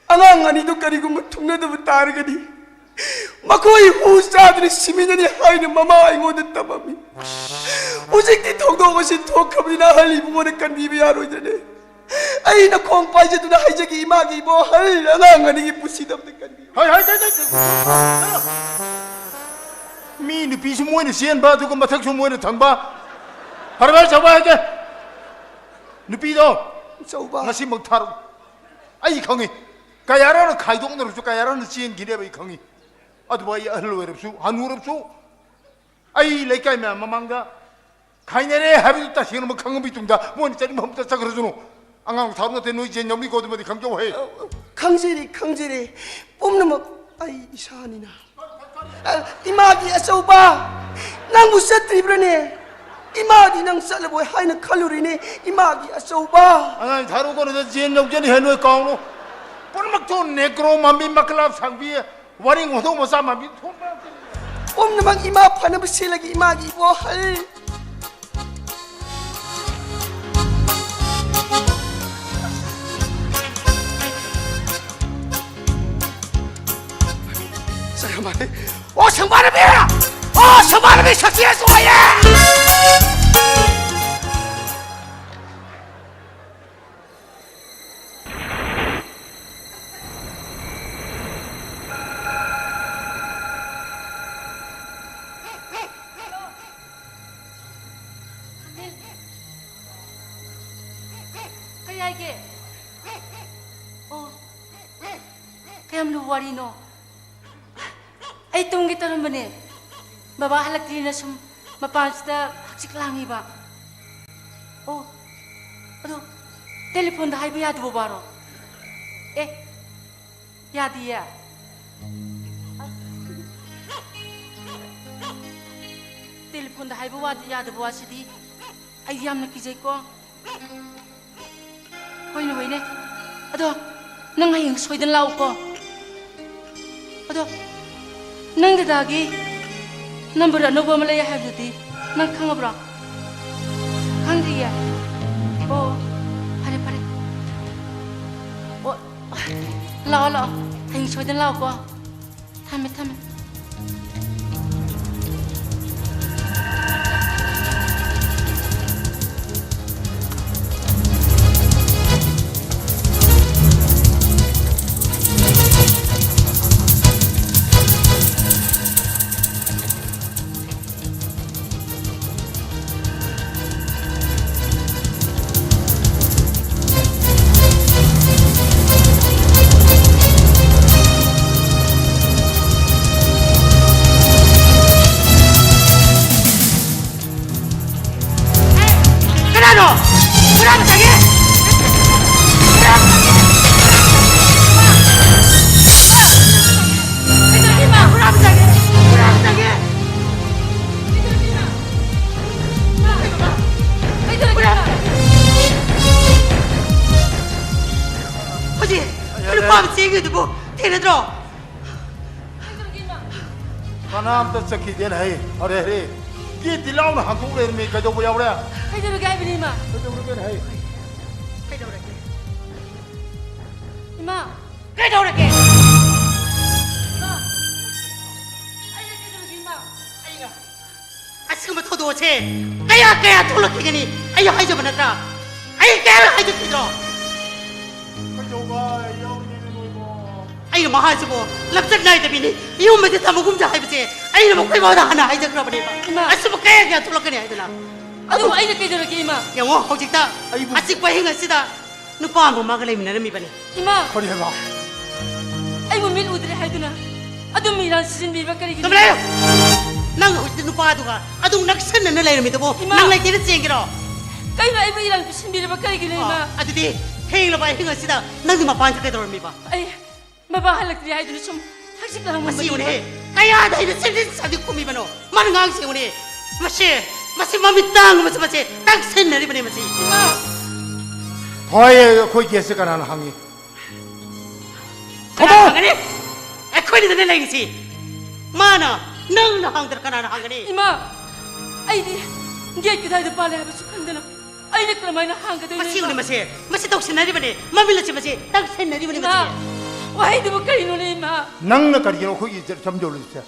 ꯑꯉꯥꯡ ꯑꯅꯤꯗꯨ ꯀꯔꯤꯒꯨꯝꯕ ꯊꯨꯡꯅꯗꯕ ꯇꯥꯔꯒꯗꯤ ꯃꯈꯣꯏ ꯍꯨ ꯆꯥꯗꯨꯅ ꯁꯤꯃꯤꯟꯅꯅꯤ ꯍꯥꯏꯅ ꯃꯃꯥ ꯑꯩꯉꯣꯟꯗ ꯇꯝꯃꯝꯃꯤ꯫ ꯍꯧꯖꯤꯛꯇꯤ ꯊꯧꯗꯣꯛ ꯑꯁꯤ ꯊꯣꯛꯈ꯭ꯔꯕꯅꯤꯅ ꯑꯍꯜ ꯏꯕꯨꯡꯉꯣꯅ ꯀꯟꯕꯤꯕ ꯌꯥꯔꯣꯏꯗ꯭ꯔꯅꯦ? ꯑꯩꯅ ꯈꯣꯡ ꯄꯥꯏꯖꯗꯨꯅ ꯍꯥꯏꯖꯒꯦ, ꯏꯃꯥꯒꯤ ꯏꯕꯣꯍꯜ, ꯑꯉꯥꯡ ꯑꯅꯤꯒꯤ ꯄꯨꯟꯁꯤꯗ ꯑꯝꯇ ꯀꯟꯕꯤꯌꯨ꯫ ꯍꯩ, ꯍꯩ, ꯍꯩ, ꯍꯩ, ꯍꯩ꯫ ꯃꯤ ꯅꯨꯄꯤꯁꯨ ꯃꯣꯏꯅ ꯆꯦꯟꯕ, ꯑꯗꯨꯒ ꯃꯊꯛꯁꯨ ꯃꯣꯏꯅ ꯊꯪꯕ꯫ ꯐꯔꯦ, ꯐꯔꯦ, ꯆꯥꯎꯕ ꯍꯥꯏꯒꯦ꯫ ꯅꯨꯄꯤꯗꯣ ꯆꯥꯎꯕ꯫ ꯉꯁꯤꯃꯛ ꯊꯥꯔꯛꯎ꯫ ꯑꯩ ꯈꯪꯉꯤ꯫ ꯀꯌꯥꯔꯛꯅ ꯈꯥꯏꯗꯣꯛꯅꯔꯁꯨ, ꯀꯌꯥꯔꯛꯅ ꯆꯦꯟꯈꯤꯅꯦꯕ ꯑꯩ ꯈꯪꯉꯤ꯫ ꯑꯗꯨꯕꯨ ꯑꯩ ꯑꯍꯜ ꯑꯣꯏꯔꯕꯁꯨ, ꯍꯅꯨꯔꯕꯁꯨ, ꯑꯩ ꯂꯩꯀꯥꯏ ꯃꯌꯥꯝ ꯃꯃꯥꯡꯗ ꯈꯥꯏꯅꯔꯦ ꯍꯥꯏꯕꯗꯨ ꯇꯁꯦꯡꯅ ꯈꯪꯉꯕ ꯃꯇꯨꯡꯗ ꯃꯣꯏꯅ ꯆꯠꯅꯤꯡꯕ ꯃꯐꯝꯗ ꯆꯠꯈ꯭ꯔꯁꯅꯨ꯫ ꯑꯉꯥꯡ ꯊꯥꯔꯨ ꯅꯠꯇꯦ, ꯅꯣꯏ ꯖꯦꯟ ꯌꯥꯎꯅꯤꯀꯣ, ꯑꯗꯨꯃꯗꯤ ꯈꯪꯖꯧ ꯍꯦ꯫ ꯈꯪꯖꯔꯦ, ꯈꯪꯖꯔꯦ꯫ ꯄꯨꯝꯅꯃꯛ ꯑꯩ ꯏꯁꯥꯅꯤꯅ꯫ ꯑ, ꯏꯃꯥꯒꯤ ꯑꯆꯧꯕ, ꯅꯪꯕꯨ ꯆꯠꯇ꯭ꯔꯤꯕ꯭ꯔꯅꯦ? ꯏꯃꯥꯗꯤ ꯅꯪ ꯆꯠꯂꯕꯣꯏ ꯍꯥꯏꯅ ꯈꯜꯂꯨꯔꯤꯅꯦ, ꯏꯃꯥꯒꯤ ꯑꯆꯧꯕ꯫ ꯑꯉꯥꯡ ꯊꯥꯔꯨ ꯀꯣꯟꯅꯗ ꯖꯦꯟ ꯌꯧꯖꯅꯤ ꯍꯦ, ꯅꯣꯏ ꯀꯥꯎꯅꯨ꯫ ꯄꯨꯝꯅꯃꯛꯇꯣ ꯅꯦꯒ꯭ꯔꯣ ꯃꯥꯟꯕꯤ, ꯃꯀꯂꯥ ꯁꯥꯡꯕꯤ, ꯋꯥꯔꯤ ꯉꯧꯊꯣꯛ ꯃꯆꯥ ꯃꯥꯟꯕꯤ ꯊꯣꯛꯄ꯫ ꯄꯨꯝꯅꯃꯛ ꯏꯃꯥ ꯐꯅꯕ ꯁꯤꯜꯂꯒꯦ, ꯏꯃꯥꯒꯤ ꯏꯕꯣꯍꯜ꯫ ꯁꯪꯕꯥꯅꯕꯤ! ꯑꯣ, ꯁꯪꯕꯥꯅꯕꯤ! ꯑꯣ, ꯁꯪꯕꯥꯅꯕꯤ, success ꯑꯣꯏꯌꯦ! ꯀꯩ ꯍꯥꯏꯒꯦ? ꯑꯣ, ꯀꯌꯥꯝ ꯂꯨꯕ ꯋꯥꯔꯤꯅꯣ? ꯑꯩ ꯇꯨꯝꯒꯦ ꯇꯧꯔꯝꯕꯅꯦ꯫ ꯕꯕꯥ ꯍꯜꯂꯛꯇ꯭ꯔꯤꯅ ꯁꯨꯝ ꯃꯄꯥꯟꯁꯤꯗ ꯍꯛꯆꯤꯛ ꯂꯥꯡꯉꯤꯕ꯫ ꯑꯣ, ꯑꯗꯣ ꯇꯦꯂꯤꯐꯣꯟꯗ ꯍꯥꯏꯕ ꯌꯥꯗꯕ ꯋꯥꯔꯣ? ꯑꯦ, ꯌꯥꯗꯤꯌꯦ? ꯇꯦꯂꯤꯐꯣꯟꯗ ꯍꯥꯏꯕ ꯋꯥ-, ꯌꯥꯗꯕ ꯋꯥꯁꯤꯗꯤ ꯑꯩ ꯌꯥꯝꯅ ꯀꯤꯖꯩꯀꯣ꯫ ꯍꯣꯏꯅꯦ, ꯍꯣꯏꯅꯦ꯫ ꯑꯗꯣ ꯅꯪ ꯍꯌꯦꯡ ꯁꯣꯏꯗꯅ ꯂꯥꯛꯎꯀꯣ꯫ ꯑꯗꯣ ꯅꯪ ꯗꯗꯥꯒꯤ ꯅꯝꯕꯔ ꯑꯅꯧꯕ ꯑꯃ ꯂꯩ ꯍꯥꯏꯕꯗꯨꯗꯤ ꯅꯪ ꯈꯪꯉꯕ꯭ꯔꯣ? ꯈꯪꯗ꯭ꯔꯤꯌꯦ? ꯑꯣ, ꯐꯔꯦ, ꯐꯔꯦ꯫ ꯑꯣ, ꯂꯥꯛꯑꯣ, ꯂꯥꯛꯑꯣ꯫ ꯍꯌꯦꯡ ꯁꯣꯏꯗꯅ ꯂꯥꯛꯑꯣꯀꯣ꯫ ꯊꯝꯃꯦ, ꯊꯝꯃꯦ꯫ ꯑꯗꯨꯕꯨ ꯊꯦꯡꯅꯗ꯭ꯔꯣ? ꯀꯩꯗꯧꯔꯒꯦ, ꯏꯃꯥ? ꯀꯅꯥꯝꯇ ꯆꯠꯈꯤꯗꯦꯅ ꯍꯥꯏ꯫ ꯑꯔꯦ, ꯑꯔꯦ, ꯒꯦꯠꯇꯤ ꯂꯥꯎꯅ ꯍꯥꯡꯗꯣꯛ ꯂꯩꯔꯝꯃꯤ꯫ ꯀꯩꯗꯧꯕ ꯌꯥꯎꯔꯦ? ꯀꯩꯗꯧꯔꯒꯦ ꯍꯥꯏꯕꯅꯤ, ꯏꯃꯥ? ꯀꯩꯗꯧꯔꯒꯦꯅ ꯍꯥꯏ? ꯀꯩꯗꯧꯔꯒꯦ? ꯏꯃꯥ! ꯀꯩꯗꯧꯔꯒꯦ? ꯏꯃꯥ! ꯑꯩꯅ ꯀꯩꯗꯧꯔꯒꯦ, ꯏꯃꯥ? ꯑꯩꯅ ꯑꯁꯤꯒꯨꯝꯕ ꯊꯧꯗꯣꯛ ꯑꯁꯦ ꯀꯌꯥ ꯀꯌꯥ ꯊꯣꯛꯂꯛꯈꯤꯒꯅꯤ? ꯑꯩ ꯍꯥꯏꯖꯕ ꯅꯠꯇ꯭ꯔꯥ? ꯑꯩ ꯀꯌꯥꯔꯛ ꯍꯥꯏꯖꯈꯤꯗ꯭ꯔꯣ? ꯀꯩꯗꯧꯕ ꯌꯥꯎꯔꯤꯒꯦꯅꯦ ꯅꯣꯏꯕꯣ? ꯑꯩꯅ ꯃꯍꯥꯛꯁꯤꯕꯨ ꯂꯝꯆꯠ ꯅꯥꯏꯗꯕꯤꯅꯤ, ꯌꯨꯝ ꯑꯁꯤ ꯊꯝꯃꯒꯨꯝꯁꯦ ꯍꯥꯏꯕꯁꯦ ꯑꯩꯅ ꯃꯈꯣꯏ ꯐꯥꯎꯗ ꯍꯥꯟꯅ ꯍꯥꯏꯖꯈ꯭ꯔꯕꯅꯦꯕ꯫ ꯏꯃꯥ! ꯑꯁꯤꯕꯨ ꯀꯌꯥ ꯀꯌꯥ ꯊꯣꯛꯂꯛꯀꯅꯤ ꯍꯥꯏꯗꯅ? ꯑꯗꯨꯕꯨ ꯑꯩꯅ ꯀꯩꯗꯧꯔꯒꯦ, ꯏꯃꯥ? ꯌꯦꯡꯉꯣ, ꯍꯧꯖꯤꯛꯇ ꯑꯩꯕꯨ ꯑꯆꯤꯛꯄ ꯑꯍꯤꯡ ꯑꯁꯤꯗ ꯅꯨꯄꯥ ꯑꯃ ꯃꯥꯒ ꯂꯩꯃꯤꯟꯅꯔꯝꯃꯤꯕꯅꯤ꯫ ꯏꯃꯥ! ꯀꯔꯤ ꯍꯥꯏꯕ? ꯑꯩꯕꯨ ꯃꯤꯠ ꯎꯗ꯭ꯔꯦ ꯍꯥꯏꯗꯨꯅ ꯑꯗꯨꯝ ꯏꯔꯥꯡ ꯁꯤꯖꯤꯟꯕꯤꯕ ꯀꯔꯤꯒꯤꯅꯣ? ꯇꯨꯃꯤꯟ ꯂꯩꯌꯨ! ꯅꯪ ꯍꯧꯖꯤꯛꯇꯤ ꯅꯨꯄꯥꯗꯨꯒ ꯑꯗꯨꯝ ꯅꯛꯁꯟꯅꯅ ꯂꯩꯔꯝꯃꯤꯗꯨꯕꯨ ꯏꯃꯥ! ꯅꯪ ꯂꯩꯇꯦꯅ ꯆꯦꯟꯒꯦꯔꯣ? ꯀꯩꯅꯣ ꯑꯩꯕꯨ ꯏꯔꯥꯡ ꯄꯤꯁꯤꯟꯕꯤꯔꯤꯕ ꯀꯔꯤꯒꯤꯅꯣ, ꯑꯣ, ꯏꯃꯥ? ꯑꯗꯨꯗꯤ ꯊꯦꯡꯂꯕ ꯑꯍꯤꯡ ꯑꯁꯤꯗ ꯅꯪꯗꯤ ꯃꯄꯥꯟꯗ ꯀꯩꯗꯧꯔꯝꯃꯤꯕ? ꯑꯩ ꯕꯕꯥ ꯍꯜꯂꯛꯇ꯭ꯔꯤ ꯍꯥꯏꯗꯨꯅ ꯁꯨꯝ ꯍꯛꯆꯤꯛ ꯂꯥꯡꯉꯝꯕꯅꯤ꯫ ꯃꯁꯤ ꯌꯦꯡꯉꯨꯅꯦ, ꯀꯌꯥꯗ ꯑꯩꯅ ꯆꯦꯟꯁꯤꯟ ꯆꯥꯗꯤ ꯈꯨꯝꯃꯤꯕꯅꯣ? ꯃꯥꯅ ꯉꯥꯡꯁꯤ ꯌꯦꯡꯉꯨꯅꯦ꯫ ꯃꯁꯤ, ꯃꯁꯤ ꯃꯃꯤꯠ ꯇꯥꯡꯕꯁꯤ, ꯃꯁꯤ ꯇꯛꯁꯤꯟꯅꯔꯤꯕꯅꯦ ꯃꯁꯤ꯫ ꯏꯃꯥ! ꯍꯣꯏ, ꯑꯩꯈꯣꯏ ꯒꯦꯠꯁꯦ ꯀꯅꯥꯅ ꯍꯥꯡꯉꯤ? ꯀꯅꯥꯅ ꯍꯥꯡꯒꯅꯤ? ꯑꯩꯈꯣꯏꯅꯤꯗꯅ ꯂꯩꯔꯤꯁꯤ꯫ ꯃꯥꯅ, ꯅꯪꯅ ꯍꯥꯡꯗꯅ ꯀꯅꯥꯅ ꯍꯥꯡꯒꯅꯤ? ꯏꯃꯥ! ꯑꯩꯗꯤ ꯒꯦꯠ ꯀꯗꯥꯏꯗ ꯄꯥꯜꯂꯦ ꯍꯥꯏꯕꯁꯨ ꯈꯪꯗꯅ ꯑꯩꯅ ꯀꯔꯝꯍꯥꯏꯅ ꯍꯥꯡꯒꯗꯣꯏꯅꯣ, ꯃꯁꯤ ꯏꯃꯥ? ꯃꯁꯦ, ꯃꯁꯤ ꯇꯧꯁꯤꯟꯅꯔꯤꯕꯅꯦ꯫ ꯃꯃꯤꯠ ꯑꯁꯤ ꯃꯁꯦ ꯇꯛꯁꯤꯟꯅꯔꯤꯕꯅꯦ ꯏꯃꯥ! ꯃꯁꯦ꯫ ꯋꯥꯍꯩꯗꯨꯕꯨ ꯀꯔꯤꯅꯣꯅꯦ, ꯏꯃꯥ? ꯅꯪꯅ ꯀꯔꯤꯒꯤꯅꯣ ꯑꯩꯈꯣꯏꯒꯤ ꯏꯖꯠ ꯁꯝꯖꯧꯔꯤꯁꯦ?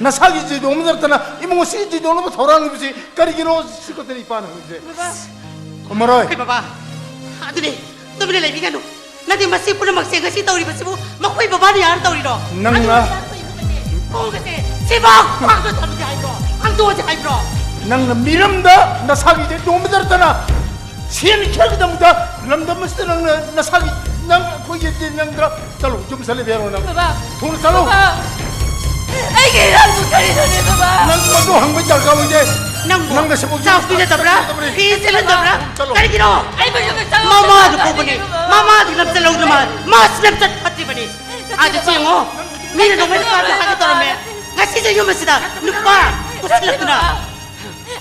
ꯅꯁꯥꯒꯤ ꯏꯖꯠ ꯌꯣꯛꯅꯗꯅ ꯏꯃꯨꯡ ꯑꯁꯤ ꯏꯖꯠ ꯌꯣꯛꯅꯕ ꯊꯧꯔꯥꯡ ꯂꯩꯕꯁꯤ ꯀꯔꯤꯒꯤꯅꯣ? ꯁꯤ ꯈꯛꯇꯅꯤ ꯏꯄꯥꯅ ꯍꯪꯉꯤꯁꯦ꯫ ꯕꯕꯥ! ꯈꯨꯝꯃꯔꯣꯏ꯫ ꯑꯩꯈꯣꯏ ꯕꯕꯥ, ꯑꯗꯨꯅꯦ, ꯇꯨꯃꯤꯟꯅ ꯂꯩꯕꯤꯒꯅꯨ꯫ ꯅꯠꯇꯦ, ꯃꯁꯤ ꯄꯨꯝꯅꯃꯛꯁꯦ ꯉꯁꯤ ꯇꯧꯔꯤꯕꯁꯤꯕꯨ ꯃꯈꯣꯏ ꯕꯕꯥꯅ ꯌꯥꯔ ꯇꯧꯔꯤꯔꯣ? ꯅꯪꯅ ꯑꯗꯨꯅ ꯌꯥꯔ ꯇꯧꯔꯤꯕ ꯅꯠꯇꯦ꯫ ꯈꯣꯡꯒꯁꯦ ꯁꯤꯕꯥꯛ ꯄꯥꯛꯅ ꯊꯝꯁꯦ ꯍꯥꯏꯕ꯭ꯔꯣ? ꯍꯥꯡꯗꯣꯛꯑꯁꯦ ꯍꯥꯏꯕ꯭ꯔꯣ? ꯅꯪꯅ ꯃꯤꯔꯝꯗ ꯅꯁꯥꯒꯤ ꯏꯖꯠ ꯇꯣꯡꯕ ꯅꯠꯇꯅ ꯁꯦꯟ ꯈꯔꯒꯤꯗꯃꯛꯇ ꯂꯝꯗꯝ ꯑꯁꯤꯗ ꯅꯪꯅ ꯅꯁꯥꯒꯤ, ꯅꯪ ꯑꯩꯈꯣꯏꯒꯤ ꯅꯪꯗ ꯆꯠꯂꯣ, ꯌꯨꯝ ꯆꯠꯂꯦ ꯕꯦꯔꯣ ꯅꯪ꯫ ꯕꯕꯥ! ꯊꯨꯅ ꯆꯠꯂꯣ꯫ ꯕꯕꯥ! ꯑꯩꯒꯤ ꯏꯔꯥꯡꯕꯨ ꯀꯔꯤꯅꯣꯅꯦ, ꯕꯕꯥ? ꯅꯪ ꯃꯗꯨ ꯍꯪꯕ ꯗꯔꯀꯥꯔ ꯑꯣꯏꯗꯦ꯫ ꯅꯪꯕꯨ ꯅꯪꯅ ꯁꯤꯕꯨ ꯆꯥꯛ ꯄꯤꯖꯗꯕ꯭ꯔꯥ? ꯆꯠꯇꯕꯅꯤ꯫ ꯐꯤ ꯁꯦꯠꯍꯟꯗꯕ꯭ꯔꯥ? ꯆꯠꯂꯣ꯫ ꯀꯔꯤꯒꯤꯅꯣ? ꯑꯩꯕꯨ ꯌꯨꯝꯗ ꯆꯠꯂꯣ꯫ ꯃꯃꯥꯗꯨ ꯄꯨꯕꯅꯤ꯫ ꯕꯕꯥ! ꯃꯃꯥꯗꯨ ꯂꯝꯆꯠ ꯂꯧꯗ꯭ꯔ ꯃꯥꯜ-, ꯃꯥꯁꯨ ꯂꯝꯆꯠ ꯐꯠꯇ꯭ꯔꯤꯕꯅꯤ꯫ ꯑꯥꯗ ꯆꯦꯡꯉꯣ꯫ ꯃꯤꯅ ꯅꯣꯡꯃꯩ ꯀꯥꯞꯄꯦ ꯍꯥꯏꯒꯦ ꯇꯧꯔꯝꯃꯦ꯫ ꯉꯁꯤꯁꯦ ꯌꯨꯝ ꯑꯁꯤꯗ ꯅꯨꯄꯥ ꯄꯨꯁꯤꯜꯂꯛꯇꯨꯅ꯫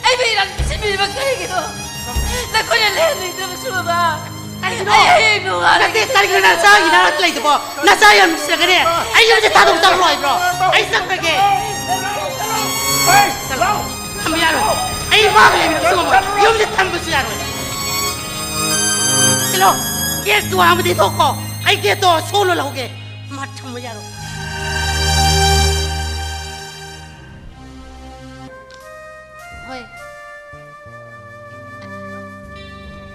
ꯑꯩꯕꯨ ꯏꯔꯥꯡ ꯄꯤꯁꯤꯟꯕꯤꯔꯤꯕ ꯀꯔꯤꯒꯤꯅꯣ? ꯅꯈꯣꯏꯅ ꯂꯩꯍꯟꯅꯤꯡꯗ꯭ꯔꯕꯁꯨ, ꯕꯕꯥ꯫ ꯀꯔꯤꯒꯤꯅꯣ? ꯑꯩ ꯍꯌꯦꯡ ꯅꯣꯡꯉꯥꯜꯂꯒ ꯅꯠꯇꯦ, ꯀꯔꯤꯒꯤꯅꯣ ꯅꯆꯥꯒꯤ ꯅꯥꯔꯛꯇ ꯂꯩꯗꯨꯕꯣ? ꯅꯆꯥ ꯌꯥꯝ ꯅꯨꯡꯁꯤꯔꯒꯅꯦ ꯑꯩ ꯌꯨꯝꯁꯦ ꯊꯥꯗꯣꯛ ꯆꯠꯈ꯭ꯔꯣ ꯍꯥꯏꯕ꯭ꯔꯣ? ꯑꯩ ꯆꯠꯈ꯭ꯔꯒꯦ꯫ ꯍꯦ, ꯂꯥꯛꯑꯣ꯫ ꯊꯝꯕ ꯌꯥꯔꯣꯏ꯫ ꯑꯩ ꯃꯥꯒ ꯂꯩꯃꯤꯟꯅꯕꯁꯨ ꯉꯝꯃꯣꯏ꯫ ꯌꯨꯝꯁꯦ ꯊꯝꯕꯁꯨ ꯌꯥꯔꯣꯏ꯫ ꯆꯠꯂꯣ, ꯒꯦꯠꯇꯨ ꯍꯥꯡꯕꯗꯤ ꯊꯣꯛꯈꯣ꯫ ꯑꯩ ꯒꯦꯠꯇꯣ ꯁꯣ ꯂꯣꯜꯍꯧꯒꯦ꯫ ꯃꯥ ꯊꯝꯕ ꯌꯥꯔꯣꯏ꯫ ꯍꯣꯏ꯫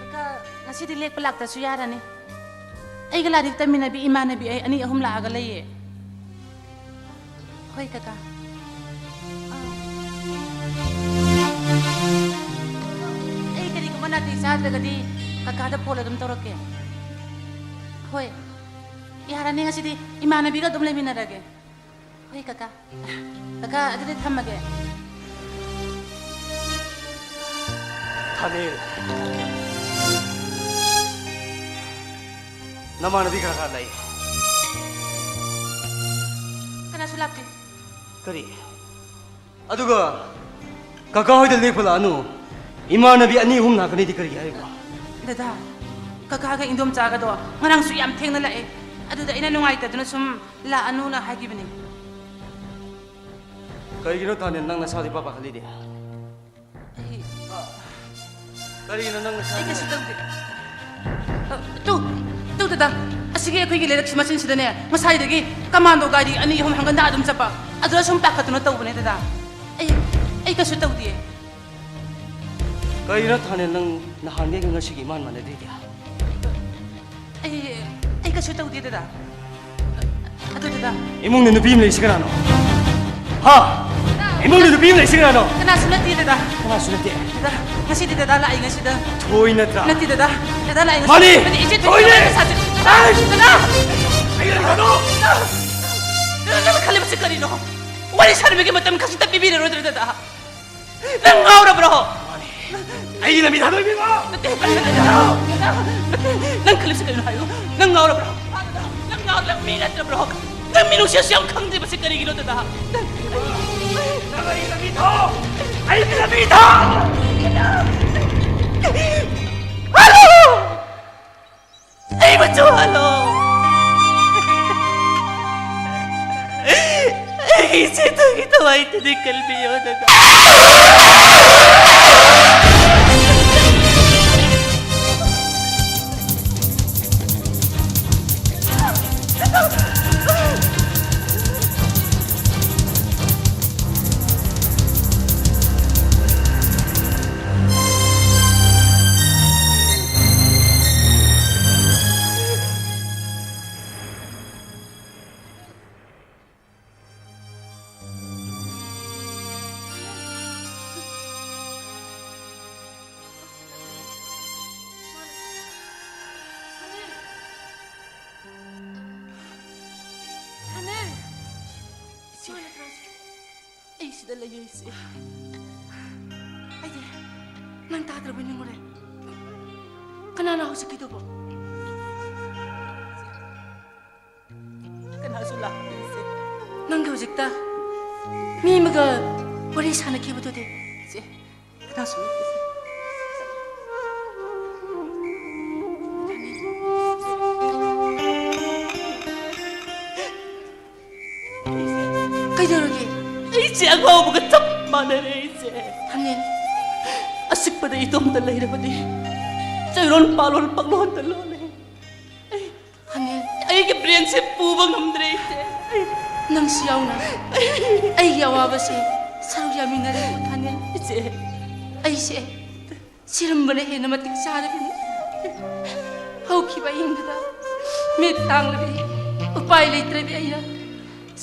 ꯀꯀꯥ, ꯉꯁꯤꯗꯤ ꯂꯦꯛꯄ ꯂꯥꯛꯇ꯭ꯔꯁꯨ ꯌꯥꯔꯅꯤ꯫ ꯑꯩꯒ ꯂꯥꯏꯔꯤꯛ ꯇꯝꯃꯤꯟꯅꯕꯤ ꯏꯃꯥꯟꯅꯕꯤ ꯑꯩ ꯑꯅꯤ ꯑꯍꯨꯝ ꯂꯥꯛꯑꯒ ꯂꯩꯌꯦ꯫ ꯍꯣꯏ, ꯀꯀꯥ꯫ ꯑꯥ꯫ ꯑꯩ ꯀꯔꯤꯒꯨꯝꯕ ꯅꯥꯇꯩ ꯆꯥꯗ꯭ꯔꯒꯗꯤ ꯀꯀꯥꯗ ꯐꯣꯟ ꯑꯗꯨꯝ ꯇꯧꯔꯛꯀꯦ꯫ ꯍꯣꯏ꯫ ꯌꯥꯔꯅꯤ, ꯉꯁꯤꯗꯤ ꯏꯃꯥꯟꯅꯕꯤꯒ ꯑꯗꯨꯝ ꯂꯩꯃꯤꯟꯅꯔꯒꯦ꯫ ꯍꯣꯏ, ꯀꯀꯥ꯫ ꯀꯀꯥ, ꯑꯗꯨꯗꯤ ꯊꯝꯃꯒꯦ꯫ ꯊꯥꯅꯤꯜ꯫ ꯅꯃꯥꯟꯅꯕꯤ ꯀꯅꯥ ꯀꯅꯥ ꯂꯩ? ꯀꯅꯥꯁꯨ ꯂꯥꯛꯇꯦ꯫ ꯀꯔꯤ? ꯑꯗꯨꯒ ꯀꯀꯥ ꯍꯣꯏꯗ ꯂꯦꯛꯄ ꯂꯥꯛꯑꯅꯨ꯫ ꯏꯃꯥꯟꯅꯕꯤ ꯑꯅꯤ ꯑꯍꯨꯝ ꯂꯥꯛꯀꯅꯤꯗꯤ ꯀꯔꯤꯒꯤ ꯍꯥꯏꯕ? ꯗꯗꯥ, ꯀꯀꯥꯒ ꯏꯟꯗꯣꯝꯆꯥꯒꯗꯣ ꯉꯔꯥꯡꯁꯨ ꯌꯥꯝ ꯊꯦꯡꯅ ꯂꯥꯛꯑꯦ꯫ ꯑꯗꯨꯗ ꯑꯩꯅ ꯅꯨꯡꯉꯥꯏꯇꯗꯅ ꯁꯨꯝ ꯂꯥꯛꯑꯅꯨꯅ ꯍꯥꯏꯈꯤꯕꯅꯤ꯫ ꯀꯔꯤꯒꯤꯅꯣ ꯊꯥꯅꯤꯜ, ꯅꯪ ꯅꯁꯥꯗꯤ ꯄꯥ ꯄꯥꯈꯠꯂꯤꯗꯤ? ꯑꯩ ꯀꯔꯤꯒꯤꯅꯣ ꯅꯪ ꯅꯁꯥ ꯑꯩ ꯀꯩꯁꯨ ꯇꯧꯗꯦ꯫ ꯑ, ꯇꯨ, ꯇꯨ ꯗꯗꯥ, ꯑꯁꯤꯒꯤ ꯑꯩꯈꯣꯏꯒꯤ ꯂꯩꯔꯛꯁꯤ ꯃꯆꯤꯟꯁꯤꯗꯅꯦ, ꯉꯁꯥꯏꯗꯒꯤ ꯀꯃꯥꯟꯗꯣ ꯒꯥꯔꯤ ꯑꯅꯤ ꯑꯍꯨꯝ ꯍꯪꯒꯟꯗ ꯑꯗꯨꯝ ꯆꯠꯄ, ꯑꯗꯨꯗ ꯁꯨꯝ ꯄꯥꯈꯠꯇꯨꯅ ꯇꯧꯕꯅꯦ ꯗꯗꯥ꯫ ꯑꯩ, ꯑꯩ ꯀꯩꯁꯨ ꯇꯧꯗꯤꯌꯦ꯫ ꯀꯔꯤꯅꯣ ꯊꯥꯅꯤꯜ, ꯅꯪ ꯅꯍꯥꯟꯒꯩꯒ ꯉꯁꯤꯒꯤ ꯏꯃꯥꯟ ꯃꯥꯟꯅꯗ꯭ꯔꯤꯗꯤ? ꯑꯩ, ꯑꯩ ꯀꯩꯁꯨ ꯇꯧꯗꯦ ꯗꯗꯥ꯫ ꯑꯗꯨ ꯗꯗꯥ꯫ ꯏꯃꯨꯡꯗ ꯅꯨꯄꯤ ꯑꯃ ꯂꯩꯁꯤ ꯀꯅꯥꯅꯣ? ꯍꯥ? ꯏꯃꯨꯡꯗ ꯅꯨꯄꯤ ꯑꯃ ꯂꯩꯁꯤ ꯀꯅꯥꯅꯣ? ꯀꯅꯥꯁꯨ ꯅꯠꯇꯦ ꯗꯗꯥ꯫ ꯀꯅꯥꯁꯨ ꯅꯠꯇꯦ? ꯗꯗꯥ, ꯉꯁꯤꯗꯤ ꯗꯗꯥ ꯂꯥꯛꯏꯉꯩꯁꯤꯗ꯫ ꯊꯣꯏ ꯅꯠꯇ꯭ꯔꯥ? ꯅꯠꯇꯦ ꯗꯗꯥ꯫ ꯗꯗꯥ ꯂꯥꯛꯏꯉꯩꯁꯤꯗ꯫ ꯃꯥꯅꯤ! ꯅꯠꯇꯦ, ꯏꯆꯦ ꯊꯣꯏꯅꯦ! ꯊꯣꯏꯅ ꯁꯥꯁꯤ-, ꯗꯗꯥ! ꯑꯩ ꯗꯗꯥ! ꯗꯗꯥ! ꯗꯗꯥ, ꯅꯪꯅ ꯈꯜꯂꯤꯕꯁꯤ ꯀꯔꯤꯅꯣ? ꯋꯥꯔꯤ ꯁꯥꯟꯅꯕꯒꯤ ꯃꯇꯝ ꯈꯖꯤꯛꯇ ꯄꯤꯕꯤꯔꯔꯣꯏꯗ꯭ꯔꯥ ꯗꯗꯥ? ꯅꯪ ꯉꯥꯎꯔꯕ꯭ꯔꯣ? ꯃꯥꯅꯤ꯫ ꯑꯩꯒꯤ ꯂꯝꯕꯤ ꯊꯥꯗꯣꯛꯄꯤꯔꯣ! ꯅꯠꯇꯦ, ꯅꯠꯇꯦ, ꯅꯠꯇꯦ, ꯅꯠꯇꯦ, ꯅꯪ ꯈꯜꯂꯤꯁꯤ ꯀꯩꯅꯣ ꯍꯥꯏꯌꯨ? ꯅꯪ ꯉꯥꯎꯔꯕ꯭ꯔꯣ? ꯅꯪ ꯉꯥꯎꯔ-, ꯅꯪ ꯃꯤ ꯅꯠꯇ꯭ꯔꯕ꯭ꯔꯣ? ꯅꯪ ꯃꯤ ꯅꯨꯡꯁꯤꯁꯨ ꯌꯥꯝ ꯈꯪꯗ꯭ꯔꯤꯕꯁꯤ ꯀꯔꯤꯒꯤꯅꯣ ꯗꯗꯥ? ꯅꯪ ꯑꯩꯒꯤ ꯂꯝꯕꯤ ꯊꯥꯗꯣꯛ! ꯑꯩꯒꯤ ꯂꯝꯕꯤ ꯊꯥꯗꯣꯛ! ꯍꯜꯂꯣ! ꯃꯆꯨ ꯍꯜꯂꯣ꯫ ꯑꯩꯒꯤ ꯏꯆꯦꯗꯨꯒꯤ ꯊꯋꯥꯏꯗꯨꯗꯤ ꯀꯜꯕꯤꯌꯣ, ꯗꯗꯥ꯫ ꯁꯅꯦ! ꯏꯆꯦ, ꯑꯩ ꯁꯤꯗ ꯂꯩꯌꯦ, ꯏꯆꯦ꯫ ꯑꯩꯗꯤ ꯅꯪ ꯇꯥꯗ꯭ꯔꯕꯣꯏ ꯅꯤꯡꯉꯨꯔꯦ꯫ ꯀꯅꯥꯅꯣ ꯍꯧꯖꯤꯛꯀꯤꯗꯨꯕꯣ? ꯀꯅꯥꯁꯨ ꯂꯥꯛꯇꯦ, ꯏꯆꯦ꯫ ꯅꯪꯒꯤ ꯍꯧꯖꯤꯛꯇ ꯃꯤ ꯑꯃꯒ ꯋꯥꯔꯤ ꯁꯥꯟꯅꯈꯤꯕꯗꯨꯗꯤ? ꯏꯆꯦ, ꯀꯅꯥꯁꯨ ꯂꯥꯛꯇꯦ, ꯏꯆꯦ꯫ ꯀꯩꯗꯧꯔꯒꯦ? ꯑꯩꯁꯦ ꯑꯉꯥꯎꯕꯒ ꯆꯞ ꯃꯥꯟꯅꯔꯦ, ꯑꯩꯁꯦ꯫ ꯍꯅꯦꯟ꯫ ꯑꯁꯤꯛꯄꯗ ꯏꯇꯣꯝꯇ ꯂꯩꯔꯕꯗꯤ ꯆꯩꯔꯣꯟ ꯄꯥꯂꯣꯟ ꯄꯥꯛꯂꯣꯟꯗ ꯂꯣꯜꯂꯦ꯫ ꯍꯅꯦꯟ꯫ ꯑꯩꯒꯤ ꯕ꯭ꯔꯦꯟꯁꯦ ꯄꯨꯕ ꯉꯝꯗ꯭ꯔꯦ, ꯏꯆꯦ꯫ ꯅꯪꯁꯨ ꯌꯥꯎꯅ ꯑꯩꯒꯤ ꯑꯋꯥꯕꯁꯦ ꯁꯔꯨꯛ ꯌꯥꯃꯤꯟꯅꯔꯦ, ꯍꯅꯦꯟ꯫ ꯏꯆꯦ꯫ ꯑꯩꯁꯦ ꯁꯤꯔꯝꯕꯅ ꯍꯦꯟꯅ ꯃꯇꯤꯛ ꯆꯥꯔꯕꯅꯤ꯫ ꯍꯧꯈꯤꯕ ꯑꯍꯤꯡꯗꯨꯗ ꯃꯤꯠ ꯇꯥꯡꯂꯕꯤ, ꯎꯄꯥꯏ ꯂꯩꯇ꯭ꯔꯕꯤ ꯑꯩꯅ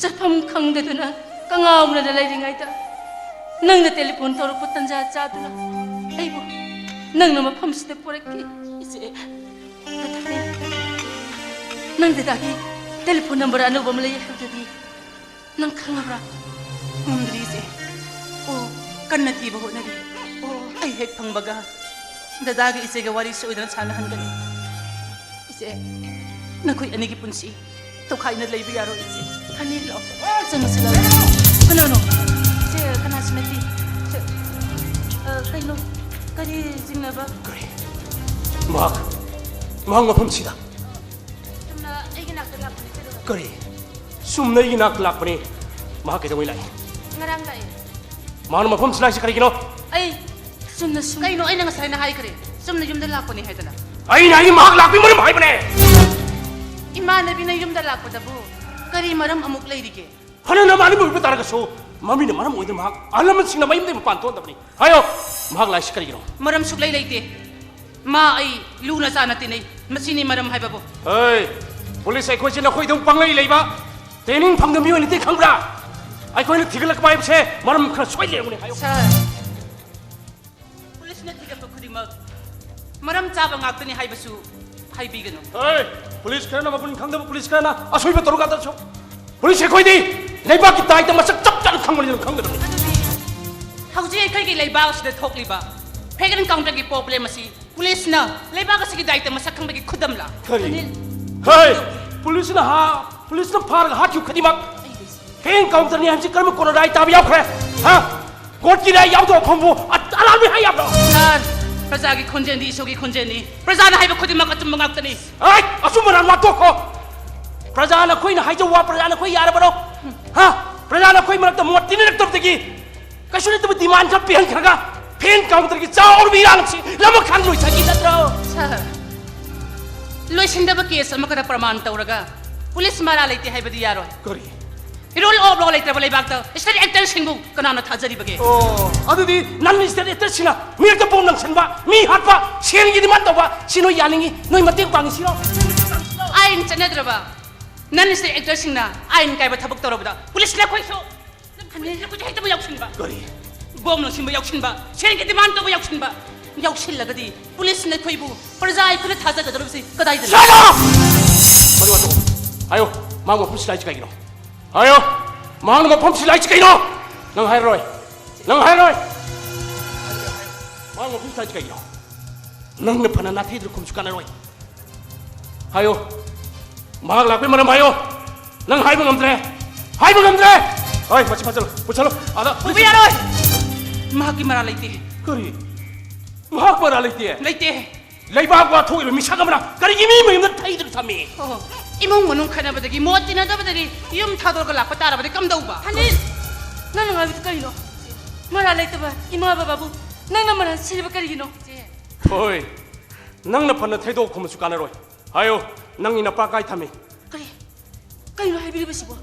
ꯆꯠꯐꯝ ꯈꯪꯗꯗꯨꯅ ꯀꯉꯥꯎꯅꯅ ꯂꯩꯔꯤꯉꯩꯗ ꯅꯪꯅ ꯇꯦꯂꯤꯐꯣꯟ ꯇꯧꯔꯛꯄ ꯇꯟꯖꯥ ꯆꯥꯗꯨꯅ ꯑꯩꯕꯨ ꯅꯪꯅ ꯃꯐꯝꯁꯤꯗ ꯄꯨꯔꯛꯈꯤ꯫ ꯏꯆꯦ, ꯅꯊꯥꯅꯤ, ꯅꯪ ꯗꯗꯥꯒꯤ ꯇꯦꯂꯤꯐꯣꯟ ꯅꯝꯕꯔ ꯑꯅꯧꯕ ꯑꯃ ꯂꯩ ꯍꯥꯏꯕꯗꯨꯗꯤ ꯅꯪ ꯈꯪꯉꯕ꯭ꯔꯥ? ꯉꯝꯗ꯭ꯔꯤ, ꯏꯆꯦ꯫ ꯑꯣ, ꯀꯟꯅ ꯊꯤꯕ ꯍꯣꯠꯅꯔꯤ꯫ ꯑꯣ꯫ ꯑꯩ ꯍꯦꯛ ꯐꯪꯕꯒ ꯗꯗꯥꯒ ꯏꯆꯦꯒ ꯋꯥꯔꯤ ꯁꯣꯏꯗꯅ ꯁꯥꯟꯅꯍꯟꯒꯅꯤ꯫ ꯏꯆꯦ, ꯅꯈꯣꯏ ꯑꯅꯤꯒꯤ ꯄꯨꯟꯁꯤ ꯇꯣꯈꯥꯏꯅ ꯂꯩꯕ ꯌꯥꯔꯣꯏ, ꯏꯆꯦ꯫ ꯍꯅꯤ, ꯂꯥꯛꯑꯣ꯫ ꯆꯪꯉꯁꯤ, ꯂꯥꯛꯑꯣ꯫ ꯀꯅꯥꯅꯣ? ꯏꯆꯦ, ꯀꯅꯥꯁꯨ ꯅꯠꯇꯦ꯫ ꯏꯆꯦ, ꯑ, ꯀꯩꯅꯣ? ꯀꯔꯤ ꯆꯤꯡꯅꯕ? ꯀꯔꯤ? ꯃꯍꯥꯛ, ꯃꯍꯥꯛ ꯃꯐꯝꯁꯤꯗ꯫ ꯀꯔꯤ? ꯆꯨꯝꯅ ꯑꯩꯒꯤ ꯅꯥꯛꯇ ꯂꯥꯛꯄꯅꯤ꯫ ꯃꯍꯥꯛ ꯀꯩꯗꯧꯉꯩ ꯂꯥꯛꯏ? ꯉꯔꯥꯡ ꯂꯥꯛꯑꯦ꯫ ꯃꯍꯥꯛꯅ ꯃꯐꯝꯁꯤꯗ ꯂꯥꯛꯏꯁꯤ ꯀꯔꯤꯒꯤꯅꯣ? ꯑꯩ ꯆꯨꯝꯅ ꯁꯨꯝ ꯀꯩꯅꯣ? ꯑꯩꯅ ꯉꯁꯥꯏꯅ ꯍꯥꯏꯈ꯭ꯔꯦ, ꯆꯨꯝꯅ ꯌꯨꯝꯗ ꯂꯥꯛꯄꯅꯤ ꯍꯥꯏꯗꯅ꯫ ꯑꯩꯅ ꯍꯥꯏꯗꯤ ꯃꯍꯥꯛ ꯂꯥꯛꯄꯒꯤ ꯃꯔꯝ ꯍꯥꯏꯕꯅꯦ꯫ ꯏꯃꯥꯟꯅꯕꯤꯅ ꯌꯨꯝꯗ ꯂꯥꯛꯄꯗꯕꯨ ꯀꯔꯤ ꯃꯔꯝ ꯑꯃꯨꯛ ꯂꯩꯔꯤꯒꯦ? ꯐꯅ ꯅꯃꯥꯟꯅꯕꯤ ꯑꯣꯏꯕ ꯇꯥꯔꯒꯁꯨ, ꯃꯃꯤꯅ ꯃꯔꯝ ꯑꯣꯏꯗꯨꯅ ꯃꯍꯥꯛ ꯑꯍꯜ ꯂꯃꯟꯁꯤꯡꯅ ꯃꯌꯨꯝꯗꯒꯤ ꯃꯄꯥꯟ ꯊꯣꯛꯍꯟꯗꯕꯅꯤ꯫ ꯍꯥꯏꯌꯣ, ꯃꯍꯥꯛ ꯂꯥꯛꯏꯁꯤ ꯀꯔꯤꯒꯤꯅꯣ? ꯃꯔꯝ ꯁꯨꯛꯂꯩ ꯂꯩꯇꯦ꯫ ꯃꯥ ꯑꯩ ꯂꯨꯅ ꯆꯥꯟꯅ ꯇꯤꯟꯅꯩ, ꯃꯁꯤꯅꯤ ꯃꯔꯝ ꯍꯥꯏꯕꯕꯨ꯫ ꯍꯩ, ꯄꯨꯂꯤꯁ ꯑꯩꯈꯣꯏꯁꯤ ꯅꯈꯣꯏꯗꯧ ꯄꯪꯂꯩ ꯂꯩꯕ, training ꯐꯪꯗꯕ ꯃꯤꯑꯣꯏ ꯅꯠꯇꯦ ꯈꯪꯕ꯭ꯔꯥ? ꯑꯩꯈꯣꯏꯅ ꯊꯤꯒꯠꯂꯛꯄ ꯍꯥꯏꯕꯁꯦ ꯃꯔꯝ ꯈꯔ ꯁꯣꯏ ꯂꯩꯔꯝꯒꯅꯤ꯫ ꯍꯥꯏꯌꯣ꯫ ꯁꯥꯔ, ꯄꯨꯂꯤꯁꯅ ꯊꯤꯒꯠꯄ ꯈꯨꯗꯤꯡꯃꯛ ꯃꯔꯝ ꯆꯥꯕ ꯉꯥꯛꯇꯅꯤ ꯍꯥꯏꯕꯁꯨ ꯍꯥꯏꯕꯤꯒꯅꯨ꯫ ꯍꯩ, ꯄꯨꯂꯤꯁ ꯈꯔꯅ ꯃꯒꯨꯟ ꯈꯪꯗꯕ, ꯄꯨꯂꯤꯁ ꯈꯔꯅ ꯑꯁꯣꯏꯕ ꯇꯧꯔꯀꯥꯟꯗꯁꯨ꯫ ꯄꯨꯂꯤꯁ ꯑꯩꯈꯣꯏꯗꯤ ꯂꯩꯕꯥꯛꯀꯤ ꯗꯥꯏꯇ ꯃꯁꯛ ꯆꯞ ꯆꯥꯅ ꯈꯪꯕꯅꯤꯅ ꯈꯪꯒꯗꯕꯅꯤ꯫ ꯑꯗꯨꯗꯤ ꯍꯧꯖꯤꯛ ꯑꯩꯈꯣꯏꯒꯤ ꯂꯩꯕꯥꯛ ꯑꯁꯤꯗ ꯊꯣꯛꯂꯤꯕ ꯐꯦꯛ ꯑꯦꯟꯀꯥꯎꯟꯇꯔꯒꯤ ꯄ꯭ꯔꯣꯕ꯭ꯂꯦꯝ ꯑꯁꯤ ꯄꯨꯂꯤꯁꯅ ꯂꯩꯕꯥꯛ ꯑꯁꯤꯒꯤ ꯗꯥꯏꯇ ꯃꯁꯛ ꯈꯪꯕꯒꯤ ꯈꯨꯗꯝꯂ? ꯀꯔꯤ? ꯑꯅꯤꯜ꯫ ꯍꯩ! ꯄꯨꯂꯤꯁꯅ ꯍꯥ-, ꯄꯨꯂꯤꯁꯅ ꯐꯥꯔꯒ ꯍꯥꯠꯈꯤꯕ ꯈꯨꯗꯤꯡꯃꯛ ꯐꯦꯛ ꯑꯦꯟꯀꯥꯎꯟꯇꯔꯅꯤ ꯍꯥꯏꯕꯁꯤ ꯀꯔꯝꯕ ꯀꯣꯟꯅ ꯔꯥꯏ ꯇꯥꯕ ꯌꯥꯎꯈ꯭ꯔꯦ? ꯍꯥ? ꯀꯣꯔꯠꯀꯤ ꯔꯥꯏ ꯌꯥꯎꯗꯕ ꯃꯐꯝꯕꯨ ꯑ-, ꯑꯔꯥꯟꯕ ꯍꯥꯏ ꯌꯥꯕ꯭ꯔꯣ? ꯁꯥꯔ, ꯄ꯭ꯔꯖꯥꯒꯤ ꯈꯣꯟꯖꯦꯜꯗꯤ ꯏꯁꯣꯔꯒꯤ ꯈꯣꯟꯖꯦꯜꯅꯤ꯫ ꯄ꯭ꯔꯖꯥꯅ ꯍꯥꯏꯕ ꯈꯨꯗꯤꯡꯃꯛ ꯑꯆꯨꯝꯕ ꯉꯥꯛꯇꯅꯤ꯫ ꯑꯩ ꯑꯆꯨꯝꯕ ꯂꯥꯟ ꯋꯥ ꯇꯣꯛꯈꯣ꯫ ꯄ꯭ꯔꯖꯥꯅ ꯑꯩꯈꯣꯏꯅ ꯍꯥꯏꯖꯕ ꯋꯥ ꯄ꯭ꯔꯖꯥꯅ ꯑꯩꯈꯣꯏ ꯌꯥꯔꯕꯔꯣ? ꯍꯥ? ꯄ꯭ꯔꯖꯥꯅ ꯑꯩꯈꯣꯏ ꯃꯔꯛꯇ ꯃꯣꯠ ꯇꯤꯟꯅꯔꯛꯇꯕꯗꯒꯤ ꯀꯩꯁꯨ ꯅꯠꯇꯕ ꯗꯤꯃꯥꯟ ꯈꯔ ꯄꯤꯍꯟꯈ꯭ꯔꯒ ꯐꯦꯛ ꯑꯦꯟꯀꯥꯎꯟꯇꯔꯒꯤ ꯆꯥꯎꯔꯕ ꯏꯔꯥꯡ ꯑꯁꯤ ꯂꯃꯛ ꯈꯥꯡ ꯂꯣꯏꯁꯤꯟꯈꯤ ꯅꯠꯇ꯭ꯔꯣ? ꯁꯥꯔ, ꯂꯣꯏꯁꯤꯟꯗꯕ ꯀꯦꯁ ꯑꯃꯈꯛꯇ ꯄ꯭ꯔꯃꯥꯟ ꯇꯧꯔꯒ ꯄꯨꯂꯤꯁ ꯃꯔꯥ ꯂꯩꯇꯦ ꯍꯥꯏꯕꯗꯤ ꯌꯥꯔꯣꯏ꯫ ꯀꯔꯤ? Rule of law ꯂꯩꯇ꯭ꯔꯕ ꯂꯩꯕꯥꯛꯇ state actorꯁꯤꯡꯕꯨ ꯀꯅꯥꯅ ꯊꯥꯖꯔꯤꯕꯒꯦ? ꯑꯣ, ꯑꯗꯨꯗꯤ non state actorꯁꯤꯡꯅ ꯃꯤꯔꯛꯇ ꯕꯣꯝ ꯂꯪꯁꯟꯕ, ꯃꯤ ꯍꯥꯠꯄ, ꯁꯦꯜꯒꯤ demand ꯇꯧꯕ, ꯁꯤ ꯅꯣꯏ ꯌꯥꯅꯤꯡꯉꯤ, ꯅꯣꯏ ꯃꯇꯦꯡ ꯄꯥꯡꯉꯤ ꯁꯤꯔꯣ? ꯑꯥꯏꯟ ꯆꯠꯅꯗ꯭ꯔꯕ non state actorꯁꯤꯡꯅ ꯑꯥꯏꯟ ꯀꯥꯏꯕ ꯊꯕꯛ ꯇꯧꯔꯕꯗ ꯄꯨꯂꯤꯁꯅ ꯑꯩꯈꯣꯏꯁꯨ ꯑꯩꯈꯣꯏꯁꯨ ꯍꯦꯛꯇ ꯌꯥꯎꯁꯤꯟꯕ꯫ ꯀꯔꯤ? ꯕꯣꯝ ꯂꯪꯁꯤꯟꯕ ꯌꯥꯎꯁꯤꯟꯕ, ꯁꯦꯜꯒꯤ demand ꯇꯧꯕ ꯌꯥꯎꯁꯤꯟꯕ꯫ ꯌꯥꯎꯁꯤꯜꯂꯒꯗꯤ ꯄꯨꯂꯤꯁꯅ ꯑꯩꯈꯣꯏꯕꯨ ꯄ꯭ꯔꯖꯥ ꯑꯩꯈꯣꯏꯅ ꯊꯥꯖꯒꯗꯧꯔꯤꯕꯁꯤ ꯀꯗꯥꯏꯗꯅꯣ? Shut up! ꯃꯗꯨ ꯍꯥꯏꯗꯣꯛꯑꯣ꯫ ꯍꯥꯏꯌꯣ, ꯃꯥ ꯃꯐꯝꯁꯤ ꯂꯥꯛꯏꯁꯤ ꯀꯩꯒꯤꯅꯣ? ꯍꯥꯏꯌꯣ, ꯃꯍꯥꯛꯅ ꯃꯐꯝꯁꯤ ꯂꯥꯛꯏꯁꯤ ꯀꯩꯅꯣ? ꯅꯪ ꯍꯥꯏꯔꯔꯣꯏ꯫ ꯅꯪ ꯍꯥꯏꯔꯔꯣꯏ꯫ ꯃꯍꯥꯛ ꯃꯐꯝꯁꯤ ꯂꯥꯛꯏꯁꯤ ꯀꯩꯒꯤꯅꯣ? ꯅꯪꯅ ꯐꯅ ꯅꯥꯊꯩꯗꯨꯅ ꯈꯨꯝꯁꯨ ꯀꯥꯟꯅꯔꯣꯏ꯫ ꯍꯥꯏꯌꯣ꯫ ꯃꯍꯥꯛ ꯂꯥꯛꯄꯒꯤ ꯃꯔꯝ ꯍꯥꯏꯌꯣ꯫ ꯅꯪ ꯍꯥꯏꯕ ꯉꯝꯗ꯭ꯔꯦ꯫ ꯍꯥꯏꯕ ꯉꯝꯗ꯭ꯔꯦ꯫ ꯍꯣꯏ, ꯃꯁꯤ ꯐꯥꯖꯜꯂꯨ꯫ ꯄꯨꯁꯜꯂꯨ꯫ ꯑꯥꯗ꯫ ꯄꯨꯕ ꯌꯥꯔꯣꯏ꯫ ꯃꯍꯥꯛꯀꯤ ꯃꯔꯥꯜ ꯂꯩꯇꯦ꯫ ꯀꯔꯤ? ꯃꯍꯥꯛ ꯃꯔꯥꯜ ꯂꯩꯇꯦ? ꯂꯩꯇꯦ꯫ ꯂꯩꯕꯥꯛ ꯋꯥꯊꯣꯛꯏꯕ ꯃꯤꯁꯛ ꯑꯃꯅ ꯀꯔꯤꯒꯤ ꯃꯤ ꯃꯌꯨꯝꯗ ꯊꯩꯗꯨꯅ ꯊꯝꯃꯤ? ꯑꯣ, ꯏꯃꯨꯡ ꯃꯅꯨꯡ ꯈꯠꯅꯕꯗꯒꯤ, ꯃꯣꯠ ꯇꯤꯟꯅꯗꯕꯗꯒꯤ ꯌꯨꯝ ꯊꯥꯗꯣꯛꯑꯒ ꯂꯥꯛꯄ ꯇꯥꯔꯕꯗꯤ ꯀꯝꯗꯧꯕ? ꯊꯥꯅꯤꯜ! ꯅꯪꯅ ꯉꯥꯡꯕꯗꯨ ꯀꯔꯤꯅꯣ? ꯃꯔꯥꯜ ꯂꯩꯇꯕ ꯏꯃꯥ ꯕꯕꯥꯕꯨ ꯅꯪꯅ ꯃꯔꯥꯜ ꯁꯤꯜꯂꯤꯕ ꯀꯔꯤꯒꯤꯅꯣ? ꯍꯣꯏ, ꯅꯪꯅ ꯐꯅ ꯊꯩꯗꯣꯛ ꯈꯨꯝꯃꯁꯨ ꯀꯥꯟꯅꯔꯣꯏ꯫ ꯍꯥꯏꯌꯣ, ꯅꯪꯒꯤ ꯅꯄꯥ ꯀꯥꯏ ꯊꯝꯃꯤ? ꯀꯔꯤ? ꯀꯩꯅꯣ ꯍꯥꯏꯕꯤꯔꯤꯕꯁꯤꯕꯣ?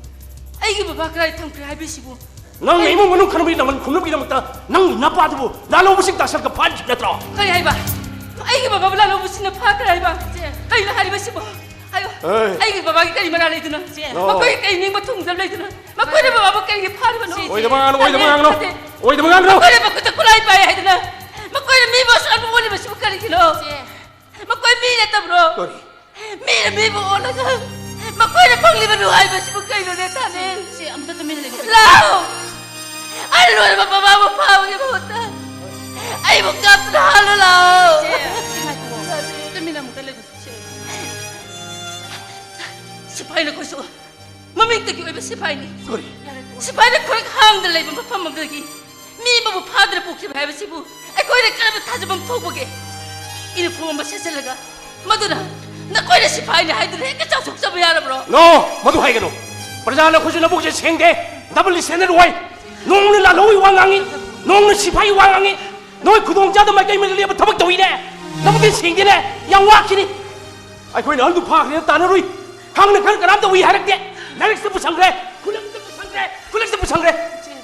ꯑꯩꯒꯤ ꯕꯕꯥ ꯀꯗꯥꯏ ꯊꯝꯈ꯭ꯔꯦ ꯍꯥꯏꯕꯤꯔꯤꯁꯤꯕꯣ? ꯅꯪꯅ ꯏꯃꯨꯡ ꯃꯅꯨꯡ ꯈꯟꯅꯕꯒꯤ ꯂꯃꯟ ꯈꯨꯝꯅꯕꯒꯤꯗꯃꯛꯇ ꯅꯪꯒꯤ ꯅꯄꯥꯗꯨꯕꯨ ꯂꯥꯜꯍꯧꯕꯁꯤꯡ ꯇꯥꯁꯜꯂꯒ ꯐꯥꯍꯟꯈꯤꯕ ꯅꯠꯇ꯭ꯔꯣ? ꯀꯔꯤ ꯍꯥꯏꯕ? ꯑꯩꯒꯤ ꯕꯕꯥꯕꯨ ꯂꯥꯜꯍꯧꯕꯁꯤꯡꯅ ꯐꯥꯈ꯭ꯔꯦ ꯍꯥꯏꯕ? ꯀꯩꯅꯣ ꯍꯥꯏꯔꯤꯕꯁꯤꯕꯣ? ꯍꯥꯏꯌꯣ꯫ ꯑꯩꯒꯤ ꯕꯕꯥꯒꯤ ꯀꯔꯤ ꯃꯔꯥꯜ ꯂꯩꯗꯅ? ꯃꯈꯣꯏꯒꯤ ꯀꯔꯤ ꯅꯤꯡꯕ ꯊꯨꯡꯗꯕ ꯂꯩꯗꯅ? ꯃꯈꯣꯏꯅ ꯕꯕꯥꯕꯨ ꯀꯔꯤꯒꯤ ꯐꯥꯔꯤꯕꯅꯣ? ꯑꯣꯏꯗꯕ ꯉꯥꯡꯅꯨ, ꯑꯣꯏꯗꯕ ꯉꯥꯡꯅꯨ꯫ ꯅꯠꯇꯦ꯫ ꯑꯣꯏꯗꯕ ꯉꯥꯡꯅꯨ꯫ ꯃꯈꯣꯏꯅ ꯃꯈꯨꯠꯇ ꯈꯨꯠꯂꯥꯏ ꯄꯥꯏ ꯍꯥꯏꯗꯅ, ꯃꯈꯣꯏꯅ ꯃꯤꯕꯨ ꯑꯁꯨꯛ ꯌꯥꯝꯅ ꯑꯣꯜꯂꯤꯕꯁꯤꯕꯨ ꯀꯔꯤꯒꯤꯅꯣ? ꯃꯈꯣꯏ ꯃꯤ ꯅꯠꯇꯕ꯭ꯔꯣ? ꯀꯔꯤ? ꯃꯤꯅ ꯃꯤꯕꯨ ꯑꯣꯜꯂꯒ ꯃꯈꯣꯏꯅ ꯐꯪꯂꯤꯕ ꯅꯨꯡꯉꯥꯏꯕꯁꯤꯕꯨ ꯀꯩꯅꯣꯅꯦ, ꯊꯥꯅꯤꯜ? ꯁꯤ ꯑꯝꯇ ꯇꯨꯃꯤꯟꯅ ꯂꯩꯈꯤꯕ꯫ ꯂꯥꯛꯑꯣ! ꯑꯩꯅ ꯂꯣꯏꯔꯕ ꯃꯃꯥꯕꯨ ꯐꯥꯕꯒꯤ ꯃꯍꯨꯠꯇ ꯑꯩꯕꯨ ꯀꯞꯇꯨꯅ ꯍꯥꯜꯂꯣ, ꯂꯥꯛꯑꯣ! ꯆꯦ, ꯁꯤ ꯉꯥꯏꯈꯣ꯫ ꯇꯨꯃꯤꯟꯅ ꯑꯃꯨꯛꯇ ꯂꯩꯈꯣ, ꯆꯦ꯫ ꯁꯤꯐꯥꯏ ꯅꯈꯣꯏꯁꯨ ꯃꯃꯤꯡꯇꯒꯤ ꯑꯣꯏꯕ ꯁꯤꯐꯥꯏꯅꯤ꯫ ꯀꯔꯤ? ꯁꯤꯐꯥꯏꯅ ꯈꯨꯔꯥꯛ ꯍꯥꯡꯗ ꯂꯩꯕ ꯃꯐꯝ ꯑꯃꯗꯒꯤ ꯃꯤ ꯑꯃꯕꯨ ꯐꯥꯗꯨꯅ ꯄꯨꯈꯤꯕ ꯍꯥꯏꯕꯁꯤꯕꯨ ꯑꯩꯈꯣꯏꯅ ꯀꯔꯝꯕ ꯊꯥꯖꯐꯝ ꯊꯣꯛꯄꯒꯦ? ꯏꯅꯐꯣꯝ ꯑꯃ ꯁꯦꯠꯆꯜꯂꯒ ꯃꯗꯨꯅ ꯅꯈꯣꯏꯅ ꯁꯤꯐꯥꯏꯅꯤ ꯍꯥꯏꯗꯨꯅ ꯍꯦꯛꯇ ꯆꯥꯎꯊꯣꯛꯆꯕ ꯌꯥꯔꯕ꯭ꯔꯣ? ꯅꯣ! ꯃꯗꯨ ꯍꯥꯏꯒꯅꯨ꯫ ꯄ꯭ꯔꯖꯥ ꯅꯈꯣꯏꯁꯨ ꯅꯕꯨꯛꯁꯦ ꯁꯦꯡꯗꯦ, ꯗꯕꯜ ꯁ꯭ꯇꯦꯟꯗꯔꯗ ꯑꯣꯏ꯫ ꯅꯣꯡꯃꯅ ꯂꯥꯜꯍꯧꯒꯤ ꯋꯥ ꯉꯥꯡꯉꯤ, ꯅꯣꯡꯃꯅ ꯁꯤꯐꯥꯏꯒꯤ ꯋꯥ ꯉꯥꯡꯉꯤ, ꯅꯣꯏ ꯈꯨꯗꯣꯡ ꯆꯥꯗꯕ ꯃꯥꯏꯀꯩ ꯑꯃꯗ ꯂꯦꯞꯄ ꯊꯕꯛ ꯇꯧꯏꯅꯦ꯫ ꯅꯕꯨꯛꯇꯤ ꯁꯦꯡꯗꯦꯅꯦ, ꯌꯥꯝ ꯋꯥꯈꯤꯅꯤ꯫ ꯑꯩꯈꯣꯏꯅ ꯑꯍꯜꯗꯨ ꯐꯥꯈ꯭ꯔꯦꯅ ꯇꯥꯟꯅꯔꯨꯏ꯫ ꯈꯪꯅ ꯈꯪ ꯀꯅꯥꯝꯇ ꯎꯏ ꯍꯥꯏꯔꯛꯇꯦ꯫ ꯂꯥꯏꯔꯤꯛꯁꯤꯗ ꯄꯨꯁꯟꯈ꯭ꯔꯦ, ꯈꯨꯂꯪꯁꯤꯗ ꯄꯨꯁꯟꯈ꯭ꯔꯦ, ꯈꯨꯂꯪꯁꯤꯗ ꯄꯨꯁꯟꯈ꯭ꯔꯦ꯫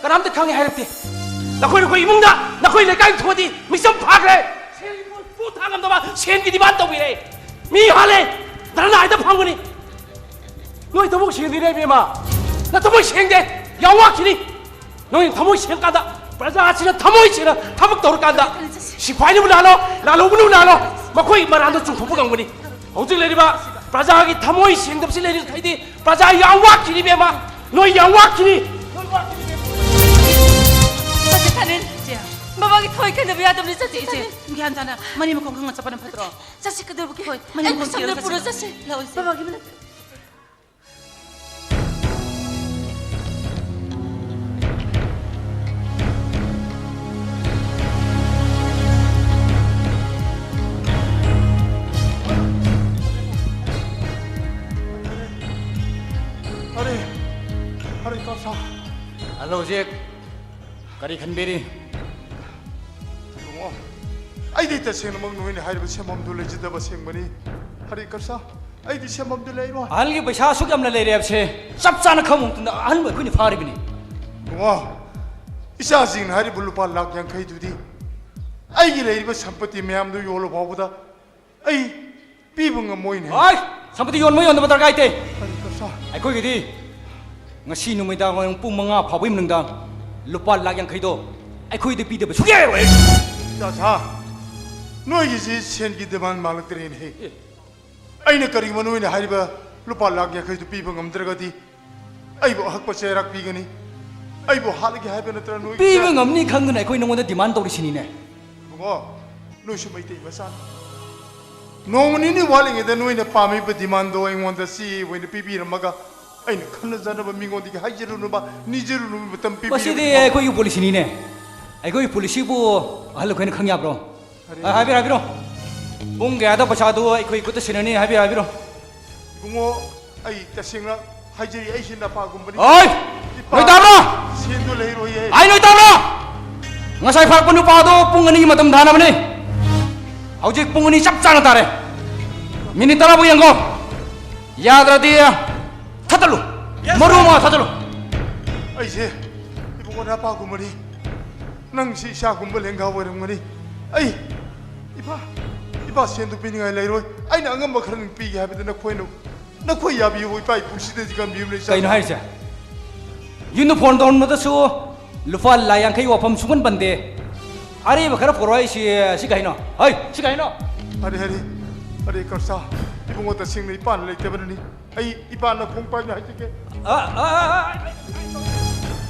ꯀꯅꯥꯝꯇ ꯈꯪꯉꯦ ꯍꯥꯏꯔꯛꯇꯦ꯫ ꯅꯈꯣꯏ, ꯅꯈꯣꯏ ꯏꯃꯨꯡꯗ, ꯅꯈꯣꯏ ꯂꯩꯀꯥꯏꯗ ꯊꯣꯛꯑꯗꯤ ꯃꯤꯆꯝ ꯐꯥꯈ꯭ꯔꯦ꯫ ꯁꯦꯜꯒꯤ ꯄꯣꯠ ꯊꯥ ꯉꯝꯗꯕ, ꯁꯦꯜꯒꯤ ꯗꯤꯃꯥꯟ ꯇꯧꯕꯤꯔꯦ꯫ ꯃꯤ ꯍꯥꯠꯂꯦ, ꯙꯔꯅꯥ ꯍꯦꯛꯇ ꯐꯝꯒꯅꯤ꯫ ꯅꯣꯏ ꯊꯃꯣꯏ ꯁꯦꯡꯗꯦꯅꯦ ꯏꯕꯦꯝꯃ, ꯅꯊꯃꯣꯏ ꯁꯦꯡꯗꯦ, ꯌꯥꯝ ꯋꯥꯈꯤꯅꯤ꯫ ꯅꯣꯏ ꯊꯃꯣꯏ ꯁꯦꯡꯀꯥꯟꯗ, ꯄ꯭ꯔꯖꯥꯁꯤꯅ ꯊꯃꯣꯏ ꯁꯦꯡꯅ ꯊꯕꯛ ꯇꯧꯔꯀꯥꯟꯗ, ꯁꯤꯐꯥꯏꯅꯕꯨ ꯂꯥꯜꯂꯣ, ꯂꯥꯜꯍꯧꯕꯅꯕꯨ ꯂꯥꯜꯂꯣ, ꯃꯈꯣꯏ ꯃꯔꯥꯟꯗꯣ ꯆꯨꯝꯊꯣꯛꯄ ꯉꯝꯒꯅꯤ꯫ ꯍꯧꯖꯤꯛ ꯂꯩꯔꯤꯕ ꯄ꯭ꯔꯖꯥꯒꯤ ꯊꯃꯣꯏ ꯁꯦꯡꯗꯕꯁꯤ ꯂꯩꯔꯤꯈꯩꯗꯤ ꯄ꯭ꯔꯖꯥ ꯌꯥꯝ ꯋꯥꯈꯤꯅꯤ ꯏꯕꯦꯝꯃ, ꯅꯣꯏ ꯌꯥꯝ ꯋꯥꯈꯤꯅꯤ꯫ ꯆꯠꯁꯤ ꯊꯥꯅꯤꯜ꯫ ꯏꯆꯦ꯫ ꯕꯕꯥꯒꯤ ꯊꯃꯣꯏ ꯀꯥꯏꯗꯕ ꯌꯥꯗꯕꯅꯤ, ꯆꯠꯁꯤ ꯏꯆꯦ, ꯊꯥꯅꯤꯜ꯫ ꯒ꯭ꯌꯥꯟ ꯇꯥꯅ ꯃꯅꯤꯡ ꯃꯈꯣꯡ ꯈꯪꯅ ꯆꯠꯄꯅ ꯐꯠꯇ꯭ꯔꯣ? ꯆꯠꯁꯤ, ꯀꯩꯗꯧꯕꯒꯦ? ꯍꯣꯏ, ꯃꯅꯤꯡ ꯑꯩ ꯃꯈꯣꯡ ꯁꯣꯝꯗ ꯊꯤꯔꯒ ꯄꯨꯔ ꯆꯠꯁꯤ꯫ ꯆꯠꯁꯤ꯫ ꯂꯥꯛꯑꯣ, ꯏꯆꯦ꯫ ꯕꯕꯥꯒꯤ ꯃꯅꯥꯛꯇ꯫ ꯑꯗꯣ ꯍꯧꯖꯤꯛ ꯀꯔꯤ ꯈꯟꯕꯤꯔꯤ? ꯏꯕꯨꯡꯉꯣ, ꯑꯩꯗꯤ ꯇꯁꯦꯡꯅꯃꯛ ꯅꯣꯏꯅ ꯍꯥꯏꯔꯤꯕ ꯁꯦꯟꯐꯝꯗꯨ ꯂꯩꯖꯗꯕ ꯑꯁꯦꯡꯕꯅꯤ꯫ ꯍꯔꯤ ꯀꯔꯁ, ꯑꯩꯗꯤ ꯁꯦꯟꯐꯝꯗꯨ ꯂꯩꯔꯣꯏ꯫ ꯑꯍꯜꯒꯤ ꯄꯩꯁꯥ ꯑꯁꯨꯛ ꯌꯥꯝꯅ ꯂꯩꯔꯦ ꯍꯥꯏꯕꯁꯦ ꯆꯞ ꯆꯥꯅ ꯈꯪꯕ ꯃꯇꯝꯗ ꯑꯍꯜꯕꯨ ꯑꯩꯈꯣꯏꯅ ꯐꯥꯔꯤꯕꯅꯤ꯫ ꯏꯕꯨꯡꯉꯣ, ꯏꯆꯥꯁꯤꯡꯅ ꯍꯥꯏꯔꯤꯕ ꯂꯨꯄꯥ ꯂꯥꯈ ꯌꯥꯡꯈꯩꯗꯨꯗꯤ ꯑꯩꯒꯤ ꯂꯩꯔꯤꯕ ꯁꯝꯄꯇꯤ ꯃꯌꯥꯝꯗꯨ ꯌꯣꯜꯂ ꯐꯥꯎꯕꯗ ꯑꯩ ꯄꯤꯕ ꯉꯝꯃꯣꯏꯅꯦ꯫ ꯍꯣꯏ! ꯁꯝꯄꯇꯤ ꯌꯣꯟꯕ ꯌꯣꯟꯗꯕ ꯗꯔꯀꯥꯔ ꯂꯩꯇꯦ꯫ ꯍꯔꯤ ꯀꯔꯁ꯫ ꯑꯩꯈꯣꯏꯒꯤꯗꯤ ꯉꯁꯤ ꯅꯨꯃꯤꯗꯥꯡ ꯋꯥꯏꯔꯝ ꯄꯨꯡ ꯃꯉꯥ ꯐꯥꯎꯕꯒꯤ ꯃꯅꯨꯡꯗ ꯂꯨꯄꯥ ꯂꯥꯈ ꯌꯥꯡꯈꯩꯗꯣ ꯑꯩꯈꯣꯏꯗ ꯄꯤꯗꯕ ꯁꯨꯛꯌꯥ ꯌꯥꯔꯣꯏ꯫ ꯏꯆꯥꯁꯥ, ꯅꯣꯏꯒꯤꯁꯤ ꯁꯦꯟꯒꯤ ꯗꯤꯃꯥꯟ ꯃꯥꯜꯂꯛꯇ꯭ꯔꯦꯅꯦꯍꯦ꯫ ꯑꯦ꯫ ꯑꯩꯅ ꯀꯔꯤꯒꯨꯝꯕ ꯅꯣꯏꯅ ꯍꯥꯏꯔꯤꯕ ꯂꯨꯄꯥ ꯂꯥꯈ ꯌꯥꯡꯈꯩꯗꯨ ꯄꯤꯕ ꯉꯝꯗ꯭ꯔꯒꯗꯤ ꯑꯩꯕꯨ ꯑꯍꯛꯄ ꯆꯩꯔꯥꯛ ꯄꯤꯒꯅꯤ꯫ ꯑꯩꯕꯨ ꯍꯥꯠꯂꯒꯦ ꯍꯥꯏꯕ ꯅꯠꯇ꯭ꯔ ꯅꯣꯏꯒꯤ ꯄꯤꯕ ꯏꯆꯥ- ꯉꯝꯅꯤ ꯈꯪꯗꯅ ꯑꯩꯈꯣꯏ ꯅꯉꯣꯟꯗ ꯗꯤꯃꯥꯟ ꯇꯧꯔꯤꯁꯤꯅꯤꯅꯦ꯫ ꯏꯕꯨꯡꯉꯣ, ꯅꯣꯏꯁꯨ ꯃꯩꯇꯩ ꯃꯆꯥꯅꯤ꯫ ꯅꯣꯡꯃ ꯅꯤꯅꯤ ꯋꯥꯠꯂꯤꯉꯩꯗ ꯅꯣꯏꯅ ꯄꯥꯝꯃꯤꯕ ꯗꯤꯃꯥꯟꯗꯣ ꯑꯩꯉꯣꯟꯗ ꯆꯦ ꯑꯣꯏꯅ ꯄꯤꯕꯤꯔꯝꯃꯒ ꯑꯩꯅ ꯈꯪꯅꯖꯅꯕ ꯃꯤꯉꯣꯟꯗꯒꯤ ꯍꯥꯏꯖꯔꯨꯅꯕ, ꯅꯤꯖꯔꯨꯅꯕ ꯃꯇꯝ ꯄꯤꯕꯤꯔꯝꯃꯒ ꯃꯁꯤꯗꯤ ꯑꯩꯈꯣꯏꯒꯤ ꯄꯣꯂꯤꯁꯤꯅꯤꯅꯦ꯫ ꯑꯩꯈꯣꯏꯒꯤ ꯄꯣꯂꯤꯁꯤꯕꯨ ꯑꯍꯜ ꯑꯩꯈꯣꯏꯅ ꯈꯪ ꯌꯥꯕ꯭ꯔꯣ? ꯑ, ꯍꯥꯏꯕꯤꯔꯣ, ꯍꯥꯏꯕꯤꯔꯣ꯫ ꯄꯨꯡ ꯀꯌꯥꯗ ꯄꯩꯁꯥꯗꯨ ꯑꯩꯈꯣꯏ ꯈꯨꯠꯇ ꯁꯤꯟꯅꯅꯤ? ꯍꯥꯏꯕꯤꯔꯣ, ꯍꯥꯏꯕꯤꯔꯣ꯫ ꯏꯕꯨꯡꯉꯣ, ꯑꯩ ꯇꯁꯦꯡꯅ ꯍꯥꯏꯖꯔꯤ, ꯑꯩꯁꯤ ꯅꯄꯥꯒꯨꯝꯕꯅꯤ꯫ ꯑꯣꯏ! ꯏꯄꯥ, ꯅꯣꯏ ꯇꯥꯕ꯭ꯔꯣ? ꯁꯦꯟꯗꯣ ꯂꯩꯔꯣꯏꯌꯦ꯫ ꯑꯩ ꯅꯣꯏ ꯇꯥꯕ꯭ꯔꯣ? ꯉꯁꯥꯏ ꯐꯥꯔꯛꯄ ꯅꯨꯄꯥꯗꯣ ꯄꯨꯡ ꯑꯅꯤꯒꯤ ꯃꯇꯝ ꯊꯥꯅꯕꯅꯤ꯫ ꯍꯧꯖꯤꯛ ꯄꯨꯡ ꯑꯅꯤ ꯆꯞ ꯆꯥꯅ ꯇꯥꯔꯦ꯫ ꯃꯤꯅꯤꯠ ꯇꯔꯥꯕꯨ ꯌꯦꯡꯉꯣ꯫ ꯌꯥꯗ꯭ꯔꯗꯤ ꯊꯠꯇꯠꯂꯨ꯫ ꯃꯔꯨ ꯑꯃ ꯊꯠꯇꯠꯂꯨ꯫ ꯑꯩꯁꯦ ꯏꯕꯨꯡꯉꯣ ꯅꯄꯥꯒꯨꯝꯕꯅꯤ꯫ ꯅꯪꯁꯤ ꯏꯆꯥꯒꯨꯝꯕ ꯂꯦꯡꯒꯥ ꯑꯣꯏꯔꯝꯒꯅꯤ꯫ ꯑꯩ, ꯏꯄꯥ, ꯏꯄꯥ, ꯁꯦꯟꯗꯨ ꯄꯤꯅꯤꯡꯉꯥꯏ ꯂꯩꯔꯣꯏ꯫ ꯑꯩꯅ ꯑꯉꯝꯕ ꯈꯔ ꯄꯤꯒꯦ ꯍꯥꯏꯕꯗ ꯅꯈꯣꯏꯅ, ꯅꯈꯣꯏ ꯌꯥꯕꯤꯌꯨ, ꯏꯄꯥ ꯏꯄꯨꯁꯤꯗꯗꯤ ꯀꯟꯕꯤꯌꯨ ꯂꯩ꯫ ꯀꯩꯅꯣ ꯍꯥꯏꯔꯤꯁꯦ? ꯌꯨꯝꯗ ꯐꯣꯟ ꯇꯧꯔꯝꯕꯗꯁꯨ ꯂꯨꯄꯥ ꯂꯥꯈ ꯌꯥꯡꯈꯩ ꯋꯥꯐꯝ ꯁꯨꯡꯄꯟ ꯄꯟꯗꯦ꯫ ꯑꯔꯦꯝꯕ ꯈꯔ ꯄꯨꯔꯛꯏꯁꯤ, ꯁꯤ ꯀꯩꯅꯣ? ꯍꯩ, ꯁꯤ ꯀꯩꯅꯣ? ꯑꯔꯦ, ꯑꯔꯦ, ꯑꯔꯦ, ꯀꯔꯁꯥ, ꯏꯕꯨꯡꯉꯣ, ꯇꯁꯦꯡꯅ ꯏꯄꯥꯅ ꯂꯩꯇꯕꯅꯅꯤ꯫ ꯑꯩ ꯏꯄꯥꯅ ꯈꯣꯡ ꯄꯥꯏꯅ ꯍꯥꯏꯖꯒꯦ꯫ ꯑ, ꯑ, ꯑ, ꯑ,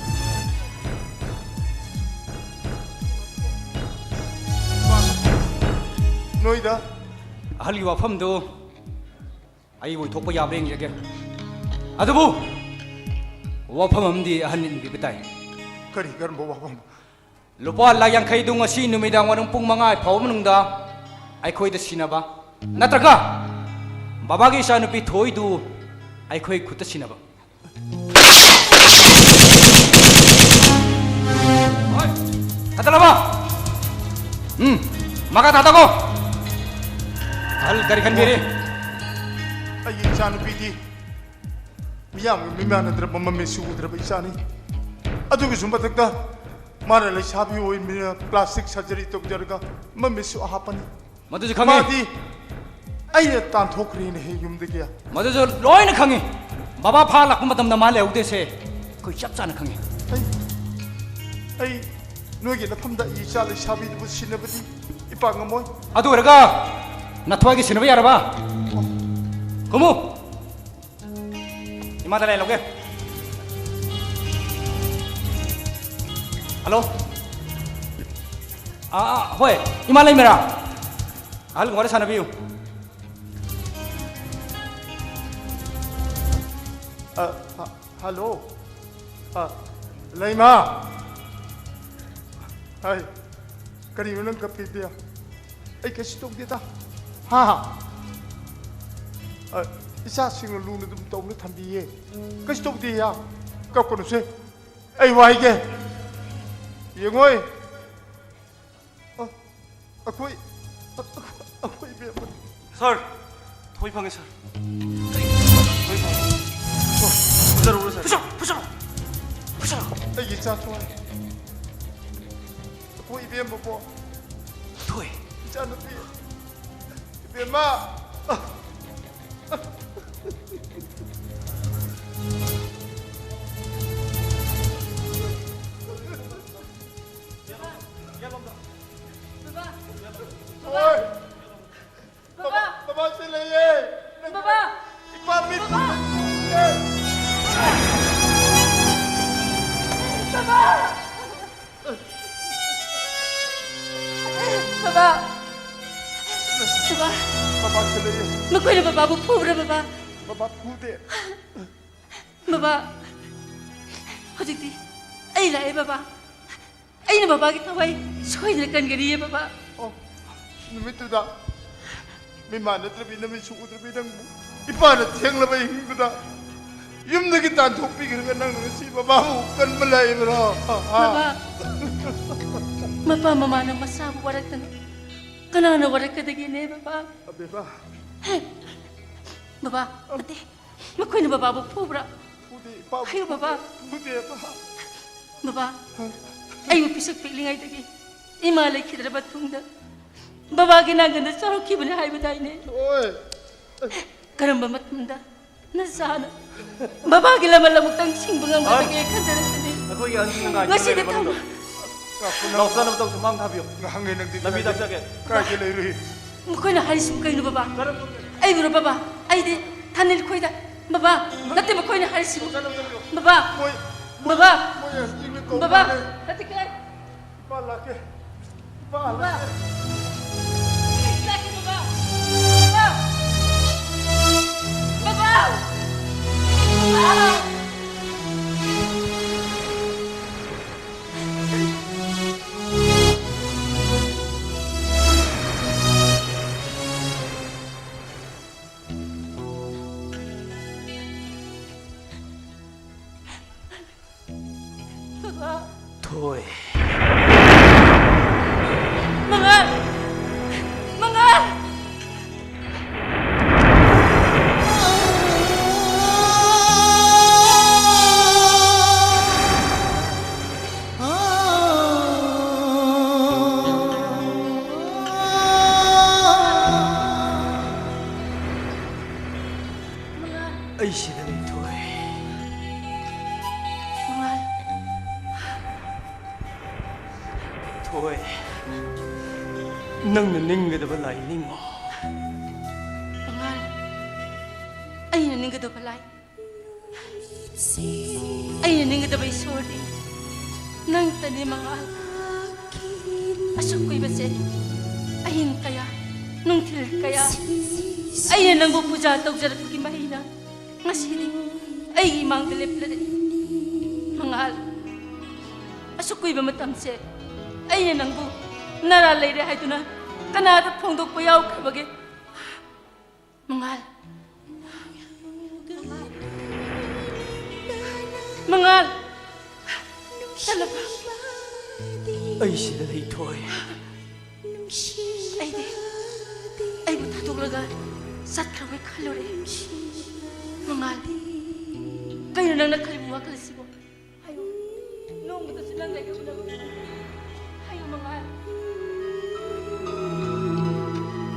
ꯅꯣꯏꯗ ꯑꯍꯜꯒꯤ ꯋꯥꯐꯝꯗꯨ ꯑꯩ ꯑꯣꯏꯊꯣꯛꯄ ꯌꯥꯕ꯭ꯔꯥ ꯌꯦꯡꯖꯒꯦ꯫ ꯑꯗꯨꯕꯨ ꯋꯥꯐꯝ ꯑꯃꯗꯤ ꯑꯍꯟ ꯏꯟꯕꯤꯕ ꯇꯥꯏ꯫ ꯀꯔꯤ, ꯀꯔꯝꯕ ꯋꯥꯐꯝ? ꯂꯨꯄꯥ ꯂꯥꯈ ꯌꯥꯡꯈꯩꯗꯨ ꯉꯁꯤ ꯅꯨꯃꯤꯗꯥꯡ ꯋꯥꯏꯔꯝ ꯄꯨꯡ ꯃꯉꯥ ꯐꯥꯎꯕ ꯃꯅꯨꯡꯗ ꯑꯩꯈꯣꯏꯗ ꯁꯤꯟꯅꯕ, ꯅꯠꯇ꯭ꯔꯒ ꯕꯕꯥꯒꯤ ꯏꯆꯥꯅꯨꯄꯤ ꯊꯣꯏꯗꯨ ꯑꯩꯈꯣꯏ ꯈꯨꯠꯇ ꯁꯤꯟꯅꯕ꯫ ꯆꯠꯂꯕ? ꯎꯝ, ꯃꯈꯥ ꯇꯥꯗꯀꯣ꯫ ꯑꯍꯜ ꯀꯔꯤ ꯈꯟꯕꯤꯔꯤ? ꯑꯩꯒꯤ ꯏꯆꯥꯅꯨꯄꯤꯗꯤ ꯃꯤꯌꯥꯝꯒꯤ ꯃꯤꯃꯥꯟꯅꯗ꯭ꯔꯕ ꯃꯃꯤꯠꯁꯨ ꯎꯗ꯭ꯔꯕ ꯏꯆꯥꯅꯤ꯫ ꯑꯗꯨꯒꯤꯁꯨ ꯃꯊꯛꯇ ꯃꯥꯅ ꯂꯩꯁꯥꯕꯤ ꯑꯣꯏꯕꯅꯤꯅ plastic surgery ꯇꯧꯖꯔꯒ ꯃꯃꯤꯠꯁꯨ ꯍꯥꯞꯄꯅꯤ꯫ ꯃꯗꯨꯁꯨ ꯈꯪꯉꯤ꯫ ꯃꯥꯗꯤ ꯑꯩꯅ ꯇꯥꯟꯊꯣꯛꯈ꯭ꯔꯦꯅꯦ ꯍꯦ ꯌꯨꯝꯗꯒꯤ꯫ ꯃꯗꯨꯁꯨ ꯂꯣꯏꯅ ꯈꯪꯉꯤ꯫ ꯕꯕꯥ ꯐꯥ ꯂꯥꯛꯄ ꯃꯇꯝꯗ ꯃꯥ ꯂꯩꯍꯧꯗꯦꯁꯦ ꯑꯩꯈꯣꯏ ꯆꯞ ꯆꯥꯅ ꯈꯪꯉꯤ꯫ ꯑꯩ, ꯑꯩ ꯅꯣꯏꯒꯤ ꯅꯐꯝꯗ ꯑꯩ ꯏꯆꯥ ꯂꯩꯁꯥꯕꯤꯗꯨꯕꯨ ꯁꯤꯟꯅꯕꯗꯤ ꯏꯄꯥ ꯉꯝꯃꯣꯏ꯫ ꯑꯗꯨ ꯑꯣꯏꯔꯒ ꯅꯊ꯭ꯋꯥꯏꯒꯤ ꯁꯤꯟꯅꯕ ꯌꯥꯔꯕ? ꯀꯨꯝꯃꯨ꯫ ꯏꯃꯥꯗ ꯂꯩ ꯂꯧꯒꯦ꯫ ꯍꯜꯂꯣ꯫ ꯑꯥ, ꯑꯥ, ꯍꯣꯏ, ꯏꯃꯥ ꯂꯩꯃꯔꯥ? ꯑꯍꯜꯒ ꯋꯥꯔꯤ ꯁꯥꯟꯅꯕꯤꯌꯨ꯫ ꯑ, ꯍ-, ꯍꯜꯂꯣ꯫ ꯑ, ꯂꯩꯃ꯫ ꯍꯥꯏ, ꯀꯔꯤꯅꯣ ꯅꯪ ꯀꯞꯄꯤꯗꯤ? ꯑꯩ ꯀꯩꯁꯨ ꯇꯧꯗꯦꯗ꯫ ꯍꯥ? ꯑ, ꯏꯆꯥꯁꯤꯡꯅ ꯂꯨꯅ ꯑꯗꯨꯝ ꯇꯧꯅ ꯊꯝꯕꯤꯌꯦ꯫ ꯀꯩꯁꯨ ꯇꯧꯗꯦ ꯌꯥ꯫ ꯀꯞꯀꯅꯨꯁꯦ꯫ ꯑꯩ ꯋꯥꯏꯒꯦ꯫ ꯌꯦꯡꯉꯣꯏ꯫ ꯑ, ꯑꯩꯈꯣꯏ, ꯑꯩꯈꯣꯏ ꯏꯕꯦꯝꯃ꯫ ꯁꯥꯔ, ꯊꯣꯏ ꯐꯪꯉꯦ, ꯁꯥꯔ꯫ ꯊꯣꯏ ꯐꯪꯉꯦ꯫ ꯁꯥꯔ, ꯐꯨꯖꯔꯛꯎꯔꯣ, ꯁꯥꯔ? ꯐꯨꯖꯔꯣ, ꯐꯨꯖꯔꯣ, ꯐꯨꯖꯔꯣ꯫ ꯑꯩꯒꯤ ꯏꯆꯥ ꯊꯣꯏ꯫ ꯑꯩꯈꯣꯏ ꯏꯕꯦꯝꯃꯀꯣ꯫ ꯊꯣꯏ꯫ ꯏꯆꯥꯅꯨꯄꯤ꯫ ꯏꯕꯦꯝꯃ꯫ ꯕꯕꯥ! ꯍꯣꯏ꯫ ꯕꯕꯥ! ꯕꯕꯥ, ꯁꯤ ꯂꯩꯌꯦ꯫ ꯕꯕꯥ! ꯏꯄꯥ ꯃꯤꯠ ꯕꯕꯥ! ꯕꯕꯥ! ꯕꯕꯥ! ꯕꯕꯥ! ꯕꯕꯥ, ꯁꯤ ꯂꯩꯌꯦ꯫ ꯅꯈꯣꯏꯅ ꯕꯕꯥꯕꯨ ꯐꯨꯕ꯭ꯔꯥ, ꯕꯕꯥ? ꯕꯕꯥ ꯐꯨꯗꯦ꯫ ꯕꯕꯥ, ꯍꯧꯖꯤꯛꯇꯤ ꯑꯩ ꯂꯥꯛꯑꯦ, ꯕꯕꯥ꯫ ꯑꯩꯅ ꯕꯕꯥꯒꯤ ꯊꯋꯥꯏ ꯁꯣꯏꯗꯅ ꯀꯟꯒꯅꯤꯌꯦ, ꯕꯕꯥ꯫ ꯑꯣ, ꯅꯨꯃꯤꯠꯇꯨꯗ ꯃꯤꯃꯥꯟꯅꯗ꯭ꯔꯕꯤ, ꯅꯃꯤꯠꯁꯨ ꯎꯗ꯭ꯔꯕꯤ ꯅꯪꯕꯨ ꯏꯄꯥꯅ ꯊꯦꯡꯂꯕ ꯑꯍꯤꯡꯗꯨꯗ ꯌꯨꯝꯗꯒꯤ ꯇꯥꯟꯊꯣꯛꯄꯤꯈ꯭ꯔꯒ ꯅꯪꯅ ꯉꯁꯤ ꯕꯕꯥꯕꯨ ꯀꯟꯕ ꯂꯥꯛꯏꯕ꯭ꯔꯣ? ꯕꯕꯥ꯫ ꯃꯄꯥ ꯃꯃꯥꯅ ꯃꯆꯥꯕꯨ ꯋꯥꯔꯛꯇꯅ ꯀꯅꯥꯅ ꯋꯥꯔꯛꯀꯗꯒꯦꯅꯦ, ꯕꯕꯥ? ꯑꯕꯦꯝꯃ꯫ ꯍꯦ! ꯕꯕꯥ, ꯅꯠꯇꯦ꯫ ꯃꯈꯣꯏꯅ ꯕꯕꯥꯕꯨ ꯐꯨꯕ꯭ꯔꯥ? ꯐꯨꯗꯦ, ꯏꯄꯥꯕꯨ ꯍꯥꯏꯌꯨ, ꯕꯕꯥ꯫ ꯐꯨꯗꯦ, ꯏꯄꯥ꯫ ꯕꯕꯥ, ꯑꯩꯕꯨ ꯄꯤꯁꯛ ꯄꯤꯛꯂꯤꯉꯩꯗꯒꯤ ꯏꯃꯥ ꯂꯩꯈꯤꯗ꯭ꯔꯕ ꯇꯨꯡꯗ ꯕꯕꯥꯒꯤ ꯅꯥꯒꯟꯗ ꯆꯥꯎꯔꯛꯈꯤꯕꯅꯤ ꯍꯥꯏꯕꯗꯥꯏꯅꯦ? ꯍꯣꯏ꯫ ꯀꯔꯝꯕ ꯃꯇꯝꯗ ꯅꯆꯥꯅ ꯕꯕꯥꯒꯤ ꯂꯃꯟ ꯑꯃꯨꯛꯇꯪ ꯁꯤꯡꯕ ꯉꯝꯒꯗꯒꯦ ꯈꯟꯖꯔꯛꯄꯅꯤ꯫ ꯑꯩꯈꯣꯏꯒꯤ ꯑꯍꯟꯁꯤꯡꯅ ꯉꯥꯏꯗꯨꯅ ꯉꯁꯤꯗꯤ ꯂꯩꯔꯕ ꯊꯝꯃꯣ꯫ ꯅꯠꯇ꯭ꯔꯣ? ꯅꯥꯎꯆꯥ ꯅꯃꯇꯧ ꯁꯨꯃꯥꯡ ꯊꯥꯕꯤꯌꯨ꯫ ꯉꯍꯥꯡꯉꯩ ꯅꯪꯗꯤ ꯂꯝꯕꯤ ꯀꯥꯏꯗ, ꯇꯥꯛꯆꯒꯦ꯫ ꯀꯥꯏꯗ ꯂꯩꯔꯨꯏ? ꯃꯈꯣꯏꯅ ꯍꯥꯏꯔꯤꯁꯤꯕꯨ ꯀꯩꯅꯣ, ꯕꯕꯥ? ꯀꯔꯝꯕ ꯑꯩꯕꯨꯔꯣ, ꯕꯕꯥ? ꯑꯩꯗꯤ ꯊꯥꯅꯤꯜ ꯈꯣꯏꯗ꯫ ꯕꯕꯥ, ꯅꯠꯇꯦ, ꯃꯈꯣꯏꯅ ꯍꯥꯏꯔꯤꯁꯤꯕꯨ꯫ ꯕꯕꯥ, ꯃꯣꯏ, ꯕꯕꯥ, ꯃꯣꯏ ꯑꯍꯟꯁꯤꯡꯅ ꯀꯧ ꯕꯕꯥ, ꯃꯥꯜꯂꯦ꯫ ꯅꯠꯇꯦ, ꯀꯥꯏ? ꯏꯄꯥ ꯂꯥꯛꯀꯦ꯫ ꯏꯄꯥ ꯕꯕꯥ꯫ ꯂꯥꯛꯀꯦ꯫ ꯂꯥꯛꯀꯦ, ꯕꯕꯥ꯫ ꯕꯕꯥ꯫ ꯕꯕꯥ꯫ ꯕꯕꯥ꯫ ꯕꯕꯥ꯫ ꯊꯣꯏ꯫ ꯃꯉꯥꯜ! ꯃꯉꯥꯜ! ꯃꯉꯥꯜ! ꯑꯩ ꯁꯤꯗ ꯂꯩ, ꯊꯣꯏ꯫ ꯃꯉꯥꯜ꯫ ꯊꯣꯏ, ꯅꯪꯅ ꯅꯤꯡꯒꯗꯕ ꯂꯥꯏ ꯅꯤꯡꯉꯣ꯫ ꯃꯉꯥꯜ, ꯑꯩꯅ ꯅꯤꯡꯒꯗꯕ ꯂꯥꯏ, ꯑꯩꯅ ꯅꯤꯡꯒꯗꯕ ꯏꯁꯣꯔꯗꯤ ꯅꯪꯇꯅꯤ, ꯃꯉꯥꯜ꯫ ꯑꯁꯨꯛ ꯀꯨꯏꯕꯁꯦ ꯑꯍꯤꯡ ꯀꯌꯥ, ꯅꯨꯡꯊꯤꯜ ꯀꯌꯥ ꯑꯩꯅ ꯅꯪꯕꯨ ꯄꯨꯖꯥ ꯇꯧꯖꯔꯛꯄꯒꯤ ꯃꯍꯩꯅ ꯉꯁꯤꯗꯤ ꯑꯩꯒꯤ ꯏꯃꯥꯡꯗ ꯂꯦꯞꯂꯔꯦ꯫ ꯃꯉꯥꯜ, ꯑꯁꯨꯛ ꯀꯨꯏꯕ ꯃꯇꯝꯁꯦ ꯑꯩꯅ ꯅꯪꯕꯨ ꯅꯔꯥ ꯂꯩꯔꯦ ꯍꯥꯏꯗꯨꯅ ꯀꯅꯥꯗ ꯐꯣꯡꯗꯣꯛꯄ ꯌꯥꯎꯈ꯭ꯔꯕꯒꯦ? ꯃꯉꯥꯜ꯫ ꯃꯉꯥꯜ꯫ ꯆꯠꯂꯕ? ꯑꯩ ꯁꯤꯗ ꯂꯩ, ꯊꯣꯏ꯫ ꯑꯩꯗꯤ ꯑꯩꯕꯨ ꯊꯥꯗꯣꯛꯂꯒ ꯆꯠꯈ꯭ꯔꯕꯣꯏ ꯈꯜꯂꯨꯔꯦ꯫ ꯃꯉꯥꯜ, ꯀꯩꯅꯣ ꯅꯪꯅ ꯈꯜꯂꯤꯕ ꯋꯥꯈꯜꯁꯤꯕꯣ? ꯍꯥꯏꯌꯨ, ꯅꯣꯡꯃꯇꯁꯨ ꯅꯪ ꯑꯩꯒ ꯎꯅꯕ ꯐꯪꯗꯦ꯫ ꯍꯥꯏꯌꯨ, ꯃꯉꯥꯜ꯫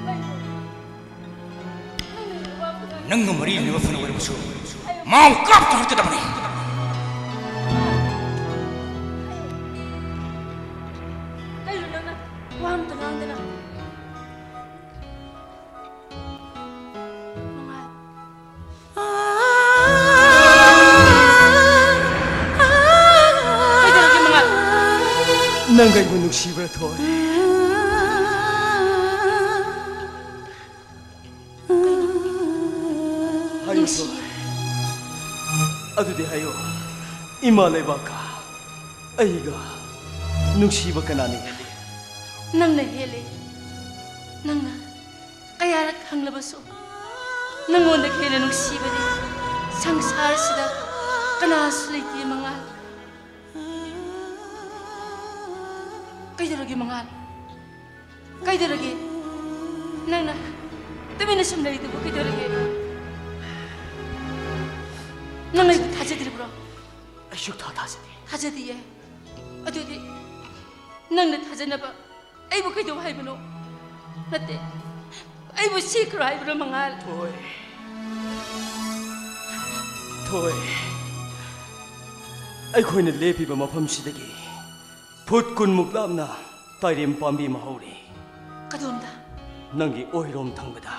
ꯍꯥꯏꯌꯨ꯫ ꯅꯪꯒ ꯃꯔꯤ ꯂꯩꯅꯕ ꯐꯅ ꯑꯣꯏꯔꯕꯁꯨ, ꯃꯥꯕꯨ ꯀꯥꯞꯇꯨꯅ ꯍꯥꯠꯀꯗꯕꯅꯤ꯫ ꯀꯩꯅꯣ ꯅꯪꯅ ꯋꯥ ꯑꯝꯇ ꯉꯥꯡꯗꯅ? ꯃꯉꯥꯜ꯫ ꯀꯩꯗꯧꯔꯒꯦ, ꯃꯉꯥꯜ? ꯅꯪ ꯑꯩꯕꯨ ꯅꯨꯡꯁꯤꯕ꯭ꯔꯥ, ꯊꯣꯏ? ꯍꯥꯏꯌꯨ, ꯅꯨꯡꯁꯤ꯫ ꯊꯣꯏ꯫ ꯑꯗꯨꯗꯤ ꯍꯥꯏꯌꯨ, ꯏꯃꯥ ꯂꯩꯕꯥꯛꯀ ꯑꯩꯒ ꯅꯨꯡꯁꯤꯕ ꯀꯅꯥꯅ ꯍꯦꯜꯂꯤ? ꯅꯪꯅ ꯍꯦꯜꯂꯦ꯫ ꯅꯪꯅ ꯀꯌꯥꯔꯛ ꯍꯪꯂꯕꯁꯨ, ꯅꯪꯉꯣꯟꯗ ꯍꯦꯟꯅ ꯅꯨꯡꯁꯤꯕꯗꯤ ꯁꯪꯁꯥꯔꯁꯤꯗ ꯀꯅꯥꯁꯨ ꯂꯩꯇꯦ, ꯃꯉꯥꯜ꯫ ꯀꯩꯗꯧꯔꯒꯦ, ꯃꯉꯥꯜ? ꯀꯩꯗꯧꯔꯒꯦ? ꯅꯪꯅ ꯇꯨꯃꯤꯟꯅ ꯁꯨꯝ ꯂꯩꯔꯤꯗꯨꯕꯨ ꯀꯩꯗꯧꯔꯒꯦ? ꯅꯪ ꯑꯩꯕꯨ ꯊꯥꯖꯗ꯭ꯔꯤꯕ꯭ꯔꯣ? ꯑꯩ ꯁꯨꯛꯊꯥ ꯊꯥꯖꯗꯦ꯫ ꯊꯥꯖꯗꯤꯌꯦ? ꯑꯗꯨꯗꯤ ꯅꯪꯅ ꯊꯥꯖꯅꯕ ꯑꯩꯕꯨ ꯀꯩꯗꯧ ꯍꯥꯏꯕꯅꯣ? ꯅꯠꯇꯦ, ꯑꯩꯕꯨ ꯁꯤꯈ꯭ꯔꯣ ꯍꯥꯏꯕꯅꯣ, ꯃꯉꯥꯜ? ꯊꯣꯏ, ꯊꯣꯏ, ꯑꯩꯈꯣꯏꯅ ꯂꯦꯞꯄꯤꯕ ꯃꯐꯝꯁꯤꯗꯒꯤ ꯐꯨꯠ ꯀꯨꯟꯃꯨꯛ ꯂꯥꯞꯅ ꯇꯥꯏꯔꯦꯝ ꯄꯥꯝꯕꯤ ꯑꯃ ꯍꯧꯔꯤ꯫ ꯀꯗꯣꯝꯗ? ꯅꯪꯒꯤ ꯑꯣꯏꯔꯣꯝ ꯊꯪꯕꯗ꯫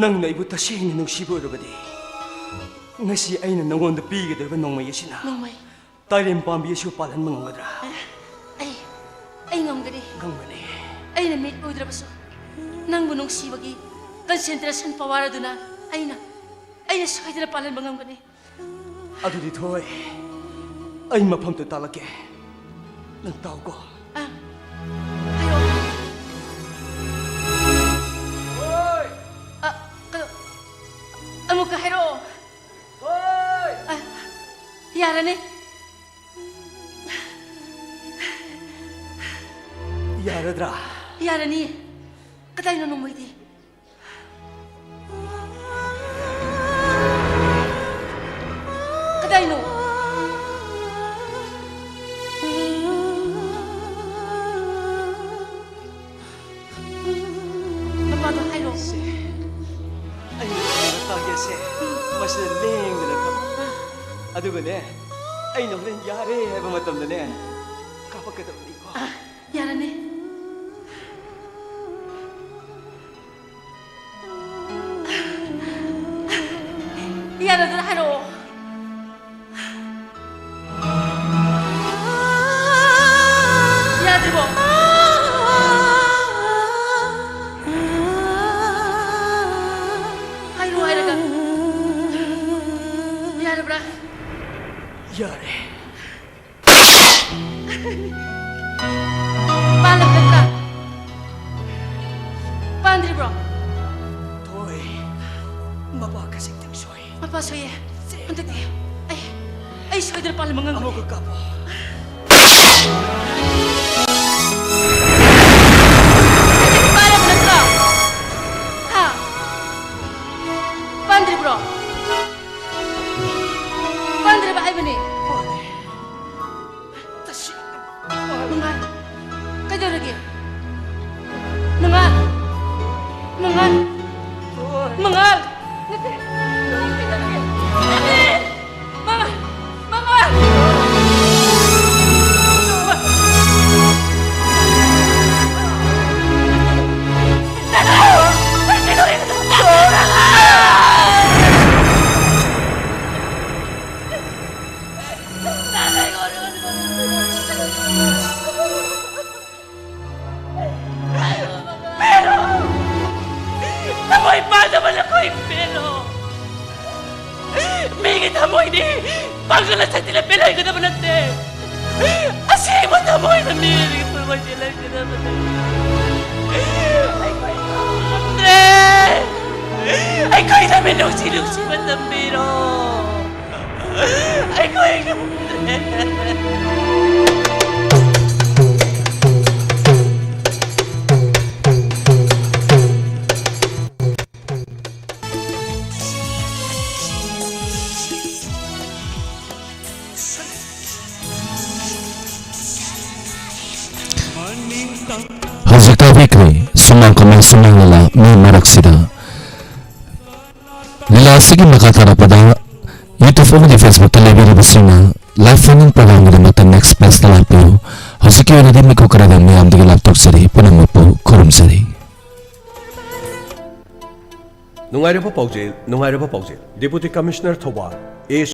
ꯅꯪꯅ ꯑꯩꯕꯨ ꯇꯁꯦꯡꯅ ꯅꯨꯡꯁꯤꯕ ꯑꯣꯏꯔꯕꯗꯤ, ꯉꯁꯤ ꯑꯩꯅ ꯅꯪꯉꯣꯟꯗ ꯄꯤꯒꯗꯧꯔꯤꯕ ꯅꯣꯡꯃꯩ ꯑꯁꯤꯅ ꯅꯣꯡꯃꯩ? ꯇꯥꯏꯔꯦꯝ ꯄꯥꯝꯕꯤ ꯑꯁꯤꯕꯨ ꯄꯥꯜꯍꯟꯕ ꯉꯝꯒꯗ꯭ꯔꯥ? ꯑꯩ, ꯑꯩ ꯉꯝꯒꯅꯤ꯫ ꯉꯝꯒꯅꯤ꯫ ꯑꯩꯅ ꯃꯤꯠ ꯎꯗ꯭ꯔꯕꯁꯨ ꯅꯪꯕꯨ ꯅꯨꯡꯁꯤꯕꯒꯤ concentration power ꯑꯗꯨꯅ ꯑꯩꯅ, ꯑꯩꯅ ꯁꯣꯏꯗꯅ ꯄꯥꯜꯍꯟꯕ ꯉꯝꯒꯅꯤ꯫ ꯑꯗꯨꯗꯤ ꯊꯣꯏ, ꯑꯩ ꯃꯐꯝꯗꯨ ꯇꯥꯛꯂꯛꯀꯦ꯫ ꯅꯪ ꯇꯥꯎꯀꯣ꯫ ꯑ, ꯍꯥꯏꯔꯛꯑꯣ꯫ ꯊꯣꯏ! ꯑ, ꯀ-, ꯑꯃꯨꯛꯀ ꯍꯥꯏꯔꯛꯑꯣ꯫ ꯊꯣꯏ! ꯑ, ꯌꯥꯔꯅꯤ꯫ ꯌꯥꯔꯗ꯭ꯔꯥ? ꯌꯥꯔꯅꯤ꯫ ꯀꯗꯥꯏꯅꯣ ꯅꯣꯡꯃꯩꯗꯤ? ꯀꯗꯥꯏꯅꯣ? ꯃꯄꯥꯗꯣ ꯍꯥꯏꯔꯣ꯫ ꯁꯦ, ꯑꯩꯅ ꯇꯥꯒꯦꯁꯦ꯫ ꯃꯁꯤꯗ ꯂꯦꯡꯗꯅ ꯊꯝꯃꯨ꯫ ꯑꯗꯨꯒꯅꯦ, ꯑꯩꯅ ꯍꯣꯔꯦꯟ ꯌꯥꯔꯦ ꯍꯥꯏꯕ ꯃꯇꯝꯗꯅꯦ, ꯀꯥꯞꯄꯛꯀꯗꯕꯅꯤꯀꯣ꯫ ꯑ, ꯌꯥꯔꯅꯤ꯫ ꯌꯥꯔꯗ꯭ꯔꯥ ꯍꯥꯏꯔꯛꯑꯣ꯫ ꯌꯥꯗ꯭ꯔꯤꯕꯣ? ꯍꯥꯏꯔꯣ ꯍꯥꯏꯔꯒ꯫ ꯌꯥꯔꯕ꯭ꯔꯥ? ꯌꯥꯔꯦ꯫ ꯄꯥꯜꯂꯕ ꯅꯠꯇ꯭ꯔꯥ? ꯄꯥꯟꯗ꯭ꯔꯤꯕ꯭ꯔꯣ? ꯊꯣꯏ, ꯃꯄꯥ ꯈꯖꯤꯛꯇꯪ ꯁꯣꯏ꯫ ꯃꯄꯥ ꯁꯣꯏꯌꯦ꯫ ꯍꯟꯗꯛꯇꯤ ꯑꯩ, ꯑꯩ ꯁꯣꯏꯗꯅ ꯄꯥꯜꯂꯝꯕ ꯉꯝꯒꯅꯤ꯫ ꯑꯃꯨꯛꯀ ꯀꯥꯞꯄꯣ꯫ ꯍꯟꯗꯛꯇꯤ ꯄꯥꯜꯂꯕ ꯅꯠꯇ꯭ꯔꯣ? ꯍꯥ? ꯄꯥꯟꯗ꯭ꯔꯤꯕ꯭ꯔꯣ? ꯄꯥꯟꯗ꯭ꯔꯕ ꯍꯥꯏꯕꯅꯦ꯫ ꯃꯉꯥꯜ, ꯀꯩꯗꯧꯔꯒꯦ? ꯃꯉꯥꯜ, ꯃꯉꯥꯜ, ꯃꯉꯥꯜ, ꯅꯠꯇꯦ, ꯅꯪ ꯀꯩꯗꯧꯔꯒꯦ? ꯅꯠꯇꯦ! ꯃꯉꯥꯜ, ꯃꯉꯥꯜ! ꯄꯦꯜꯂꯣ! ꯊꯃꯣꯏ ꯄꯥꯟꯗꯕ ꯅꯈꯣꯏ ꯄꯦꯜꯂꯣ! ꯃꯤꯒꯤ ꯊꯃꯣꯏꯗꯤ ꯄꯥꯡꯒꯜ ꯑꯁꯤꯅ ꯄꯦꯜꯍꯟꯒꯗꯕ ꯅꯠꯇꯦ꯫ ꯑꯁꯦꯡꯕ ꯊꯃꯣꯏꯅ ꯃꯤꯑꯣꯏꯕꯒꯤ ꯄꯨꯟꯁꯤ ꯂꯩꯒꯗꯕꯅꯤ꯫ ꯑꯩꯈꯣꯏ ꯉꯝꯗ꯭ꯔꯦ꯫ ꯑꯩꯈꯣꯏꯗ ꯃꯤꯅꯨꯡꯁꯤ ꯅꯨꯡꯁꯤꯕ ꯇꯝꯕꯤꯔꯣ꯫ ꯑꯩꯈꯣꯏ ꯉꯝꯗ꯭ꯔꯦ꯫ ꯁꯨꯃꯥꯡ ꯀꯃꯥꯏ ꯁꯨꯃꯥꯡ ꯂꯤꯂꯥ ꯃꯤ ꯃꯔꯛꯁꯤꯗ꯫ ꯂꯤꯂꯥ ꯑꯁꯤꯒꯤ ꯃꯈꯥ ꯇꯥꯔꯛꯄꯗ YouTube ꯑꯃꯗꯤ Facebookꯇ ꯂꯩꯕꯤꯔꯤꯕꯁꯤꯡꯅ live phone-in programꯒꯤꯗꯃꯛꯇ next pageꯇ ꯂꯥꯛꯄꯤꯌꯨ꯫ ꯍꯧꯖꯤꯛꯀꯤ ꯑꯣꯏꯅꯗꯤ ꯃꯤꯀꯨꯞ ꯈꯔꯗꯪ ꯃꯤꯌꯥꯝꯗꯒꯤ ꯂꯥꯞꯊꯣꯛꯆꯔꯤ꯫ ꯄꯨꯝꯅꯃꯛꯄꯨ ꯈꯨꯔꯨꯝꯖꯔꯤ꯫ ꯅꯨꯡꯉꯥꯏꯔꯕ ꯄꯥꯎꯖꯦꯜ, ꯅꯨꯡꯉꯥꯏꯔꯕ ꯄꯥꯎꯖꯦꯜ꯫ Deputy Commissioner ꯊꯧꯕꯥꯜ ꯑꯦ